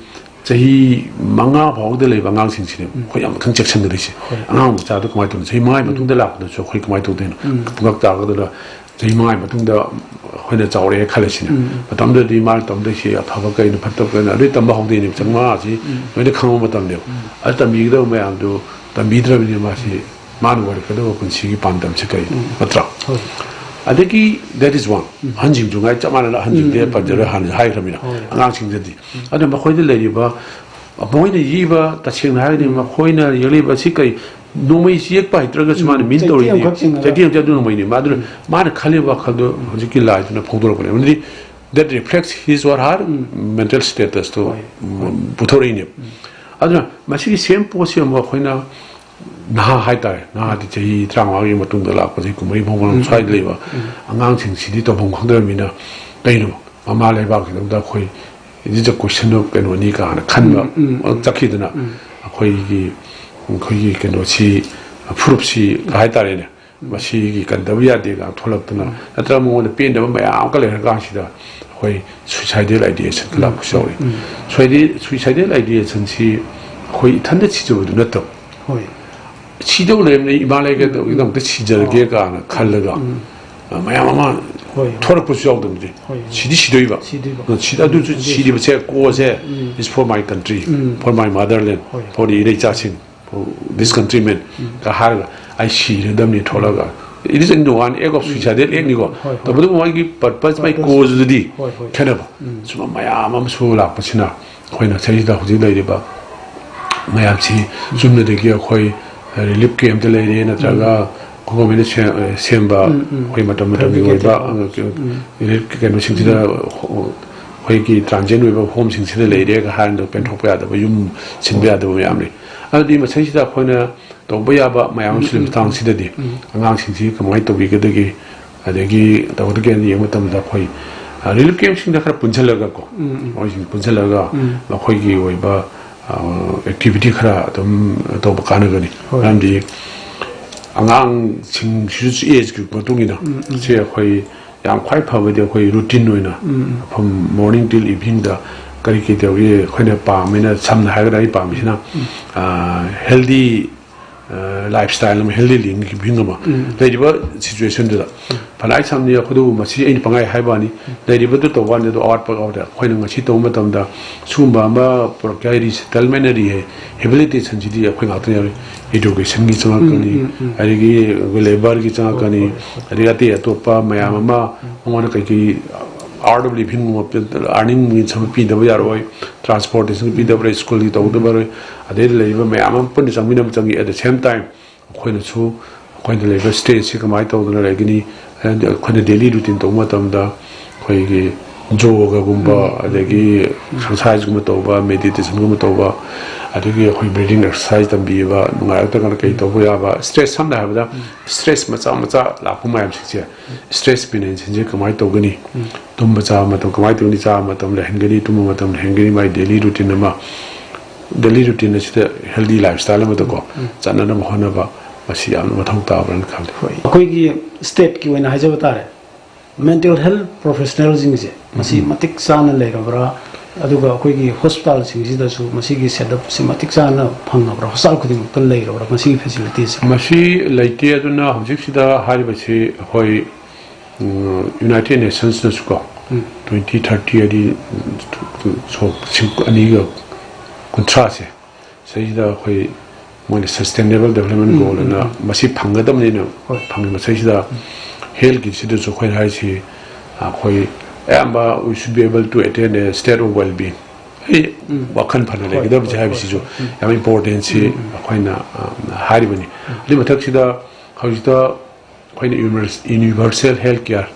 ꯆꯍꯤ ꯃꯉꯥ ꯐꯥꯎꯕꯗ ꯂꯩꯕ ꯑꯉꯥꯡꯁꯤꯡꯁꯤꯅꯦ ꯑꯩꯈꯣꯏ ꯌꯥꯝ ꯈꯪ ꯆꯦꯛꯁꯤꯟꯒꯗꯣꯏꯁꯦ꯫ ꯑꯉꯥꯡ ꯃꯆꯥꯗꯣ ꯀꯃꯥꯏꯅ ꯇꯧꯗꯣꯏꯅꯣ? ꯆꯍꯤ ꯃꯉꯥꯒꯤ ꯃꯇꯨꯡꯗ ꯂꯥꯛꯄꯗꯁꯨ ꯑꯩꯈꯣꯏ ꯀꯃꯥꯏꯅ ꯇꯧꯗꯣꯏꯅꯣ? ꯄꯨꯡꯉꯛ ꯆꯥꯒꯗ꯭ꯔꯥ? ꯆꯍꯤ ꯃꯉꯥꯒꯤ ꯃꯇꯨꯡꯗ ꯑꯩꯈꯣꯏꯅ ꯆꯥꯎꯔꯛꯑꯦ ꯈꯜꯂꯁꯤꯅꯦ꯫ ꯃꯇꯝꯗꯨꯗꯗꯤ ꯃꯥꯅ ꯇꯝꯗꯣꯏꯁꯦ ꯑꯐꯕ ꯀꯩꯅꯣ, ꯐꯠꯇꯕ ꯀꯩꯅꯣ, ꯑꯗꯨꯗꯩ ꯇꯝꯕ ꯍꯧꯗꯣꯏꯅꯦꯕ꯫ ꯆꯍꯤ ꯃꯉꯥꯁꯤ ꯂꯣꯏꯅ ꯈꯪꯕ ꯃꯇꯝꯅꯦꯕ꯫ ꯑꯗꯨ ꯇꯝꯕꯤꯒꯗꯕ ꯃꯌꯥꯝꯗꯨ ꯇꯝꯕꯤꯗ꯭ꯔꯕꯅꯤꯅ ꯃꯥꯁꯤ ꯃꯥꯅ ꯑꯣꯏꯔꯛꯀꯗꯕ ꯄꯨꯟꯁꯤꯒꯤ ꯄꯥꯟꯗꯝꯁꯤ ꯀꯔꯤꯅꯣ? ꯅꯠꯇ꯭ꯔꯥ? ꯍꯣꯏ꯫ ꯑꯗꯒꯤ that is one, ꯑꯍꯟꯁꯤꯡꯁꯨ ꯉꯥꯏ ꯆꯞ ꯃꯥꯟꯅꯅ ꯑꯍꯟꯁꯤꯡꯗꯤ ꯄꯟꯖꯔꯣꯏ, ꯍꯥꯟꯅꯁꯨ ꯍꯥꯏꯈ꯭ꯔꯃꯤꯅ꯫ ꯑꯉꯥꯡꯁꯤꯡꯗꯗꯤ ꯑꯗꯨꯅ ꯃꯈꯣꯏꯗ ꯂꯩꯔꯤꯕ, ꯃꯈꯣꯏꯅ ꯌꯦꯛꯏꯕ, ꯇꯁꯦꯡꯅ ꯍꯥꯏꯔꯒꯗꯤ ꯃꯈꯣꯏꯅ ꯌꯦꯛꯂꯤꯕ ꯑꯁꯤ ꯀꯔꯤ, ꯅꯣꯡꯃꯩꯁꯤ ꯌꯦꯛꯄ ꯍꯩꯇ꯭ꯔꯒꯁꯨ ꯃꯥꯅ ꯃꯤꯟ ꯇꯧꯔꯤꯅꯤ꯫ ꯆꯩꯊꯦꯡ ꯑꯃꯈꯛ ꯆꯤꯡꯉꯒ꯫ ꯆꯩꯊꯦꯡ ꯑꯃꯈꯛ ꯑꯗꯨ ꯅꯣꯡꯃꯩꯅꯤ꯫ ꯃꯥ ꯑꯗꯨꯅ ꯃꯥꯅ ꯈꯜꯂꯤꯕ ꯋꯥꯈꯜꯗꯣ ꯍꯧꯖꯤꯛꯀꯤ ꯂꯥꯏꯗꯨꯅ ꯐꯣꯡꯗꯣꯔꯛꯄꯅꯦ꯫ ꯑꯗꯨꯗꯤ that reflects his or her mental status ꯇꯣ ꯄꯨꯊꯣꯔꯛꯏꯅꯦꯕ꯫ ꯑꯗꯨꯅ ꯃꯁꯤꯒꯤ same ꯄꯣꯠꯁꯤ ꯑꯃꯨꯛ ꯑꯩꯈꯣꯏꯅ ꯅꯍꯥ ꯍꯥꯏꯇꯥꯔꯦ, ꯅꯍꯥꯗꯤ ꯆꯍꯤ ꯇꯔꯥꯃꯉꯥꯒꯤ ꯃꯇꯨꯡꯗ ꯂꯥꯛꯄꯁꯤ, ꯀꯨꯟꯃꯔꯤ ꯐꯥꯎꯕ ꯁ꯭ꯋꯥꯏꯗ ꯂꯩꯕ ꯑꯉꯥꯡꯁꯤꯡꯁꯤꯗꯤ ꯇꯧꯐꯝ ꯈꯪꯗ꯭ꯔꯕꯅꯤꯅ, ꯀꯩꯅꯣ, ꯃꯃꯥ ꯂꯩꯕꯥꯛꯁꯤꯗ ꯑꯩꯈꯣꯏ, it is a question of ꯀꯩꯅꯣꯅꯤ ꯀꯥꯏꯅ ꯈꯟꯕ ꯆꯠꯈꯤꯗꯅ, ꯑꯩꯈꯣꯏꯒꯤ, ꯑꯩꯈꯣꯏꯒꯤ ꯀꯩꯅꯣꯁꯤ, ꯐꯨꯔꯨꯞꯁꯤ ꯍꯥꯏꯇꯥꯔꯦꯅꯦ, ꯃꯁꯤꯒꯤ ꯀꯟꯗꯕ ꯌꯥꯗꯦ ꯀꯥꯏꯅ ꯊꯣꯛꯂꯛꯇꯅ, ꯅꯠꯇ꯭ꯔꯒ ꯃꯉꯣꯟꯗ ꯄꯦꯟꯗꯕ ꯃꯌꯥꯝ ꯑꯃ ꯂꯩꯔꯀꯥꯟꯁꯤꯗ ꯑꯩꯈꯣꯏ suicidal ideation ꯂꯥꯛꯄꯁꯨ ꯌꯥꯎꯔꯤ꯫ Suicidal ideation ꯁꯤ ꯑꯩꯈꯣꯏ ꯏꯊꯟꯗ ꯁꯤꯖꯕꯗꯨ ꯅꯠꯇꯕ, ꯁꯤꯗꯧ ꯂꯩꯔꯝꯅꯤ, ꯏꯃꯥ ꯂꯩꯀꯥꯏꯗꯒꯤꯗꯃꯛꯇ ꯁꯤꯖꯔꯒꯦ ꯀꯥꯏꯅ ꯈꯜꯂꯒ, ꯑ, ꯃꯌꯥꯝ ꯑꯃ ꯊꯣꯔꯛꯄꯁꯨ ꯌꯥꯎꯗꯕꯗꯤ꯫ ꯁꯤꯗꯤ ꯁꯤꯗꯣꯏꯕ꯫ ꯁꯤꯗꯣꯏꯕ꯫ ꯑ, ꯁꯤꯗ-, ꯑꯗꯨꯁꯨ ꯁꯤꯔꯤꯕꯁꯦ cause say is for my country, for my motherland, for the ꯏꯔꯩꯆꯥꯁꯤꯡ, for this countrymen ꯀ ꯍꯥꯏꯔꯒ ꯑꯩ ꯁꯤꯔꯗꯕꯅꯤ ꯊꯣꯛꯂꯒ, it is in the one act of suicidal act ꯅꯤꯀꯣ꯫ ꯇꯧꯕꯇꯕꯨ ꯃꯥꯒꯤ purpose, ꯃꯥꯒꯤ cause ꯗꯨꯗꯤ ꯈꯦꯠꯅꯕ꯫ ꯁꯨꯝꯕ ꯃꯌꯥꯝ ꯑꯃꯁꯨ ꯂꯥꯛꯄꯁꯤꯅ ꯑꯩꯈꯣꯏꯅ ꯁꯤꯗꯩꯁꯤꯗ ꯍꯧꯖꯤꯛ ꯂꯩꯔꯤꯕ ꯃꯌꯥꯝꯁꯤ ꯆꯨꯝꯅꯗꯒꯤ ꯑꯩꯈꯣꯏ relief camp ꯇ ꯂꯩꯔꯦ, ꯅꯠꯇ꯭ꯔꯒ government ꯅ ꯁꯦꯝ-, ꯁꯦꯝꯕ ꯑꯩꯈꯣꯏ ꯃꯇꯝ ꯃꯇꯝꯒꯤ ꯑꯣꯏꯕ, ꯑ, relief ꯀꯩꯅꯣꯁꯤꯡꯁꯤꯗ, ꯑꯩꯈꯣꯏꯒꯤ transient ꯑꯣꯏꯕ home ꯁꯤꯡꯁꯤꯗ ꯂꯩꯔꯦꯒ ꯍꯥꯏꯔꯒ ꯄꯦꯟꯊꯣꯛꯄ ꯌꯥꯗꯕ, ꯌꯨꯝ ꯁꯤꯟꯕ ꯌꯥꯗꯕ ꯃꯌꯥꯝ ꯂꯩ꯫ ꯑꯗꯨꯗꯤ ꯃꯁꯤꯗꯩꯁꯤꯗ ꯑꯩꯈꯣꯏꯅ ꯇꯧꯕ ꯌꯥꯕ ꯃꯌꯥꯝ ꯑꯃꯁꯨ ꯂꯩ꯫ ꯃꯇꯥꯡꯁꯤꯗꯗꯤ ꯑꯉꯥꯡꯁꯤꯡꯁꯤ ꯀꯃꯥꯏꯅ ꯇꯧꯕꯤꯒꯗꯒꯦ, ꯑꯗꯒꯤ ꯇꯧꯒꯗꯒꯦꯅ ꯌꯦꯡꯕ ꯃꯇꯝꯗ ꯑꯩꯈꯣꯏ, ꯑ, relief camp ꯁꯤꯡꯗ ꯈꯔ ꯄꯨꯟꯁꯤꯜꯂꯒꯀꯣ, ꯃꯣꯏꯁꯤꯡ ꯄꯨꯟꯁꯤꯜꯂꯒ ꯃꯈꯣꯏꯒꯤ ꯑꯣꯏꯕ, ꯑ, activity ꯈꯔ ꯑꯗꯨꯝ ꯇꯧꯕ ꯀꯥꯟꯅꯒꯅꯤ꯫ ꯃꯔꯝꯗꯤ ꯑꯉꯥꯡꯁꯤꯡꯁꯤꯁꯨ age ꯀꯤ ꯃꯇꯨꯡ ꯏꯟꯅ ꯁꯤ ꯑꯩꯈꯣꯏ ꯌꯥꯝ ꯈ꯭ꯋꯥꯏ ꯐꯕꯗꯤ ꯑꯩꯈꯣꯏ routine ꯑꯣꯏꯅ from morning till evening ꯗ ꯀꯔꯤ ꯀꯔꯤ ꯇꯧꯏ ꯑꯩꯈꯣꯏꯅ ꯄꯥꯝꯃꯤꯅ, ꯁꯝꯅ ꯍꯥꯏꯔꯒꯗ ꯑꯩ ꯄꯥꯝꯃꯤꯁꯤꯅ, ꯑ, healthy ꯂꯥꯏꯐ ꯁ꯭ꯇꯥꯏꯜ ꯑꯃ, ꯍꯦꯜꯗꯤ ꯂꯤꯕꯤꯡ ꯑꯃ ꯂꯩꯔꯤꯕ ꯁꯤꯆꯨꯋꯦꯁꯟꯗꯨꯗ, ꯐꯅꯥꯏ ꯁꯝꯅꯤ ꯑꯩꯈꯣꯏꯗꯕꯨ ꯃꯁꯤ ꯑꯩꯅ ꯄꯪꯍꯥꯏ ꯍꯥꯏꯕ ꯋꯥꯅꯤ, ꯂꯩꯔꯤꯕꯗꯨ ꯇꯧꯕ ꯋꯥꯅꯤ꯫ ꯑꯗꯣ ꯑꯋꯥꯠꯄ ꯑꯋꯥꯠꯄ ꯑꯩꯈꯣꯏꯅ ꯉꯁꯤ ꯇꯧꯕ ꯃꯇꯝꯗ ꯁꯤꯒꯨꯝꯕ ꯑꯃ ꯄꯨꯔꯛꯀꯦ ꯍꯥꯏ, ꯔꯤꯁꯦꯇꯜꯃꯦꯟ ꯔꯤꯍꯦꯕꯤꯂꯤꯇꯦꯁꯟꯁꯤꯗꯤ ꯑꯩꯈꯣꯏ ꯉꯥꯛꯇꯅꯤ ꯌꯥꯎꯔꯤ꯫ ꯏꯗꯨꯀꯦꯁꯟꯒꯤ ꯆꯪꯉꯛꯀꯅꯤ, ꯑꯗꯒꯤ ꯂꯦꯕꯔꯒꯤ ꯆꯪꯉꯛꯀꯅꯤ, ꯑꯗꯒꯤ ꯑꯇꯩ ꯑꯇꯣꯞꯄ ꯃꯌꯥꯝ ꯑꯃ ꯃꯉꯣꯟꯗ ꯀꯩꯀꯩ art of living, earning means ꯑꯃ ꯄꯤꯗꯕ ꯌꯥꯔꯣꯏ, ꯇ꯭ꯔꯥꯟꯁꯄꯣꯔꯇꯦꯁꯟ ꯄꯤꯗꯕ, ꯁ꯭ꯀꯨꯜꯒꯤ ꯇꯧꯗꯕ ꯌꯥꯔꯣꯏ, ꯑꯗꯩ ꯂꯩꯔꯤꯕ ꯃꯌꯥꯝ ꯑꯃ ꯄꯨꯟꯅ ꯆꯪꯃꯤꯟꯅꯕ ꯆꯪꯉꯤ꯫ At the same time ꯑꯩꯈꯣꯏꯅꯁꯨ ꯑꯩꯈꯣꯏꯅ ꯂꯩꯔꯤꯕ ꯁ꯭ꯇꯦꯖꯁꯤ ꯀꯃꯥꯏꯅ ꯇꯧꯗꯅ ꯂꯩꯒꯅꯤ? ꯑꯩꯈꯣꯏꯅ ꯗꯦꯂꯤ ꯔꯨꯇꯤꯟ ꯇꯧꯕ ꯃꯇꯝꯗ ꯑꯩꯈꯣꯏꯒꯤ ꯌꯣꯒꯒꯨꯝꯕ, ꯑꯗꯒꯤ ꯑꯦꯛꯁꯔꯁꯥꯏꯖꯀꯨꯝꯕ ꯇꯧꯕ, ꯃꯦꯗꯤꯇꯦꯁꯟꯒꯨꯝꯕ ꯇꯧꯕ, ꯑꯗꯒꯤ ꯑꯩꯈꯣꯏ ꯕ꯭ꯔꯤꯗꯤꯡ ꯑꯦꯛꯁꯔꯁꯥꯏꯖ ꯇꯝꯕꯤꯕ, ꯅꯨꯡꯉꯥꯏꯔꯛꯇ꯭ꯔꯒꯅ ꯀꯔꯤ ꯇꯧꯕ ꯌꯥꯕ, ꯁ꯭ꯇ꯭ꯔꯦꯁ, ꯁꯝꯅ ꯍꯥꯏꯔꯕꯗ ꯁ꯭ꯇ꯭ꯔꯦꯁ ꯃꯆꯥ ꯃꯆꯥ ꯂꯥꯛꯄ ꯃꯌꯥꯝꯁꯤꯡꯁꯦ, ꯁ꯭ꯇ꯭ꯔꯦꯁ ꯃꯦꯅꯦꯖꯃꯦꯟꯁꯦ ꯀꯃꯥꯏꯅ ꯇꯧꯒꯅꯤ? ꯇꯨꯝꯕ ꯆꯥꯕ ꯃꯇꯝ ꯀꯃꯥꯏꯅ ꯇꯧꯒꯅꯤ? ꯆꯥꯕ ꯃꯇꯝ ꯂꯩꯍꯟꯒꯅꯤ, ꯇꯨꯝꯕ ꯃꯇꯝ ꯂꯩꯍꯟꯒꯅꯤ, ꯃꯥꯏ ꯗꯦꯂꯤ ꯔꯨꯇꯤꯟ ꯑꯃ, ꯗꯦꯂꯤ ꯔꯨꯇꯤꯟ ꯑꯁꯤꯗ ꯍꯦꯜꯗꯤ ꯂꯥꯏꯐ ꯁ꯭ꯇꯥꯏꯜ ꯑꯃꯗꯀꯣ ꯆꯠꯅꯅꯕ ꯍꯣꯠꯅꯕ, ꯃꯁꯤ ꯌꯥꯝꯅ ꯃꯊꯧ ꯇꯥꯕ꯭ꯔꯅ ꯈꯜꯂꯤ꯫ ꯑꯩꯈꯣꯏꯒꯤ ꯁ꯭ꯇꯦꯠꯀꯤ ꯑꯣꯏꯅ ꯍꯥꯏꯖꯕ ꯇꯥꯔꯦ, ꯃꯦꯟꯇꯦꯜ ꯍꯦꯜꯊ ꯄ꯭ꯔꯣꯐꯦꯁꯅꯦꯜꯁꯤꯡꯁꯦ ꯃꯁꯤ ꯃꯇꯤꯛ ꯆꯥꯅ ꯂꯩꯔꯕ꯭ꯔꯥ? ꯑꯗꯨꯒ ꯑꯩꯈꯣꯏꯒꯤ ꯍꯣꯁꯄꯤꯇꯥꯜꯁꯤꯡꯁꯤꯗꯁꯨ ꯃꯁꯤꯒꯤ ꯁꯦꯠꯑꯞꯁꯤ ꯃꯇꯤꯛ ꯆꯥꯅ ꯐꯪꯉꯕ꯭ꯔꯥ? ꯍꯣꯁꯄꯤꯇꯥꯜ ꯈꯨꯗꯤꯡꯃꯛꯇ ꯂꯩꯔꯕ꯭ꯔꯥ ꯃꯁꯤꯒꯤ ꯐꯦꯁꯤꯂꯤꯇꯤꯁꯦ? ꯃꯁꯤ ꯂꯩꯇꯦ꯫ ꯑꯗꯨꯅ ꯍꯧꯖꯤꯛꯁꯤꯗ ꯍꯥꯏꯔꯤꯕꯁꯤ ꯑꯩꯈꯣꯏ ꯌꯨꯅꯥꯏꯇꯦꯗ ꯅꯦꯁꯟꯁꯅꯁꯨꯀꯣ, ꯇ꯭ꯋꯦꯟꯇꯤ ꯊꯥꯔꯇꯤ ꯍꯥꯏꯗꯤ ꯁꯣꯛ ꯑꯅꯤꯒ ꯀꯨꯟꯊ꯭ꯔꯥꯁꯦ, ꯁꯤꯗꯩꯁꯤꯗ ꯑꯩꯈꯣꯏ ꯃꯣꯏꯅ ꯁꯁꯇꯦꯅꯦꯕꯜ ꯗꯦꯕꯂꯞꯃꯦꯟ ꯒꯣꯜ ꯑꯅ ꯃꯁꯤ ꯐꯪꯒꯗꯕꯅꯤꯅ ꯐꯪꯉꯤ꯫ ꯃꯁꯤꯁꯤꯗ ꯍꯦꯜꯊꯀꯤꯁꯤꯗꯁꯨ ꯑꯩꯈꯣꯏꯅ ꯍꯥꯏꯔꯤꯁꯤ, ꯑꯩꯈꯣꯏ ꯑꯌꯥꯝꯕ we should be able to attain a state of well being, ꯑꯩ ꯋꯥꯈꯜ ꯐꯅ ꯂꯩꯒꯗꯕꯁꯦ ꯍꯥꯏꯕꯁꯤꯁꯨ ꯌꯥꯝ ꯏꯝꯄꯣꯔꯇꯦꯟꯁꯤ ꯑꯩꯈꯣꯏꯅ ꯍꯥꯏꯔꯤꯕꯅꯤ꯫ ꯑꯗꯨꯏ ꯃꯊꯛꯁꯤꯗ ꯍꯧꯖꯤꯛꯇ ꯑꯩꯈꯣꯏꯅ universal health care,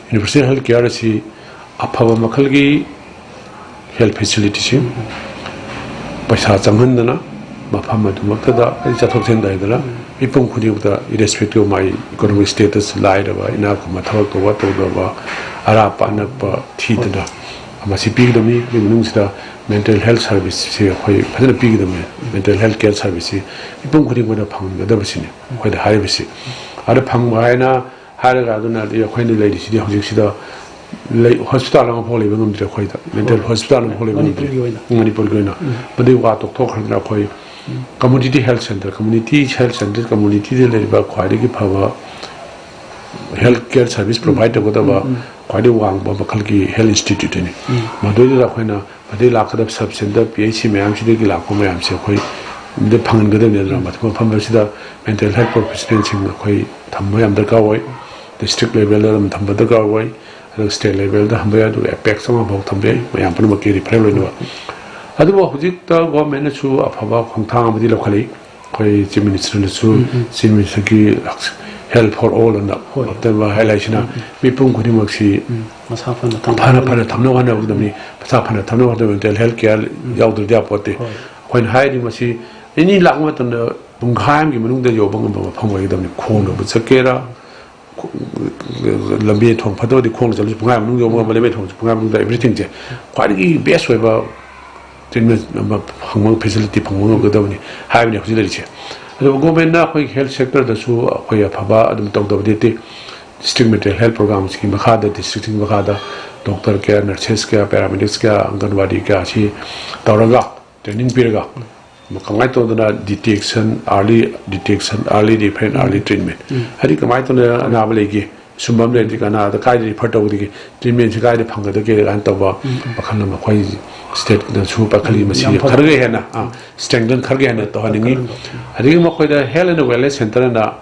universal health care ꯑꯁꯤ ꯑꯐꯕ ꯃꯈꯜꯒꯤ ꯍꯦꯜꯊ ꯐꯦꯁꯤꯂꯤꯇꯤꯁꯤꯡ, ꯄꯩꯁꯥ ꯆꯪꯍꯟꯗꯅ ꯃꯐꯝ ꯑꯗꯨꯃꯛꯇꯗ ꯑꯩ ꯆꯠꯊꯣꯛ ꯆꯠꯁꯤꯟ ꯇꯧꯗꯅ ꯃꯤꯄꯨꯝ ꯈꯨꯗꯤꯡꯃꯛꯇ, irrespective of my economic status, ꯂꯥꯏꯔꯕ, ꯏꯅꯥꯛ ꯈꯨꯟꯕ, ꯊꯕꯛ ꯇꯧꯕ ꯇꯧꯗꯕ, ꯑꯔꯥꯞꯄ ꯑꯅꯛꯄ ꯊꯤꯗꯅ ꯃꯁꯤ ꯄꯤꯒꯗꯕꯅꯤ꯫ ꯑꯗꯨꯒꯤ ꯃꯅꯨꯡꯁꯤꯗ ꯃꯦꯟꯇꯦꯜ ꯍꯦꯜꯊ ꯁꯥꯔꯚꯤꯁꯁꯤ ꯑꯩꯈꯣꯏ ꯐꯖꯅ ꯄꯤꯒꯗꯕꯅꯤ꯫ ꯃꯦꯟꯇꯦꯜ ꯍꯦꯜꯊ ꯀꯤꯌꯔ ꯁꯥꯔꯚꯤꯁꯁꯤ ꯃꯤꯄꯨꯝ ꯈꯨꯗꯤꯡꯃꯛꯇ ꯐꯪꯒꯗꯕꯁꯤꯅꯤ ꯑꯩꯈꯣꯏꯗ ꯍꯥꯏꯔꯤꯕꯁꯤ꯫ ꯑꯗ ꯐꯪꯕ ꯍꯥꯏꯅ ꯍꯥꯏꯔꯒ ꯑꯗꯨꯅ ꯑꯗꯩ ꯑꯩꯈꯣꯏꯅ ꯂꯩꯔꯤꯁꯤꯗꯤ ꯍꯧꯖꯤꯛꯁꯤꯗ ꯂꯩ, ꯍꯣꯁꯄꯤꯇꯥꯜ ꯑꯃꯐꯥꯎ ꯂꯩꯕ ꯉꯝꯗ꯭ꯔꯦ ꯑꯩꯈꯣꯏꯗ, ꯃꯦꯟꯇꯦꯜ ꯍꯣꯁꯄꯤꯇꯥꯜ ꯑꯃꯐꯥꯎ ꯂꯩꯕ ꯉꯝꯗ꯭ꯔꯦ ꯃꯅꯤꯄꯨꯔꯒꯤ ꯑꯣꯏꯅ꯫ ꯃꯅꯤꯄꯨꯔꯒꯤ ꯑꯣꯏꯅ꯫ ꯃꯗꯨꯒꯤ ꯋꯥ ꯇꯣꯛꯊꯣꯛꯈ꯭ꯔꯗꯅ ꯑꯩꯈꯣꯏ Community health center, community health center, communityꯗ ꯂꯩꯔꯤꯕ ꯈ꯭ꯋꯥꯏꯗꯒꯤ ꯐꯕ health care service provide ꯇꯧꯒꯗꯕ ꯈ꯭ꯋꯥꯏꯗꯒꯤ ꯋꯥꯡꯕ ꯃꯈꯜꯒꯤ health instituteꯅꯤ꯫ ꯃꯗꯨꯗ ꯑꯩꯈꯣꯏꯅ ꯃꯗꯩ ꯂꯥꯛꯀꯗꯕ sub center, P H C ꯃꯌꯥꯝꯁꯤꯗꯒꯤ ꯂꯥꯛꯄ ꯃꯌꯥꯝꯁꯦ ꯑꯩꯈꯣꯏ ꯃꯗꯩ ꯐꯪꯍꯟꯒꯗꯕꯅꯤ꯫ ꯑꯗꯨꯅ ꯃꯐꯝ ꯑꯁꯤꯗ mental health professionalꯁꯤꯡ ꯑꯩꯈꯣꯏ ꯊꯝꯕ ꯌꯥꯝ ꯗꯔꯀꯥꯔ ꯑꯣꯏ꯫ District levelꯗ ꯑꯗꯨꯝ ꯊꯝꯕ ꯗꯔꯀꯥꯔ ꯑꯣꯏ꯫ ꯑꯗꯨꯒ state levelꯗ ꯊꯝꯕ ꯌꯥꯏ, ꯑꯗꯨꯒ apex ꯑꯃꯐꯥꯎ ꯊꯝꯕ ꯌꯥꯏ, ꯃꯌꯥꯝ ꯄꯨꯝꯅꯃꯛꯀꯤ referral ꯑꯣꯏꯅꯕ꯫ ꯑꯗꯨꯕꯨ ꯍꯧꯖꯤꯛꯇ governmentꯅꯁꯨ ꯑꯐꯕ ꯈꯣꯡꯊꯥꯡ ꯑꯃꯗꯤ ꯂꯧꯈꯠꯂꯛꯏ꯫ ꯑꯩꯈꯣꯏ Chief Ministerꯅꯁꯨ, Chief Ministerꯒꯤ health for all ꯑꯅ ꯍꯣꯏ꯫ ꯍꯥꯏ ꯂꯥꯏꯁꯤꯅ ꯃꯤꯄꯨꯝ ꯈꯨꯗꯤꯡꯃꯛꯁꯤ ꯃꯁꯥ ꯐꯅ ꯊꯝꯅꯕ ꯐꯅ ꯐꯅ ꯊꯝꯅꯕ ꯍꯣꯠꯅꯒꯗꯕꯅꯤ꯫ ꯃꯁꯥ ꯐꯅ ꯊꯝꯅꯕ ꯍꯣꯠꯅꯕ mental health care ꯌꯥꯎꯗ꯭ꯔꯗꯤ ꯌꯥꯄꯣꯠꯇꯦ꯫ ꯍꯣꯏ꯫ ꯑꯩꯈꯣꯏꯅ ꯍꯥꯏꯔꯤ ꯃꯁꯤ any ꯂꯥꯛꯄ ꯃꯇꯝꯗ ꯄꯨꯡꯈꯥꯏ ꯑꯃꯒꯤ ꯃꯅꯨꯡꯗ ꯌꯧꯕ ꯉꯝꯕ ꯃꯐꯝ ꯑꯣꯏꯒꯗꯕꯅꯤ꯫ ꯈꯣꯡꯅꯕꯨ ꯆꯠꯀꯦꯔꯥ, ꯂꯝꯕꯤ ꯊꯣꯡ ꯐꯠꯇꯕꯗꯤ ꯈꯣꯡꯅ ꯆꯠꯂꯁꯨ ꯄꯨꯡꯈꯥꯏ ꯃꯅꯨꯡ ꯌꯧꯕ ꯉꯝꯕ, ꯂꯝꯕꯤ ꯊꯣꯡꯁꯨ ꯄꯨꯡꯈꯥꯏ ꯃꯅꯨꯡꯗ, everythingꯁꯦ ꯈ꯭ꯋꯥꯏꯗꯒꯤ best ꯑꯣꯏꯕ treatment ꯑꯃ ꯐꯪꯕ, facility ꯐꯪꯕ ꯉꯝꯒꯗꯕꯅꯤ ꯍꯥꯏꯕꯅꯤ ꯍꯧꯖꯤꯛ ꯂꯩꯔꯤꯁꯦ꯫ ꯑꯗꯨꯒ governmentꯅ ꯑꯩꯈꯣꯏ health sectorꯗꯁꯨ ꯑꯩꯈꯣꯏ ꯑꯐꯕ ꯑꯗꯨꯝ ꯇꯧꯗꯕꯗꯤ ꯅꯠꯇꯦ꯫ District mental health programꯁꯤꯒꯤ ꯃꯈꯥꯗ, districtꯁꯤꯡꯒꯤ ꯃꯈꯥꯗ doctor ꯀꯌꯥ, nurses ꯀꯌꯥ, paramedics ꯀꯌꯥ, ꯑꯪꯒꯟꯋꯥꯗꯤ ꯀꯌꯥ ꯑꯁꯤ ꯇꯧꯔꯒ, training ꯄꯤꯔꯒ, ꯀꯃꯥꯏꯅ ꯇꯧꯗꯅ detection, early detection, early referral, early treatment, ꯍꯥꯏꯗꯤ ꯀꯃꯥꯏꯅ ꯇꯧꯗꯅ ꯑꯅꯥꯕ ꯂꯩꯒꯦ, ꯁꯨꯝꯕ ꯑꯃ ꯂꯩꯔꯗꯤ ꯑꯅꯥꯕꯗ ꯀꯥꯏꯗ refer ꯇꯧꯒꯗꯒꯦ, treatmentꯁꯤ ꯀꯥꯏꯗ ꯐꯪꯒꯗꯒꯦ ꯀꯥꯏꯅ ꯇꯧꯕ ꯋꯥꯈꯜ ꯑꯃ ꯑꯩꯈꯣꯏ stateꯅꯁꯨ ꯄꯥꯏꯈꯠꯂꯤ꯫ ꯃꯁꯤ ꯌꯥꯝ ꯐꯕ꯫ ꯈꯔꯒ ꯍꯦꯟꯅ, ꯑꯥ, strengthen ꯈꯔꯒ ꯍꯦꯟꯅ ꯇꯧꯍꯟꯅꯤꯡꯉꯤ꯫ ꯑꯗꯒꯤ ꯃꯈꯣꯏꯗ health and wellness centreꯅ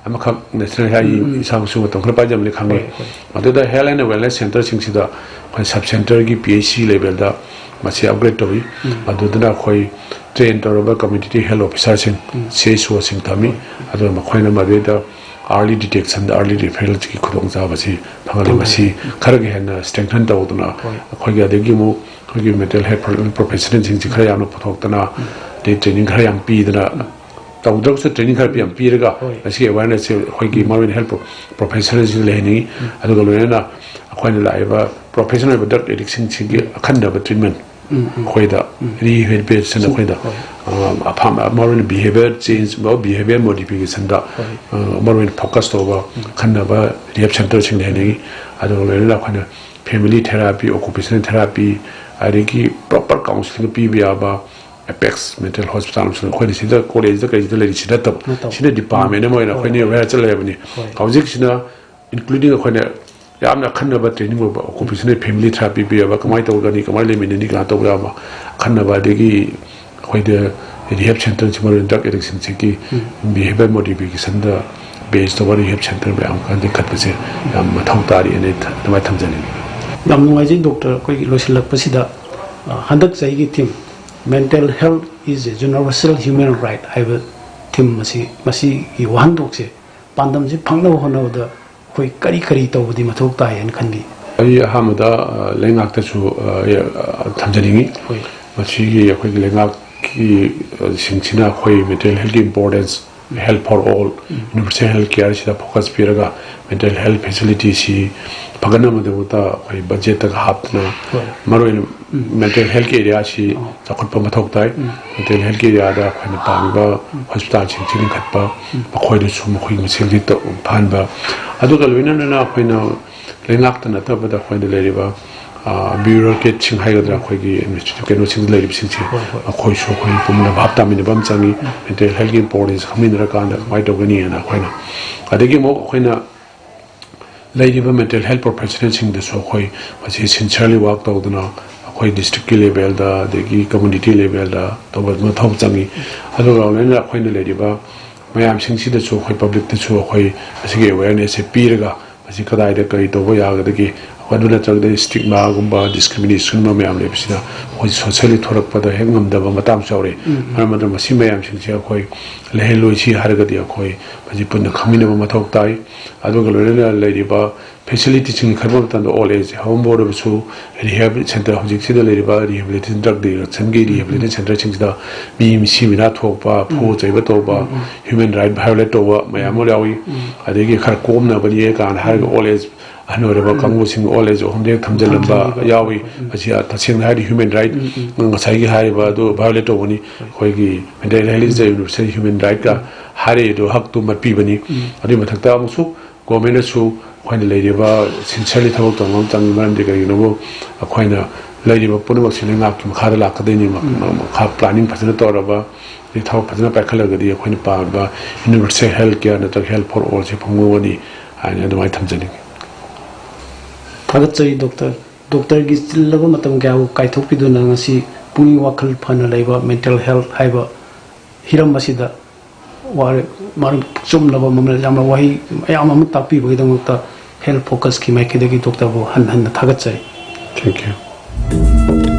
ꯑꯃꯈꯛ national health ꯏꯁꯥꯃꯛꯁꯨ ꯃꯇꯝ ꯈꯔ ꯄꯥꯏꯖꯕꯅꯤ ꯈꯪꯉꯤ꯫ ꯍꯣꯏ, ꯍꯣꯏ꯫ ꯃꯗꯨꯗ health and wellness centreꯁꯤꯡꯁꯤꯗ ꯑꯩꯈꯣꯏ sub centreꯒꯤ P H C levelꯗ ꯃꯁꯤ upgrade ꯇꯧꯏ꯫ ꯃꯗꯨꯗꯅ ꯑꯩꯈꯣꯏ train ꯇꯧꯔꯕ community health officerꯁꯤꯡ, C H Oꯁꯤꯡ ꯊꯝꯃꯤ꯫ ꯑꯗꯨꯒ ꯃꯈꯣꯏꯅ ꯃꯗꯨꯗ early detection, early referralꯒꯤ ꯈꯨꯗꯣꯡꯆꯥꯕꯁꯤ ꯐꯪꯍꯜꯂꯤ꯫ ꯃꯁꯤ ꯈꯔꯒ ꯍꯦꯟꯅ strengthen ꯇꯧꯗꯨꯅ ꯍꯣꯏ꯫ ꯑꯩꯈꯣꯏꯒꯤ ꯑꯗꯒꯤ ꯑꯃꯨꯛ ꯑꯩꯈꯣꯏꯒꯤ mental health professionalꯁꯤꯡꯁꯤ ꯈꯔ ꯌꯥꯝꯅ ꯄꯨꯊꯣꯛꯇꯅ, ꯑꯗꯩ training ꯈꯔ ꯌꯥꯝ ꯄꯤꯗꯅ, ꯇꯧꯗ꯭ꯔꯒꯁꯨ training ꯈꯔ ꯌꯥꯝ ꯄꯤꯔꯒ ꯍꯣꯏ꯫ ꯃꯁꯤꯒꯤ awarenessꯁꯦ ꯑꯩꯈꯣꯏꯒꯤ ꯃꯔꯨꯑꯣꯏꯅ health professionalꯁꯤꯡ ꯂꯩꯍꯟꯅꯤꯡꯉꯤ꯫ ꯑꯗꯨꯒ ꯂꯣꯏꯅꯅ ꯑꯩꯈꯣꯏꯅ ꯂꯥꯛꯏꯕ professional ꯑꯣꯏꯕ drug addictꯁꯤꯡꯁꯤꯒꯤ ꯑꯈꯟꯅꯕ treatment ꯑꯩꯈꯣꯏꯗ rehabilitation ꯑꯩꯈꯣꯏꯗ, ꯍꯣꯏ꯫ ꯑ, ꯑꯐꯕ ꯃꯔꯨꯑꯣꯏꯅ behavior change, behavior modificationꯗ, ꯍꯣꯏ꯫ ꯑ, ꯃꯔꯨꯑꯣꯏꯅ focus ꯇꯧꯕ ꯑꯈꯟꯅꯕ rehab centreꯁꯤꯡ ꯂꯩꯍꯟꯅꯤꯡꯉꯤ꯫ ꯑꯗꯨꯒ ꯂꯣꯏꯅꯅ ꯑꯩꯈꯣꯏꯅ family therapy, occupational therapy, ꯑꯗꯒꯤ proper counselling ꯄꯤꯕ ꯌꯥꯕ, ꯑꯦꯄꯦꯛꯁ ꯃꯦꯟꯇꯦꯜ ꯍꯣꯁꯄꯤꯇꯥꯜ ꯑꯃꯁꯨ ꯑꯩꯈꯣꯏꯅ ꯁꯤꯗ ꯀꯣꯂꯦꯖꯇ ꯀꯩꯁꯤꯗ ꯂꯩꯔꯤ ꯁꯤ ꯅꯠꯇꯕ, ꯅꯠꯇꯕ꯫ ꯁꯤꯅ ꯗꯤꯄꯥꯔꯠꯃꯦꯟ ꯑꯃ ꯑꯣꯏꯅ ꯑꯩꯈꯣꯏꯅ ꯑꯦꯋꯦꯌꯔ ꯆꯠꯂꯦ ꯍꯥꯏꯕꯅꯤ꯫ ꯍꯣꯏ꯫ ꯍꯧꯖꯤꯛꯁꯤꯅ including ꯑꯩꯈꯣꯏꯅ ꯌꯥꯝꯅ ꯑꯈꯟꯅꯕ ꯇ꯭ꯔꯦꯅꯤꯡ ꯑꯣꯏꯕ ꯑꯣꯀꯨꯄꯦꯁꯅꯦꯜ ꯐꯦꯃꯤꯂꯤ ꯊꯦꯔꯥꯄꯤ ꯄꯤꯕ, ꯀꯃꯥꯏꯅ ꯇꯧꯒꯅꯤ, ꯀꯃꯥꯏꯅ ꯂꯩꯃꯤꯟꯅꯅꯤ, ꯀꯃꯥꯏꯅ ꯇꯧꯕ ꯌꯥꯕ ꯑꯈꯟꯅꯕ, ꯑꯗꯒꯤ ꯑꯩꯈꯣꯏꯗ ꯔꯤꯍꯦꯕ ꯁꯦꯟꯇꯔꯁꯤ ꯃꯔꯨ ꯑꯣꯏꯅ ꯗ꯭ꯔꯒ ꯑꯦꯗꯤꯛꯁꯟꯁꯤꯒꯤ ꯕꯤꯍꯦꯕꯤꯌꯔ ꯃꯣꯗꯤꯐꯤꯀꯦꯁꯟꯗ ꯕꯦꯁ ꯇꯧꯕ ꯔꯤꯍꯦꯕ ꯁꯦꯟꯇꯔ ꯃꯌꯥꯝ ꯑꯃ ꯂꯤꯡꯈꯠꯄꯁꯦ ꯌꯥꯝ ꯃꯊꯧ ꯇꯥꯔꯤ ꯍꯥꯏꯅ ꯑꯩ ꯑꯗꯨꯃꯥꯏꯅ ꯊꯝꯖꯅꯤꯡꯉꯤ꯫ ꯌꯥꯝ ꯅꯨꯡꯉꯥꯏꯖꯩ ꯗꯣꯛꯇꯔ꯫ ꯑꯩꯈꯣꯏꯒꯤ ꯂꯣꯏꯁꯤꯜꯂꯛꯄꯁꯤꯗ, ꯑ, ꯍꯟꯗꯛ ꯆꯍꯤꯒꯤ ꯊꯤꯝ "Mental health is a universal human right" ꯍꯥꯏꯕ ꯊꯤꯝ ꯑꯁꯤ, ꯃꯁꯤꯒꯤ ꯋꯥꯍꯟꯊꯣꯛꯁꯦ, ꯄꯥꯟꯗꯝꯁꯤ ꯐꯪꯅꯕ ꯍꯣꯠꯅꯕꯗ ꯑꯩꯈꯣꯏ ꯀꯔꯤ ꯀꯔꯤ ꯇꯧꯕꯗꯤ ꯃꯊꯧ ꯇꯥꯏ ꯍꯥꯏꯅ ꯈꯟꯕꯤ? ꯑꯩ ꯑꯍꯥꯟꯕꯗ, ꯑ, ꯂꯩꯉꯥꯛꯇꯁꯨ, ꯑ, ꯑ, ꯊꯝꯖꯅꯤꯡꯉꯤ꯫ ꯍꯣꯏ꯫ ꯃꯁꯤꯒꯤ ꯑꯩꯈꯣꯏꯒꯤ ꯂꯩꯉꯥꯛꯀꯤ, ꯑ, ꯁꯤꯡꯁꯤꯅ ꯑꯩꯈꯣꯏ ꯃꯦꯟꯇꯦꯜ ꯍꯦꯜꯊꯀꯤ importance, "Health for all", universal health ꯀꯦꯌꯔꯁꯤꯗ ꯐꯣꯀꯁ ꯄꯤꯔꯒ ꯃꯦꯟꯇꯦꯜ ꯍꯦꯜꯊ ꯐꯦꯁꯤꯂꯤꯇꯤꯁꯤ ꯐꯒꯠꯅꯕꯒꯤꯗꯃꯛꯇ ꯑꯩꯈꯣꯏ ꯕꯖꯦꯠꯇꯒ ꯍꯥꯞꯇꯅ, ꯍꯣꯏ꯫ ꯃꯔꯨꯑꯣꯏꯅ ꯃꯦꯟꯇꯦꯜ ꯍꯦꯜꯊꯀꯤ ꯑꯦꯔꯤꯌꯥꯁꯤ ꯆꯥꯎꯈꯠꯄ ꯃꯊꯧ ꯇꯥꯏ꯫ ꯃꯦꯟꯇꯦꯜ ꯍꯦꯜꯊꯀꯤ ꯑꯦꯔꯤꯌꯥꯗ ꯑꯩꯈꯣꯏꯅ ꯄꯥꯝꯃꯤꯕ ꯍꯣꯁꯄꯤꯇꯥꯜꯁꯤꯡꯁꯤ ꯂꯤꯡꯈꯠꯄ, ꯃꯈꯣꯏꯗꯁꯨ ꯃꯈꯣꯏꯒꯤ ꯃꯁꯤꯡꯗꯤ ꯇ-, ꯐꯍꯟꯕ, ꯑꯗꯨꯒ ꯂꯣꯏꯅꯅ ꯑꯩꯈꯣꯏꯅ ꯂꯩꯉꯥꯛꯇ ꯅꯠꯇꯕꯗ ꯑꯩꯈꯣꯏꯗ ꯂꯩꯔꯤꯕ, ꯑ, ꯕ꯭ꯌꯨꯔꯣꯀ꯭ꯔꯦꯠꯁꯤꯡ ꯍꯥꯏꯒꯗ꯭ꯔꯥ, ꯑꯩꯈꯣꯏꯒꯤ ꯑꯦꯗꯃꯤꯅꯤꯁꯇ꯭ꯔꯦꯇꯤꯚ ꯀꯩꯅꯣꯁꯤꯡꯗ ꯂꯩꯔꯤꯕꯁꯤꯡꯁꯦ, ꯍꯣꯏ, ꯍꯣꯏ꯫ ꯃꯈꯣꯏꯁꯨ ꯑꯩꯈꯣꯏ ꯄꯨꯝꯅ ꯚꯥꯞ ꯇꯥꯃꯤꯟꯅꯕ ꯑꯃ ꯆꯪꯉꯤ꯫ ꯃꯦꯟꯇꯦꯜ ꯍꯦꯜꯊꯀꯤ ꯏꯝꯄꯣꯔꯇꯦꯟꯁ ꯈꯪꯃꯤꯟꯅꯔꯀꯥꯟꯗ ꯀꯃꯥꯏꯅ ꯇꯧꯒꯅꯤꯅ ꯑꯩꯈꯣꯏꯅ, ꯑꯗꯒꯤ ꯑꯃꯨꯛ ꯑꯩꯈꯣꯏꯅ ꯂꯩꯔꯤꯕ ꯃꯦꯟꯇꯦꯜ ꯍꯦꯜꯊ ꯄ꯭ꯔꯣꯐꯦꯁꯅꯦꯜꯁꯤꯡꯗꯁꯨ ꯑꯩꯈꯣꯏ ꯃꯁꯤ ꯁꯤꯟꯁꯤꯌꯔꯂꯤ ꯋꯥꯔꯛ ꯇꯧꯗꯨꯅ, ꯑꯩꯈꯣꯏ ꯗꯤꯁꯇ꯭ꯔꯤꯛꯀꯤ ꯂꯦꯚꯦꯜꯗ, ꯑꯗꯒꯤ ꯀꯝꯃꯨꯅꯤꯇꯤ ꯂꯦꯚꯦꯜꯗ ꯇꯧꯕ ꯃꯊꯧ ꯆꯪꯉꯤ꯫ ꯑꯗꯨꯒ ꯂꯣꯏꯅꯅ ꯑꯩꯈꯣꯏꯅ ꯂꯩꯔꯤꯕ ꯃꯌꯥꯝꯁꯤꯡꯁꯤꯗꯁꯨ, ꯑꯩꯈꯣꯏ ꯄꯕ꯭ꯂꯤꯛꯇꯁꯨ ꯑꯩꯈꯣꯏ ꯃꯁꯤꯒꯤ ꯑꯦꯋꯦꯔꯅꯦꯁꯁꯦ ꯄꯤꯔꯒ, ꯃꯁꯤ ꯀꯗꯥꯏꯗ ꯀꯔꯤ ꯇꯧꯕ ꯌꯥꯒꯗꯒꯦ, ꯑꯗꯨ ꯅꯠꯇ꯭ꯔꯒꯗꯤ ꯁ꯭ꯇꯤꯛꯃꯥꯒꯨꯝꯕ, ꯗꯤꯁꯀ꯭ꯔꯤꯃꯤꯅꯦꯁꯟꯒꯨꯝꯕ ꯃꯌꯥꯝ ꯂꯩꯕꯁꯤꯅ ꯑꯩꯈꯣꯏ ꯁꯣꯁꯤꯌꯦꯜꯂꯤ ꯊꯣꯔꯛꯄꯗ ꯍꯦꯛ ꯉꯝꯗꯕ ꯃꯇꯥꯡꯁꯨ ꯌꯥꯎꯔꯛꯏ꯫ ꯃꯔꯝ ꯑꯗꯨꯅ ꯃꯁꯤ ꯃꯌꯥꯝꯁꯤꯡꯁꯦ ꯑꯩꯈꯣꯏ ꯂꯩꯍꯜꯂꯣꯏꯁꯤ ꯍꯥꯏꯔꯒꯗꯤ, ꯑꯩꯈꯣꯏ ꯃꯁꯤ ꯄꯨꯟꯅ ꯈꯪꯃꯤꯟꯅꯕ ꯃꯊꯧ ꯇꯥꯏ꯫ ꯑꯗꯨꯒ ꯂꯣꯏꯅꯅ ꯂꯩꯔꯤꯕ ꯐꯦꯁꯤꯂꯤꯇꯤꯁꯤꯡ ꯈꯟꯕ ꯃꯇꯝꯗ, ꯑꯣꯜ ꯑꯦꯖ ꯍꯣꯝ ꯑꯣꯏꯔꯕꯁꯨ, ꯔꯤꯍꯦꯕ ꯁꯦꯟꯇꯔ, ꯍꯧꯖꯤꯛꯁꯤꯗ ꯂꯩꯔꯤꯕ ꯔꯤꯍꯦꯕꯤꯂꯤꯇꯦꯁꯟ, ꯗ꯭ꯔꯒ ꯑꯦꯗꯤꯛꯁꯟꯒꯤ ꯔꯤꯍꯦꯕꯤꯂꯤꯇꯦꯁꯟ ꯁꯦꯟꯇꯔꯁꯤꯡꯁꯤꯗ ꯃꯤ ꯃꯤꯁꯤ ꯃꯤꯅꯥ ꯊꯣꯛꯄ, ꯐꯨꯕ ꯆꯩꯕ ꯇꯧꯕ, ꯍ꯭ꯌꯨꯃꯦꯟ ꯔꯥꯏꯠ ꯚꯥꯏꯑꯣꯂꯦꯠ ꯇꯧꯕ ꯃꯌꯥꯝ ꯑꯃ ꯌꯥꯎꯏ꯫ ꯑꯗꯒꯤ ꯈꯔ ꯀꯣꯝꯅꯕꯅꯤ ꯀꯥꯏꯅ ꯍꯥꯏꯔꯒ, ꯑꯣꯜ ꯑꯦꯖ, ꯑꯍꯟ ꯑꯣꯏꯔꯕ ꯀꯥꯡꯕꯨꯁꯤꯡ, ꯑꯣꯜ ꯑꯦꯖ ꯍꯣꯝꯗ ꯊꯝꯖꯤꯜꯂꯝꯕ ꯊꯝꯖꯤꯟꯕꯤꯕ꯫ ꯌꯥꯎꯏ꯫ ꯃꯁꯤ ꯇꯁꯦꯡꯅ ꯍꯥꯏꯔꯗꯤ ꯍ꯭ꯌꯨꯃꯦꯟ ꯔꯥꯏꯠ, ꯉꯁꯥꯏꯒꯤ ꯍꯥꯏꯔꯤꯕ ꯑꯗꯨ ꯚꯥꯏꯑꯣꯂꯦꯠ ꯇꯧꯕꯅꯤ꯫ ꯑꯩꯈꯣꯏꯒꯤ ꯃꯦꯟꯇꯦꯜ ꯍꯦꯜꯊ ꯏꯁ ꯗ ꯌꯨꯅꯤꯚꯔꯁꯦꯜ ꯍ꯭ꯌꯨꯃꯦꯟ ꯔꯥꯏꯠꯀ ꯍꯥꯏꯔꯛꯏ ꯑꯗꯨ, ꯍꯛꯇꯨꯃ ꯄꯤꯕꯅꯤ꯫ ꯑꯗꯨꯒꯤ ꯃꯊꯛꯇ ꯑꯃꯨꯛꯁꯨ ꯒꯣꯔꯃꯦꯟꯅꯁꯨ ꯑꯩꯈꯣꯏꯅ ꯂꯩꯔꯤꯕ ꯁꯤꯟꯁꯤꯌꯔꯂꯤ ꯊꯕꯛ ꯇꯧꯕ ꯑꯃ ꯆꯪꯉꯤ꯫ ꯃꯔꯝꯗꯤ ꯀꯔꯤꯒꯤꯅꯣꯕꯨ, ꯑꯩꯈꯣꯏꯅ ꯂꯩꯔꯤꯕ ꯄꯨꯝꯅꯃꯛꯁꯤ ꯂꯩꯉꯥꯛꯀꯤ ꯃꯈꯥꯗ ꯂꯥꯛꯀꯗꯣꯏꯅꯤ꯫ ꯃꯈꯥ planning ꯐꯖꯅ ꯇꯧꯔꯕ, ꯑꯗꯩ ꯊꯕꯛ ꯐꯖꯅ ꯄꯥꯏꯈꯠꯂꯒꯗꯤ ꯑꯩꯈꯣꯏꯅ ꯄꯥꯝꯃꯤꯕ universal health care ꯅꯠꯇ꯭ꯔꯒ health for all ꯁꯤ ꯐꯪꯕ ꯉꯝꯒꯅꯤ ꯍꯥꯏꯅ ꯑꯗꯨꯃꯥꯏꯅ ꯊꯝꯖꯅꯤꯡꯉꯤ꯫ ꯊꯥꯒꯠꯆꯔꯤ ꯗꯣꯛꯇꯔ꯫ ꯗꯣꯛꯇꯔꯒꯤ ꯆꯤꯜꯂꯕ ꯃꯇꯝ ꯀꯌꯥꯕꯨ ꯀꯥꯏꯊꯣꯛꯄꯤꯗꯨꯅ ꯉꯁꯤ ꯄꯨꯛꯅꯤꯡ ꯋꯥꯈꯜ ꯐꯅ ꯂꯩꯕ mental health ꯍꯥꯏꯕ ꯍꯤꯔꯝ ꯑꯁꯤꯗ ꯋꯥꯔꯦ ꯃꯔꯝ ꯆꯨꯝꯂꯕ ꯃꯃꯜ ꯌꯥꯝꯅ ꯋꯥꯍꯩ ꯃꯌꯥꯝ ꯑꯃ ꯇꯥꯛꯄꯤꯕꯒꯤꯗꯃꯛꯇ health focus ꯀꯤ ꯃꯥꯏꯀꯩꯗꯒꯤ ꯗꯣꯛꯇꯔꯕꯨ ꯍꯟꯅ ꯍꯟꯅ ꯊꯥꯒꯠꯆꯔꯤ꯫ Thank you.